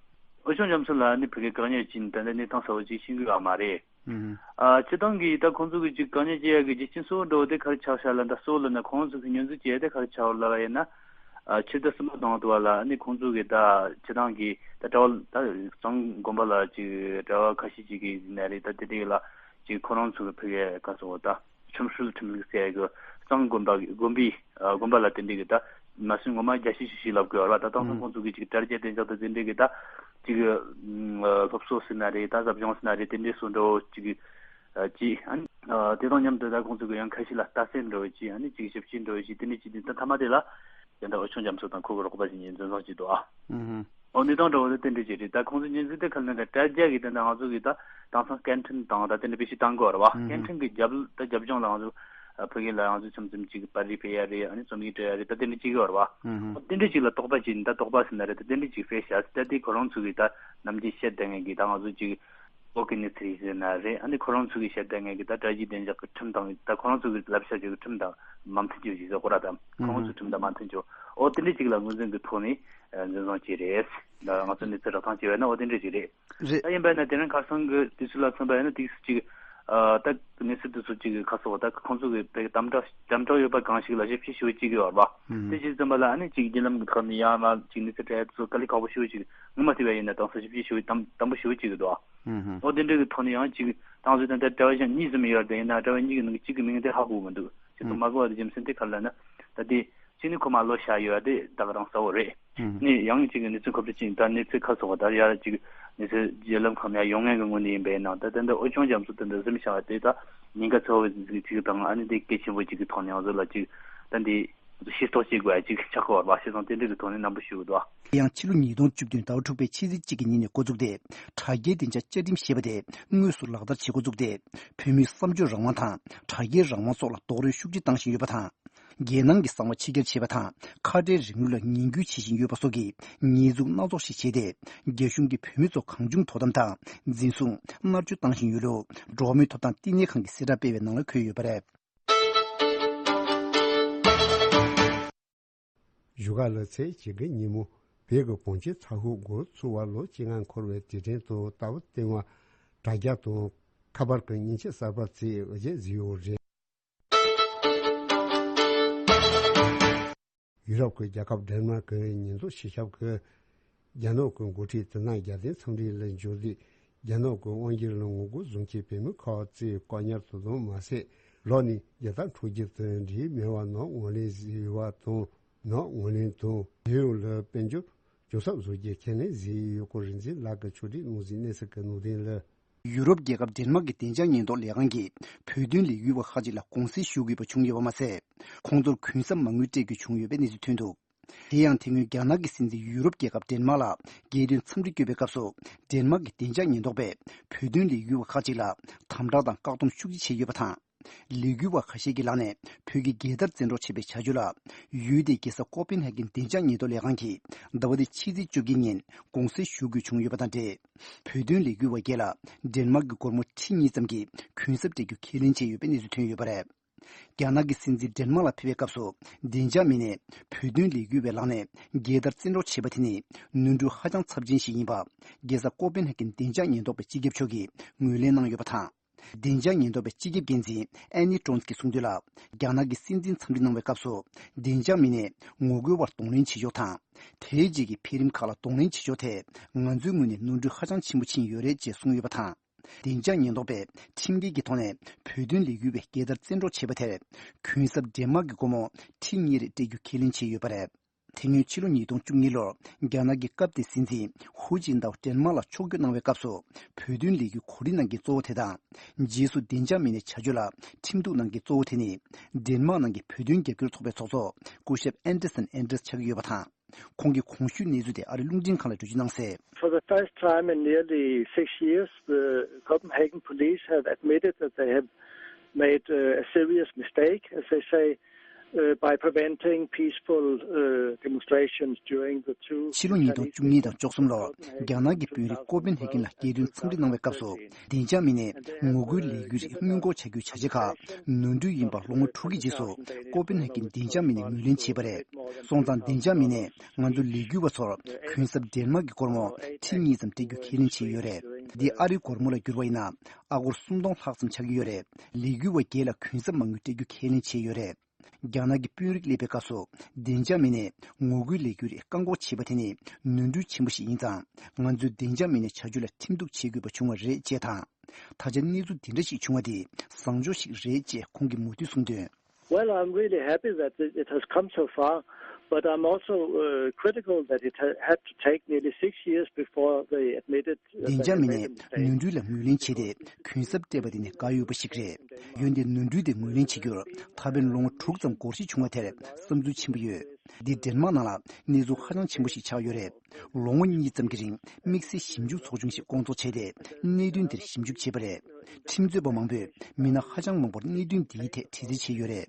ཨོ་ཆུང་རྒྱ་མཚོ་ལ་ནི་ཕ་གིར་བཀག་ཉར་བྱས་ནས་ད་ལྟ་གནས་སྟངས་གསལ་བོ་ཅིག་ཤེས་ཀྱི་ཡོད་མ་རེད། ཨ་སྤྱིར་བཏང་གི་ད་ཁོང་ཚོ་གི་ཅིག་བཀག་ཉར་བྱེད་ཡ་གི་རྒྱུ་རྐྱེན་གཙོ་བོ་འདྲ་བོ་དེ་ག་རེ་ཆགས་ཤག་ལབ་ན། གཙོ་བོ་ལབ་ན་ཁོང་ཚོ་གི་ཉེས་འཛུགས་བྱེད་ཡ་དེ་ག་རེ་ཆགས་ཡོད་ལབ་པ་ཡིན་ན། ཨ་ཕྱི་ཟླ་གསུམ་པ་དང་པོ་དེ་བ་ལ་ནི་ཁོང་ཚོ་གི་ད་སྤྱིར་བཏང་གི་ད་གྲྭ་པ་ད་གཙང་དགོན་པ་ལ་ཅིག་གྲྭ་པ་ཁ་ཤས་ཅིག་གི་ནས་རེད། ད་དེ་དེ་ལ་ཅིག་ཁོ་རང་ཚོ་གི་ཕ་གིའི་ག་ཟེར་བ་ད། ཆོམ་ཧྲུལ་ཁྲིམས་ལུགས་ཟེར་གི་གཙང་དགོན་པ་དགོན་པའི་ཨ་དགོན་པ་ལ་དེ་འདྲའི་གི་ད་མ་སུན་ངོ་མ་རྒྱ་ཆེ་ཤོས་ཤིག་ལབ་དགོས་བ་རེད་བ། ད་དེང་སང་ཁོང་ཚོ་གི་ཅིག་དྲ་རྒྱ་བདེ་འཇགས་དང་དེ་འདྲའི་གི་ད་ཅིག་ཨ་སློབ་གསོ་ཟེར་ན་རེད། ད་ཟབ་སྦྱོང་ཟེར་ན་རེད། དེ་འདྲའི་སོགས་འདྲ་བོ་ཅིག་ཨ་ཅིག་ཨ་ནི་ཨ་དེ་དང་མཉམ་དུ་ད་ཁོང་ཚོ་གི་ཡང་ཁ་ཤས་ལ་རྟ་གསོད་འདྲ་བོ་ཅིག་ཨ་ནི་ཅིག་ཞིབ་དཔྱད་འདྲ་བོ་ཅིག་དེ་འདྲའི་ཅིག་དེ་ད་མཐའ་མ་དེ་ལ་དེ་འདྲ་ཨོ་ཆུང་རྒྱ་མཚོ་དང་ཁོ་གི་རོགས་པ་ཞིག་གཉིས་འཛིན་བཟུང་བྱས་འདུག་ཨ། ཨོ་གནས་སྟངས་འདྲ་བོ་དེ་དེ་འདྲ་ཅིག་རེད། ད་ཁོང་ཚོ་ཉེས་འཛུགས་དེ་ག་རེ་ལབ་ན་དྲ་རྒྱ་གི་དེ་འདྲ་ང་ཚོ་གི་ད་དེང་སང་སྐད་འཕྲིན་དང་ད་དེ་འདྲ་དཔེ་ཞིག་བཏང་དགོས་རེད་བ། སྐད་འཕྲིན་གི་རྒྱབ་ད་རྒྱབ་ལྗོངས་ལ་ང་ཚོ་ཕ་གི་ལ་ང་ཚོ་ཆུམ་ཆུམ་ཅིག་པར་རིས་སྤེལ་ཡ་རེད། ཨ་ནི་རྩོམ་ཡིག་སྤྲོད་ཡ་རེད། ད་དེ་འདྲ་ཅིག་ཡོད་རེད་བ། ཨོ་དེ་འདྲ་ཅིག་ལ་དོགས་པ་ཅིག་ད་དོགས་པ་ཟེར་ན་རེད། ད་དེ་འདྲ་ཅིག་སྤེལ་ཤག་ད་དེ་ཁོ་རང་ཚོ་གི་ད་ནམ་རྒྱུན་བཤད་བསྡད་མཁན་གི་ད་ང་ཚོ་ཅིག་ ཨོ་གི་གནས་ཚུལ་ཡིན་ཟེར་ན་རེད། ཨ་ནི་ཁོ་རང་ཚོ་གི་བཤད་དེ་ངས་གི་ད་དྲ་རྒྱའི་བདེ་འཇགས་ཀྱི་ཁྲིམས་དང་ད་ཁོ་རང་ཚོ་གི་བསླབ་བྱ་ཅིག་གི་ཁྲིམས་དང་མ་མཐུན་རྒྱུ་ཞིག་བཟོ་དགོས་ར། དང་ཁོ་རང་ཚོའི་ཁྲིམས་དང་མ་མཐུན་རྒྱུ་ཨོ་དེ་འདྲ་ཅིག་ལ་ངོས་འཛིན་གི་ཐོག་ནས་འཛིན་བཟུང་བྱས་རེད། ང་ཚོ་གནས་ཚུལ་རགས་ཐང་བྱས་པ་ན་ཨོ་དེ་འདྲ་ཅིག་རེད། རེད། ད་ཡིན་པ་ན་དེ་རིང་ཁ་སང་གི་དུས་ཚོད་ལ་མཚོན་པ་ཡིན་ན་དེ་ཅིག་ད་གནས་ཚུལ་དེ་ཚོ་ཅིག་གི་ཁ་སོགས་ད་ཁོང་ཚོ་གི་བའི་དམ་དྲག་དམ་དྲག་ཡོད་པ་གང་ཞིག་ལ་ཞིབ་བཤེར་ཞུ་བ་ཅིག་ཡོད་རེད་པ། དེ་ཅིག་ཙམ་པ་ལ་ཨ་ནི་ཅིག་བརྒྱུད་ལམ་གི་ཁག་ནས་ཡང་ལ་ཅིག་གནས་ཚུལ་སྤྲད་ཡ་དེ་ཚོ་དཀའ་ལས་ཁག་པོ་ཞུ་བ་ཅིག་ངོ་མ་བལྟས་པ་ཡིན་ན་དམ་ས་ཞིབ་བཤེར་ཞུ་བ་དམ་དམ་པོ་ཞུ་བ་ཅིག་གི་འདུག་ཨོ་དེ་འདྲ་གི་ཐོག་ནས་ཡང་ཅིག་ཏང་ཙུའུ་དང་ད་གྲྭ་པ་གཞན་གཉིས་ཙམ་ཡོད་རེད། ཡིན་ན་གྲྭ་པ་གཉིས་ཀྱི་ནང་གི་གཅིག་གི་མིང་དེ་ཧ་གོ་གི་མི་འདུག་ཁྱེད་ཚོ་མ་གོ་བ་དེ་རྒྱུ་མཚན་དེ་ག་རེ་ལབ་ན་ད་དེ་གཅིག་ནི་ཁོ་མ་ལོ་བཞག་ཡོད་དེ་ད་ག་རང་གསལ་བོ་རེད། ནི་ཡང་གཅིག་གི་གནས་ཚུལ་མཁོ་སྤྲོད་ཅིག་ད་གནས་ཚུལ་ཁ་སོགས་ད་ཡར་གཅིག་གནས་ཚུལ་རྒྱུད་ལམ་ཁག་ནས་ཡོང་མཁན་གྱི་ངོས་ནས་ཡིན་པའི་ནང་ད་ད་འདི་ཨོ་ཅང་རྒྱ་མཚོ་དེ་འདི་གཟིམ་བཞག་པ་དེ་ད་ཉེན་ཁ་ཚ་བོ་ཟིག་ཐིག་དང་ཨ་ནི་དེ་གལ་ཆེན་པོ་གཅིག་གི་ཐོག་ནས་ང་ཚོ་ལ་གཅིག་ད་འདི་ཤེས་རྟོགས་བྱེད་དགོས་ཡ་གཅིག་ཆགས་ཀྱི་ཡོད་རེད་པ། ཤེས་སོང་དེ་འདྲ་གི་ཐོག་ནས་རྣམ་པ་ཞུ་གི་འདུག་དེ་ཡང་ཕྱི་ལོ་ཉིས་སྟོང་བཅུ་བདུན་ཟླ་བ་དྲུག་པའི་ཕྱི་ཚེས་གཅིག་གི་ཉིན་ནས་འགོ་བཙུགས་ཏེ་དྲ་རྒྱའི་བདེ་འཇགས་བཅའ་ཁྲིམས་ཞེས་པ་དེ་དངོས་སུ་ལག་བསྟར་བྱེད་འགོ་བཙུགས་ཏེ་བོད་མིའི་བསམ་སྤྱོད་རང་དབང་དང་དྲ་རྒྱའི་རང་དབང་སོགས་ལ་རྡོག་རོལ་ཤུགས་ཆེ་བཏང་བཞིན་ཡོད་པ་དང་། རྒྱལ་ནང་གི་གསང་བ་ཕྱི་གྱར་བྱེད་པ་དང་ཁ་བྲལ་རིང་ལུགས་ལ་ངན་སྐུལ་བྱེད་བཞིན་ཡོད་པ་སོགས་ཀྱི་ཉེས་འཛུགས་སྣ་ཚོགས་ཤིག་བྱས་ཏེ། རྒྱ་གཞུང་གིས་བོད་མི་ཚོ་གང་བྱུང་དོ་དམ་དང་འཛིན་བཟུང་། མནར་གཅོད་བཏང་བཞིན་ཡོད་ལུགས། འགྲོ་བ་མིའི་ཐོབ་ཐང་བསྟི་གནས་ཁང་གི་གསལ་བསྒྲགས་སྤེལ་བའི་ནང་ལ་འཁོད་ཡོད་པ་རེད། བཞུགས་སྒར་ལ་ཚེས་བཅུ་དགུ་ཉིན་མོ་བོད་ཀྱི་གངས་ཅན་ས་ཁུལ་འགོ་ཚུགས་པར་ལོ་བཅོ་ལྔ་འཁོར་བའི་དུས་དྲན་དུ་རྟ་ཕོ་སྟོན་པ་དྲ་རྒྱ་དང་ཁ་པར་གྱི་མཉེན་ཆས་གསར་པ་བརྩིས་འོས་འགན་བཟོས་ཡོད་རེད། ཡུ་རོབ་ཀྱི་རྒྱལ་ཁབ་ཌེན་མཱར་ཀྱི་ཉེན་རྟོག་སྤྱི་ཁྱབ་ཀྱིས་རྒྱ་ནག་གི་འགོ་ཁྲིད་དེ་ནས་རྒྱལ་བསྟན་འཚམས་འདྲི་ལ་འབྱོར་དུས་རྒྱ་ནག་གི་དབང་སྒྱུར་ལ་ངོ་རྒོལ་བཟོ་མཁན་བོད་མི་ཁག་ཅིག་བཀག་ཉར་དུ་བཏང་མ་ཟད་ལོག་ནས་རྒྱལ་དར་འཕྲོག་རྒྱུ་དང་འབྲེལ་མེད་པར་ནག་ངོས་ལེན་བཟོས་པ་དང་ནག་ངོས་ལེན་དང་རྒྱལ་ཡོངས་ལ་དཔལ་འབྱོར་གྱོང་གསབ་བཟོ་རྒྱུ་ཁས་ལེན་བཟོས་ཡོད་སྐོར་རིག་འཛིན་ལགས་ཀྱིས་ཕྱོགས་སྒྲིག་གནང་གཟིགས་གནས་ཚུལ་གྱི་ནང་དོན་ལ། ཡུ་རོབ་རྒྱལ་ཁབ་ཌེན་མཱག་གི་བདེ་འཇགས་ཉེན་རྟོག་ལས་ཁང་གིས་བོད་དོན་ལས་འགུལ་བ་ཁག་ཅིག་ལ་དགོངས་སེལ་ཞུ་དགོས་པ་བྱུང་ཡོད་པ་མ་ཟད། ཁོང་ཚོར་གུན་གསབ་མ་དངུལ་སྤྲད་རྒྱུ་བྱུང་ཡོད་པའི་གནས་ཚུལ་ཐོན་འདུག་དེ་ཡང་དེ་སྔོན་རྒྱ་ནག་གི་སྲིད་འཛིན་ཡུ་རོབ་རྒྱལ་ཁབ་ཌེན་མཱག་ལ་རྒྱལ་དོན་འཚམས་འདྲི་བསྐྱོད་པའི་སྐབས་སུ། ཌེན་མཱག་གི་བདེ་འཇགས་ཉེན་རྟོག་པས་བོད་དོན་ལས་འགུལ་བ་ཁག་ཅིག་ལ་དམ་དྲག་དང་བཀག་སྡོམ་ཤུགས་ཆེ་བྱས་ཡོད་པ་དང་། ལས་འགུལ་བ་ཁ་ཤས་ཀྱི་ལག་ནས་བོད་ཀྱི་རྒྱལ་དར་བཙན་འཕྲོག་བྱས་པའི་བྱ་སྤྱོད་ལ། ཡུལ་དེའི་རྒྱལ་ས་ཀོ་པན་ཧེ་གན་བདེ་འཇགས་ཉེན་རྟོག་ལས་ཁང་གིས་ཟླ་བ་འདིའི་ཕྱི་ཚེས་བཅོ་བརྒྱད་ཉིན་དགོངས་སེལ་ཞུ་དགོས་བྱུང་ཡོད་པ་དང་འབྲེལ། བོད་དོན་ལས་འགུལ་བ་བརྒྱད་ལ་ཌེན་མཱག་གི་སྒོར་མོ་ཁྲི་གཉིས་ཙམ་གྱི་གུན་གསབ་སྤྲད་རྒྱུ་ཁས་ལེན་བྱས་ཡོད་པའི་གནས་ཚུལ་ཐོན་ཡོད་པ་རེད། རྒྱ་ནག་གི་སྲིད་འཛིན་ཌེན་མཱག་ལ་ཕེབས་པའི་སྐབས་སུ་བདེ་འཇགས་མི་སྣས་བོད་དོན་ལས་འགུལ་བའི་ལག་ནས་རྒྱལ་དར་བཙན་འཕྲོག་བྱས་པ་དེ་ནི་ནོར་འཁྲུལ་ཧ་ཅང་ཚབས་ཆེན་ཞིག་ཡིན་པ། རྒྱལ་ས་ཀོ་པན་ཧེ་གན་བདེ་འཇགས་ཉེན་རྟོག་པའི་སྤྱི་ཁྱབ་མཆོག་གིས་ངོས་ལེན་གནང་ཡོད་པ་དང་། བདེ་འཇགས་ཉེན་རྟོག་པའི་སྤྱི་ཁྱབ་འགན་འཛིན་ཨན་ནི་ཀྲོན་གྱིས་གསུངས་དོན་ལ། རྒྱ་ནག་གི་སྲིད་འཛིན་འཚམས་འདྲི་གནང་བའི་སྐབས་སུ། བདེ་འཇགས་མི་སྣས་ངོ་རྒོལ་བར་གདོང་ལེན་བྱེད་ཕྱོགས་དང་། དེའི་རྗེས་ཀྱི་འཕེལ་རིམ་ཁག་ལ་གདོང་ལེན་བྱེད་ཕྱོགས་ཐད། ང་ཚོའི་ངོས་ནས་ནོར་འཁྲུལ་ཧ་ཅང་ཆེན་པོ་ཕྱིན་ཡོད་རེད་ཅེས་གསུངས་ཡོད་པ་དང་། བདེ་འཇགས་ཉེན་རྟོག་པས་ཁྲིམས་འགལ་གྱི་ཐོག་ནས་བོད་དོན་ལས་འགུལ་བའི་རྒྱལ་དར་བཙན་འཕྲོག་བྱས་པ་དེར། གུན་གསབ་ཌེན་མཱག་གི་སྒོར་མོ་ཁྲི་གཉིས་རེ་སྤྲད་རྒྱུ་ཁས་ལེན་བྱས་ཡོད་པ་རེད། དེ་སྔོན་ཕྱི་ལོ་ཉིས་སྟོང་བཅུ་གཉིས་ལོར་རྒྱ་ནག་གི་སྐབས་དེའི་སྲིད་འཛིན་ཧུའུ་ཅིན་ཏའོ་ཌེན་མཱག་ལ་ཕྱོགས་བསྐྱོད་གནང་བའི་སྐབས་སུ། བོད་དོན་ལས་འགུལ་གོ་སྒྲིག་གནང་མཁན་གཙོ་བོ་དེ་དང་། རྗེས་སུ་བདེ་འཇགས་མི་སྣའི་བྱ་སྤྱོད་ལ་ཁྲིམས་གཏུག་གནང་མཁན་གཙོ་བོ་དེ་ནི། ཌེན་མཱག་ནང་གི་བོད་དོན་རྒྱབ་སྐྱོར་ཚོགས་པའི་ཚོགས་གཙོ་སྐུ་ཞབས་ཨན་ཏེ་སན་ཨན་ཏེ་རེས་ཆགས་ཀྱི་ཡོད་པ་དང་། ཁོང་གིས་གོང་ཞུས་གནས་ཚུལ་དེ་ཨ་རིའི་རླུང་འཕྲིན་ཁང་ལ་འགྲེལ་བརྗོད་གནང་གསལ། For the first time in nearly six years, the Copenhagen police have admitted that they have made uh, a serious mistake, as they say, uh, by preventing peaceful uh, demonstrations during the two ཕྱི་ལོ་ཉིས་སྟོང་བཅུ་གཉིས་དང་བཅུ་གསུམ་ལོར་རྒྱ་ནག་གི་དཔོན་རིགས་ཀོ་པན་ཧེ་གན་ལ་རྒྱལ་དོན་འཚམས་འདྲི་གནང་བའི་སྐབས་སུ། བདེ་འཇགས་མི་སྣས་ངོ་རྒོལ་ལས་འགུལ་རིགས་སྔོན་འགོག་བྱ་རྒྱུའི་བྱ་བྱེད་ཁག་ནོར་འཁྲུལ་ཡིན་པ་ལོ་ངོ་དྲུག་གི་རྗེས་སུ་ཀོ་པན་ཧེ་གན་བདེ་འཇགས་མི་སྣས་ངོས་ལེན་བྱས་པ་རེད། སོང་ཙང་བདེ་འཇགས་མི་སྣས་ང་ཚོ་ལས་འགུལ་བ་ཚོར་གུན་གསབ་ཌེན་མཱག་གི་སྒོར་མོ་ཁྲི་གཉིས་ཙམ་སྤྲད་རྒྱུ་ཁས་ལེན་བྱས་ཡོད་རེད། འདི་ཨ་རིའི་སྒོར་མོ་ལ་བསྒྱུར་བ་ཡིན་ན་ཨ་སྒོར་སུམ་སྟོང་ལྷག་ཙམ་ཆགས་ཀྱི་ཡོད་རེད། ལས་འགུལ་བ་བརྒྱད་ལ་གུན་གསབ་མ་དངུལ་སྤྲད་རྒྱུ་ཁས་ལེན་བྱས་ཡོད་རེད། རྒྱ་ནག་གི་དཔོན་རིགས་སླེབས་པའི་སྐབས་སུ་བདེ་འཇགས་མི་སྣས་ངོ་རྒོལ་ལས་འགུལ་རིགས་བཀག་འགོག་བྱས་པ་དེ་ནི་ནོར་འཁྲུལ་ཆེན་པོ་ཞིག་ཡིན་ཙང་། ང་ཚོས་བདེ་འཇགས་མི་སྣའི་བྱ་སྤྱོད་ལ་ཁྲིམས་གཏུག་བྱེད་དགོས་པ་བྱུང་བ་རེད་ཅེས་དང་། ད་ཆ་གནས་ཚུལ་འདི་འདྲ་ཞིག་བྱུང་བ་དེ་བཟང་ཕྱོགས་ཤིག་རེད་ཅེས་ཁོང་གིས་མོས་མཐུན་གསུངས་དོན། Well, I'm really happy that it it has come so far, but I'm also uh, critical that it ha- had to take nearly six years before they admitted uh, བདེ་འཇགས་མི་སྣས་ནོར་འཁྲུལ་ལ་ངོས་ལེན་བྱས་ཏེ་གུན་གསབ་སྤྲད་པ་དེ་ནི་དགའ་འོས་པ་ཞིག་རེད། འོན་ཏེ་ནོར་འཁྲུལ་དེ་ངོས་ལེན་བྱེད་རྒྱུར་ད་ཕན་ལོ་ངོ་དྲུག་ཙམ་འགོར་འགྲོ་བྱུང་བ་དེར་བསམ་ཚུལ་ཆེན་པོ་ཡོད། འདི་ཌེན་མཱག་ནང་ལ་གནས་ཚུལ་ཧ་ཅང་ཆེན་པོ་ཞིག་ཆགས་ཡོད་རེད། ལོ་ངོ་གཉིས་ཙམ་གྱི་རིང་དམིགས་བསལ་ཞིབ་འཇུག་ཚོགས་ཆུང་ཞིག་སྐོང་ཚོགས་བྱས་ཏེ་གནད་དོན་དེར་ཞིབ་འཇུག་བྱས་པ་རེད། ཁྲིམས་རྩོད་པ་མང་པོས་མི་སྣ་ཧ་ཅང་མང་པོར་གནད་དོན་འདིའི་ཐད་དྲི་རྩད་བྱས་ཡོད་རེད།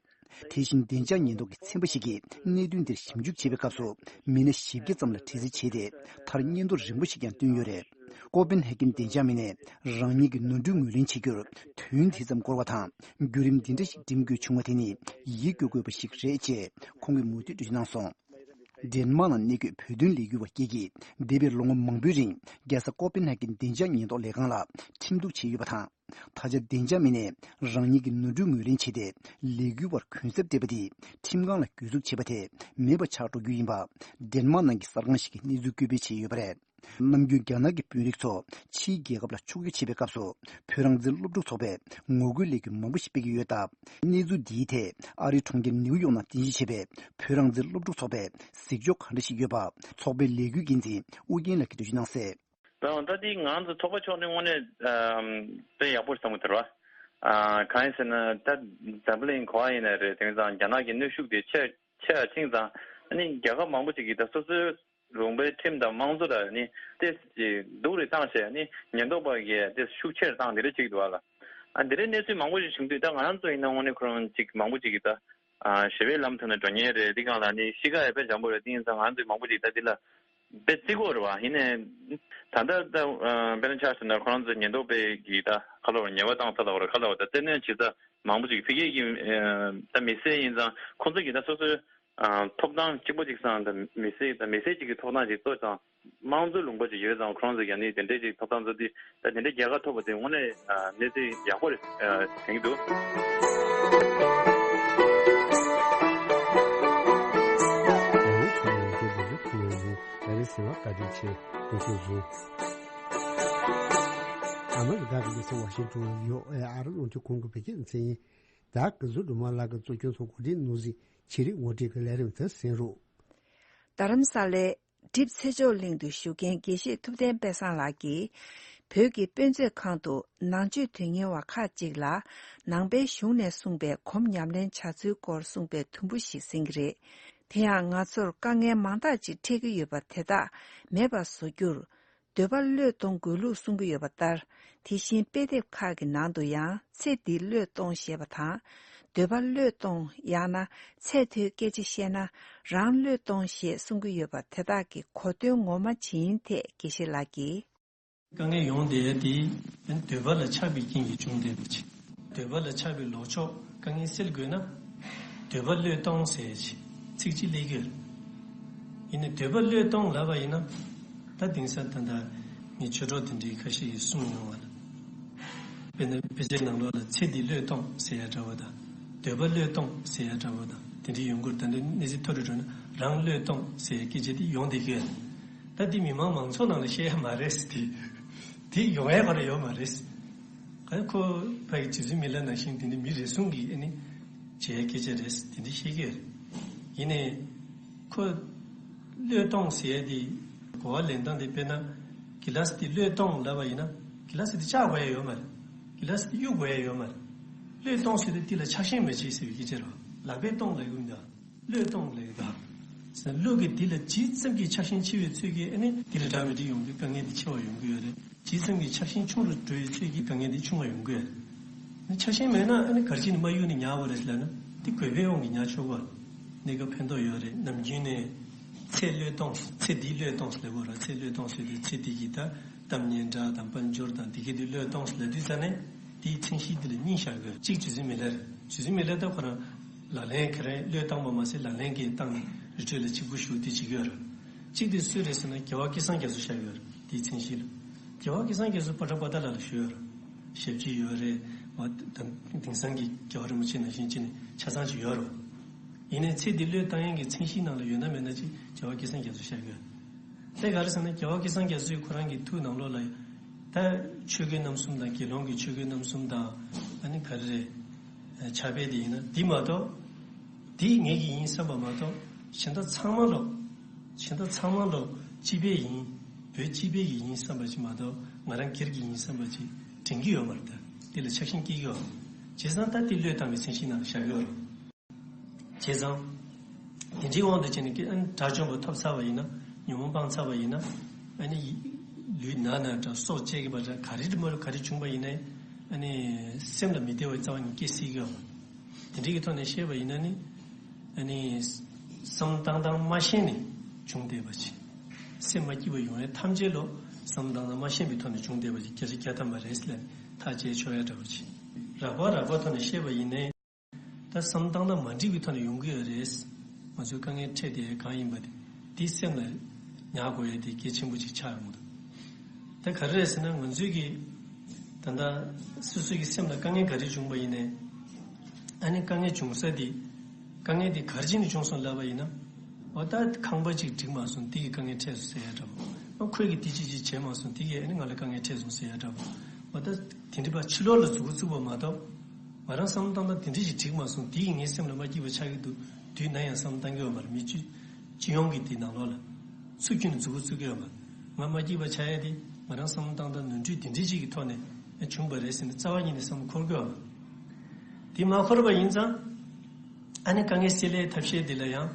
དེ་བཞིན་བདེ་འཇགས་ཉེན་རྟོག་གི་ཚན་པ་ཞིག་གིས་གནད་དོན་འདིར་ཞིབ་འཇུག་བྱེད་པའི་སྐབས་སུ། མི་སྣ་བཞི་བརྒྱ་ཙམ་ལ་དྲི་རྩད་བྱས་ཏེ། མཐར་སྙན་ཐོ་རིང་པོ་ཞིག་ཀྱང་བཏོན་ཡོད་རེད། ཀོ་པན་ཧེ་གྷན་བདེ་འཇགས་མི་སྣས་རང་ཉིད་ཀྱི་ནོར་འཁྲུལ་ངོས་ལེན་བྱེད་རྒྱུར་དུས་ཡུན་དེ་ཙམ་འགོར་བ་དང་། བརྒྱུད་རིམ་འདི་འདྲ་ཞིག་འགྲིམ་དགོས་བྱུང་བ་དེ་ནི་ཡིད་སྐྱོ་དགོས་པ་ཞིག་རེད་ཅེས་ཁོང་གིས་མུ་མཐུད་འགྲེལ་བརྗོད་གནང་སོང་། ཌེན་མཱག་ནང་གནས་འཁོད་བོད་དོན་ལས་འགུལ་བ་བརྒྱད་ཀྱིས་འདས་པའི་ལོ་ངོ་མང་པོའི་རིང་རྒྱལ་ས་ཀོ་པན་ཧེ་གྷན་བདེ་འཇགས་ཉེན་རྟོག་ལས་ཁང་ལ་ཁྲིམས་གཏུག་བྱས་ཡོད་པ་དང་། ད་ཆ་བདེ་འཇགས་མི་སྣས་རང་ཉིད་ཀྱི་ནོར་འཁྲུལ་ངོས་ལེན་བྱས་ཏེ། ལས་འགུལ་བར་གུན་གསབ་སྤྲད་པ་དེས་ཁྲིམས་ཁང་ལ་གྱོད་འཛུགས་བྱས་པ་དེ་མེད་པ་ཆགས་འགྲོ་རྒྱུ་ཡིན་པ། ཌེན་མཱག་ནང་གི་གསར་ཁང་ཞིག་གིས་གནས་ཚུལ་བཀོད་སྤེལ་བྱས་ཡོད་པ་རེད། ནམ་རྒྱུན་རྒྱ་ནག་གི་དཔོན་རིགས་ཚོ་ཕྱིའི་རྒྱལ་ཁབ་ལ་ཕྱོགས་བསྐྱོད་བྱེད་པའི་སྐབས་སུ། བོད་རང་བཙན་སློབ་ཕྲུག་ཚོགས་པས་ངོ་རྒོལ་ལས་འགུལ་མང་པོ་ཞིག་སྤེལ་གྱི་ཡོད་སྟབས། གནས་ཚུལ་འདིའི་ཐད་ཨ་རིའི་གྲོང་ཁྱེར་ནིའུ་ཡོག་ནང་རྟེན་གཞི་བྱས་པའི་བོད་རང་བཙན་སློབ་ཕྲུག་ཚོགས་པས་གཟིགས་ཕྱོགས་ག་འདྲ་ཞིག་ཡོད་པ། ཚོགས་པའི་ལས་འགུལ་འགན་འཛིན་ཨུ་རྒྱན་ལགས་ཀྱིས་འགྲེལ་བརྗོད་གནང་གསལ། ད་ད་འདི་ང་ཚོ་ཚོགས་པ་ཕྱོགས་ནས་དངོས་གནས་ཨམ་དཔེ་ཡག་པོ་བསམ་གྱི་འདུག་ར། ཨ་གང་ཡིན་ཟེར་ན་ད་འཛམ་བུ་གླིང་ག་པར་ཡིན་ན་རེད། དེང་སང་རྒྱ་ནག་གི་གནོན་ཤུགས་དེ་ཆེ་ཆེ་ཡ་ཕྱིན་ཙང་ཨ་ནི་རྒྱལ་ཁབ་མང་པོ་ཅིག་གིས་ད་སོ་སོའི་ལུང་པའི་ཁྲིམས་དང་དམངས་གཙོ་ལ་ནི་ཏོག་ཙམ་སྡུག་རུ་བཏང་བྱས་ནི་ཉེན་རྟོག་པ་གིས་ཏོག་ཙམ་ཤུགས་ཆེར་བཏང་དེ་འདྲ་བྱེད་ཀྱི་འདུག་བ་ལ། ཨ་འདི་འདྲའི་གནས་ཚུལ་མང་པོ་ཞིག་བྱུང་དུས་ད་ང་རང་ཚོ་ཡིན་ན་དངོས་གནས་ཁོ་རང་ཅིག་མང་པོ་ཅིག་གིས་ད་ཨ་ཞི་བའི་ལམ་ཐོག་ནས་འགྲོ་མཁན་རེད། འདི་སྒང་ལ་ནི་གཤིས་ཀ་ཡང་དཔེ་འཇམ་པོ་རེད། དེ་ཡིན་ཙང་ང་ཚོས་མང་པོ་ཅིག་ད་འདི་ལ་དཔེ་བརྩི་དགོས་རེད་བ། ཡིན་ནའི་ད་ལྟ་ད་ཨ་དཔེར་ན་ཆ་བཞག་ན་ཁོ་རང་ཚོ་ཉེན་རྟོག་པས་ཀྱིས་ད་ག་ལབ་རེད། ཉེས་པ་བཏང་ཚར་ལབ་རེད། ག་ལབ་རེད། ད་བཙན་གནོན་བྱེད་ས་མང་པོ་ཅིག་ཕ་གི་གི་ཨ་ད་མི་སེར་ཡིན་ཙང་ཁོང་ཚོ་གིས་ད་སོ་སོའི་ཨ་ཐོབ་ཐང་གཅིག་པོ་གཅིག་སང་ད་མི་སེར་ད་མི་སེར་གཅིག་གི་ཐོབ་ཐང་ཅིག་གཙོ་ཙང་དམངས་གཙོའི་ལུང་པ་ཅིག་ཡོད་ཙང་ཁོང་ཚོ་ཡང་ནི་དེ་འདྲའི་ཅིག་ཐོབ་ཐང་ཚོ་དེ་ད་དེ་འདྲའི་རྒྱལ་ཁ་ཐོབ་པ་དེ་དངོས་གནས་ཨ་གནས་ཚུལ་ཡག་པོ་རེད་ཨ་དྲན་གྱི་འདུག། རང་ལུགས་ཁོ་ནའི་འགྲོ་འདུག་ཁོ་ནའི་ལ་རེ་ཟེར་བ་བཀའ་དྲིན་ཆེ། དེ་ཚོ་བཟུང་། ཨ་མི་རི་ཀ་གི་ལུགས་སྲོལ་ཝ་ཤིང་ཏོན་ཡོ་ཨེ་ཨར་རླུང་འཕྲིན་ཁང་གི་བོད་སྐད་སྡེ་ཚན་ཡིན། ད་གི་ཟུར་དུ་མ་ལག་གི་གཙོ་སྐྱོང་ཚོགས་འགོ་ཁྲིད་ནོར་འཛིན་ཆེ་རིག་ངོ་སྤྲོད་ཀྱི་ལས་རིམ་དེ་གསན་རོགས། རྡ་རམ་ས་ལའི་གྲིབ་ཚེ་མཆོག་གླིང་དུ་བཞུགས་མཁན་དགེ་བཤེས་ཐུབ་བསྟན་དཔལ་བཟང་ལགས་ཀྱིས། བོད་ཀྱི་དཔེ་མཛོད་ཁང་དུ་ནང་ཆོས་དོན་གཉེར་བ་ཁག་ཅིག་ལ་ནང་པའི་གཞུང་ནས་གསུངས་པའི་སྒོམ་ཉམས་ལེན་བྱ་ཚུལ་སྐོར་གསུངས་པའི་དུམ་བུ་ཞིག་གསན་གྱི་རེད། དེ་ཡང་ང་ཚོར་དཀའ་ངལ་མང་དག་ཅིག་འཕྲད་ཀྱི་ཡོད་པ་དེ་དག་མེད་པར་བཟོ་རྒྱུར། འདོད་པ་བློས་གཏོང་དགོས་ལུགས་གསུང་གི་ཡོད་པ་ལྟར། དེ་བཞིན་དཔེ་དེབ་ཁག་གི་ནང་དུ་ཡང་ཚེ་འདི་བློས་གཏོང་ཞེས་པ་དང་། འདོད་པ་བློས་གཏོང་ཡང་ན་ཚད་མཐོའི་སྐད་ཆ་བཤད་ན་རང་བློས་གཏོང་ཞེས་གསུང་གི་ཡོད་པ་དེ་དག་གི་གོ་དོན་ངོ་མ་ཇི་ཡིན་ཐད་དགེ་བཤེས་ལགས་ཀྱིས། དཀའ་ངལ་ཡོང་བསྡད་ཡ་དེ་འདོད་པ་ལ་ཆགས་པའི་རྐྱེན་གྱིས་བྱུང་བསྡད་པ་ཅིག། འདོད་པ་ལ་ཆགས་པའི་ལོག་ཕྱོགས་དཀའ་ངལ་སེལ་དགོས་ན། འདོད་པ་བློས་གཏོང་ཟེར་ཡ་ཅིག་ཚིག་གཅིག་སླེབས་ཀྱི་ཡོད་རེད། ཡིན་ནའི་འདོད་པ་བློས་གཏོང་ལབ་པ་ཡིན་ན། ད་དེང་སང་ད་ལྟ་ངའི་ཆོས་གྲོགས་དེ་འདྲའི་ཁ་ཤས་ཀྱིས་གསུངས་མྱོང་བ་ལ། དཔེར་ན་དཔེ་ཆའི་ནང་ལོགས་ལ་ཚེ་འདི་བློས་གཏོང་ཟེར་ཡ་འདྲ་བོ་དང་། འདོད་པ་བློས་གཏོང་ཟེར་ཡ་འདྲ་བོ་དང་དེ་འདྲའི་ཡོང་གི་རེད། ད་ལྟ་གནས་ཚུལ་མཐོ་རུ་འགྲོ་ན་རང་བློས་གཏོང་ཟེར་ཡ་སྐད་ཆ་དེ་ཡོང་བསྡད་ཀྱི་ཡོད་རེད། ད་འདི་མི་མང་མང་ཚོགས་ནང་ལ་བཤད་ཡ་མ་རེད་ཟེར། དེ་དེ་ཡོང་ཡ་ག་རེ་ཡོད་མ་རེད་ཟེར། ག་ཁོ་ཕ་གི་རྗེ་བཙུན་མི་ལ་ནང་བཞིན་དེ་འདྲ་མི་རེ་ཟུང་གིས་ཨ་ནི་བྱས་ཡ་སྐད་ཆ་རེད་ཟེར་དེ་འདྲ་བཤད་ཀྱི་ཡོད་རེད། ཡིན་ནའི། ཁོ། བློས་གཏོང་ཟེར་ཡ་དེ། གོ་བ་ལེན་སྟངས་དེ་དཔེར་ན། གི་ལ་སི་དེ་བློས་གཏོང་ལབ་པ་ཡིན་ན། གི་ལ་སི་དེ་བཅག་དགོས་ཡ་ཡོད་མ་རེད། གི་ལ་སི་དེ་གཡུག་དགོས་ཡ་ཡོད་མ་རེད། བློས་གཏོང་ཟེར་དུས་དེ་ལ་ཆགས་ཞེན་མ་བྱེད་ཟེར་བའི་སྐད་ཆ་རེད་བ། ལག་པས་གཏོང་ལབ་ཡོད་མ་རེད། བློས་གཏོང་ལབ་ཡོད་ད། བློ་གི་དེ་ལ་ཇི་ཙམ་གྱིས་ཆགས་ཞེན་ཆེ་བའི་ཚོད་ཀྱིས་ཨ་ནི་དེ་ལ་འདྲ་མི་འདྲ་ཡོང་དུས་དཀའ་ངལ་དེ་ཆེ་བ་ཡོང་གི་ཡོད་རེད། ཇི་ཙམ་གྱིས་ཆགས་ཞེན་ཆུང་རུ་འགྲོ་བའི་ཚོད་ཀྱིས་དཀའ་ངལ་དེ་ཆུང་བ་ཡོང་གི་ཡོད་རེད། ཆགས་ཞེན་མེད་ན་ཨ་ནི་ག་རེ་བྱས་ནས་མ་གཡུག་ནས་ཉར་བ་རེད་ལབ་ན་དེ་དགོས་པའི་དབང་གིས་ཉར་ཆོག་གི་རེད། གནས་སྐབས་ཕན་ཐོགས་ཡོད་རེད། ནམ་རྒྱུན་ནས་ཚེ་བློས་གཏོང་ཚེ་འདི་བློས་གཏོང་ཟེར་ལབ་དགོས་རེད། ཚེ་བློས་གཏོང་ཟེར་དུས་ཚེ་འདི་གི་ད་གཏམ་སྙན་གྲགས་དང་དཔལ་འབྱོར་དང་འདི་གི་དེ་བློས་གཏོང་ཟེར་ལབ་དུས་ཙ་ནས་དེའི་མཚན་གཞི་འདི་ལ་གཉིས་བཞག་དགོས། གཅིག་རྗེ་བཙུན་མི་ལ་རེད། རྗེ་བཙུན་མི་ལ་ད་ཁོ་རང་ལག་ལེན་ག་རེ་བློས་བཏང་བ་མ་ཟད་ལག་ལེན་གྱི་སྟེང་ནས་རི་ཁྲོད་ལ་གཅིག་པུ་བཞུགས་དེ་བྱེད་ཀྱི་ཡོད་རེད། གཅིག་དེ་སུ་རེད་ཟེར་ན་རྒྱལ་བ་སྐལ་བཟང་རྒྱ་མཚོ་བཞག་ཡོད་རེད། དེའི་མཚན་གཞི་ལ། རྒྱལ་བ་སྐལ་བཟང་རྒྱ་མཚོ་པ་ཏྲ་པ་ཏ་ལ་ལ་བཞུགས་ཡོད་རེད། ཞབས་ཕྱི་ཡོད་རེད། འོ་ད་དེང་སང་གི་རྒྱལ་བ་རིན་པོ་ཆེ་ནང་བཞིན་བྱས་ནས་ཆ་ཚང་ཅིག་ཡོད་རེད། ཡིན་ནའི་ཚེ་འདི་བློས་བཏང་ཡག་གི་མཚན་གཞིའི་ནང་ལ་ཡོད་ན་མེད་ན་ཅིག་རྒྱལ་བ་སྐལ་བཟང་རྒྱ་མཚོ་བཞག་ཡོད། དེ་ག་རེ་ཟེར་ན་རྒྱལ་བ་སྐལ་བཟང་རྒྱ་མཚོས་ཁོ་རང་གི་ཐུགས་ནང་ལོགས་ལ་ད་ཆོས་གོས་རྣམ་གསུམ་དང་དགེ་སློང་གི་ཆོས་གོས་རྣམ་གསུམ་དང་ཨ་ནི་ག་རེ་རེད། ཕྱག་དཔེ་དེ་ཡིན་ན་འདི་མ་གཏོགས། འདི་ངེད་ཀྱི་ཡིན་བསམ་པ་མ་གཏོགས་གཞན་དག་ཚང་མ་ལོག་གཞན་དག་ཚང་མ་ལོག་སྤྱི་པའི་ཡིན། བོད་སྤྱི་པའི་ཡིན་བསམ་པ་ཅིག་མ་གཏོགས་ང་རང་སྒེར་གྱི་ཡིན་བསམ་པ་ཅིག་དྲན་གྱི་ཡོད་མ་རེད། ད་འདི་ལ་ཆགས་ཞེན་སྐྱེ་གི་ཡོད། བྱས་ཙང་ད་འདི་བློས་བཏང་བའི་མཚན་གཞིའི་ནང་ལ་བཞག་ཡོད་རེད། བྱས་ཙང་། དེ་འདྲའི་དབང་དུ་བྱས་ནས་ཀྱི་ཨ་ནི་དགྲ་བཅོམ་པ་ཐོབ་ཚར་བ་ཡིན་ན་ཉོན་མོངས་སྤངས་ཚར་བ་ཡིན་ན་ཨ་ནི་ལུས་ན་ན་འདྲ་སྲོག་བཅད་ཀྱི་པ་འདྲ་ག་རེ་མ་རུ་ག་རེ་བྱུང་བ་ཡིན་ནའི་ཨ་ནི་སེམས་ལ་མི་བདེ་བའི་རྩ་བ་ཉིད་སྐྱེ་སྲིད་ཀྱི་ཡོད། དེ་འདྲའི་གི་ཐོག་ནས་བཤད་པ་ཡིན་ན་ནི། ཨ་ནི། བསམ་བློ་བཏང་སྟངས་མ་ཤེས་ནས་བྱུང་བསྡད་པ་ཅིག་སེམས་མ་སྐྱིད་པ་ཡོང་ཡས་ཐམས་ཅད་ལོ། བསམ་བློ་བཏང་སྟངས་མ་ཤེས་པའི་ཐོག་ནས་བྱུང་བསྡད་པ་ཅིག་བརྒྱ་ཆ་བརྒྱ་ཐམ་པ་རེད་ཟེར་ནས་ཐག་བཅད་ཆོག་ཡ་འདྲ་པོ་ཅིག་རགས་པ་རགས་པ་ཐོག་ནས་བཤད་པ་ཡིན་ནའི། ད་བསམ་བློ་བཏང་སྟངས་མ་འགྲིག་པའི་ཐོག་ནས་ཡོང་གི་ཡོད་རེད། ང་ཚོའི་དཀའ་ངལ་འཕྲད་བསྡད་ཡ་གང་ཡིན་པ་དེ། དེ་སེམས་ལ་ཉར་དགོས་ཡ་དེ་གལ་ཆེན་པོ་ཅིག་ཆགས་ཡོང་གི་འདུག་ད་ག་རེ་རེད་ཟེར་ན། ང་ཚོའི་གི་ད་ལྟ་སོ་སོའི་གི་སེམས་ལ་དཀའ་ངལ་ག་རེ་བྱུང་པ་ཡིན་ནའི། ཨ་ནི་དཀའ་ངལ་བྱུང་ས་དེ། དཀའ་ངལ་དེ་ག་རེ་བྱས་ནས་བྱུང་སོང་ལབ་པ་ཡིན་ན། འོ་ད་ཁང་པ་ཅིག་འགྲིག་མ་སོང་། དེ་གི་དཀའ་ངལ་འཕྲད་སོང་ཟེར་ཡ་འདྲ་པོ། ཨ་ཁོས་གི་དེ་ཅིག་ཅིག་བྱས་མ་སོང་། དེ་གི་ཨ་ནི་ང་ལ་དཀའ་ངལ་འཕྲད་སོང་ཟེར་ཡ་འདྲ་པོ། འོ་ད་དེ་འདྲ་པ་ཕྱི་ལོགས་ལ་མཛུབ་གུ་བཙུགས་པ་མ་གཏོགས། ང་རང་བསམ་བློ་བཏང་སྟངས་དེ་འདྲ་ཞིག་འགྲིག་མ་སོང་། དེ་ཡིས་ངའི་སེམས་ལ་མ་སྐྱིད་པ་ཆགས་ཀྱི་འདུག་དུས་ནམ་ཡང་བསམ་བློ་བཏང་གི་ཡོད་མ་རེད། མི་སྤྱི་སྤྱི་ཡོངས་ཀྱི་དེ་ནང་ལོགས་ལ་ཚུར་ཁྱོན་ནས་མཛུབ་གུ་བཙུགས་ཀྱི་ཡོད་མ་རེད། ང་མ་སྐྱིད་པ་ཆགས་ཡ་དེ་ང་རང་བསམ་བློ་བཏང་སྟངས་ནོར་འཁྲུལ་དེ་འདྲ་ཞིག་གི་ཐོག་ནས་བྱུང་བ་རེད་ཟེར་ནས་རྩ་བ་ཉིད་ནས་བསམ་བློ་འཁོར་གྱི་ཡོད་མ་རེད། དེ་མ་འཁོར་བ་ཡིན་ཙང་། ཨ་ནི་དཀའ་ངལ་སེལ་ཡའི་ཐབས་ཤེས་དེ་ལ་ཡང་།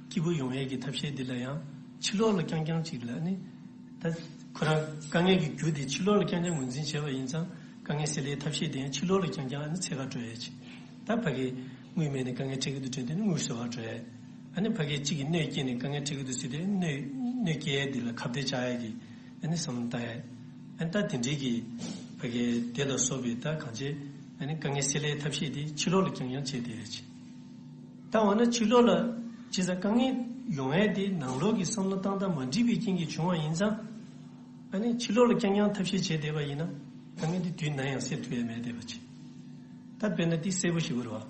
སྐྱིད་པོ་ཡོང་ཡས་ཀྱི་ཐབས་ཤེས་དེ་ལ་ཡང་། ཕྱི་ལོགས་ལ་རྐྱང་རྐྱང་ཅིག་ལ་ཨ་ནི། ད་ཁོ་རང་དཀའ་ངལ་གྱི་རྒྱུ་དེ་ཕྱི་ལོགས་ལ་རྐྱང་རྐྱང་ངོས་འཛིན་བྱས་པ་ཡིན་ཙང་། དཀའ་ངལ་སེལ་ཡའི་ཐབས་ཤེས་དེ་ཡང་ཕྱི་ལོགས་ལ་རྐྱང་རྐྱང་ཨ་ནི་འཚོལ་ག་འགྲོ་ཡས་ཅིག་ད་ཕ་གི་དངུལ་མེད་ནས་དཀའ་ངལ་འཕྲད་ཀྱི་འདུག་དྲན་དུས་ནི་དངུལ་བཟོ་ག་འགྲོ་ཡས། ཨ་ནི་ཕ་གི་གཅིག་གིས་གནོད་སྐྱེལ་ནས་དཀའ་ངལ་འཕྲད་ཀྱི་འདུག་ཟེར་དུས་གནོད་གནོད་སྐྱེལ་ཡས་དེ་ལ་ཁ་གཏད་བཅག་ཡས་ཀྱི་ཨ་ནི་བསམ་བློ་བཏང་ཡས། ཨ་ནི་ད་དེ་འདྲའི་གི་ཕ་གི་དེ་ལ་སོགས་པའི་ད་གང་ཅི། ཨ་ནི་དཀའ་ངལ་སེལ་ཡའི་ཐབས་ཤེས་དེ་ཕྱི་ལོགས་ལ་རྐྱང་རྐྱང་བྱས་བསྡད་ཡས་ཅིག་ད་འོ་ན་ཕྱི་ལོགས་ལ་བྱས་ཙང་དཀའ་ངལ་ཡོང་ཡས་དེ་ནང་ལོགས་ཀྱི་བསམ་བློ་བཏང་སྟངས་མ་འགྲིག་པའི་རྐྱེན་གྱིས་བྱུང་བ་ཡིན་ཙང་། ཨ་ནི་ཕྱི་ལོགས་ལ་རྐྱང་རྐྱང་ཐབས་ཤེས་བྱས་བསྡད་པ་ཡིན་ན། དཀའ་ངལ་དེ་དུས་ནམ་ཡང་སེལ་ཐུབ་ཡས་མེད་བསྡད་པ་ཅིག་ད་དཔེར་ན་དེ་གསལ་པོ་ཞིག་གོ་རེད་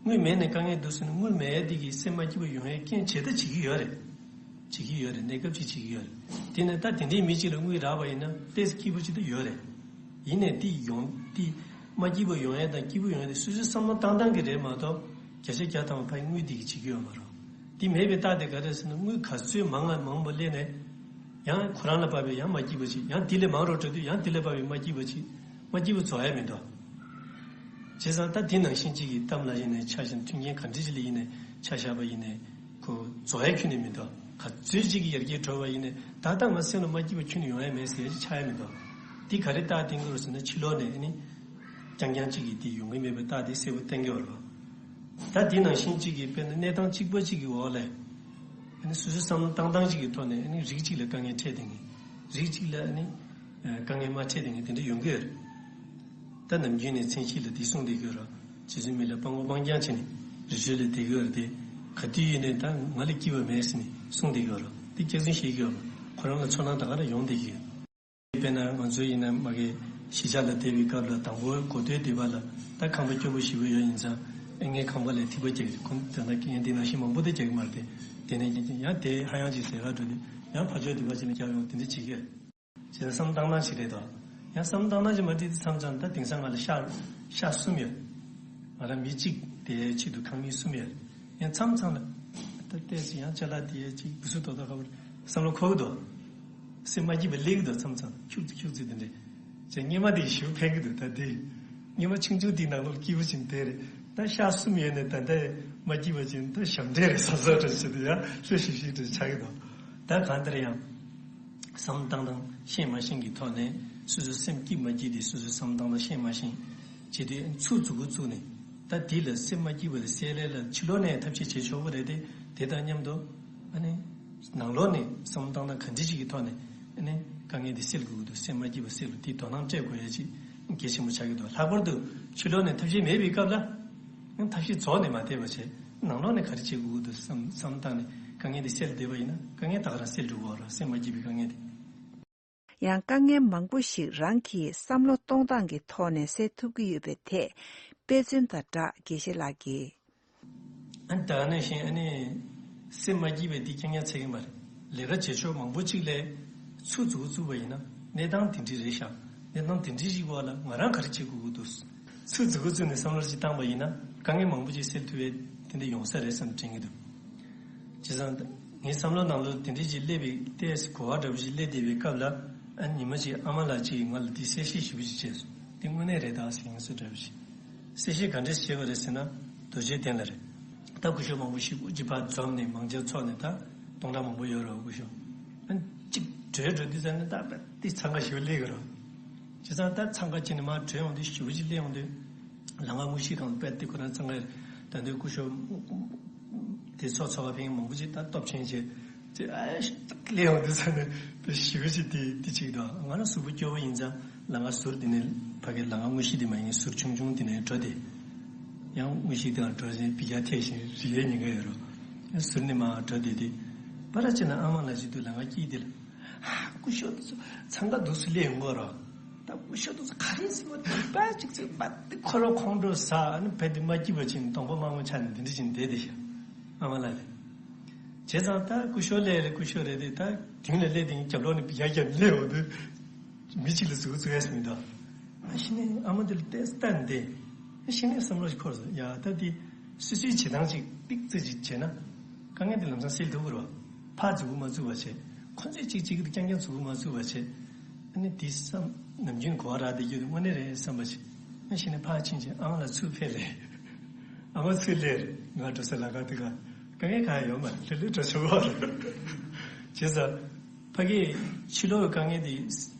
བ། དངུལ་མེད་ནས་དཀའ་ངལ་འདུག་ཟེར་ན། དངུལ་མེད་ཡས་དེ་གིས་སེམས་མ་སྐྱིད་པ་ཡོང་ཡས་རྐྱེན་བྱེད་ཐབས་བྱེད་ཀྱི་ཡོད་རེད། བྱེད་ཀྱི་ཡོད་རེད། གནས་སྐབས་ཅིག་བྱེད་ཀྱི་ཡོད་རེད། དེ་ནས་ད་དེ་འདྲའི་མི་གཅིག་ལ་དངུལ་རག་པ་ཡིན་ན་ཏོག་ཙམ་སྐྱིད་པོ་ཅིག་ད་ཡོད་རེད། ཡིན་ནའི་དེ་ཡོང་དེ་མ་སྐྱིད་པ་ཡོང་ཡས་དང་སྐྱིད་པོ་ཡོང་ཡས་དེ་སོ་སོའི་བསམ་བློ་བཏང་སྟངས་ཀྱི་རེད་མ་གཏོགས། བརྒྱ་ཆ་བརྒྱ་ཐམ་པ་ཕ་གི་དངུལ་དེ་གིས་བྱེད་ཀྱི་ཡོད་མ་རེད། དེ་མེད་པའི་རྟགས་དེ་ག་རེ་ཟེར་ན། དངུལ་ག་ཚོད་མང་ང་མང་པོ་སླེབས་ནས། ཡང་ཁོ་རང་ལ་བབས་པའི་ཡང་མ་སྐྱིད་པ་ཅིག་ཡང་དེ་ལས་མང་རུ་འགྲོ་དུས་ཡང་དེ་ལས་བབས་པའི་མ་སྐྱིད་པ་ཅིག་མ་སྐྱིད་པ་རྫོགས་ཡས་མི་འདུག་བྱས་ཙང་ད་དེ་ནང་བཞིན་གཅིག་གི་གཏམ་ལ་ཡིན་ནའི་ཆ་བཞག་མཐུན་རྐྱེན་ག་འདྲ་ཅིག་ལ་ཡིན་ནའི་ཆ་བཞག་པ་ཡིན་ནའི། ཁོ་རྫོགས་ཡས་ཁྱོན་ནས་མི་འདུག་ག་ཚོད་ཅིག་གི་ཡར་རྒྱས་འགྲོ་བ་ཡིན་ནའི་ད་ལྟ་ང་སེམས་ལ་མ་སྐྱིད་པ་ཁྱོན་ནས་ཡོང་ཡས་མེད་ཟེར་ཡས་ཅིག་ཆགས་ཡས་མི་འདུག་དེ་ག་རེ་རྟགས་བསྟན་གྱི་རེད་ཟེར་ན། ཕྱི་ལོགས་ནས་ཨ་ནི་རྐྱང་རྐྱང་གཅིག་གིས་དེ་ཡོང་གི་མེད་པའི་རྟགས་དེ་གསལ་པོ་བསྟན་གྱི་ཡོད་རེད་བ། ད་དེ་ནང་བཞིན་གཅིག་གིས་དཔེར་ན་གནས་སྟངས་གཅིག་པ་གཅིག་གི་འོག་ལ། ཨ་ནི་སོ་སོའི་བསམ་བློ་བཏང་སྟངས་གཅིག་གི་ཐོག་ནས་ཨ་ནི་རིགས་གཅིག་ལ་དཀའ་ངལ་འཕྲད་བསྡད་མཁན། རིགས་གཅིག་ལ་ཨ་ནི་དཀའ་ངལ་མ་འཕྲད་བསྡད་མཁན་དེ་འདྲ་ཡོང་གི་ཡོད་རེད། ད་ནམ་རྒྱུན་ནས་མཚན་ཤས་ལ་དེ་གསུངས་བསྡད་ཀྱི་ཡོད་རེད། རྗེ་བཙུན་མི་ལ་སྤྲང་པོ་སྤྲང་རྐྱང་བྱས་ནས་རི་ཁྲོད་ལ་བསྡད་ཀྱི་ཡོད་རེད་དེ། ག་དུས་ཡིན་ནའི་ད་ང་ལ་སྐྱིད་པ་མེད་ཟེར་ནས་གསུངས་བསྡད་ཀྱི་ཡོད་རེད། དེ་སྐྱག་རྫུན་བཤད་ཀྱི་ཡོད་རེད། ཁོ་རང་ལ་ཚོར་སྣང་ད་ག་རང་ཡོང་བསྡད་ཀྱི་ཡོད། དཔེར་ན་ང་ཚོ་ཡིན་ན་མ་གི་གཞིས་ཆགས་ལ་བསྡད་པའི་སྐབས་ལ་དང་པོ་འགོ་སྟོད་སྡོད་པ་ལ་ད་ཁང་པ་སྐྱོ་པོ་ཞེ་པོ་ཡོད་ཡིན་ཙང་། ཨེ་ངའི་ཁང་པ་ལ་ཐིགས་པ་རྒྱག་གི་རེད། ཁོང་ད་ལྟ་ངས་འདི་ནང་བཞིན་མང་པོ་དེ་རྒྱག་གི་མ་རེད་དེ། དེ་ནས་ཡང་དེ་ཧ་ཡང་ཅིག་ཟེར་ག་འགྲོ་དུས་ཡང་ཕར་ཕྱོགས་སྡོད་པ་ཅིག་ནས་རྒྱག་ཡོང་དེ་འདྲ་བྱེད་ཀྱི་ཡོད། བྱས་ཙང་བསམ་བཏང་སྟངས་ཤིག་རེད་དོ། ཡང་བསམ་བཏང་སྟངས་ཤིག་མ་འགྲིག་དུས་མཚམས་མཚམས་ད་དེང་སང་ང་ལ་ཤག་ཤག་གསུམ་ཡོད། ང་རང་མི་གཅིག་དེའི་ཆེད་དུ་ཁང་མིག་གསུམ་ཡོད། ཡང་མཚམས་མཚམས་ལ་ད་ལྟས་སུ་ཡང་ཅ་ལག་དེའི་གཅིག་བུ་སུ་དོ་དོ་ཁ་བར་བསམ་བློ་འཁོར་གི་འདུག་སེམས་མ་སྐྱིད་པ་སླེབས་ཀྱི་འདུག་མཚམས་མཚམས་ཁྱུག་ཙམ་ཁྱུག་ཙམ་དེ་འདྲས། བྱས་སྔོན་མ་དེ་ཞེ་པོ་ཕན་གྱི་འདུག་ད་དེ་སྔོན་མ་ཆུང་ཆུང་དེའི་ནང་ལོགས་སྐྱིད་པོ་ཅིག་དེ་རེད། ད་ཤག་གསུམ་ཡོད་ནས་ད་ལྟ་མ་སྐྱིད་པ་ཅིག་ད་ཞབས་འདྲེན་རེད་བསམ་བསམ་འདྲ་ཞིག་འདུག་ཡང་ལྷོད་ཤིག་ཤིག་འདྲ་ཆགས་ཀྱི་འདུག་ད་གང་ལྟར་ཡང་། བསམ་བཏང་སྟངས་ཤེས་མ་ཤེས་ཀྱི་ཐོག་ནས་སོ་སོའི་སེམས་སྐྱིད་མ་སྐྱིད་དེ་སོ་སོའི་བསམ་བཏང་སྟངས་ཤེས་མ་ཤེས་བྱེད་དུས་ཚུར་མཛུབ་གུ་བཙུགས་ནས་ད་དེ་ལ་སེམས་མ་སྐྱིད་པ་དེ་སེལ་ཡས་ལ་ཕྱི་ལོགས་ནས་ཐབས་ཤེས་བྱེད་ཆོག་གི་རེད་དེ། དེ་དང་མཉམ་དུ་ཨ་ནི་ནང་ལོགས་ནས་བསམ་བཏང་སྟངས་ག་འདྲ་ཞིག་གི་ཐོག་ནས་ཨ་ནི་དཀའ་ངལ་དེ་སེལ་དགོས་ཀྱི་འདུག་སེམས་མ་སྐྱིད་པ་སེལ་དགོས་དེ་དོ་སྣང་སྤྲད་དགོས་ཡ་ཅིག་གལ་ཆེན་པོ་ཆགས་ཀྱི་འདུག་ལྷག་པར་དུ་ཕྱི་ལོགས་ནས་ཐབས་ཤེས་མེད་པའི་སྐབས་ལ། ཡང་ཐབས་ཤེས་རྫོགས་ནས་མ་བསྡད་པ་བྱས། ནང་ལོགས་ནས་ག་རེ་བྱེད་དགོས་ཀྱི་འདུག་བསམ་བསམ་བཏང་ནས་དཀའ་ངལ་དེ་སེལ་བསྡད་པ་ཡིན་ན་དཀའ་ངལ་ད་ག་རང་སེལ་འགྲོ་གི་ཡོད་རེད། སེམས་མ་སྐྱིད་པའི་དཀའ་ངལ་དེ། ཡང་དཀའ་ངལ་མང་པོ་ཞིག་རང་གི་བསམ་བློ་གཏོང་སྟངས་ཀྱི་ཐོག་ནས་སེལ་ཐུབ་ཀྱི་ཡོད་པའི་ཐད་དཔེ་མཚོན་དང་སྦྲགས་དགེ་བཤེས་ལགས་ཀྱིས། ཨ་ནི་ད་ག་ནང་བཞིན་ཨ་ནི་སེམས་མ་སྐྱིད་པའི་དེ་རྐྱང་རྐྱང་ཚད་ཀྱི་མ་རེད། ལས་ཀ་བྱེད་ཕྱོགས་མང་པོ་གཅིག་ལ་ཚུར་མཛུབ་གུ་བཙུགས་པ་ཡིན་ན་གནས་སྟངས་དེ་འདྲ་རེད་ཤག་གནས་སྟངས་དེ་འདྲ་ཞིག་འོག་ལ་ང་རང་ག་རེ་བྱེད་དགོས་ཀྱི་འདུག་ཚུར་མཛུབ་གུ་བཙུགས་ནས་བསམ་བློ་ཅིག་བཏང་པ་ཡིན་ན་དཀའ་ངལ་མང་པོ་ཅིག་སེལ་ཐུབ་པའི་དེ་འདྲ་ཡོང་ས་རེད་བསམ་དྲན་གྱི་འདུག་བྱས་ཙང་ངའི་བསམ་བློ་ནང་ལོགས་དེ་འདྲ་ཅིག་སླེབས་པའི་ཏོག་ཙམ་གོ་བ་འདྲ་པོ་ཅིག་སླེབས་བསྡད་པའི་སྐབས་ལ། ཨ་ཉི་མ་ཅིག་ཨ་མ་ལགས་ཅིག་གིས་ང་ལ་འདི་གསལ་བཤད་ཞིབ་པོ་ཅིག་བྱས་སོང་། འདི་དངོས་གནས་རེད་ད་ཟེར་མཁན་བཟོ་འདྲ་པོ་ཅིག་གསལ་བཤད་ག་འདྲས་བྱས་པ་རེད་ཟེར་ན། རྡོ་རྗེ་གདན་ལ་རེད། ད་སྐུ་ཞབས་མང་པོ་ཞིག་དབུ་ཅིག་ཕར་འཛོམས་ནས་མང་ཇ་འཚོགས་ནས་ད་སྟོང་ཕྲག་མང་པོ་ཡོད་རེད་སྐུ་ཞབས། ཨ་གཅིག་བྲོས་འགྲོ་དུས་ཙམ་ནས་ད་དཔེ་འདི་འཚང་ཁ་ཞེ་པོ་སླེབས་ཀྱི་རེད། བྱས་ཙང་ད་འཚང་ཁ་བྱས་ནས་མར་བྲོས་ཡོང་དུས་ཞེ་པོ་ཅིག་སླེབས་ཡོང་དུས། ལམ་ཁ་དངོས་གཞིའི་སྒང་ལ་དཔེ་འདི་ཁོ་རང་འཚང་ཁ་ཡོད་རེད། ད་ལྟའི་སྐུ་ཞབས་དེ་ཚོ་ཚོ་བ་ཕན་མང་པོ་ཅིག་ད་སྟོབས་ཆེན་ཅིག་ཅེས་ཨ་ལས་ཡོང་དུས་ཙ་ནས་དཔེ་ཞེ་པོ་ཅིག་དེ་དེ་གཅིག་དང་། ང་རང་གཟུགས་པོ་སྐྱོ་བོ་ཡིན་ཙང་ལ་ང་ཟུར་དེ་ནས་ཕ་གི་ལ་ང་དངོས་གཞི་དེ་མ་ཡིན་ཟུར་ཆུང་ཆུང་དེ་ནས་འགྲོ་དེ། ཡང་དངོས་གཞི་དེའང་འགྲོ་བཞིན་བི་རྒྱ་ཐེག་བཞིན་རི་ཡའི་ཉིན་ག་ཡོད་རོ། ཟུར་ནས་མར་འགྲོ་དེ་དེ། པ་ར་ཅེ་ན་ཨ་མ་ལ་ཅིག་དུས་ལ་ང་སྐྱིད་དེ་ལ། ཧ་སྐུ་ཞབས་དེ་ཚོ་འཚང་ཁ་འདུག་སེ་སླེབས་ཡོང་གི་རོ། ད་སྐུ་ཞབས་དེ་ཚོ་ག་རེ་ཟེར་བ་དེ་པ་ཅིག་ཚོས་པ་དེ་ཁོ་རང་ཁོང་ཁྲོ་ཟ་ཨ་ནི་བེད་དེ་མ་སྐྱིད་པ་ཅིག་གདོང་པ་དམར་མོ་ཆགས་ནས་དེ་འདྲ་ཅིག་བསྡད་དེ་ཤག་ཨ་མ་ལ་ལས། བྱས་ཙང་ད་སྐུ་ཞབས་སླེབས་རེད་སྐུ་ཞབས་རེད་དེ་ད་མདུན་ལ་སླེབས་དེ་རྒྱབ་ལོགས་ནས་བི་ཡ་རྒྱབ་ནས་སླེབས་འོང་དུས། མི་གཅིག་ལ་ཟུག་ཟུག་ཡས་མི་འདུག་ཨ་ཤི་ནས་ཨ་མ་དེ་ལ་ལྟས་ལྟ་འདི། ཨ་ཤི་ནས་བསམ་བློ་ཞིག་འཁོར་སོང་། ཡ་ད་འདི་སོ་སོའི་བྱེད་སྟངས་ཅིག་ཏིག་ཙི་ཅིག་བྱས་ན། དཀའ་ངལ་འདི་ལམ་སང་སེལ་ཐུབ་ཀྱི་རེད་བ། ཕར་མཛུབ་གུ་མ་བཙུགས་པ་བྱས། ཁོ་ཚོས་གཅིག་གཅིག་གིས་རྐྱང་རྐྱང་མཛུབ་གུ་མ་བཙུགས་པ་བྱས། ཨ་ནི་འདི་བསམ་ནམ་རྒྱུན་གོ་བ་རག་བསྡད་རྒྱུ་དེ་དངོས་གནས་རེད་བསམ་པ་ཞིག་ཨ་ཤི་ནས་ཕར་ཕྱིན་བྱས་ཨ་མ་ལ་ཚུར་ཕེབས་ལས། ཨ་མ་ཚུར་སླེབས་རེད། ང་འགྲོ་ས་ལ་ཁ་དེ་ག་དཀའ་ངལ་གང་ཡང་ཡོད་མ་རེད། ལྷོད་ལྷོད་འགྲོ་ཆོག་གི་རེད། བྱས་ཙང་། ཕ་གིའི་ཕྱི་ལོགས་ཀྱི་དཀའ་ངལ་དེ།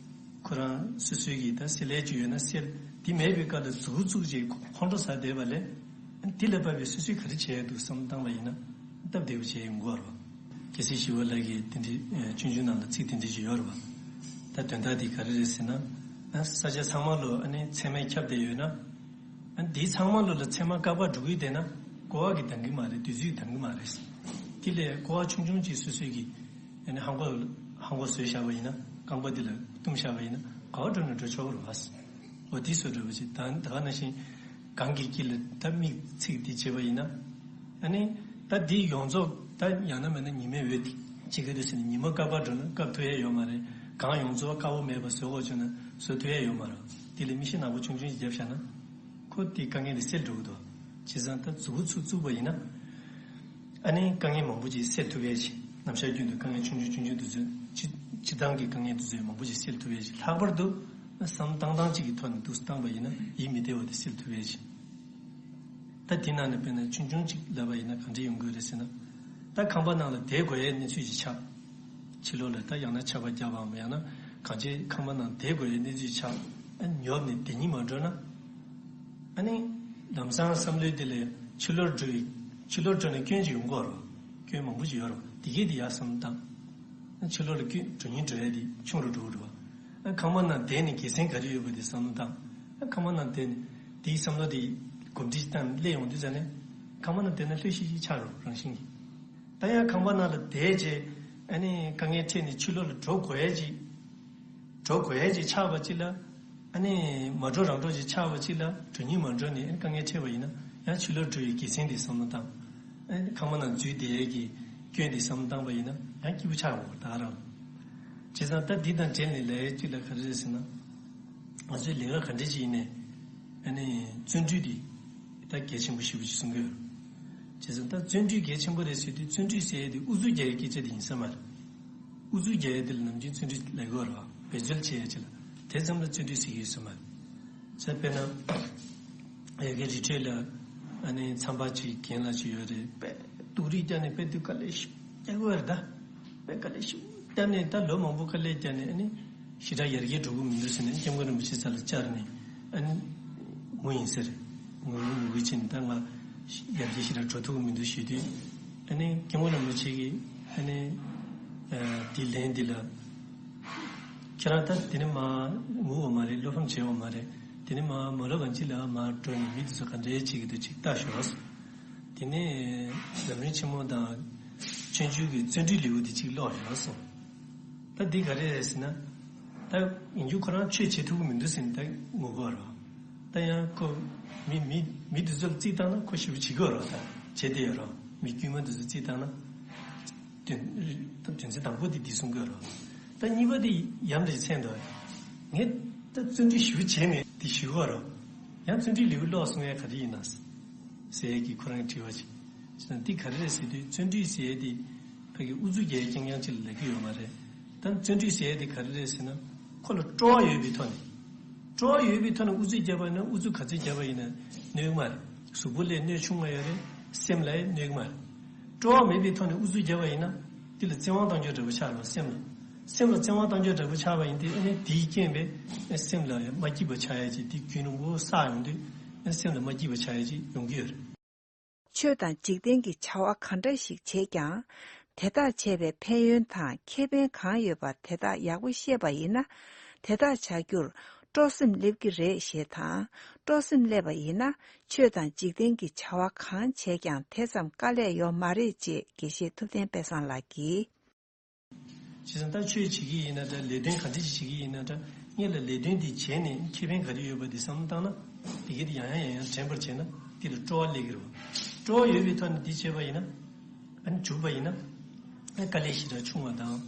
ཁོ་རང་སོ་སོའི་གི་ད་སེལ་ལས་ཅིག་ཡོད་ན་སེལ། དེ་མེད་པའི་སྐབས་ལ་མཛུབ་གུ་བཙུགས་བྱས་ཁོང་ཁྲོ་ཟ་བསྡད་པ་ལས། དེ་ལ་བབས་པའི་སོ་སོས་ག་རེ་བྱས་འདུག་བསམ་བཏང་བ་ཡིན་ན། སྟབས་བདེ་པོ་བྱས་ཡོང་གི་རེད། རྒྱལ་སྲས་ཞི་བ་ལྷ་གིས་དེ་འདྲའི་ཆུང་ཆུང་ནང་ལ་ཚིག་དེ་འདྲའི་ཅིག་ཡོད་རེད་བ། ད་དོན་དག་དེ་ག་རེ་རེད་ཟེར་ན། ས་ཆ་ཚང་མ་ལོ་ཨ་ནི་ཚེར་མས་ཁྱབ་བསྡད་ཡོད་ན། ཨ་ནི་དེའི་ཚང་མ་ལོ་ལ་ཚེར་མ་དཀར་པོ་འགྲོ་གི་བསྡད་ན། ཀོ་བ་གིས་ལྡང་གི་མ་རེད། བདུད་རྩིས་ལྡང་གི་མ་རེད། དེ་ལས་ཀོ་བ་ཆུང་ཆུང་ཅིག་སོ་སོའི་གི་ཨ་ནི་ཧང་གོ་ཧང་གོ་བཟོས་བཞག་པ་ཡིན་ན། རྐང་པ་འདི་ལ་བཏུམས་བཞག་པ་ཡིན་ན་ག་པར་འགྲོ་ན་འགྲོ་ཆོག་རེད་བ། འོ་དེ་བཟོ་འདྲ་བོ་ཅིག་ད་ད་ག་ནང་བཞིན་གང་གི་དཀྱིལ་ལ་ད་མིག་ཚིག་འདི་བྱེད་པ་ཡིན་ན། ཨ་ནི་ད་འདི་ཡོངས་རྫོགས་ད་ཡང་ན་མིན་ན་ཉི་མའི་འོད་ཅིག་གི་དུས་ཟིན་ན་ཉི་མ་དཀར་པོ་འགྲོ་ན་བཀབ་ཐུབ་ཡ་ཡོད་མ་རེད། གང་ཡོངས་རྫོགས་དཀར་པོ་མེད་པ་བཟོ་དགོས་བྱུང་ན་བཟོ་ཐུབ་ཡ་ཡོད་མ་རེད། དེ་ལ་མིག་ཤེལ་ནག་པོ་ཆུང་ཆུང་ཅིག་བརྒྱབ་བཞག་ན། ཁོ་དེ་དཀའ་ངལ་དེ་སེལ་འགྲོ་གི་འདུག་བྱས་ཙང་ད་མཛུབ་གུ་ཚུར་བཙུགས་པ་ཡིན་ན། ཨ་ནི་དཀའ་ངལ་མང་པོ་ཅིག་སེལ་ཐུབ་ཡས་ཅིག་ནམ་ཞག་རྒྱུན་དུ་དཀའ་ངལ་ཆུང་ཆུང་ཆུང་ཆུང་དེ་ཚོ་སྤྱི་སྤྱི་བཏང་གི་དཀའ་ངལ་དེ་ཚོ་མང་པོ་ཅིག་སེལ་ཐུབ་ཡས་ཅིག་ལྷག་པར་དུ་བསམ་བཏང་སྟངས་གཅིག་གི་ཐོག་ནས་འདུག་སེ་བཏང་པ་ཡིན་ན་ཡིད་མི་བདེ་བ་དེ་སེལ་ཐུབ་ཡས་ཅིག་ད་དེ་ནང་ནས་དཔེར་ན་ཆུང་ཆུང་གཅིག་ལབ་པ་ཡིན་ན་གང་འདྲ་ཡོང་གི་རེད་ཟེར་ན། ད་ཁང་པ་ནང་ལ་བསྡད་དགོས་ཡས་གནས་ཚུལ་ཅིག་ཆགས། ཕྱི་ལོགས་ལ་ད་ཡང་ན་ཆར་པ་བརྒྱབ་པའམ་ཡང་ན་གང་ཅིའི་ཁང་པ་ནང་བསྡད་དགོས་ཡས་གནས་ཚུལ་ཆགས། ཨ་ནི་ཉོབ་ནས་བསྡད་སྙིང་མ་འདོད་ན། ཨ་ནི་ལམ་སང་བསམ་བློའི་དེ་ལས་ཕྱི་ལོགས་འགྲོ་བའི་ཕྱི་ལོགས་འགྲོ་ནས་སྐྱོན་ཅིག་ཡོང་གི་ཡོད་རེད། སྐྱོན་མང་པོ་ཅིག་ཡོད་རེད། དེ་གས་དེ་ཡར་བསམ་བཏང་། ཨ་ཕྱི་ལོགས་ལ་སྐྱོན་འགྲོ་སྙིང་འདོད་ཡས་དེ་ཆུང་རུ་འགྲོ་གི་རེད་བ། ཨ་ཁང་པ་ནང་བསྡད་ནས་དགེ་མཚན་ག་རེ་ཡོད་པ་དེ་བསམ་བློ་བཏང་། ཨ་ཁང་པ་ནང་བསྡད་ནས་དེའི་བསམ་བློ་དེ་གོམས་འདྲིས་བཏང་ནས་སླེབས་ཡོང་དུས་ཙ་ནས་ཁང་པ་ནང་བསྡད་ན་ལྷོད་ཤིག་ཤིག་ཆགས་རོགས་རང་བཞིན་གྱིས། ད་ཡང་ཁང་པ་ནང་ལ་བསྡད་རྗེས་ཨ་ནི་དཀའ་ངལ་འཕྲད་ནས་ཕྱི་ལོགས་ལ་འགྲོ་དགོས་ཡས་ཅིག་འགྲོ་དགོས་ཡས་ཅིག་ཆགས་པ་ཅིག་ལ། ཨ་ནི་མ་འགྲོ་རང་འགྲོ་ཅིག་ཆགས་པ་ཅིག་ལ་འགྲོ་སྙིང་མ་འདོད་ནས་ཨ་ནི་དཀའ་ངལ་འཕྲད་པ་ཡིན་ན་ཡང་ཕྱི་ལོགས་འགྲོ་བའི་དགེ་མཚན་དེ་བསམ་བློ་བཏང་། ཨ་ནི་ཁང་པ་ནང་འཛུལ་བསྡད་ཡས་ཀྱི་སྐྱོན་དེ་བསམ་བློ་བཏང་པ་ཡིན་ན་ཡང་སྐྱིད་པོ་ཆགས་འོང་ད་ག་རང་། བྱས་ཙང་ད་འདི་དང་འབྲེལ་ནས་ལས་ཡས་ཅིག་ལ་ག་རེ་རེད་ཟེར་ན། ང་ཚོའི་ལས་ཀ་ག་འདྲ་ཅིག་ཡིན་ནའི། ཨ་ནི་བརྩོན་འགྲུས་དེ་ད་གལ་ཆེན་པོ་ཞེ་པོ་ཅིག་གསུང་གི་ཡོད། བྱས་ཙང་ད་བརྩོན་འགྲུས་གལ་ཆེན་པོ་རེད་ཟེར་དུས་བརྩོན་འགྲུས་ཟེར་ཡས་དེ་ཨུ་ཚུགས་རྒྱག་ཡས་སྐད་ཆ་དེ་ཡིན་ས་མ་རེད། ཨུ་ཚུགས་རྒྱག་ཡས་དེ་ལ་ནམ་རྒྱུན་བརྩོན་འགྲུས་ལབ་ཀྱི་ཡོད་རེད་བ། འབད་རྩོལ་བྱེད་ཡས་ཅིག་ལ་དེ་ཙམ་ལ་བརྩོན་འགྲུས་ཟེར་གྱི་ཡོད་ས་མ་རེད། ས་དཔེར་ན། ཡ་གི་རི་ཁྲོད་ལ་ཨ་ནི་མཚམས་པ་ཅིག་རྒན་ལགས་ཅིག་ཡོད་རེད། དཔེ་སྡུག་རུས་བརྒྱབ་ནས་དཔེ་སྡུག་དཀའ་ལས་ཤིག་རྒྱག་གི་ཡོད་རེད་ད། དཔེ་དཀའ་ལས་ཤིག་བརྒྱབ་ནས་ད་ལོ་མང་པོ་དཀའ་ལས་བརྒྱབ་ནས་ཨ་ནི་ཞེ་དྲག་ཡར་རྒྱས་འགྲོ་གི་མི་འདུག་ཟེར་ནས་སྐྱབས་མགོན་རིན་པོ་ཆེ་རྩ་ལ་བཅར་ནས་ཨ་ནི་ངུ་ཡིན་ཟེར། ངུ་ངུ་གི་ཕྱིན་ད་ང་ཡར་རྒྱས་ཞེ་དྲག་འགྲོ་ཐུབ་ཀྱི་མི་འདུག་ཞུས་དུས། ཨ་ནི་སྐྱབས་མགོན་རིན་པོ་ཆེ་གིས་ཨ་ནི་དེ་ལན་འདི་ལ། ཁྱེད་རང་ད་དེ་ནས་མར་ངུ་བ་མ་རེད། བློ་ཕམ་བྱེད་བ་མ་རེད། དེ་ནས་མར་མ་ལོ་གང་ཅི་ལ་མར་འགྲོ་ནས་མི་དེ་ཚོ་ག་འདྲའི་བྱེད་ཀྱི་འདུག་ཅིག་ལྟ་ཤོག་དེ་ནས་ལམ་རིམ་ཆེན་མོ་དང་སྤྱོད་འཇུག་གི་བརྩོན་འགྲུས་ལེའུ་དེ་གཅིག་ཀློག་ཡོང་སོང་། ད་འདི་ག་རེ་རེད་ཟེར་ན། ད་ཡིན་རྒྱུ་ཁོ་རང་ཆོས་བྱེད་ཐུབ་ཀྱི་མི་འདུག་ཟེར་ནས་ད་ངུ་གི་ཡོད་རེད། ད་ཡང་ཁོ་མི་མི་མི་འདི་ཚོ་ལ་རྩིས་བཏང་ན་ཁོ་ཞེ་པོ་བྱེད་ཀྱི་ཡོད་རེད། ད་བྱེད་བསྡད་ཡོད་རེད། མི་དཀྱུས་མ་འདི་ཚོ་རྩིས་བཏང་ན། དོན་དོན་ཚན་དང་པོ་དེ་འདི་གསུང་གི་ཡོད་རེད། ད་གཉིས་པ་དེ་ཡ་མཚན་འདུག་ངས་ད་བརྩོན་འགྲུས་ཞེ་པོ་བྱས་ནས་འདི་ཞུ་གི་ཡོད་རེད། ཡང་བརྩོན་འགྲུས་ལེའུ་ཀློག་གསུང་ཡ་ག་རེ་ཡིན་ན། ཟེར་ཡས་ཀྱི་ཁོ་རང་གི་དྲི་བ་ཅིག་ཟེར་ན་འདི་ག་རེ་རེད་ཟེར་དུས་བརྩོན་འགྲུས་ཟེར་ཡས་དེ་ཕ་གི་ཨུ་ཚུགས་རྒྱག་ཡས་རྐྱང་རྐྱང་ཅིག་ལ་ལབ་ཀྱི་ཡོད་མ་རེད། ད་བརྩོན་འགྲུས་ཟེར་ཡས་དེ་ག་རེ་རེད་ཟེར་ན་ཁོ་ལ་སྤྲོ་བ་ཡོད་པའི་ཐོག་ནས། སྤྲོ་བ་ཡོད་པའི་ཐོག་ནས་ཨུ་ཚུགས་བརྒྱབ་པ་ཡིན་ན་ཨུ་ཚུགས་ག་ཚོད་བརྒྱབ་པ་ཡིན་ན་གནོད་ཀྱི་མ་རེད། གཟུགས་པོ་ལ་གནོད་ཆུང་བ་ཡོད་རེད། སེམས་ལ་ཡང་གནོད་ཀྱི་མ་རེད། སྤྲོ་བ་མེད་པའི་ཐོག་ནས་ཨུ་ཚུགས་བརྒྱབ་པ་ཡིན་ན་དེ་ལ་བཙན་དབང་གཏོང་རྒྱུ་འདྲ་པོ་ཆགས་ཡོང་། སེམས་ལ་སེམས་ལ་བཙན་དབང་གཏོང་རྒྱུ་འདྲ་པོ་ཆགས་པ་ཡིན་དུས་ཨ་ནི་དེའི་རྐྱེན་པས་སེམས་ལ་མ་སྐྱིད་པ་ཆགས་ཡ་ཅིག་དེ་རྒྱུན་རིང་པོ་བསགས་ཡོང་དུས་སེམས་ལ་མ་སྐྱིད་པ་ཆགས་ཡ་ཅིག་ཡོང་གི་ཡོད་རེད། ཆོས་དང་འཇིག་རྟེན་གྱི་བྱ་བ་གང་འདྲ་ཞིག་བྱེད་ཀྱང་། དེ་དག་བྱས་པའི་ཕན་ཡོན་དང་ཁེ་ཕན་གང་ཡོད་པ་དེ་དག་ཡག་པོ་ཤེས་པ་ཡིན་ན། དེ་དག་བྱ་རྒྱུར་སྤྲོ་སེམས་སླེབས་ཀྱི་རེད་ཞེས་དང་། སྤྲོ་སེམས་སླེབས་པ་ཡིན་ན། ཆོས་དང་འཇིག་རྟེན་གྱི་བྱ་བ་གང་བྱས་ཀྱང་དེ་ཙམ་དཀའ་ལས་ཡོད་མ་རེད་ཅེས་དགེ་བཤེས་ཐུབ་བསྟན་དཔལ་བཟང་ལགས་ཀྱིས། བྱས་ཙང་ད་ཆོས་བྱེད་ཀྱི་ཡིན་ན་འདྲ། ལས་དོན་ག་འདྲ་ཞིག་བྱེད་ཀྱི་ཡིན་ན་འདྲ། སྔོན་ལ་ལས་དོན་འདི་བྱས་ནས་ཁེ་ཕན་ག་རེ་ཡོད་པ་འདི་བསམ་བློ་བཏང་ན། དེ་གས་དེ་ཡང་ཡང་ཡང་ཡང་དྲན་པར་བྱས་ན་དེ་ལ་སྤྲོ་བ་སླེབས་ཀྱི་རེད་བ། སྤྲོ་བ་ཡོད་པའི་ཐོག་ནས་འདི་བྱས་པ་ཡིན་ན། ཨ་ནི་འཇུག་པ་ཡིན་ན། ཨ་དཀའ་ལས་ཞེ་དྲག་ཆུང་བ་དང་།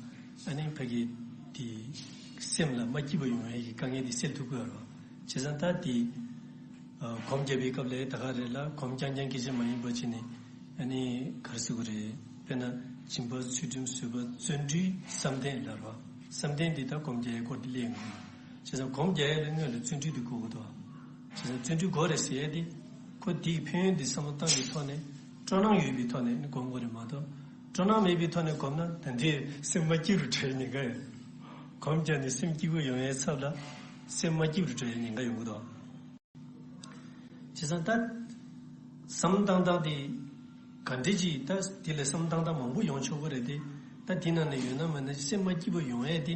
ཨ་ནི་ཕ་གི་དེ་སེམས་ལ་མ་སྐྱིད་པ་ཡོང་ཡས་ཀྱི་དཀའ་ངལ་དེ་སེལ་ཐུབ་ཀྱི་ཡོད་རེད་བ། བྱས་ཙང་ད་དེ། ཨ་སྒོམ་རྒྱབ་པའི་སྐབས་ལ་ད་ག་རེ་ལ་སྒོམ་རྐྱང་རྐྱང་སྐད་ཆ་མ་ཡིན་པ་བྱས་ནས། ཨ་ནི་ག་རེ་ཟེར་དགོས་རེད། དཔེར་ན་སྦྱིན་པ་ཚུལ་ཁྲིམས་བཟོད་པ་བརྩོན་འགྲུས་བསམ་གཏན་ལབ་རེད་བ། བསམ་གཏན་འདི་ད་སྒོམ་རྒྱག་ཡས་སྐོར་དེ་སླེབས་ཡོང་གི་རེད། བྱས་ཙང་སྒོམ་རྒྱག་ཡས་ལ་སྔོན་ལ་བརྩོན་འགྲུས་དེ་དགོས་ཀྱི་འདུག་བ། བྱས་ཙང་བརྩོན་འགྲུས་དགོས་རེད་ཟེར་ཡས་དེ། ཁོ་དེའི་ཕན་ཡོན་དེ་བསམ་བློ་བཏང་བའི་ཐོག་ནས། སྤྲོ་སྣང་ཡོད་པའི་ཐོག་ནས་ནི་སྒོམ་དགོས་རེད་མ་གཏོགས། སྤྲོ་སྣང་མེད་པའི་ཐོག་ནས་སྒོམ་ན་ད་འདི་སེམས་མ་སྐྱིད་རུ་འགྲོ་ཡས་ཉེན་ཁ་ཡོད། སྒོམ་བརྒྱབ་ནས་སེམས་སྐྱིད་པོ་ཡོང་ཡས་ཚབ་ལ་སེམས་མ་སྐྱིད་རུ་འགྲོ་ཡས་ཉེན་ཁ་ཡོང་གི་འདུག། བྱས་ཙང་ད་བསམ་བློ་བཏང་སྟངས་དེ་ག་འདྲ་ཅིག་ད་དེ་ལ་བསམ་བློ་བཏང་སྟངས་མང་པོ་ཡོང་ཆོག་གི་རེད་དེ། ད་དེ་ནང་ནས་ཡོད་ན་མེད་ན་སེམས་མ་སྐྱིད་པོ་ཡོང་ཡས་དེ་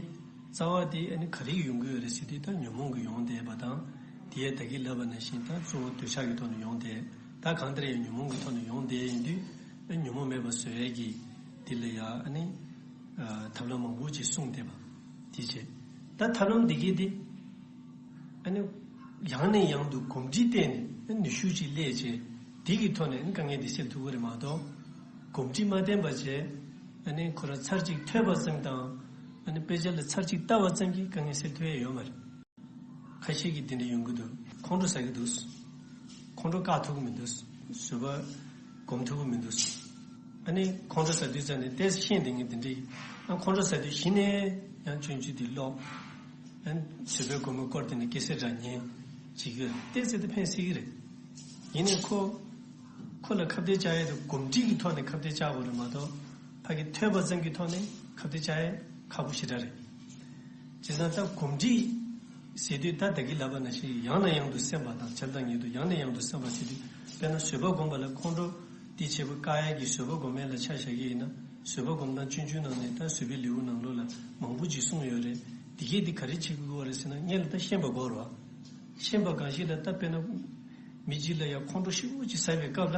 རྩ་བ་དེ་ཨ་ནི་ག་རེ་ཡོང་གི་ཡོད་རེད་ཟེར་དུས། ད་ཉོན་མོངས་ཀྱིས་ཡོང་བསྡད་པ་དང་། དེ་ཡས་ད་གིན་ལབ་པ་ནང་བཞིན་ད་གཙོ་བོ་འདོད་ཆགས་ཀྱི་ཐོག་ནས་ཡོང་བསྡད། ད་གང་ལྟར་ཡང་ཉོན་མོངས་ཀྱི་ཐོག་ནས་ཡོང་བསྡད་ཡིན་དུས། ཨ་ཉོན་མོངས་མེད་པ་བཟོ་ཡས་ཀྱི་དེ་ལ་ཡ་ཨ་ནི་ཨ་ཐབས་ལམ་མང་པོ་ཅིག་གསུངས་བསྡད་པ་དེ་བྱས། ད་ཐབས་ལམ་འདི་གས་དེ། ཨ་ནི་ཡང་ནས་ཡང་དུ་གོམས་འདྲིས་བསྟེན་ནས་ནུས་ཤུགས་ཅིག་སླེབས་བྱས། དེ་གི་ཐོག་ནས་དཀའ་ངལ་དེ་སེལ་ཐུབ་ཀྱི་རེད་མ་གཏོགས། གོམས་འདྲིས་མ་བསྟེན་པ་བྱས། ཨ་ནི་ཁོ་རང་ཚར་གཅིག་ཐོས་པ་ཙམ་དང་། ཨ་ནི་དཔེ་ཆ་ལ་ཚར་གཅིག་ལྟ་བ་ཙམ་གྱིས་དཀའ་ངལ་སེལ་ཐུབ་ཡས་ཡོད་མ་རེད། ཁ་ཤས་ཀྱིས་དེ་འདྲ་ཡོང་གི་འདུག། ཁོང་ཁྲོ་ཟ་གི་འདུག། ཁོང་ཁྲོ་བཀག་ཐུབ་ཀྱི་མི་འདུག། བཟོད་པ་སྒོམ་ཐུབ་ཀྱི་མི་འདུག། ཨ་ནི་ཁོང་ཁྲོ་ཟ་དུས་ཙམ་ནས་ཏོག་ཙམ་ཤེས་བསྡད་མཁན་དེ་འདྲ་ཡིན། ཨ་ཁོང་ཁྲོ་ཟ་དུས་གཞི་ནས་ཡང་སྤྱོད་འཇུག་དེ་ཀློག། ཨ་ནི་བཟོད་པ་སྒོམ་པའི་སྐོར་དེ་ནི་སྐད་ཆ་འདྲ་ཉན་བྱེད་ཀྱི་རེད། ཏོག་ཙམ་དེ་ཕན་སྲིད་ཀྱི་རེད། ཡིན་ནའི་ཁོ། ཁོ་ལ་ཁ་གཏད་བཅག་ཡས་དེ་གོམས་འདྲིས་ཀྱི་ཐོག་ནས་ཁ་གཏད་བཅག་དགོས་རེད་མ་གཏོགས། ཕ་གི་ཐོས་པ་ཙམ་གྱི་ཐོག་ནས་ཁ་གཏད་བཅག་ཡས་ཁག་པོ་ཞེ་དྲག་རེད། བྱས་ཙང་ད་གོམས་འདྲིས་ཟེར་དུས། ད་ད་གིན་ལབ་པ་ནང་བཞིན་ཡང་ནས་ཡང་དུ་སེམས་པ་དང་། བྱས་དང་ཉིད་དུ་ཡང་ནས་ཡང་དུ་སེམས་པ་ཟེར་དུས། དཔེར་ན་བཟོད་པ་སྒོམ་པ་ལ་ཁོང་ཁྲོ་དེ་བྱེད་པོ་བཀག་ཡས་ཀྱི་བཟོད་པ་སྒོམ་ཡས་ལ་ཆ་བཞག་གི་ཡིན་ན། བཟོད་པ་སྒོམ་སྟངས་སྤྱོད་འཇུག་ནང་ནས་ད་བཟོད་པའི་ལེའུ་ནང་ལོགས་ལ་མང་པོ་ཅིག་གསུངས་ཡོད་རེད། དེ་གས་དེ་ག་རེ་བྱེད་དགོས་རེད་ཟེར་ན། སྔོན་ལ་ད་ཤེས་པ་དགོས་རེད་བ། ཤེས་པ་གང་ཞིག་ལ། ད་དཔེར་ན་མི་གཅིག་ལ་ཡང་ཁོང་ཁྲོ་ཤུགས་ཆེ་ཟ་བའི་སྐབས་ལ།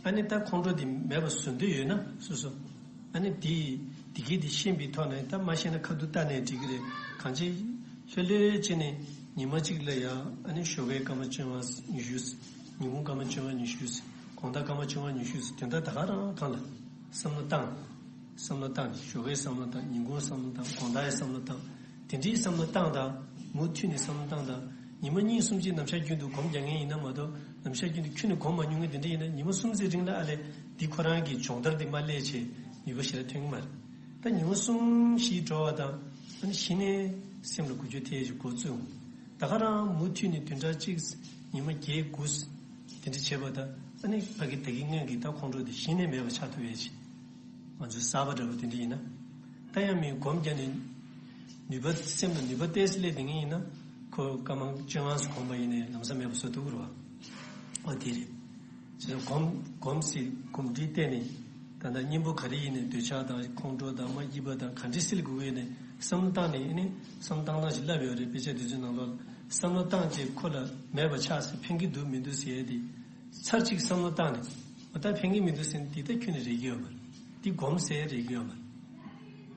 ཨ་ནི་ད་ཁོང་ཁྲོ་དེ་མེད་པ་བཟོ་འདོད་ཡོད་ན་སོ་སོ། ཨ་ནི་དེ་དེ་གས་དེ་ཤེས་པའི་ཐོག་ནས། ད་མ་ཤེས་ན་ཁ་ཐུག་ལྟ་ནས་འགྲིག་གི་རེད། གང་ཅི་ལྷོད་ལྷོད་བྱས་ནས་ཉི་མ་གཅིག་ལ་ཡང་། ཨ་ནི་ཞོགས་ཀའི་སྐར་མ་བཅོ་ལྔ་ཉི་ཤུ། ཉིན་གུང་སྐར་མ་བཅོ་ལྔ་ཉི་ཤུ། དགོང་དག་སྐར་མ་བཅོ་ལྔ་ཉི་ཤུ། དེ་འདྲ་ད་ག་རང་གང་ལ་བསམ་བློ་བཏང་། བསམ་བློ་བཏང་ནས། ཞོགས་ཀའི་བསམ་བློ་བཏང་། ཉིན་གུང་བསམ་བློ་བཏང་། དགོང་དག་གི་བསམ་བློ་བཏང་། དེ་འདྲའི་བསམ་བློ་བཏང་དང་། མུ་མཐུད་ནས་བསམ་བློ་བཏང་དང་། ཉི་མ་གཉིས་གསུམ་ཅིག་ནམ་ཞག་རྒྱུན་དུ་སྒོམ་རྒྱག་མཁན་ཡིན་ན་མ་གཏོགས། ནམ་ཞག་རྒྱུན་དུ་ཁྱོན་ནས་སྒོམ་མ་མྱོང་མཁན་དེ་འདྲ་ཡིན་ན། ཉི་མ་གསུམ་ཙམ་རིང་ལ་ཨ་ལས་འདི་ཁོ་རང་གི་སྦྱོང་བརྡར་འདི་མ་སླེབས་བྱས་ནུས་པ་ཞེ་དྲག་ཐོན་གྱི་མ་རེད། ད་ཉི་མ་གསུམ་བཞི་འགྲོ་བ་དང་། ཨ་ནི་གཞི་ནས་སེམས་ལ་འགུལ་སྐྱོད་ཐེབས་ཀྱི་འགོ་བཙུགས། ད་ག་རང་མུ་མཐུད་ནས་བདུན་ཕྲག་གཅིག་ཉི་མ་བརྒྱད་དགུ་དེ་འདྲ་བྱས་པ་དང་། ཨ་ནི་ཕ་གི་ད་གིན་སྔོན་གྱི་ད་ཁོང་ཁྲོ་དེ་གཞི་ནས་མེད་པ་ཆགས་ཐུབ་ཡས་ཅིག། ང་ཚོའི་གསར་པ་འདྲ་པོ་དེ་འདྲ་ཡིན་ན། ད་ཡང་མིན་སྒོམ་རྒྱག་ནས་ནུས་པ། སེམས་ལ་ནུས་པ་ཏོག་ཙམ་སླེབས་བསྡད་མཁན་ཡིན་ན། ཁོ་སྐར་མ་བཅོ་ལྔ་ཙམ་སྒོམ་པ་ཡིན་ནའི་ལམ་སང་མེད་པ་བཟོ་ཐུབ་ཀྱི་རེད་བ། འོ་དེ་རེད། བྱས་ཙང་སྒོམ་སྒོམ་ཟེར་གོམས་འདྲིས་བསྟེན་ནས། ད་ལྟ་གཉེན་པོ་ག་རེ་ཡིན་ནའི། འདོད་ཆགས་དང་ཁོང་ཁྲོ་དང་མ་སྐྱིད་པ་དང་ག་འདྲ་སེལ་དགོས་ཀྱི་ཡོད་ནའི། བསམ་བློ་བཏང་ནས། ཨ་ནི་བསམ་བློ་བཏང་སྟངས་ཤིག་ལབ་ཡོད་རེད། དཔེ་ཆ་དེ་ཚོའི་ནང་ལོགས་ལ། བསམ་བློ་བཏང་བྱས་ཁོ་ལ་མེད་པ་ཆགས་ཟེར། ཕན་གྱི་འདུག་མི་འདུག་ཟེར་ཡས་དེ། ཚར་གཅིག་བསམ་བློ་བཏང་ནས། འོ་ད་ཕན་གྱི་མི་འདུག་ཟེར་ན། དེ་ད་ཁྱོན་ནས་རེག་གི་ཡོད་མ་རེད། དེ་སྒོམ་ཟེར་རེག་གི་ཡོད་མ་རེད།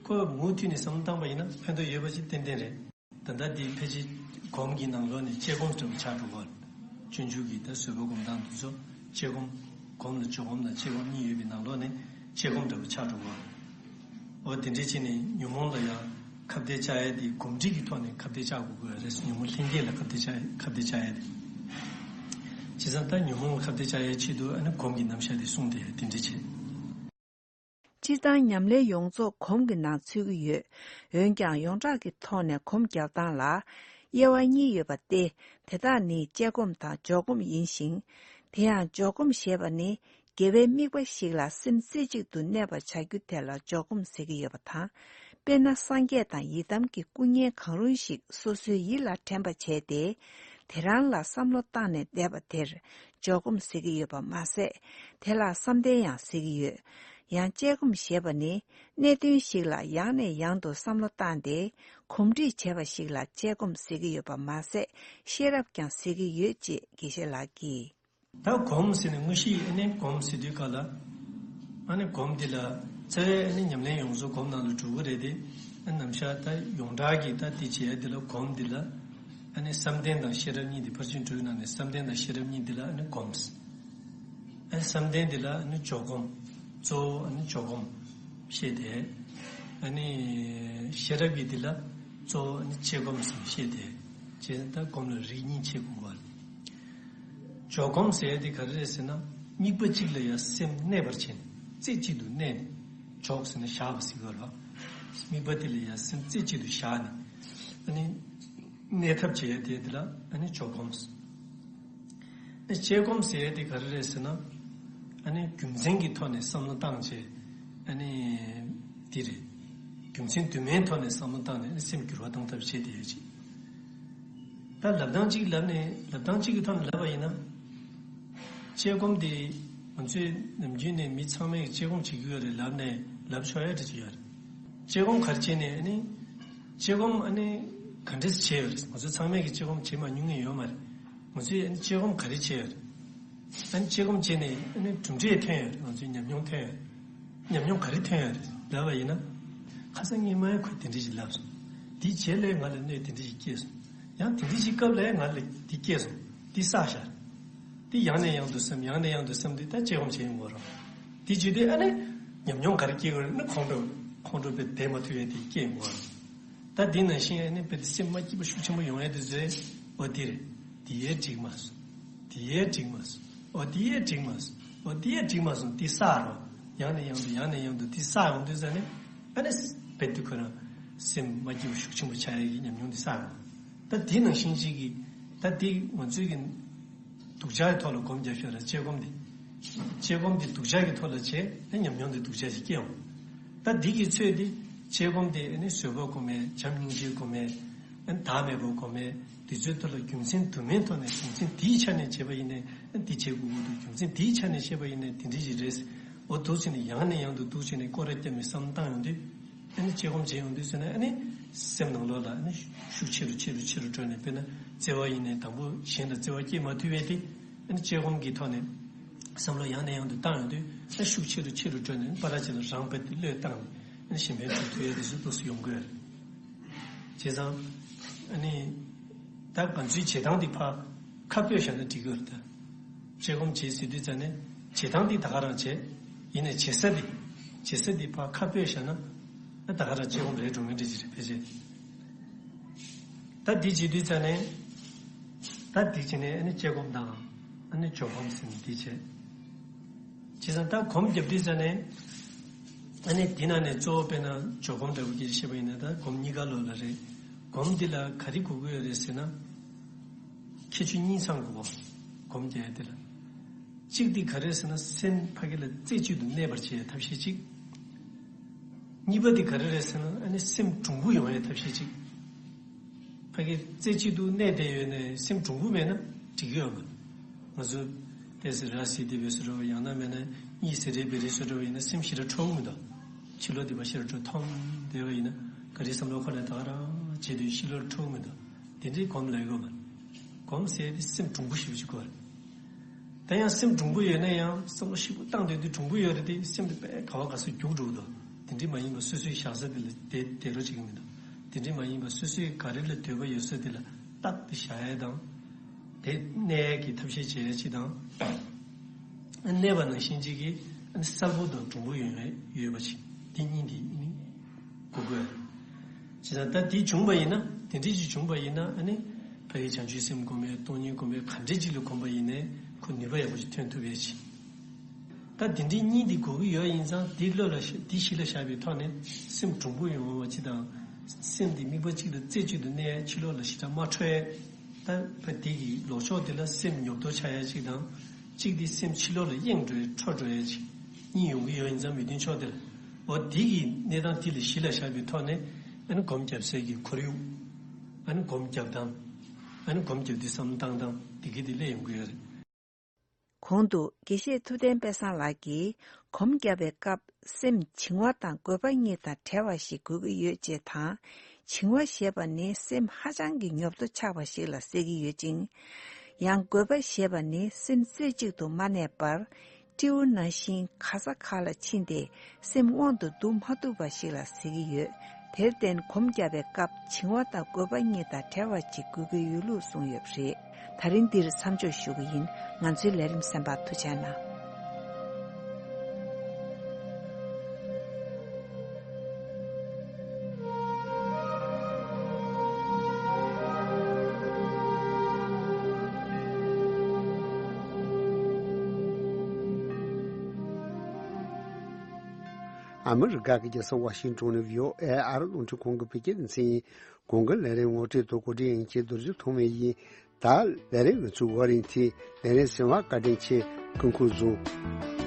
ཁོ་མུ་མཐུད་ནས་བསམ་བློ་བཏང་པ་ཡིན་ན་ཕན་ཐོགས་ཡོད་པ་ཞིག་ཏན་ཏན་རེད། ད་ལྟ་འདི་ཕལ་ཆེར་སྒོམ་གྱི་ནང་ལོགས་ནས་དཔྱད་སྒོམ་འདྲ་པོ་ཆགས་འགྲོ་གི་རེད། སྤྱོད་འཇུག་གི་ད་བཟོད་པ་སྒོམ་སྟངས་འདི་ཚོ་དཔྱད་སྒོམ། སྒོམ་ལ་སྤྱོད་སྒོམ་དང་དཔྱད་སྒོམ་གཉིས་ཡོད་པའི་ནང་ལོགས་ནས་དཔྱད་སྒོམ་འདྲ་པོ་ཆགས་འགྲོ་གི་རེད། འོ་དེ་འདྲ་བྱས་ནས་ཉོན་མོངས་ལ་ཡང་ཁ་གཏད་བཅག་ཡས་དེ་གོམས་འདྲིས་ཀྱི་ཐོག་ནས་ཁ་གཏད་བཅག་དགོས་ཀྱི་རེད། ཉོན་མོངས་ལྷན་སྐྱེས་ལ་ཁ་གཏད་བཅག་ཁ་གཏད་བཅག་ཡས་དེ། བྱས་ཙང་ད་ཉོན་མོངས་ལ་ཁ་གཏད་བཅག་ཡས་ཆེད་དུ། ཨ་ནི་སྒོམ་གྱི་རྣམ་གཞག་དེ་གསུངས་ཏེ་དེ་འདྲ་བྱས། སྤྱིར་བཏང་ཉམས་ལེན་ཡོངས་རྫོགས་སྒོམ་གྱི་ནང་ཚུད་ཀྱི་ཡོད། འོན་ཀྱང་ཡོངས་གྲགས་ཀྱི་ཐོག་ནས་སྒོམ་རྒྱག་སྟངས་ལ་དབྱེ་བ་གཉིས་ཡོད་པ་སྟེ། དེ་དག་ནི་དཔྱད་སྒོམ་དང་འཇོག་སྒོམ་ཡིན་ཞིང་། དེ་ཡང་འཇོག་སྒོམ་ཞེས་པ་ནི་དགེ་བའི་དམིགས་པ་ཞིག་ལ་སེམས་རྩེ་གཅིག་ཏུ་གནས་པར་བྱ་རྒྱུ་དེ་ལ་འཇོག་སྒོམ་ཟེར་གྱི་ཡོད་པ་དང་། དཔེར་ན་སངས་རྒྱས་དང་ཡི་དམ་གྱི་སྐུ་བརྙན་གང་རུང་ཞིག་སོ་སོའི་ཡིད་ལ་དྲན་པ་བྱས་ཏེ། དེ་རང་ལ་བསམ་བློ་བཏང་ནས་བསྡད་པ་དེར་འཇོག་སྒོམ་ཟེར་གྱི་ཡོད་པ་མ་ཟད། དེ་ལ་བསམ་གཏན་ཡང་ཟེར་གྱི་ཡོད། ཡང་དཔྱད་སྒོམ་ཞེས་པ་ནི་གནད་དོན་ཞིག་ལ་ཡང་ནས་ཡང་དུ་བསམ་བློ་བཏང་སྟེ་གོམས་འདྲིས་བྱས་པ་ཞིག་ལ་དཔྱད་སྒོམ་ཟེར་གྱི་ཡོད་པ་མ་ཟད། ཤེས་རབ་ཀྱང་ཟེར་གྱི་ཡོད་ཅེས་དགེ་བཤེས་ལགས་ཀྱིས། ད་སྒོམ་ཟེར་ནས་དངོས་གཞི་ཨ་ནི་སྒོམ་ཟེར་དུས་ག་ལ། ཨ་ནི་སྒོམ་འདི་ལ་རྩ་བའི་ཨ་ནི་ཉམས་ལེན་ཡོངས་རྫོགས་སྒོམ་ནང་ལ་འགྲོ་གི་རེད་དེ། ཨ་ནམ་ཞག་ད་ཡོངས་གྲགས་ཀྱི་ད་འདི་བྱས་འདི་ལ་སྒོམ་འདི་ལ། ཨ་ནི་བསམ་གཏན་དང་ཤེས་རབ་གཉིས་འདི་ཕར་ཕྱིན་དྲུག་ནང་ནས་བསམ་གཏན་དང་ཤེས་རབ་གཉིས་འདི་ལ་ཨ་ནི་སྒོམ། ཨ་ནི་བསམ་གཏན་འདི་ལ་ཨ་ནི་འཇོག་སྒོམ། གཙོ་བོ་ཨ་ནི་འཇོག་སྒོམ་བཤད་དེ། ཨ་ནི་ཤེས་རབ་ཀྱི་འདི་ལ་གཙོ་བོ་ཨ་ནི་དཔྱད་སྒོམ་ཟེར་བཤད་དེ། བྱས་ད་སྒོམ་ལ་རིགས་གཉིས་ཕྱེ་དགོས་པ། འཇོག་སྒོམ་ཟེར་ཡ་དེ་ག་རེ་རེད་ཟེར་ན། དམིགས་པ་གཅིག་ལ་ཡང་སེམས་གནས་པར་བྱས་ནས་རྩེ་གཅིག་ཏུ་གནས་ནས། འཇོག་ཟེར་ན་བཞག་པ་ཟེར་གྱི་ཡོད་རེད་བ། དམིགས་པ་དེ་ལ་ཡང་སེམས་རྩེ་གཅིག་ཏུ་བཞག་ནས། ཨ་ནི་གནས་ཐབས་བྱེད་ཡ་དེ་དེ་ལ་ཨ་ནི་འཇོག་སྒོམ་ཟེར། ཨ་ནི་དཔྱད་སྒོམ་ཟེར་ཡ་དེ་ག་རེ་རེད་ཟེར་ན། ཨ་ནི་རྒྱུ་མཚན་གྱི་ཐོག་ནས་བསམ་བློ་བཏང་བྱས། ཨ་ནི་དེ་རེད། རྒྱུ་མཚན་དུ་མའི་ཐོག་ནས་བསམ་བློ་བཏང་ནས་ཨ་ནི་སེམས་འགྱུར་བ་གཏོང་ཐབས་བྱེད་དེ་ཡོད་ཅིག་ད་ལབ་སྟངས་གཅིག་ལབ་ནས་ལབ་སྟངས་གཅིག་གི་ཐོག་ནས་ལབ་པ་ཡིན་ན། དཔྱད་སྒོམ་དེ་ང་ཚོས་ནམ་རྒྱུན་ནས་མི་ཚང་མས་དཔྱད་སྒོམ་བྱེད་ཀྱི་ཡོད་རེད་ལབ་ནས་ལབ་ཆོག་ཡ་འདྲ་ཅིག་ཡོད་རེད། དཔྱད་སྒོམ་ག་རེ་བྱས་ནས་ཨ་ནི། དཔྱད་སྒོམ་ཨ་ནི་ག་འདྲས་བྱས་ཡོད་རེད། ང་ཚོ་ཚང་མས་ཀྱི་དཔྱད་སྒོམ་བྱེད་མ་མྱོང་མཁན་ཡོད་མ་རེད། ང་ཚོས་ཨ་ནི་དཔྱད་སྒོམ་ག་རེ་བྱས་ཡོད་རེད། ཨ་ནི་དཔྱད་སྒོམ་བྱས་ནས་ཨ་ནི་གྲུབ་འབྲས་ཐོན་ཡོད་རེད། ང་ཚོའི་ཉམས་མྱོང་ཐོན་ཡོད་རེད། ཉམས་མྱོང་ག་རེ་ཐོན་ཡོད་རེད་ལབ་པ་ཡིན་ན། ཁ་སང་སྔོན་མའི་ཁོས་དེ་འདྲ་ཞིག་ལབ་སོང་། དེའི་རྗེས་ལ་ང་ལ་གནོད་དེ་འདྲ་ཞིག་སྐྱེས་སོང་། ཡང་དེ་འདྲ་ཞིག་སྐབས་ལ་ང་ལ་དེ་སྐྱེས་སོང་། དེ་བསགས་ཤག་དེ་ཡང་ནས་ཡང་དུ་བསམ་ཡང་ནས་ཡང་དུ་བསམ་དུས་ད་དཔྱད་སྒོམ་བྱེད་ཡོང་གི་རེད། དེ་བྱེད་དུས་ཨ་ནི་ཉམས་མྱོང་ག་རེ་སྐྱེ་གི་རེད་ན་ཁོང་ཁྲོ་ཁོང་ཁྲོ་དཔེ་བསྡད་མ་ཐུབ་ཡས་དེ་སྐྱེ་ཡོང་གི་རེད། ད་དེ་ནང་བཞིན་ཨ་ནི་དཔེ་དེ་སེམས་མ་སྐྱིད་པ་ཤུགས་ཆེན་པོ་ཡོང་ཡས་དེ་ཚོའི་འོ་དེ་རེད། དེ་ཡས་འགྲིག་མ་སོང་། དེ་ཡས་འགྲིག་མ་སོང་། འོ་དེ་ཡས་འགྲིག་མ་སོང་། འོ་དེ་ཡས་འགྲིག་མ་སོང་། དེ་བསགས་རོགས། ཡང་ནས་ཡང་དུ་ཡང་ནས་ཡང་དུ་དེ་བསགས་ཡོང་དུས་ཙ་ནས་ཨ་ནི་དཔེ་དེ་ཁོ་རང་སེམས་མ་སྐྱིད་པ་ཤུགས་ཆེན་པོ་ཆགས་ཡས་ཀྱི་ཉམས་མྱོང་དེ་བསགས་རོགས། ད་དེ་ནང་བཞིན་གཅིག་གིས་ད་དེ་ང་ཚོའི་གི་སྡུག་ཅག་གི་ཐོག་ལ་སྒོམ་རྒྱབ་ཤོག་ར། དཔྱད་སྒོམ་འདི། དཔྱད་སྒོམ་འདི་སྡུག་ཅག་གི་ཐོག་ལ་བྱས་ན་ཉམས་མྱོང་འདི་སྡུག་ཅག་ཞིག་སྐྱེ་འོང་། ད་འདི་གི་ཚོད་འདི་དཔྱད་སྒོམ་འདི་ཨ་ནི་བཟོད་པ་སྒོམ་མེད་བྱམས་སྙིང་རྗེ་སྒོམ་མེད་ཨ་ནི་བདག་མེད་པ་སྒོམ་མེད་འདི་ཚོའི་ཐོག་ལ་རྒྱུ་མཚན་དུ་མའི་ཐོག་ནས་རྒྱུ་མཚན་འདིའི་ཆ་ནས་བྱས་པ་ཡིན་ནའི་ཨ་ནི་འདི་བྱེད་དགོས་ཀྱི་འདུག་རྒྱུ་མཚན་འདིའི་ཆ་ནས་བཤད་པ་ཡིན་ནའི་འདི་འདྲ་ཞིག་རེད། འོ་འདུག་བྱས་ནས་ཡང་ནས་ཡང་དུ་འདུག་བྱས་ནས་སྐོར་ར་བརྒྱབ་ནས་བསམ་བློ་བཏང་ཡོང་དུས། ཨ་ནི་དཔྱད་སྒོམ་བྱེད་ཡོང་དུས་ཟེར་ན་ཨ་ནི་སེམས་ནང་ལོགས་ལ་ཨ་ནི་ཤུགས་ཆེ་རུ་ཆེ་རུ་ཆེ་རུ་འགྲོ་ནས་དཔེར་ན་བརྩེ་བ་ཡིན་ནའི་དང་པོ་གཞན་ལ་བརྩེ་བ་སྐྱེ་མ་ཐུབ་པས་དེ། ཨ་ནི་དཔྱད་སྒོམ་གྱི་ཐོག་ནས་བསམ་བློ་ཡང་ནས་ཡང་དུ་བཏང་ཡོང་དུས་ཨ་ཤུགས་ཆེ་རུ་ཆེ་རུ་འགྲོ་ནས་ཨ་ནི་པ་ར་ཅན་ལ་རང་དཔེ་དེ་བློས་བཏང་ནས་ཨ་ནི་གཞན་ཕན་སྒྲུབ་ཐུབ་ཡས་དེ་ཚོ་ཏོག་ཙམ་ཡོང་གི་ཡོད་རེད། བྱས་ཙང་ཨ་ནི་ད་ང་ཚོའི་བྱེད་སྟངས་དེ་ཕར་ཁ་སྤོས་བཞག་ན་འགྲིག་གི་ཡོད་རེད་ད། དཔྱད་སྒོམ་བྱེད་ཟེར་དུས་ཙ་ནས་བྱེད་སྟངས་འདི་ད་ག་རང་བྱེད། ཡིན་ནའི་བྱེད་ས་འདི། བྱེད་ས་འདི་ཕར་ཁ་སྤོས་བཞག་ན། ད་ག་རང་དཔྱད་སྒོམ་རེད་འགྲོ་མཁན་འདྲ་ཅིག་རེད་ཕལ་ཆེར། ད་འདི་བྱེད་དུས་ཙ་ནས། ད་འདི་བྱེད་ནས་ཨ་ནི་དཔྱད་སྒོམ་དང་། ཨ་ནི་འཇོག་སྒོམ་ཟེར་ནས་འདི་བྱེད། བྱས་ཙང་ད་སྒོམ་རྒྱབ་དུས་ཙ་ནས། ཨ་ནི་འདི་ནང་ནས་གཙོ་བོ་དཔེར་ན་འཇོག་སྒོམ་འདྲ་བོ་ཅིག་བཤད་པ་ཡིན་ན་ད་སྒོམ་གཉིས་ཀ་ལོགས་ལ་རེད། སྒོམ་འདི་ལ་ག་རེ་དགོས་ཀྱི་ཡོད་རེད་ཟེར་ན། ཁྱད་ཆོས་གཉིས་ཚང་དགོས་པ། སྒོམ་རྒྱག་ཡ་དེ་ལ། གཅིག་དེ་ག་རེ་ཟེར་ན་སེམས་ཕ་གི་ལ་རྩེ་གཅིག་ཏུ་གནས་པར་བྱེད་ཡ་ཐབས་ཤེས་གཅིག་གཉིས་པ་དེ་ག་རེ་རེད་ཟེར་ན་ཨ་ནི་སེམས་གྲུང་པོ་ཡོང་ཡ་ཐབས་ཤེས་གཅིག་ཕ་གི་རྩེ་གཅིག་ཏུ་གནས་བསྡད་ཡོད་ནས་སེམས་གྲུང་པོ་མེད་ན་འགྲིག་གི་ཡོད་མ་རེད། ང་ཚོ་ཏོག་ཙམ་ར་བཟི་བསྡད་པའི་བཟོ་འདྲ་བོ་ཡང་ན་མེད་ན་གཉིད་སད་རེ་བི་རེ་བཟོ་འདྲ་བོ་ཡིན་ན་སེམས་ཞེ་དྲག་འཕྲོག་གི་མི་འདུག་ཕྱི་ལོགས་དེ་པ་ཞེ་དྲག་འཕྲོག་ཐོམ་བསྡད་པ་ཡིན་ན་ག་རེ་བསམ་བློ་ཁོ་ནས་ད་ག་རང་བྱེད་དུས་ཕྱི་ལོགས་འཕྲོག་གི་མི་འདུག་དེ་འདྲའི་སྒོམ་ལ་ཡོད་མ་རེད། སྒོམ་ཟེར་དེ་སེམས་གྲུང་པོ་ཞེ་པོ་ཅིག་དགོས་རེད། ད་ཡང་སེམས་གྲུང་པོ་ཡོད་ན་ཡང་བསམ་བློ་ཞིབ་པོ་བཏང་བསྡད་དུས་གྲུང་པོ་ཡོད་རེད་དེ་སེམས་དེ་དཔེ་ག་བ་ག་ས་རྒྱུག་འགྲོ་གི་འདུག་དེ་འདྲའི་མ་ཡིན་པ་སོ་སོའི་བཞག་ས་དེ་ལ་བསྡད་བསྡད་རོགས་བྱེད་ཀྱི་མི་འདུག་དེ་འདྲའི་མ་ཡིན་པ་སོ་སོའི་ག་རེ་ལ་འདོད་པ་ཡོད་ས་དེ་ལ་རྟག་ཏུ་བཞག་ཡས་དང་། དེ་གནས་ཡས་ཀྱི་ཐབས་ཤེས་བྱེད་ཡས་ཅིག་དང་། གནས་པ་ནང་བཞིན་གཅིག་གིས་གསལ་པོ་དང་གྲུང་པོ་ཡོང་ཡས་ཡོད་པ་ཞིག་འདི་གཉིས་འདི་ནི་དགོས་དགོས། བྱས་ཙང་ད་འདི་བྱུང་བ་ཡིན་ན་དེ་འདྲ་ཞིག་བྱུང་བ་ཡིན་ན་ཨ་ནི་ཕ་གི་བྱང་ཆུབ་སེམས་སྒོམ་པའི་སྟོང་ཉིད་སྒོམ་པའི་ག་འདྲ་ཅིག་ལ་གོམས་པ་ཡིན་ནའི་ཁོ་ནུས་པ་ཡག་པོ་ཞིག་ཐོན་ཐུབ་ཡས་ཞིག་ད་འདི་འདྲའི་གཉིས་འདི་དགོས་ཀྱི་ཡོད་ཡིན་ཙང་འདི་བློ་ལ་ཤ་འདི་གཞི་ལ་བཞག་པའི་ཐོག་ནས་སེམས་གྲུང་པོ་ཡོང་བ་ཅིག་དང་སེམས་འདི་དམིགས་པ་གཅིག་ལ་རྩེ་གཅིག་ཏུ་གནས་ཡས་ཕྱི་ལོགས་ལ་ཞེ་དྲག་མ་འཕྲོ་ཡས། ད་ཕ་དེ་གི་ལོག་ཕྱོགས་དེ་ལ་སེམས་ཉོབ་ཏོ་ཆགས་ཡ་གཅིག་དང་། གཅིག་དེ་སེམས་ཕྱི་ལོགས་ལ་གཡེང་འགྲོ་ཡ་འཕྲོ་འགྲོ་ཡ་གཅིག་གཉིས་ཡོང་གི་ཡོད་ཡིན་ཙང་མི་མཐུན་ཕྱོགས་དེ་ལ། འོ་དེ་གི་གནས་སྟངས་དེ་ལ་གཞི་ལ་བཞག་པའི་ཐོག་ནས་ཨ་ནི་སྒོམ་རྒྱབ་སའི་གི་ཁོར་ཡུག་ཨ་ནི་སྒོམ་རྒྱབ་སྟངས། ཨ་ནི་སྒོམ་རྒྱབ་དུས་བསམ་བློ་བཏང་སྟངས་དེ་གི་དེ་སླེབས་ཡོང་གི་ཡོད་རེད། གོང་དུ་དགེ་བཤེས་ཐུབ་བསྟན་དཔལ་བཟང་ལགས་ཀྱིས་སྒོམ་རྒྱབ་པའི་སྐབས་སེམས་བྱིང་བ་དང་རྒོད་པ་གཉིས་དང་བྲལ་བ་ཞིག་དགོས་ཀྱི་ཡོད་ཅེས་དང་། བྱིང་བ་ཞེས་པ་ནི་སེམས་ཧ་ཅང་གི་ཉོབ་ཏོ་ཆགས་པ་ཞིག་ལ་ཟེར་གྱི་ཡོད་ཅིང་། ཡང་རྒོད་པ་ཞེས་པ་ནི་སེམས་རྩེ་གཅིག་ཏུ་མ་གནས་པར། སྤྲེའུ་ནང་བཞིན་ག་ས་ག་ལ་ཕྱིན་ཏེ་སེམས་དབང་དུ་བསྡུ་མ་ཐུབ་པ་ཞིག་ལ་ཟེར་གྱི་ཡོད། དེར་བརྟེན་སྒོམ་རྒྱག་པའི་སྐབས་བྱིང་བ་དང་རྒོད་པ་གཉིས་དང་བྲལ་བ་ཅིག་དགོས་ཀྱི་ཡོད་ལུགས་གསུངས་ཡོད་པ་རེད། ད་རིང་འདིར་མཚམས་འཇོག་ཞུ་གི་ཡིན། ང་ཚོའི་ལས་རིམ་གསན་པར་ཐུགས་རྗེ་གནང་། ཨ་མི་རི་ཀ་གི་རྒྱལ་ས་ཝ་ཤིང་ཏོན་ནས་བྷི་ཨོ་ཨེ་ཨ་རི་རླུང་འཕྲིན་ཁང་གི་བོད་སྐད་སྡེ་ཚན་ཡིན། གོང་གི་ལས་རིམ་ངོ་སྤྲོད་དང་གོ་སྒྲིག་ཡིན་གྱི་རྡོ་རྗེ་ཐོགས་མེད་ཡིན། ད་ལས་རིམ་ང་ཚོའི་ཝ་རིན་ཐི་ལས་རིམ་གསན་པར་བཀའ་དྲིན་ཆེ། སྐུ་ཁམས་བཟང་།